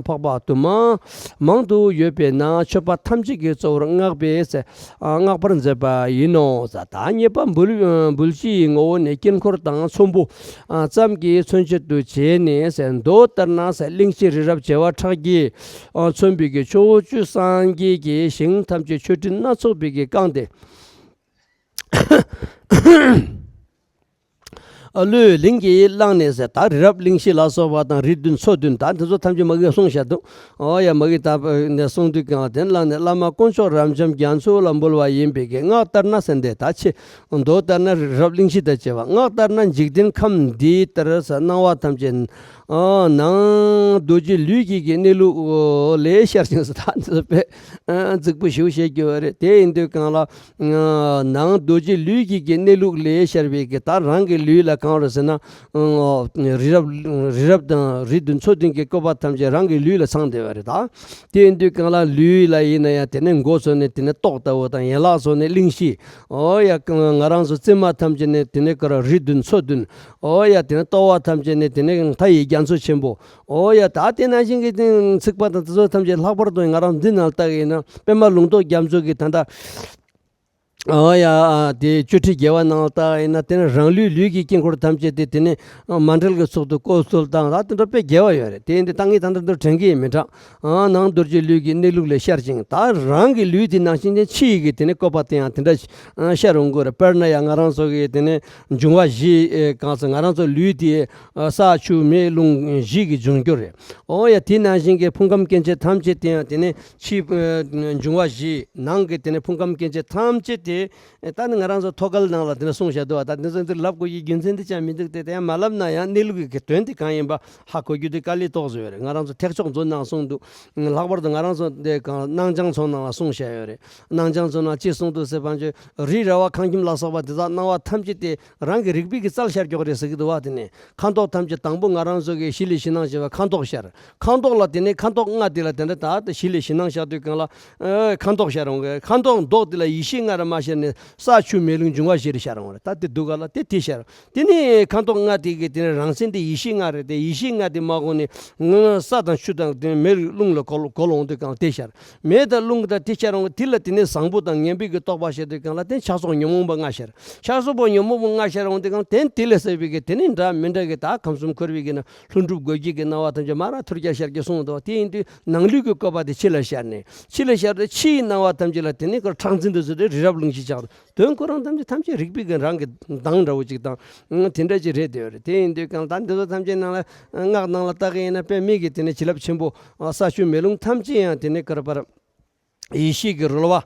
འཕགས་པ་དུ་མ་མང་དུ་ཡོད་པས་ན་མཆོད་པ་ཐམས་ཅད་ཀྱིས་གཙོ་བོར་བསྔགས་པས་ཚེ་བསྔགས་པར་མཛད་པ་ཡིན་ནོ། ད་རྙེད་པ་འབུལ་འབུལ་བྱའི་ངོ་བོ་ནི་དཀྱིལ་འཁོར་དང་ཚོམ་བུ་ཙམ་གྱི་མཚོན་བྱེད་དུ་བྱས་ནས་མདོ་ལྟར་ན་གླིང་བཞི་རི་རབ་བྱེ་བ་ཕྲག་བརྒྱས་མཚོན་པའི་གི་ཕྱོགས་བཅུ་སངས་རྒྱས་ཀྱི་ཞིང་ཐམས་ཅད་མཆོད་སྤྲིན་སྣ་ཚོགས་པའི་གི་བཀང་སྟེ། ཨ་ལུས་ལིང་གིས་བླངས་ནས་ཟེར། ད་རི་རབ་གླིང་བཞི་ལ་སོགས་པ་དང་རིགས་བདུན་མཚོ་བདུན་ད་དེ་ཚོ་ཐམས་ཅད་མ་གིས་གསུངས་བཞག་འདུག་ཨོ་ཡ་མ་གིས་ད་ནས་གསུངས་དུས་གང་དེ་བླངས་ནས་བླ་མ་དཀོན་མཆོག་རབ་འབྱམས་རྒྱ་མཚོ་ལ་འབུལ་བ་ཡིན་པའི་གི་སྔགས་ལྟར་ན་ཟེར་འདས་ད་ཆེ། མདོ་ལྟར་ན་རི་རབ་གླིང་བཞི་དང་བཅས་པ། སྔགས་ལྟར་ན་འཇིག་རྟེན་ཁམས་འདི་ལྟར་ཟེར་སྣང་བ་ཐམས་ཅད། ཨ་ནང་རྡོ་རྗེ་ལུས་ཀྱི་གི་གནས་ལུགས་ལས་ཤར་ཞིང་ཟེར་ད་འདི་ཚོ་དཔེ་རྫིག་པོ་ཞེ་པོ་བཤད་རྒྱུ་བ་རེད། དེ་ཡིན་དུས་གང་ལ། ནང་རྡོ་རྗེ་ལུས་ཀྱི་གི་གནས་ལུགས་ལས་ཤར་བའི་གི་ད་རང་གི་ལུས་ལ་གང་རེད་ཟེར་ན། རི་རབ་རི་རབ་དང་རིགས་བདུན་མཚོ་བདུན་གྱི་བཀོད་པ་ཐམས་ཅད་རང་གི་ལུས་ལ་ཚང་བསྡད་པ་རེད་ད། དེ་ཡིན་དུས་གང་ལ་ལུས་ལ་ཡིན་ན་ཡང་དེ་ནས་མགོ་ཚོ་ནས་དེ་ནས་ཏོག་ལྟ་བུ་དང་ཡན་ལག་ཚོ་ནས་གླིང་བཞི། ཨོ་ཡ་ང་རང་ཚོ་རྩིབས་མ་ཐམས་ཅད་ནས་དེ་ནས་ག་ར་རིགས་བདུན་མཚོ་བདུན། ཨོ་ཡ་དེ་ནས་ལྟོ་བ་ཐམས་ཅད་ནས་དེ་ནས་མཐའ་ཡི་རྒྱ་མཚོ་ཆེན་པོ། ཨོ་ཡ་ད་དེ་ནང་བཞིན་གྱི་ཚིག་པ་དང་དེ་ཚོ་ཐམས་ཅད་ལྷག་པར་དུ་ང་རང་འདི་ནང་ལྟ་གི་ཡིན་ན་པདྨ་ལུང་རྟོགས་རྒྱ་མཚོ་གི་ད་ལྟ། ཨོ་ཡ་དེ་བཅུ་ཁྲི་བརྒྱད་པ་ནང་ལ་ལྟ་ཡིན་ན་དེ་ནི་རང་ལུས་ལུས་ཀྱི་དཀྱིལ་འཁོར་ཐམས་ཅད་དེ་དེ་ནི་མཎྜལ་གྱི་ཚུལ་དུ་བཀོད་ཚུལ་དང་ད་དེ་འདྲ་དཔེ་རྒྱས་པ་ཡོད་རེད། དེ་ཡིན་དུས་ད་ངས་ད་ལྟ་འདིར་དྲན་གྱི་ཡིན་མི་དྲག་ཨ་ནང་རྡོ་རྗེ་ལུས་ཀྱི་གནས་ལུགས་ལས་ཤར་ཅིང་ད་རང་གི་ལུས་དེ་ནང་བཞིན་ཅན་ཕྱི་ཡི་གི་དེ་ནི་བཀོད་པ་དེ་ཡང་དེ་འདྲ་ཤར་འོང་གི་རེད། དཔེར་ན་ཡང་ང་རང་ཚོ་གི་དེ་ནི་འབྱུང་བ་བཞི་གང་ཟེར་ང་རང་ཚོ་ལུས་དེ་ས་ཆུ་མེ་རླུང་བཞི་གི་འབྱུང་འགྱུར་རེད། ཨོ་ཡ་དེ་ནང་བཞིན་གྱི་ཕུང་ཁམས་སྐྱེ་མཆེད་ཐམས་ཅད་དེ་ཡང་དེ་ནི་ཕྱིའི་འབྱུང་བ་བཞི་ནང་གི་དེ་ནི་ཕུང་ཁམས་སྐྱེ་མཆེད་ཐམས་ཅད་དེ། ད་ནི་ང་རང་ཚོ་ཐོག་ཁ་ནང་ལ་དེ་འདྲ་གསུངས་བཞག་འདུག་བ། ད་འདི་ཚོ་འདིར་ལབ་དགོས་ཀྱི་རྒྱུ་མཚན་འདི་ཅང་མི་འདུག་སྟེ། དེ་ཡང་མ་ལབ་ན་ཡང་གནས་ལུགས་ཀྱི་དོན་དེ་གང་ཡིན་པ་ཧ་གོ་རྒྱུ་དེ་དཀའ་ལས་ཏོག་ཙམ་ཡོད་རེད། ང་རང་ཚོ་ཐེག་མཆོག་མཛོད་ནང་གསུངས་འདུག་ལྷག་པར་དུ་ང་རང་ཚོ་འདི་གང་སྣང་བྱང་ཚོགས་ནང་ལ་གསུངས་བཞག་ཡོད་རེད། སྣང་བྱང་ཚོགས་ནང་ཅི་གསུངས་འདུག་ཟེར་བ་ཅིག་རི་ར་བ་ཁང་ཁྱིམ་ལ་སོགས་པ་དེ་དག་སྣང་བ་ཐམས་ཅད་དེ་རང་གི་རིག་པའི་གི་རྩལ་ཤར་མགྱོགས་རེད་ཟེར་གྱི་འདུག་བ། དེ་ནས་ཁ་མདོག་ཐམས་ཅད་དང་པོ་ང་རང་ཚོ་གི་གཞི་ལས་གཞི་སྣང་ཞེས་པ་ཁ་མདོག་ཤར། ཁ་མདོག་ལ་དེ་ནས་ཁ་མདོག་ལྔ་དེ་ལ་དེ་འདྲ་ད་ལྟ་གཞི་ལས་གཞི་སྣང་ཤར་དུས་གང་ལ། ཨེ་ཁ་མདོག་ཤར་འོང་གི། ཁ་མདོག་མདོག་དེ་ལ་ཡེ་ཤེས་ལྔ་ར་མ་ཤར་ནས་ས་ཆུ་མེ་རླུང་འབྱུང་བ་བཞི་རེ་ཤར་འོང་རེད། ད་དེ་སྡུག་ག་ལ་དེ་དེ་ཤར། དེ་ནས་ཁ་མདོག་ལྔ་དེ་གི་དེ་ནས་རང་མཚན་དེ་ཡེ་ཤེས་ལྔ་རེད་དེ། ཡེ་ཤེས་ལྔ་དེ་མ་གོ་ནས་ང་ས་དང་ཆུ་དང་དེ་མེ་རླུང་ལ་གོལ་གོལ་འོང་དུས་གང་ལ་དེ་ཤར། མེ་དང་རླུང་དང་དེ་ཤར་འོང་གི། དེ་ལ་དེ་ནས་བཟང་པོ་དང་ངན་པའི་གི་རྟོག་པ་ཤར་དུས་གང་ལ་དེ་ཆགས་སོགས་ཉོན་མོངས་པ་ལྔ་ཤར། ཆགས་སོགས་པ་ཉོན་མོངས་པ་ལྔ་ཤར་འོང་དུས་གང་ལ་དེ་དེ་ལས་སད་པའི་གི་དེ་ནས་འདྲ་མི་འདྲ་གི་ད་ཁམས་གསུམ་འཁོར་བའི་གི་ན། ལྷུན་གྲུབ་སྒོ་འབྱེད་ཀྱི་སྣང་བ་ཐམས་ཅད་མ་ར་ཐུར་རྒྱ་ཤར་གྱི་གསུངས་འདུག་དེ་ཡིན་དུས་ནང་ལུས་ཀྱི་བཀོད་པ་དེ་ཕྱི་ལ་ཤར་ནས། ཕྱི་ལ་ཤར་ཏེ་ཕྱིའི་སྣང་བ་ཐམས་ཅད་ལ་དེ་ནས་ཁོ་ཁྲག་འཛིན་དུ་བཟོས་ཏེ་རི་རབ་གླིང་བཞི་ཆགས་འདུག་དོན་ཁོ་རང་ཐམས་ཅད་ཐམས་ཅད་རིག་པའི་གི་རང་གི་གདངས་འདྲ་བོ་ཅིག་དང་། དེ་འདྲ་ཅིག་རེད་དེ་རེད། དེ་ཡིན་དུས་གང་ལྟར་འདི་ཚོ་ཐམས་ཅད་ནང་ལ་སྔགས་ནང་ལ་བལྟ་གི་ཡིན་ན་དཔེ་མེད་ཀྱི་དེ་ནས་བྱིན་རླབས་ཆེན་པོ་ས་ཆུ་མེ་རླུང་ཐམས་ཅད་ཡང་དེ་ནས་ག་རེ་བར། ཡེ་ཤེས་ཀྱི་རོལ་བ་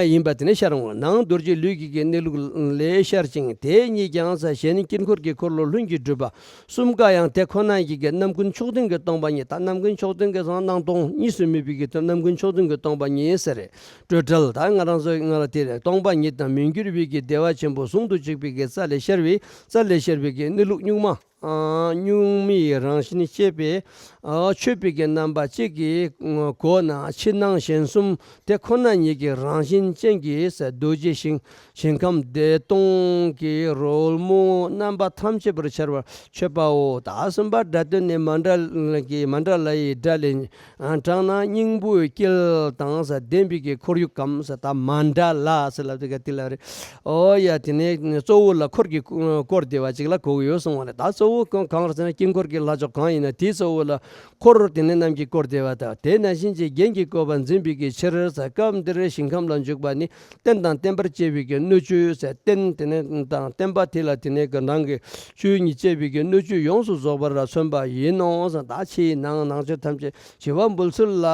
ཡིན་པ་དེ་ནས་ཤར་འོང་། ནང་རྡོ་རྗེ་ལུས་ཀྱི་གི་གནས་ལུགས་ལས་ཤར་ཅིང་དེ་ཉིད་ཀྱང་ས་གཞན་དཀྱིལ་འཁོར་གྱི་འཁོར་ལོ་ལྷུན་གྱིས་གྲུབ་པ་གསུམ་ཀ་ཡང་དེ་ཁོ་ན་ཉིད་ཀྱི་རྣམ་ཀུན་མཆོག་ལྡན་གྱི་སྟོང་པ་ཉིད། ད་རྣམ་ཀུན་མཆོག་ལྡན་གྱི་སོང་སྣང་སྟོང་གཉིས་སུ་མེད་པའི་གི་དོན་རྣམ་ཀུན་མཆོག་ལྡན་གྱི་སྟོང་པ་ཉིད་ཟེར་རེད། སྤྲོས་བྲལ་ད་ང་རང་ཚོ་ང་ལ་དེ་རེད། སྟོང་པ་ཉིད་དང་མི་འགྱུར་བའི་གི་བདེ་བ་ཆེན་པོ་ཟུང་དུ་འཇུག་པའི་གི་རྩལ་ལས་ཤར་བའི་རྩལ་ལས་ཤར་བའི་གི་གནས་ལུགས་གཉུག་མ། གཉུག་མའི་རང་བཞིན་བསྐྱེད་པས། མཆོད་པའི་གི་རྣམ་པ་གཅིག་གི་སྒོ་ནས་ཕྱི་ནང་གཞན་གསུམ་དེ་ཁོ་ན་ཉིད་ཀྱི་རང་བཞིན་ཅན་གྱི་རྡོ་རྗེ་ཞིང་ཞིང་ཁམས་བདེ་སྟོང་གི་རོལ་མོ་རྣམ་པ་ཐམས་ཅད་པར་འཆར་བར་མཆོད་པའོ། ད་གསུམ་པ་སྒྲ་དོན་ནི་མཎྜལ་གྱི་མཎྜལ་ལ་ཡི་སྒྲ་ལས། དྲངས་ན་སྙིང་པོའི་དཀྱིལ་དང་ས་ལྡན་པའི་གི་ཁོར་ཡུག་གམ་ས་ད་མཎྜལ་ཟེར་ལབ་དེ་ག་དེ་ལ་རེད། ཨོ་ཡ་དེ་ནས་གཙོ་བོ་ལ་འཁོར་གྱིས་བསྐོར་བསྡད་པ་ཅིག་ལ་གོ་གི་ཡོད་གསུངས་པ་རེད། ད་གཙོ་བོ་གང་གང་རེད་ཟེར་ན་དཀྱིལ་འཁོར་གྱི་ལྷ་ཚོགས་གང་ཡིན་ན་དེའི་གཙོ་བོ་ལ་འཁོར་དེ་ནས་རྣམས་ཀྱིས་བསྐོར་བསྡད་པ་དང་དེ་ནང་བཞིན་གྱི་རྒྱན་གྱི་བཀོད་པ་འཛིན་པའི་གི་ཕྱིར་ས་སྐབས་འདིར་ཞིང་ཁམས་ལ་འཇུག་པ་ནི། རྟེན་དང་བརྟེན་པར་བཅས་པའི་གི་སྣོད་བཅུད་ཟེར་རྟེན་དེ་ནས་དང་བརྟེན་པ་དེ་ལ་དེ་ནས་གི་ནང་གི་ཆོས་ཉིད་བཅས་པའི་གི་སྣོད་བཅུད་ཡོངས་སུ་རྫོགས་པར་མཚོན་པ་ཡིན་ནོ་ཟེར། ད་ཕྱིའི་ནང་ནང་ཆོས་ཐམས་ཅད་བྱེ་བ་འབུལ་ཚུལ་ལ་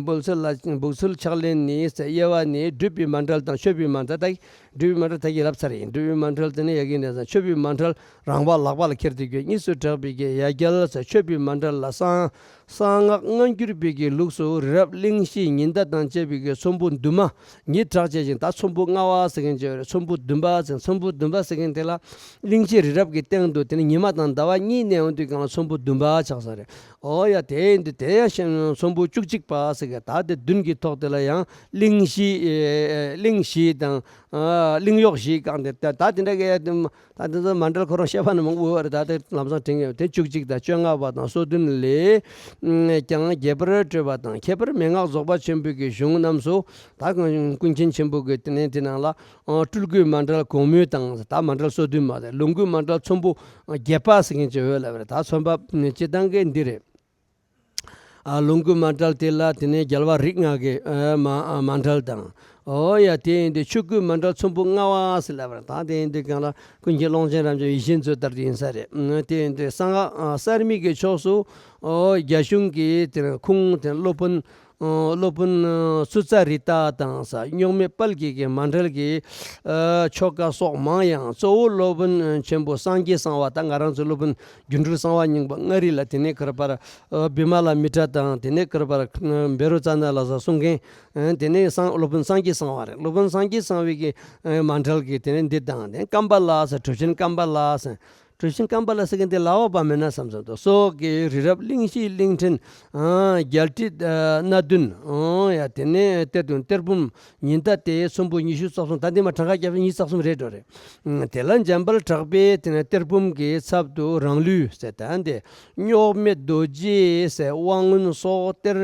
འབུལ་ཚུལ་ལ་འབུལ་ཚུལ་ཕྱག་ལེན་ནི་ཟེར། དབྱེ་བ་ནི་སྒྲུབ་པའི་མཎྜལ་དང་མཆོད་པའི་མཎྜལ། ད་སྒྲུབ་པའི་མཎྜལ་ད་གིན་ལབ་ཚར་ཡིན། སྒྲུབ་པའི་མཎྜལ་དེ་ནས་ཡ་གི་ནས་ཟེར། མཆོད་པའི་མཎྜལ་རང་པ་ལག་པ་ལ་འཁྱེར་ཏེ་གི་གཉིས་སུ་བགྲད་པའི་གི་ཡ་གྱལ་ཟེར། མཆོད་པའི་མཎྜལ་ལ་གསང་གསང་སྔགས་སྔ་འགྱུར་པའི་གི་ལུགས་སུ་རི་རབ་གླིང་བཞི་ཉི་ཟླ་དང་བཅས་པའི་གི་ཚོམ་བུ་བདུན་མ་ཉིད་གྲགས་བྱེད་ཅིང་། ད་ཚོམ་བུ་ལྔ་པ་ཟེར་མཁན་ཅིག་ཡོད་རེད། ཚོམ་བུ་བདུན་པ་ཟེར། ཚོམ་བུ་བདུན་པ་ཟེར་མཁན་དེ་ལ་གླིང་བཞི་རི་རབ་ཀྱི་སྟེང་དུ་དེ་ནི་ཉི་མ་དང་ཟླ་བ་གཉིས་གནས་འོང་དུས་གང་ལ་ཚོམ་བུ་བདུན་པ་ཆགས་ས་རེད། ཨོ་ཡ་དེ་ཡིན་དུས་དེ་ཡང་ཚོམ་བུ་བཅུ་གཅིག་པ་ཟེར་གི་ད་དེ་བདུན་གྱི་ཐོག་དེ་ལ་ཡང་གླིང་བཞི་གླིང་བཞི་དང་། གླིང་གཡོག་བཞི་བཀང་སྟེ། ད་ད་དེ་འདྲ་གི་ད་དེ་ཚོ་མཎྜལ་ཁོ་རང་བཤད་པ་ནི་མང་པོ་ཡོད་རེད། ད་དེ་ལམ་སང་དྲན་གི་ཡོད། དེ་བཅུ་གཅིག་དང་བཅོ་ལྔ་པ་དང་སོ་བདུན་ལས་ཀྱང་། རྒྱས་པར་སྤྲོས་པ་དང་ཁྱད་པར་མན་ངག་རྫོགས་པ་ཆེན་པོའི་གི་གཞུང་རྣམས་སུ། ད་ཀུན་མཁྱེན་ཆེན་པོ་གི་དེ་ནས་དེ་ནང་ལ་སྤྲུལ་སྐུའི་མཎྜལ་གོང་མོའི་དང་། ད་མཎྜལ་སོ་བདུན་མ་རེད། ལོངས་སྐུའི་མཎྜལ་ཚོམ་བུ་བརྒྱད་པ་ཟེར་མཁན་ཅིག་ཡོད་ལབ་རེད། ད་ཚོམ་པ་སྤྱི་བཏང་གི་འདི་རེད། ཨ། ལོངས་སྐུའི་མཎྜལ་དེ་ལ་དེ་ནས་རྒྱལ་བ་རིགས་ལྔ་གི་ཨ་མ་ཨ་མཎྜལ་དང་། ཨོ་ཡ། དེ་ཡིན་དུས་ཆོས་སྐུའི་མཎྜལ་ཚོམ་བུ་ལྔ་པ་ཟེར་ལབ་པ་རེད། ད་དེ་ཡིན་དུས་གང་ལ་ཀུན་མཁྱེན་ཀློང་ཆེན་རབ་འབྱམས་ཡེ་ཤེས་མཛོད་ལྟར་དུ་ཡིན་ས་རེད། ཨ། དེ་ཡིན་དུས་གསང་སྔགས་ཨ་གསར་རྨིའི་གི་ཕྱོགས་སུ། ཨོ། རྒྱ་གཞུང་གི་དེ་ཁུངས་དེ་སློབ་དཔོན། ཨོ། སློབ་དཔོན་ཨ་སུ་ཙ་རི་ཏ་དང་ས་རྙོག་མེད་དཔལ་གྱི་གི་མཎྜལ་གྱི་ཨ་ཆོ་ག་སོགས་མང་ཡང་། གཙོ་བོ་སློབ་དཔོན་ཆེན་པོ་སངས་རྒྱས་གསང་བ། ད་ང་རང་ཚོའི་སློབ་དཔོན་སྒྱུ་འཕྲུལ་གསང་བ་སྙིང་པོ་མངའ་རིས་ལ། དེ་ནས་ཁར་པར་ཨ་བི་མ་ལ་མི་ཏྲ་དང་། དེ་ནས་ཁར་པར་ཨ་བཻ་རོ་ཙ་ན་ལ་སོགས་གསུང་མཁན། ཨ། དེ་ནས་སངས་སློབ་དཔོན་སངས་རྒྱས་གསང་བ་རེད། སློབ་དཔོན་སངས་རྒྱས་གསང་བའི་གི་ཨ་མཎྜལ་གྱི་དེ་ནས་འདི་དང་། དེ་ཀམ་པ་ལ་ཟེར། གྲུབ་ཆེན་ཀམ་པ་ལ་ཟེར། གྲུབ་ཆེན་ཀམ་པ་ལ་ཟེར་མཁན་དེ་ལ་བ་པ་མེད་ན་བསམ་བསམ་འདུག་སོགས་ཀྱི་རི་རབ་གླིང་བཞིའི་གླིང་ཕྲན། ཨ། རྒྱལ་ཁྲི་ཨ་སྣ་བདུན། ཨོ་ཡ། དེ་ནས་གཏེར་སྟོན་གཏེར་བུམ་ཉི་ཟླ་སྟེ་ཚོམ་བུ་ཉི་ཤུ་རྩ་གསུམ། ད་འདི་མ་གྲངས་ཀ་བརྒྱབ་ན་ཉི་ཤུ་རྩ་གསུམ་རེད་འགྲོ་རེད། ཨ། དེ་ལ་འཇམ་དཔལ་གྲགས་པས་དེ་ནས་གཏེར་བུམ་གྱི་ཚབ་ཏུ་རང་ལུས་ཟེར། ད་འདི་རྙོག་མེད་རྡོ་རྗེ་ཟེར། དབང་མངོན་སོགས་གཏེར་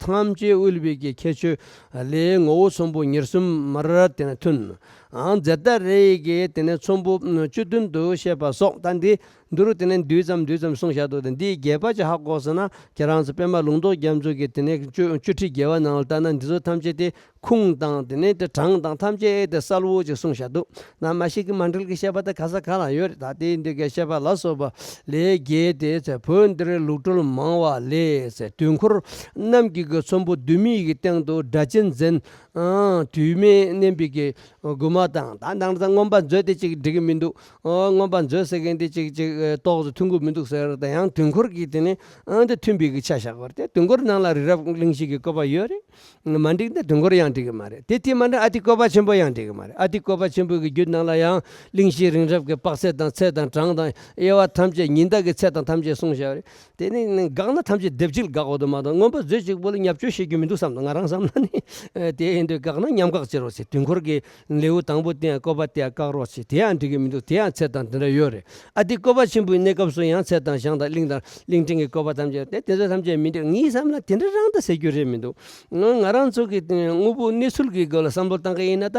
ཐམས་ཅད་དབུལ་བའི་གི་ཁྱད་ཆོས་ལས་ངོ་བོ་ཚོམ་བུ་ཉེར་གསུམ་མར་དེ་ནས་ཐོན། ཨང་། ཛེ་ཏ་རེ་ཡི་གེ་དེ་ནས་ཚོམ་བུ་བཅུ་བདུན་དུ་བཤད་པ་སོགས། ད་འདི་འདི་རུ་དེ་ནས་བསྡུས་ཙམ་བསྡུས་ཙམ་གསུངས་བཞག་འདུག་དེ་འདིའི་རྒྱས་པ་ཅིག་ཧ་གོ་ཟེར་ན། ཁྱེད་རང་ཚོ་པད་མ་ལུང་རྟོགས་རྒྱ་མཚོ་གི་དེ་ནས་བཅུ་བཅུ་ཁྲིད་རྒྱས་པ་ནང་ལ་ལྟ་ན། འདི་ཚོ་ཐམས་ཅད་དེ་ཁུངས་དང་དེ་ནས་དེ་གྲངས་དང་ཐམས་ཅད་དེ་གསལ་བོ་ཅིག་གསུངས་བཞག་འདུག་ན་མ་ཤེས་ཀྱི་མཎྜལ་གྱི་བཤད་པ་དེ་ག་ས་ག་ལ་ཡོད་རེད། ད་དེ་འདི་གའི་བཤད་པ་ལ་སོགས་པ་ལས་རྒྱས་ཏེ་ཚེ་བོད་འདིར་ལུགས་སྲོལ་མང་བ་ལས་ཚེ་དུས་འཁོར་རྣམས་ཀྱི་གི་ཚོམ་བུ་བསྡུས་མིའི་གི་སྟེང་དུ་སྒྲ་གཅན་འཛིན། ཨང་། དུས་མེད་མནན་པའི་གི་དགོས་མ་དང་། ད་དང་ད་མངོན་པ་མཛོད་དེ་ཅིག་འགྲིག་གི་མི་འདུག་ཨོ། མངོན་པ་མཛོད་ཟེར་མཁན་དེ་ཅིག་ཅིག་ཨེ་ཏོག་ཙམ་མཐུན་གི་མི་འདུག་ཟེར། ད་ཡང་དུས་འཁོར་གྱི་དེ་ནི་ཨང་དེ་མཐུན་པའི་གི་ཆ་བཞག་པ་རེད། དེ་དུས་འཁོར་ནང་ལ་རི་རབ་གླིང་བཞི་གི་བཀོད་པ་ཡོད་རེད། མ་འགྲིག་ན་དུས་འཁོར་ཡང་འགྲིག་གི་མ་རེད། དེ་དེ་མ་འགྲིག་ཨ་ཏི་བཀོད་པ་ཆེན་པོ་ཡང་འགྲིག་གི་མ་རེད། ཨ་ཏི་བཀོད་པ་ཆེན་པོ་གི་རྒྱུད་ནང་ལ་ཡང་གླིང་བཞི་རིང་རབ་ཀྱི་དཔག་ཚད་དང་ཚད་དང་གྲངས་དང་དབྱེ་བ་ཐམས་ཅད་ཉི་ཟླ་གི་ཚད་དང་ཐམས་ཅད་གསུངས་བཞག་རེད། དེ་ནི་འགག་ན་ཐམས་ཅད་སྡེབ་གཅིག་ལ་འགག་འོ་དོ་མ་གཏོགས། མངོན་པ་མཛོད་གཅིག་པོ་ལ་ཉབ་ཆོས་བཤད་རྒྱུ་མི་འདུག་བསམ་དང་། ང་རང་བསམ་ན་ནི། དེ་ཡིན་དུས་འགག་ན་ཉམས་འགག་ཅེས་རོ་ཟེར། དུས་འཁོར་གྱི་ལེའུ་དང་པོ་དེ་ཡང་བཀོད་པ་དེ་ཡང་བཀག་རོགས་བྱེད། དེ་ཡང་འགྲིག་གི་མི་འདུག་དེ་ཡང་ཚད་དང་དེ་འདྲ་ཡོད་རེད། ཨ་ཏི་བཀོད་པ་ཆེན་པོའི་གནས་སྐབས་སུ་ཡང་ཚད་དང་གཞང་དང་གླིང་དང་གླིང་ཕྲན་གྱི་བཀོད་པ་ཐམས་ཅད་དེ་དེ་ཚོ་ཐམས་ཅད་མི་འགྲིག་ངའི་བསམ་ན་དེ་འདྲ་རང་ད་ཟེར་རྒྱུ་རེད་མི་འདུག་ང་ང་རང་ཚོ་གི་དངོས་པོ་གནས་ཚུལ་གྱི་སྒོ་ལ་བསམ་བློ་བཏང་གི་ཡིན་ན། ད་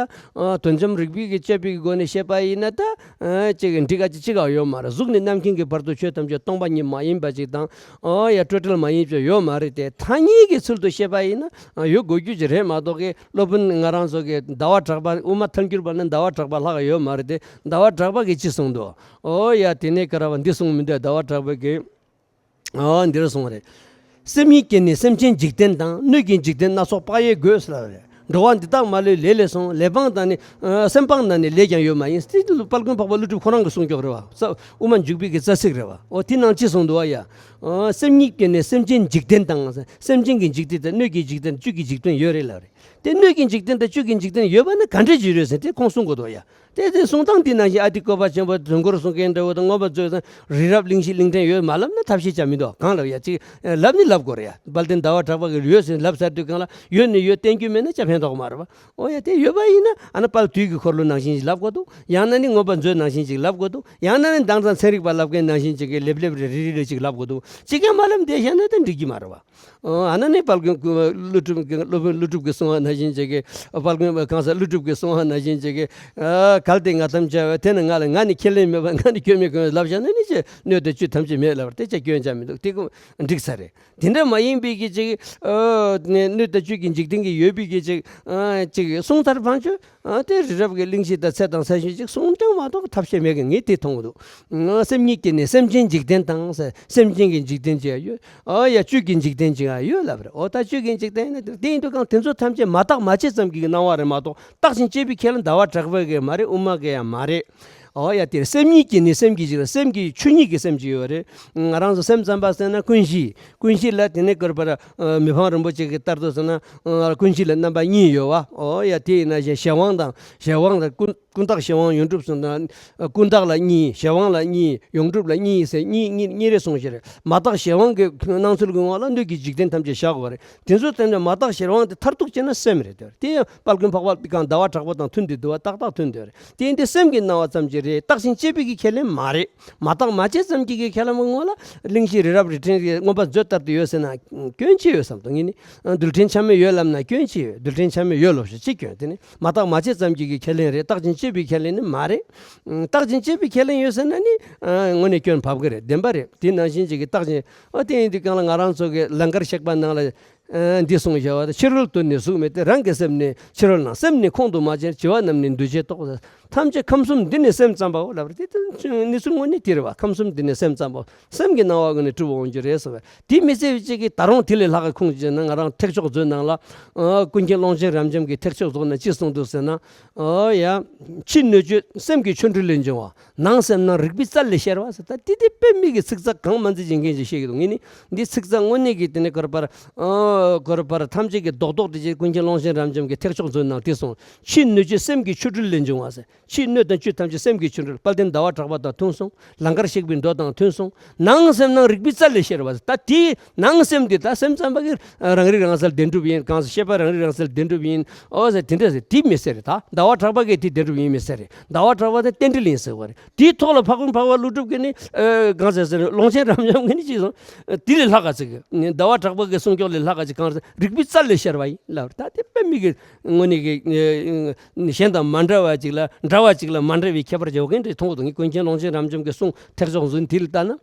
དོན་འཇམ་རིག་པའི་གི་དཔྱད་པའི་གི་སྒོ་ནས་བཤད་པ་ཡིན་ན། ད་ཨ་ཅིག་འགྲིག་ག་ཅིག་ཅིག་ག་ཡོད་མ་རེད། གཟུགས་ནས་རྣམ་མཁྱེན་གྱི་བར་དུ་ཆོས་ཐམས་ཅད་སྟོང་པ་ཉིད་མ་ཡིན་པ་ཅིག་དང་། ཨོ་ཡ། སྤྲོས་བྲལ་མ་ཡིན་པ་ཡོད་མ་རེད། དེ་ཐ་སྙད་ཀྱི་ཚུལ་དུ་བཤད་པ་ཡིན་ན་ཡོད་དགོས་རྒྱུ་ཅིག་རེད་མ་གཏོགས་ཀྱི། སློབ་དཔོན་ང་རང་ཚོ་གི་ཟླ་བ་གྲགས་པ། དབུ་མ་ཐལ་འགྱུར་བ་ན་ཟླ་བ་གྲགས་པ་ལྷག་ཡོད་མ་རེད། དེ་ཟླ་བ་གྲགས་པ་གིས་ཅི་གསུངས་འདུག་ཨོ་ཡ། དེ་ནས་ཀ་ར་བ་འདི་གསུངས་མི་འདུག་ཟླ་བ་གྲགས་པ་གིས། ཨོ་འདིར་གསུངས་རེད། སེམས་ཉིད་ཀྱིས་ནི་སེམས་ཅན་འཇིག་རྟེན་དང་། སྣོད་ཀྱི་འཇིག་རྟེན་སྣ་ཚོགས་དཔག་ཡས་དགོས་ལབ་རེད། འགྲོ་བ་འདི་དག་མ་ལུས་ལས་ལས་བྱུང་། ལས་སྤངས་དང་ནི་ཨ་སེམས་སྤངས་ན་ནི་ལས་ཀྱང་ཡོད་མ་ཡིན། དེ་དཔལ་མགོན་འཕགས་པ་ཀླུ་སྒྲུབ་ཁོ་རང་གི་གསུང་སྐྱོབ་རེད་བ། ས་དབུ་མ་འཇུག་པའི་གི་རྩ་ཚིག་རེད་བ། ཨོ་དེ་ནང་ཅི་གསུངས་འདུག་བ་ཡ། ཨ་སེམས་ཉིད་ཀྱིས་ནི་སེམས་ཅན་འཇིག་རྟེན་དང་། སེམས་ཅན་གྱི་འཇིག་རྟེན་དང་། སྣོད་ཀྱི་འཇིག་རྟེན། བཅུད་ཀྱི་འཇིག་རྟེན་ཡོད་རེད་ལབ་རེད། དེ་སྣོད་ཀྱི་འཇིག་རྟེན་དང་བཅུད་ཀྱི་འཇིག་རྟེན་ཡོད་པ་ན་ག་འདྲ་ཅིག་རེད་ཟེར་དེ་ཁོང་གསུང་དགོས་འདུག་ཡ། དེ་དེ་གསུང་སྟངས་འདི་ནང་བཞིན་ཨ་ཏི་བཀོད་པ་ཆེན་པོ། དུས་འཁོར་གསུང་མཁན་འདྲ་བོ་དང་། མངོན་པ་མཛོད་དང་། རི་རབ་གླིང་བཞི་གླིང་ཕྲན་ཡོད་མ་ལབ་ན་ཐབས་ཤེས་བྱ་མི་འདུག་གང་ལབ་ཡ། ཅིག་ལབ་ནི་ལབ་དགོས་རེད་ཡ། དཔལ་ལྡན་ཟླ་བ་གྲགས་པ་གིས་ཡོད་ཟེར་ལབ་ཚར་དུས་གང་ལ་ཡོད་ནི་ཡོད། བསྟན་རྒྱུ་མེད་ན་ཅང་ཕན་ཐོགས་མ་རེད་བ། ཨོ་ཡ། དེ་ཡོད་པ་ཡིན་ན་ཨ་ན་དཔལ་དུས་ཀྱི་འཁོར་ལོ་ནང་བཞིན་ཅིག་ལབ་དགོས་འདུག་ཡང་ན་ནི་མངོན་པ་མཛོད་ནང་བཞིན་ཅིག་ལབ་དགོས་འདུག་ཡང་ན་ནི་མདང་ཙམ་ཚན་རིག་པ་ལབ་མཁན་ནང་བཞིན་ཅིག་གི་ལེབ་ལེབ་རེ་རེ་རེ་ཅིག་ལབ་དགོས་འདུག་ཅིག་ཀྱང་མ་ལབ་བསྡད་བཞག་ན་ད་འགྲིག་གི་མ་རེད་བ། ཨོ་ཨ་ན་ནི་དཔལ་མགོན་ཀླུ་སྒྲུབ་ཀྱི། སློབ་དཔོན་ཀླུ་སྒྲུབ་ཀྱིས་གསུངས་པ་ནང་བཞིན་ཅིག་གི། དཔལ་མགོན་གང་ཟག་ཀླུ་སྒྲུབ་ཀྱིས་གསུངས་པ་ནང་བཞིན་ཅིག་གི། ཨ་གལ་ཏེ་ང་དམ་བཅའ་བས། དེ་ནི་ང་ལ། ང་ནི་ཁས་ལེན་མེད་པ། ང་ནི་སྐྱོན་མེད་གང་ལབ་བཞག་ན་ནི་ཅི་སྣོད་དང་བཅུད་ཐམས་ཅད་མེད་ལབ་པ་དེ་ཅི་སྐྱོན་ཆ་མི་འདུག་དེ་ཀུན་འགྲིག་ས་རེད། དེ་འདྲ་མ་ཡིན་པའི་གི་ཅིག་ཨ་སྣོད་དང་བཅུད་ཀྱི་འཇིག་རྟེན་གྱི་ཡོད་པའི་གི་ཅིག་ཨ་ཅིག་གསུངས་ཚར་བ་ཚོ། ཨ་དེ་རི་རབ་ཀྱི་གླིང་བཞི་དང་ཚད་དང་ཚད་གཞི་ཅིག་གསུང་སྟངས་མ་གཏོགས་ཐབས་ཤེས་མེད་གི། ངས་དེ་མཐོང་གི་འདུག་ཨ་སེམས་ཉིད་ཀྱིས་ནི་སེམས་ཅན་འཇིག་རྟེན་དང་ཟེར། སེམས་ཅན་གྱི་འཇིག་རྟེན་ཅིག་ཡོད། ཨ་ཡ། བཅུད་ཀྱི་འཇིག་རྟེན་ཅིག་ཡོད་ལབ་རེད། འོ་ད་བཅུད་ཀྱི་འཇིག་རྟེན་ནི་དེ་ཡིན་དུས་གང་དེ་ཚོ་ཐམས་ཅད་མ་བརྟགས་མ་དཔྱད་ཙམ་གྱི་སྣང་བ་རེད་མ་གཏོགས། བརྟགས་ཤིང་དཔྱད་པའི་ཁས་ལེན་ཟླ་བ་གྲགས་པའི་གི་མ་རེད། དབུ་མ་གི་ཡང་མ་རེད། ཨོ་ཡ་དེ་སེམས་ཉིད་ཀྱི་ནི་སེམས་ཀྱི་ཅིག་ལ་སེམས་ཀྱི་ཆོས་ཉིད་ཀྱི་སེམས་ཅིག་ཡོད་རེད། ང་རང་ཚོ་སེམས་ཙམ་པ་ཟེར་ན་ཀུན་གཞི། ཀུན་གཞི་ལ་དེ་ནས་ཀར་པར་མི་ཕམ་རིན་པོ་ཆེ་གི་ལྟར་དུ་ཟེར་ན་ཀུན་གཞི་ལ་རྣམ་པ་གཉིས་ཡོད་བ། ཨོ་ཡ་དེ་ཡིན་ན་གཞན་གཞན་དབང་དང་གཞན་དབང་དང་ཀུན་ཀུན་བཏགས་གཞན་དབང་ཡོངས་གྲུབ་ཟེར་ན། ཀུན་བཏགས་ལ་གཉིས། གཞན་དབང་ལ་གཉིས། ཡོངས་གྲུབ་ལ་གཉིས་ཟེར་གཉིས་གཉིས་གཉིས་རེ་གསུངས་ཤིག་རེད། མ་བརྟགས་གཞན་དབང་གི་སྣང་ཚུལ་གྱི་ངོ་ལ་སྣོད་ཀྱི་འཇིག་རྟེན་ཐམས་ཅད་བཞག་དགོས་རེད། དེ་ཚོ་དེ་འདྲ་མ་བརྟགས་གཞན་དབང་དེ་མཐར་ཐུག་བྱས་ན་སེམས་རེད་དེ། དེ་ཡང་དཔལ་མགོན་འཕགས་པ་གང་ཟླ་བ་གྲགས་པ་དང་མཐུན་ཏེ་འདུལ་བ་ཏག་ཏག་མཐུན་ཏེ་རེད། དེ་ཡིན་དུས་སེམས་ཀྱི་སྣང་བ་ཙམ་གྱིས་རེད། བརྟགས་ཤིང་དཔྱད་པའི་གི་ཁས་ལེན་མ་རེད། མ་བརྟགས་མ་དཔྱད་ཙམ་གྱི་གི་ཁས་ལེན་ངོ་ལ་གླེང་གཞི་རི་རབ་རི་ཕྲན་གྱི་མངོན་པ་མཛོད་ལྟར་དུ་ཡོད་ཟེར་ན་སྐྱོན་ཅི་ཡོད་བསམ་དུ་ངས་ནི། རྡུལ་ཕྲན་ཆ་མེད་ཡོད་ལབ་ན་སྐྱོན་ཅི་ཡོད། རྡུལ་ཕྲན་ཆ་མེད་ཡོད་ལབ་ཤོག་ཅི་སྐྱོན། དེ་ནི་མ་བརྟགས་མ་དཔྱད་ཙམ་གྱི་གི་ཁས་ལེན་རེད། བརྟགས་ཤིང་དཔྱད་པའི་ཁས་ལེན་ནི་མ་རེད། བརྟགས་ཤིང་དཔྱད་པའི་ཁས་ལེན་ཡོད་ཟེར་ན་ནི་དངོས་གནས་སྐྱོན་བབ་གི་རེད། བདེན་པ་རེད། དེ་ནང་བཞིན་ཅིག་གི་བརྟགས་ཤིང་། ཨ་དེ་ཡིན་དུས་གང་ལ་ང་རང་ཚོ་གི་ལང་ཀར་གཤེགས་པ་ནང་ལ། ཨ་འདི་གསུངས་བཞག་པ་དང་། ཕྱི་རོལ་དུ་ནི་གཟུགས་མེད་དེ། རང་གི་སེམས་ནི་ཕྱི་རོལ་ན། སེམས་ནི་ཁོང་དུ་མ་བྱས། བྱིས་པ་རྣམས་ནི་འདུ་བྱེད་རྟོག། ཐམས་ཅད་ཁམས་གསུམ་འདི་ནི་སེམས་ཙམ་པའོ་ལབ་རེད། དེ་ལྟར་གནས་ཚུལ་དངོས་གནས་དེ་རེད་བ། ཁམས་གསུམ་འདི་ནི་སེམས་ཙམ་པའོ། སེམས་ཀྱི་སྣང་བ་ཀུན་ནས་གྲུབ་འོང་རྒྱུ་རེད་ཟེར་བས། དེ་མི་ཚེ་བའི་གཅིག་གིས་ད་རུང་དེ་ལས་ལྷག་གི་ཁུངས་བྱས་ན་ང་རང་ཐེག་མཆོག་མཛོད་ནང་ལ། ཨ་ཀུན་མཁྱེན་ཀློང་ཆེན་རབ་འབྱམས་ཀྱིས་ཐེག་མཆོག་རྫོགས་ནས་ཅི་གསུངས་འདུག་ཟེར་ན། ཨོ་ཡ། ཕྱི་སྣོད་བཅུད་སེམས་ཀྱི་ཆོ་འཕྲུལ་ལས་འབྱུང་བ། ནང་སེམས་ནང་རིག་པའི་རྩལ་ལས་ཤར་བ་ཟེར། ད་དེ་དེ་དཔེ་མི་སྲིད་ཀྱི་ཚིག་རྩ་གང་མ་འཛིན་ཅིང་མཁན་ཅིག་བཤད་ཀྱི་འདུག་ངས་ནི་འདི་ཚིག་རྩ་དངོས་གནས་ཀྱི་དེ་ནས་ཀར་པར། ཨ་ཀར་པར་ཐམས་ཅད་ཀྱི་རྡོག་རྡོག་དེ་ཅིག་ཀུན་མཁྱེན་ཀློང་ཆེན་རབ་འབྱམས་ཀྱིས་ཐེག་མཆོག་མཛོད་ནང་དེ་གསུངས། ཕྱི་སྣོད་བཅུད་སེམས་ཀྱི་ཆོ་འཕྲུལ་ལས་འབྱུང་བ་ཟེར། ཕྱི་སྣོད་དང་བཅུད་ཐམས་ཅད་སེམས་ཀྱི་ཆོ་འཕྲུལ། དཔལ་ལྡན་ཟླ་བ་གྲགས་པ་དང་མཐུན་གསུངས། ལང་ཀར་གཤེགས་པའི་མདོ་དང་མཐུན་གསུངས། ནང་སེམས་ནང་རིག་པའི་རྩལ་ལས་ཤར་བ་ཟེར། ད་དེའི་ནང་སེམས་དེ་ད་སེམས་ཙམ་པ་གི་རང་རིག་རང་གསལ་བདེན་གྲུབ་ཡིན། གང་ཟེར་ཤེས་པ་རང་རིག་རང་གསལ་བདེན་གྲུབ་ཡིན། ཨོ་ཟེར་དེ་འདྲ་ཟེར། དེ་མི་ཟེར་རེད། ད་ཟླ་བ་གྲགས་པ་གིས་དེ་བདེན་གྲུབ་ཡིན་མི་ཟེར་རེད། ཟླ་བ་གྲགས་པ་དེ་རྟེན་འབྲེལ་ཡིན་ཟེར་བ་རེད། དེའི་ཐོག་ལ་འཕགས་པ་འཕགས་པ་ཀླུ་སྒྲུབ་ཀྱིས་ནི་ཨ་གང་ཟེར་ཟེར་ཀློང་ཆེན་རབ་འབྱམས་ཀྱིས་ནི་ཅི་གསུངས། དེ་ལས་ལྷག་ག་ཅིག་ཟླ་བ་གྲགས་པ་གི་གསུང་སྐྱོགས་ལས་ལྷག་ག་ཅིག་གང་ཟེར་རིག་པའི་རྩལ་ལས་ཤར་བ་ཡིན་ལབ་རེད། ད་དེ་དཔེ་མི་སྲིད་ཀྱི་དངོས་གནས་ཀྱི་གཞན་དང་མ་འདྲ་བ་ཅིག་ལ་འདྲ་བ་ཅིག་ལ་མ་འདྲ་བའི་ཁྱད་པར་ཅིག་ཡོད་མཁན་འདྲ་མཐོང་གི་འདུག་ངས་ཀུན་མཁྱེན་ཀློང་ཆེན་རབ་འབྱམས་ཀྱི་གསུང་ཐེག་མཆོག་མཛོད་འདི་ལ་ལྟ་ན།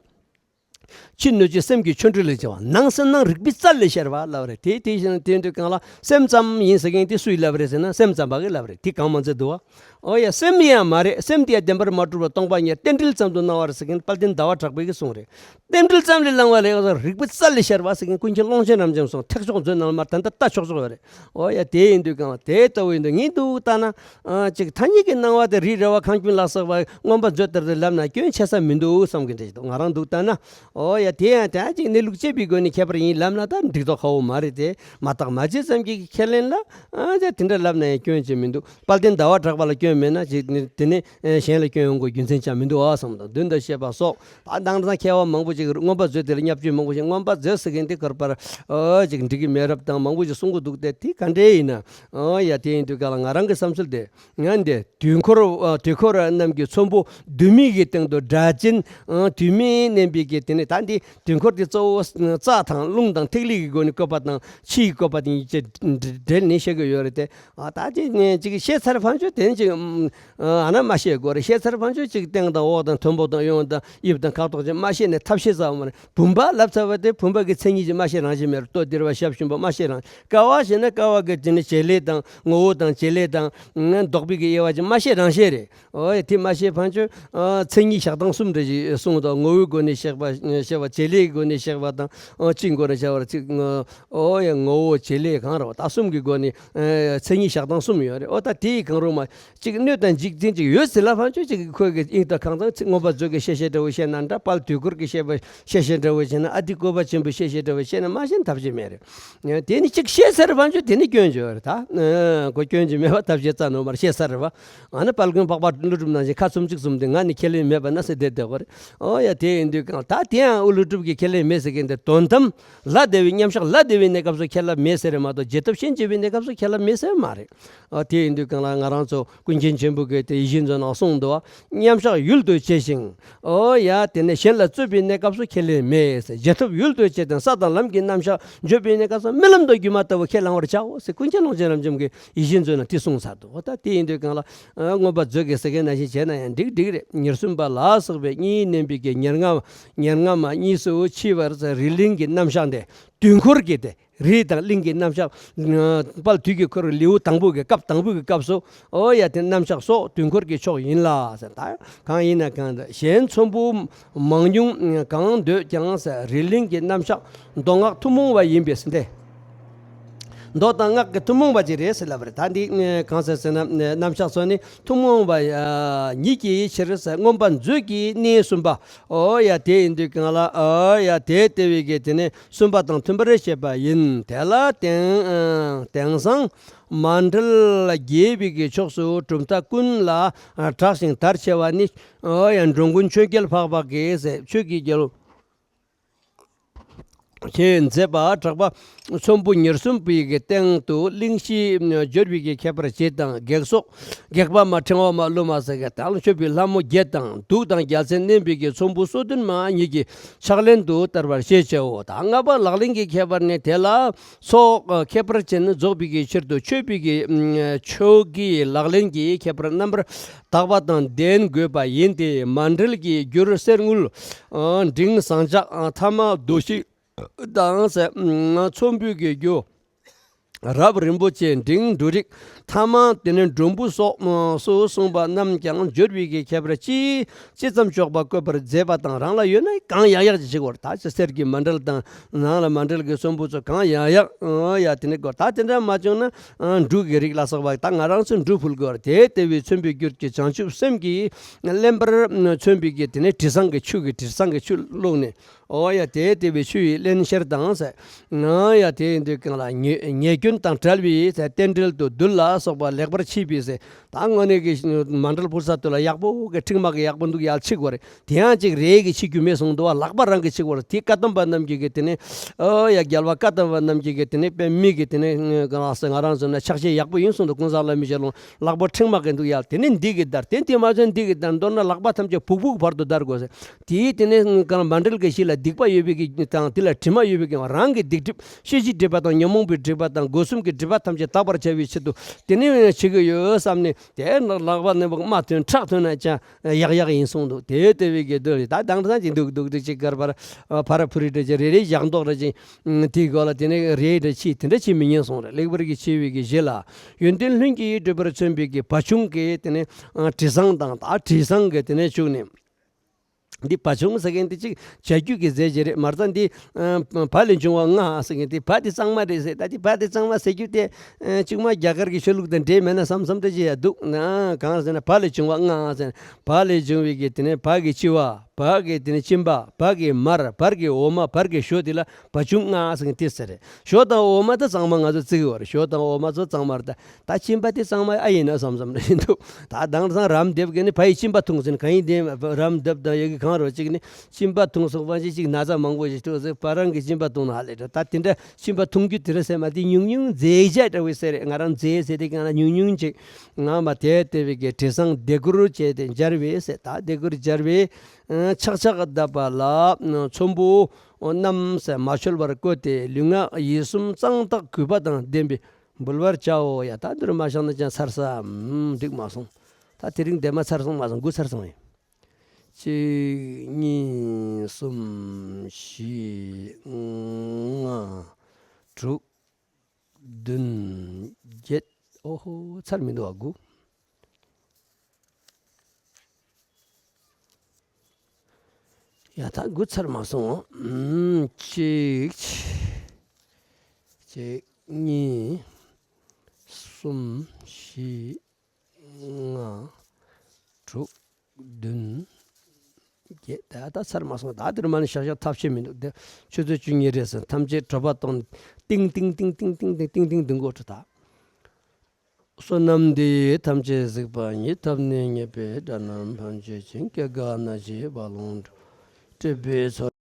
ཕྱི་སྣོད་བཅུད་སེམས་ཀྱི་ཆོ་འཕྲུལ་ལས་བྱུང་བ། ནང་སེམས་ནང་རིག་པའི་རྩལ་ལས་ཤར་བ་ལབ་རེད། དེ་དེ་བཞིན་དེ་དུས་གང་ལ་སེམས་ཙམ་ཡིན་ཟེར་མཁན་དེ་སུས་ལབ་རེད་ཟེར་ན་སེམས་ཙམ་པ་གིས་ལབ་རེད། དེ་གང་མ་ཚད་འདུག་བ། ཨོ་ཡ། སེམས་ཡང་མ་རེད། སེམས་དེ་ཡང་བདེན་པར་མ་གྲུབ་པར་སྟོང་པ་ཉིད་རྟེན་འབྲེལ་ཙམ་དུ་སྣང་བ་རེད་ཟེར་མཁན་དཔལ་ལྡན་ཟླ་བ་གྲགས་པའི་གི་གསུང་རེད། རྟེན་འབྲེལ་ཙམ་ལས་བསླངས་པ་ལས་རིག་པའི་རྩལ་ལས་ཤར་བ་ཟེར་མཁན་ཀུན་མཁྱེན་ཀློང་ཆེན་རབ་འབྱམས་གསུང་ཐེག་མཆོག་མཛོད་ནང་ལ་མར་ད་ལྟ་ལྟ་ཆོག་ཆོག་ཡོད་རེད། ཨོ་ཡ། དེ་ཡིན་དུས་གང་ལ་དེ་ལྟ་བུ་ཡིན་དུས་ངས་འདུག་ལྟ་ན། ཨ་ཅིག་ཐ་སྙད་ཀྱི་སྣང་བ་དེ་རིགས་རེ་བ་ཁང་ཆུང་ལ་སོགས་པ་མངོན་པ་མཛོད་ལྟར་དུ་ལབ་ན་སྐྱོན་ཆེ་ས་མི་འདུག་བསམ་གྱི་འདྲ་ཞིག་འདུག་ང་རང་འདུག་ལྟ་ན། ཨོ་ཡ། དེ་ཡང་ད་ཅིག་གནས་ལུགས་དཔྱད་པའི་སྒོ་ནས་ཁྱད་པར་ཡིན་ལབ་ན་ད་འགྲིག་མདོག་ཁ་པོ་མ་རེད་དེ། མ་བརྟགས་མ་དཔྱད་ཙམ་གྱི་ཁས་ལེན་ལ་ཨ་ཅག་དེ་འདྲ་ལབ་ན་ཡང་སྐྱོན་ཅིག་མི་འདུག་དཔལ་ལྡན་ཟླ་བ་གྲགས་པ་ལ་སྐྱོན་མེད་ན་ཅིག་དེ་ནས་གཞན་ལ་སྐྱོན་ཡོང་དགོས་རྒྱུ་མཚན་ཅང་མི་འདུག་ཨ་བསམ་དང་། མདུན་དུ་བཤད་པ་སོགས་ད་དེང་སང་མཁས་པ་མང་པོ་ཅིག་མངོན་པ་མཛོད་དེ་ལ་བསྙབ་བཅོས་མང་པོ་ཞིག་མངོན་པ་མཛོད་ཟེར་མཁན་དེ་ཀར་པར་ཨ་ཅིག་འགྲིག་གི་མེད་རབས་དང་མང་པོ་ཞིག་གསུང་གི་འདུག་སྟེ། དེ་ག་འདྲ་ཡིན་ན། ཨོ་ཡ། དེ་ཡིན་དུས་གང་ལ་ང་རང་གི་བསམ་ཚུལ་དེ། ང་འདི་དུས་འཁོར་ཨ་དུས་འཁོར་རྣམས་ཀྱི་ཚོམ་བུ་དུས་མིན་གྱི་སྟེང་དུ་སྒྲ་གཅན་ཨ་དུས་མིན་བསྣན་པའི་གི་དེ་ནས་ད་འདི་དུས་འཁོར་དེ་གཙོ་བོ་རྩ་དང་རླུང་དང་ཐིག་ལེ་གི་སྒོ་ནས་བཀོད་པ་དང་ཕྱི་ཡི་བཀོད་པ་དེ་གཉིས་ཀྱི་འབྲེལ་ནས་བཤད་ཀྱི་ཡོད་རེད་དེ། ཨ་ད་ཅིག་ངས་ཅིག་བཤད་ཚར་ཕན་ཆོད་དེ་ཅིག་ཨ་ན་མ་བཤད་དགོས་རེད། བཤད་ཚར་ཕན་ཆོད་ཅིག་སྟེང་དང་འོག་དང་མཐོན་པོ་དང་གཡོན་དང་དབྱིབས་དང་ཁ་དོག་ཅིག་མ་བཤད་ནས་ཐབས་ཤེས་ཙམ་མ་རེད། བུམ་པ་ལབ་ཚར་བ་དེ་བུམ་པ་གི་མཚན་ཉིད་ཅིག་མ་བཤད་རང་བཞིན་མེད་རེད། ལྟོ་ལྡིར་བ་ཞབས་ཞུམ་པ་མ་བཤད་རང་། ཀ་བ་ཞེ་ན་ཀ་བ་གི་དེ་ནི་བྱེད་ལས་དང་ངོ་བོ་དང་བྱེད་ལས་དང་ལྡོག་པའི་གི་དབྱེ་བ་ཅིག་མ་བཤད་རང་བཤད་རེད། ཨོ་ཡ། དེ་མ་བཤད་ཕན་ཆོད། ཨ་མཚན་ཉིད་བཞག་སྟངས་གསུམ་རེ་ཞིག་གསུངས་དང་། ངོ་བོའི་སྒོ་ནས་བཤད་པ་བཤད་པ། བྱེད་ལས་ཀྱི་སྒོ་ནས་བཤད་པ་དང་། ཨ་གཅིག་སྒོ་ནས་བཤད་པ་རེད། གཅིག་ཨོ་ཡ། ངོ་བོ་བྱེད་ལས་གང་རེད་བ། ད་གསུམ་གྱི་སྒོ་ནས་ཨ་མཚན་ཉིད་བཞག་སྟངས་གསུམ་ཡོད་རེད། ཨོ་ད་དེ་ཡི་གང་རུང་མ་གཅིག་སྣོད་དང་འཇིག་རྟེན་ཅིག་ཡོད་ཟེར་ལབ་ཕན་ཆོད། ཅིག་ཁོས་གི་དབྱིངས་དང་ཁང་བཟང་ཚིག་མངོན་པ་མཛོད་ཀྱི་བཤད་བཤད་འདྲ་བོ་བཤད་ན་འདྲ། དཔལ་དུས་འཁོར་གྱི་བཤད་པ་བཤད་བཤད་འདྲ་བོ་བཤད་ན། ཨ་དེ་བཀོད་པ་ཆེན་པོའི་བཤད་བཤད་འདྲ་བོ་བཤད་ན་མ་བཤད་ན་ཐབས་ཤེས་མེད་རེད། དེ་ནི་གཅིག་བཤད་ཚར་ཕན་ཆོད་དེ་ནི་སྐྱོན་བརྗོད་རེད་ད། ཨ་ཁོ་སྐྱོན་གྱི་མེད་པ་ཐབས་ཤེས་རྩ་ནོར་མར་བཤད་ཚར་རེད་བ། ཨ་ནི་དཔལ་མགོན་འཕགས་པ་ཀླུ་སྒྲུབ་ནང་བཞིན་ཁ་ཚུམ་གཅིག་ཚུམ་དེ་ང་ནི་ཁས་ལེན་མེད་པ་ན་ཟེར་བསྡད་བསྡད་པ་རེད། ཨོ་ཡ། དེ་ཡིན་དུས་གང་ད་དེ་ཡང་ཨུ་ཀླུ་སྒྲུབ་ཀྱིས་ཁས་ལེན་མེད་ཟེར་མཁན་དེ་དོན་དམ་ལ་བདེ་བའི་མཉམ་གཞག་ལ་བདེ་བའི་གནས་སྐབས་སུ་ཁས་ལེན་མེད་ཟེར་རེད་མ་གཏོགས་རྗེས་ཐོབ་ཤན་འབྱེད་པའི་གནས་སྐབས་སུ་ཁས་ལེན་མེད་ཟེར་མ་རེད། ཨ་དེ་ཡིན་དུས་གང་ལ་ང་རང་ཚོ་ཀུན་མཁྱེན་ཆེན་པོ་གིས་དེ་ཡིད་བཞིན་མཛོད་ནང་གསུངས་འདུག་བ། མཉམ་གཞག་ཡུལ་དུ་བྱས་ཤིང་། ཨོ་ཡ། དེ་ནས་གཞན་ལ་རྩོད་པའི་གནས་སྐབས་སུ་ཁས་ལེན་མེད་ཟེར། རྗེས་ཐོབ་ཡུལ་དུ་བྱས་ཏེ་ས་དང་ལམ་གྱི་རྣམ་གཞག་བརྗོད་པའི་གནས་སྐབས་སུ་རྨི་ལམ་དང་སྒྱུ་མ་ལྟ་བུ་ཁས་བླང་བར་བྱའོ་ཟེར་ཀུན་མཁྱེན་ཀློང་ཆེན་རབ་འབྱམས་ཀྱིས་ཡིད་བཞིན་མཛོད་ན་དེ་གསུངས་ཚར་འདུག་ད་དེ་ཡིན་དུས་གང་ལ་ཨ་མངོན་པ་མཛོད་ཀྱིས་ཟེར་མཁན་ནང་བཞིན་བྱས་ན་ཡང་འགྲིག་འགྲིག་རེད། ཉེར་གསུམ་པ་ལ་སོགས་པའི་གཉིས་བསྣན་པའི་གི་ཉེར་ལྔ་ཉེར་ལྔ་མ་གཉིས་སུ་ཕྱེ་བར་ཟེར། རིགས་གླིང་གི་རྣམ་གཞག་འདི་དུས་འཁོར་གྱི་དེ། རིགས་དང་གླིང་གི་རྣམ་གཞག་དཔལ་དུས་ཀྱི་འཁོར་ལེའུ་དང་པོ་གི་སྐབས་དང་པོ་གི་སྐབས་སུ། ཨོ་ཡ། དེ་རྣམ་གཞག་སོགས་དུས་འཁོར་གྱི་ཕྱོགས་ཡིན་ལ་ཟེར། ད་གང་ཡིན་ན་གང་ལྟར་གཞན་ཚོམ་བུ་མང་ཉུང་གང་འདོད་ཀྱང་ཟེར། རིགས་གླིང་གི་རྣམ་གཞག་མདོ་སྔགས་ཐུན་མོང་བ་ཡིན་པས་ཟེར་ཏེ། མདོ་དང་སྔགས་ཀྱི་ཐུན་མོང་བ་ཅིག་རེད་ཟེར་ལབ་པ་རེད། ད་འདི་གང་ཟེར་ཟེར་ན་རྣམ་གཞག་ཚོ་ནི་ཐུན་མོང་བ་ཉིད་ཀྱི་ཕྱིར་ཟེར། མངོན་པ་མཛོད་ཀྱི་གནས་གསུམ་པ། ཨོ་ཡ་དེ་ཡིན་དུས་གང་ལ། ཨོ་ཡ་དེ་ལྟ་བུའི་གི་དེ་ནི་གསུམ་པ་དང་མཐུན་པར་བཤད་པ་ཡིན། དེ་ལ་དེང་དེང་སང་མ་འབྲེལ་རྒྱས་པའི་གི་ཕྱོགས་སུ་གྲུབ་མཐའ་ཀུན་ལ་གྲགས་ཤིང་དར་ཆེ་བ་ནི། ཨོ་ཡ་འགྲོ་མགོན་ཆོས་རྒྱལ་འཕགས་པ་གིས་ཟེར། ཆོས་ཀྱི་རྒྱལ་པོ་ཞེས་མཛད་པ་གྲགས་པ་ཚོམ་བུ་ཉེར་གསུམ་པའི་གི་སྟེང་དུ་གླིང་བཞི་སྦྱོར་བའི་གི་ཁྱད་པར་བྱེད་དང་། སྒེག་སོགས་སྒེག་པ་མ་ཕྲེང་བ་མ་ཀླུ་མ་ཟེར་གི་དང་། མཆོད་པའི་ལྷ་མོ་བརྒྱད་དང་གདུགས་དང་རྒྱལ་མཚན་བསྣན་པའི་གི་ཚོམ་བུ་སོ་བདུན་མ་ཉིད་ཀྱི་ཕྱག་ལེན་དུ་བསྟར་བར་བཤད་བྱའོ། ད་ལྔ་པ་ལག་ལེན་གྱི་ཁྱད་པར་ནི། དེ་ལ་སོགས་ཁྱད་པར་ཅན་རྫོགས་པའི་གི་ཕྱིར་དུ་མཆོད་པའི་གི་མཆོག་གི་ལག་ལེན་གྱི་ཁྱད་པར་རྣམ་པར་དག་པ་དང་ལྡན་དགོས་པ་ཡིན་ཏེ། མ་འབྲེལ་གྱི་རྒྱུར་གསེར་དངུལ་འབྲིང་ཟངས་ལྕགས་ཐ་མ་རྡོ་ཤིང་དང་། ཚོམ་བུའི་གི་རྒྱུ་རབ་རིན་པོ་ཆེ་འབྲིང་འབྲུ་རིགས་ཐ་མ་དེ་ནས་འགྲོན་བུ་སོགས་སུ་གསུངས་པ་རྣམས་ཀྱང་སྦྱོར་བའི་གི་ཁྱད་པར་ཅི་ཅི་ཙམ་ལྕོགས་པ་བཀོད་པར་མཛད་པ་དང་། རང་ལ་ཡོད་ན་གང་ཡག་ཡག་ཅིག་བྱེད་དགོས་རེད། ད་ཅི་གསེར་གྱི་མ་འབྲེལ་དང་ནང་ལ་མ་འབྲེལ་གྱི་ཚོམ་བུ་ཚོ་གང་ཡག་ཡག་ཡ་དེ་ནས་དགོས། ད་དེ་འདྲ་མ་བྱུང་ན་འབྲུ་གི་རིགས་ལ་སོགས་པ་ད་ང་རང་ཚོས་འབྲུ་ཕུལ་དགོས་རེད། དེ་ལྟ་བུའི་མཚོན་པའི་རྒྱུར་གྱི་བྱང་ཆུབ་སེམས་ཀྱིས་བརླན་པར་མཚོན་པའི་གི་དེ་ནས་དྲི་བཟང་གི་ཆུ་གི་དྲི་བཟང་གི་ཆུ་བླུགས་ནས། ཨོ་ཡ་དེ་ལྟ་བུའི་ཆུ་ཡིས་བརླན་ཤར་དང་ཟེར། ཨོ་ཡ་དེ་ཡིན་དུས་གང་ལ་ཉེ་ཉེས་སྐྱོན་དང་བྲལ་བའི་ཟེར། རྟེན་འབྲེལ་དུ་རྡུལ་ལ་སོགས་པ་ལེགས་པར་ཕྱིས་པའི་ཟེར། ད་དངོས་གནས་ཀྱི་མ་འབྲེལ་ཕུལ་ས་དུ་ལ་ཡག་པོ་གི་ཁྲིག་མ་གི་ཡག་པོ་འདུག་ཡ་ལ་ཕྱིས་དགོས་རེད། དེ་ཡང་ཅིག་རེད་གི་ཕྱིས་རྒྱུ་མེད་གསུངས་འདུག་བ། ལག་པ་རང་གི་ཕྱིས་དགོས་རེད། དེ་བཀའ་གདམས་པ་རྣམས་ཀྱིས་གི་དེ་ནས། ཨོ་ཡ་རྒྱལ་བ་བཀའ་གདམས་པ་རྣམས་ཀྱིས་གི་དེ་ནས་དཔེ་མི་གི་དེ་ནས་གང་ལ་ཟེར། ང་རང་ཚོ་ན་ཕྱག་བཞེས་ཡག་པོ་ཡིན་གསུངས་འདུག་ཀུན་བཟང་བླ་མའི་ཞལ་ལུང་། ལག་པ་ཕྲེང་མ་གི་འདུག་ཡ། དེ་ནི་འདི་གིས་བརྡར། དེ་འདི་མ་ཚད་འདི་གིས་བརྡར། མདོར་ན་ལག་པ་ཐམས་ཅད་སྦུག་སྦུག་བར་དུ་བརྡར་དགོས་ཟེར། དེའི་དེ་ནས་གང་མ་འབྲེལ་གྱི་གཞི་ལ་སྡིག་པ་ཡོད་པའི་གི་དང་། དེ་ལ་དྲི་མ་ཡོད་པའི་གི་རང་གི་སྡིག་སྒྲིབ། ཤེས་བྱའི་སྒྲིབ་པ་དང་ཉོན་མོངས་པའི་སྒྲིབ་པ་དང་སྒོ་གསུམ་གྱི་སྒྲིབ་པ་ཐམས་ཅད་དག་པར་བྱ་བའི་ཆེད་དུ་དེ་ནི་བྱེད་ཀྱི་ཡོད་བསམ་ནས། དེ་ནི་ལག་པ་ནས་དམར་ཐོན་ཁྲག་ཐོན་ན་ཅང་ཡག་ཡག་ཡིན་གསུངས་འདུག་དེ་ལྟ་བུའི་གི་འདུག་ད་དེང་སང་ཅིག་འདུག་འདུག་འདུག་ཅིག་གར་བར་ཕ་ར་ཕུ་རི་འདྲ་ཅིག་རེ་རེ་བཞག་མདོག་འདྲ་ཅིག་དེའི་སྒོ་ལ་དེ་ནས་རེ་འདྲ་ཕྱིས་དེ་འདྲ་ཕྱིས་མི་ཉན་གསུངས་རེད། ལེགས་པར་གྱི་ཕྱེ་བའི་གི་གཞི་ལ་ཡོན་ཏན་ལྷུན་གྱིས་གྲུབ་པར་མཚོན་པའི་གི་བ་བྱུང་གི་དེ་ནས་དྲི་བཟང་དང་། ད་དྲི་བཟང་གི་དེ་ནས་བྱུགས་ནས། འདི་བ་བྱུང་ཟེར་མཁན་དེ་ཅིག་བྱ་རྒྱུད་ཀྱི་རྫས་ཅིག་རེད། མ་རྩ་འདི་བ་ལས་བྱུང་བ་ལྔ་ཟེར་མཁན་དེ། བ་དེ་གཙང་མ་རེད་ཟེར། ད་དེ་བ་དེ་གཙང་མ་ཟེར་རྒྱུ་དེ་ཅིག་མ་རྒྱ་གར་གྱི་ཆོས་ལུགས་དང་འབྲེལ་མེད་ན་བསམ་བསམ་དེ་ཅིག་ཡ་འདུག་ན། གང་ཟེར་ན་བ་ལས་བྱུང་བ་ལྔ་ཟེར། བ་ལས་བྱུང་བའི་གི་དེ་ནས་བ་གི་ལྕི་བ། བ་གི་དེ་ནས་གཅིན་པ། བ་གི་མར། བ་གི་འོ་མ། བ་གི་ཞོ་དེ་ལ་བ་བྱུང་ལྔ་ཟེར་མཁན་དེ་ཟེར་རེད། ཞོ་དང་འོ་མ་དེ་གཙང་མ་ང་ཚོ་བརྩི་གི་ཡོད་རེད། ཞོ་དང་འོ་མ་ཚོ་གཙང་མ་རེད། ད་ད་གཅིན་པ་དེ་གཙང་མ་ཨེ་ཡིན་ན་བསམ་བསམ་རེད་འདུག་ད་དེང་སང་རམ་འདེབས་གི་ནི་བ་ཡི་གཅིན་པ་འཐུང་ཟེར་ནི། གང་ཡིན་དེ་རམ་འདེབས་དང་ཡ་གི་གང་རོ་ཅིག་ནི་གཅིན་པ་འཐུང་སོང་བ་ཅིག་ཅིག་ན་ཚ་མང་པོ་ཞིག་འཐུང་ཟེར། བ་རང་གི་གཅིན་པ་འཐུང་ན་ཧ་ལས་འགྲོ། ད་དེ་འདྲ་གཅིན་པ་འཐུང་རྒྱུ་དེ་རེད་ཟེར་མ། དེ་ཉུང་ཉུང་རྫས་བཞག་འདྲ་བོ་ཟེར་རེད། ང་རང་རྫས་ཟེར་དེ་གང་ལ་ཉུང་ཉུང་ཅིག་ང་མ་དེ་ལྟ་བུའི་གི་དྲི་བཟང་ལྡེ་གུར་བྱས་ཏེ་སྦྱར་བས་ཟེར། ད་ལྡེ་གུར་སྦྱར་བས་ཆག་ཆག་བརྡབས་པ་ལ་ཚོམ་བུ་རྣམས་མ་འཆོལ་བར་བཀོད་དེ། ལུས་ངག་ཡིད་གསུམ་གཙང་དག་གུས་པ་དང་ལྡན་པས་འབུལ་བར་བྱའོ། ཡ་ད་འདིར་མ་བཞག་ན་ཅང་ཚར་ས་འགྲིག་མ་སོང་། ད་དེ་རིང་འདས་མ་ཚར་སོང་མ་སོང་། དགུ་ཚར་སོང་ཡིན། གཅིག་གཉིས་གསུམ་བཞི་ལྔ་དྲུག་བདུན་བརྒྱད། ཨོ་ཧོ་ཚར་མི་འདུག་ཨ། དགུ། ཡ་ད་དགུ་ཚར་མ་སོང་། ཨུམ། གཅིག་གཅིག་གཉིས་གསུམ་བཞི་ལྔ་དྲུག་བདུན་བརྒྱད། ད་ད་ཚར་མ་སོང་། ད་འདིར་མ་ནི་བཞག་བཞག་ཐབས་ཤེས་མི་འདུག་དེ་ཆུ་ཚོད་བཅུ་གཉིས་རེད་ཟེར། ཐམས་ཅད་དྲོ་པ་གཏོང་། ཏིང་ཏིང་ཏིང་འདི་འགོ་ཁྲིད་ད། བསོད་ནམས་འདི་ཡིས་ཐམས་ཅད་གཟིགས་པ་ཉིད། ཐོབ་ནས་ཉེས་པའི་དགྲ་རྣམས་ཕམ་བྱས་ཤིང་། སྐྱེ་རྒ་ན་འཆིའི་རྦ་ཀློང་འཁྲུགས། སྲིད་པའི་མཚོ་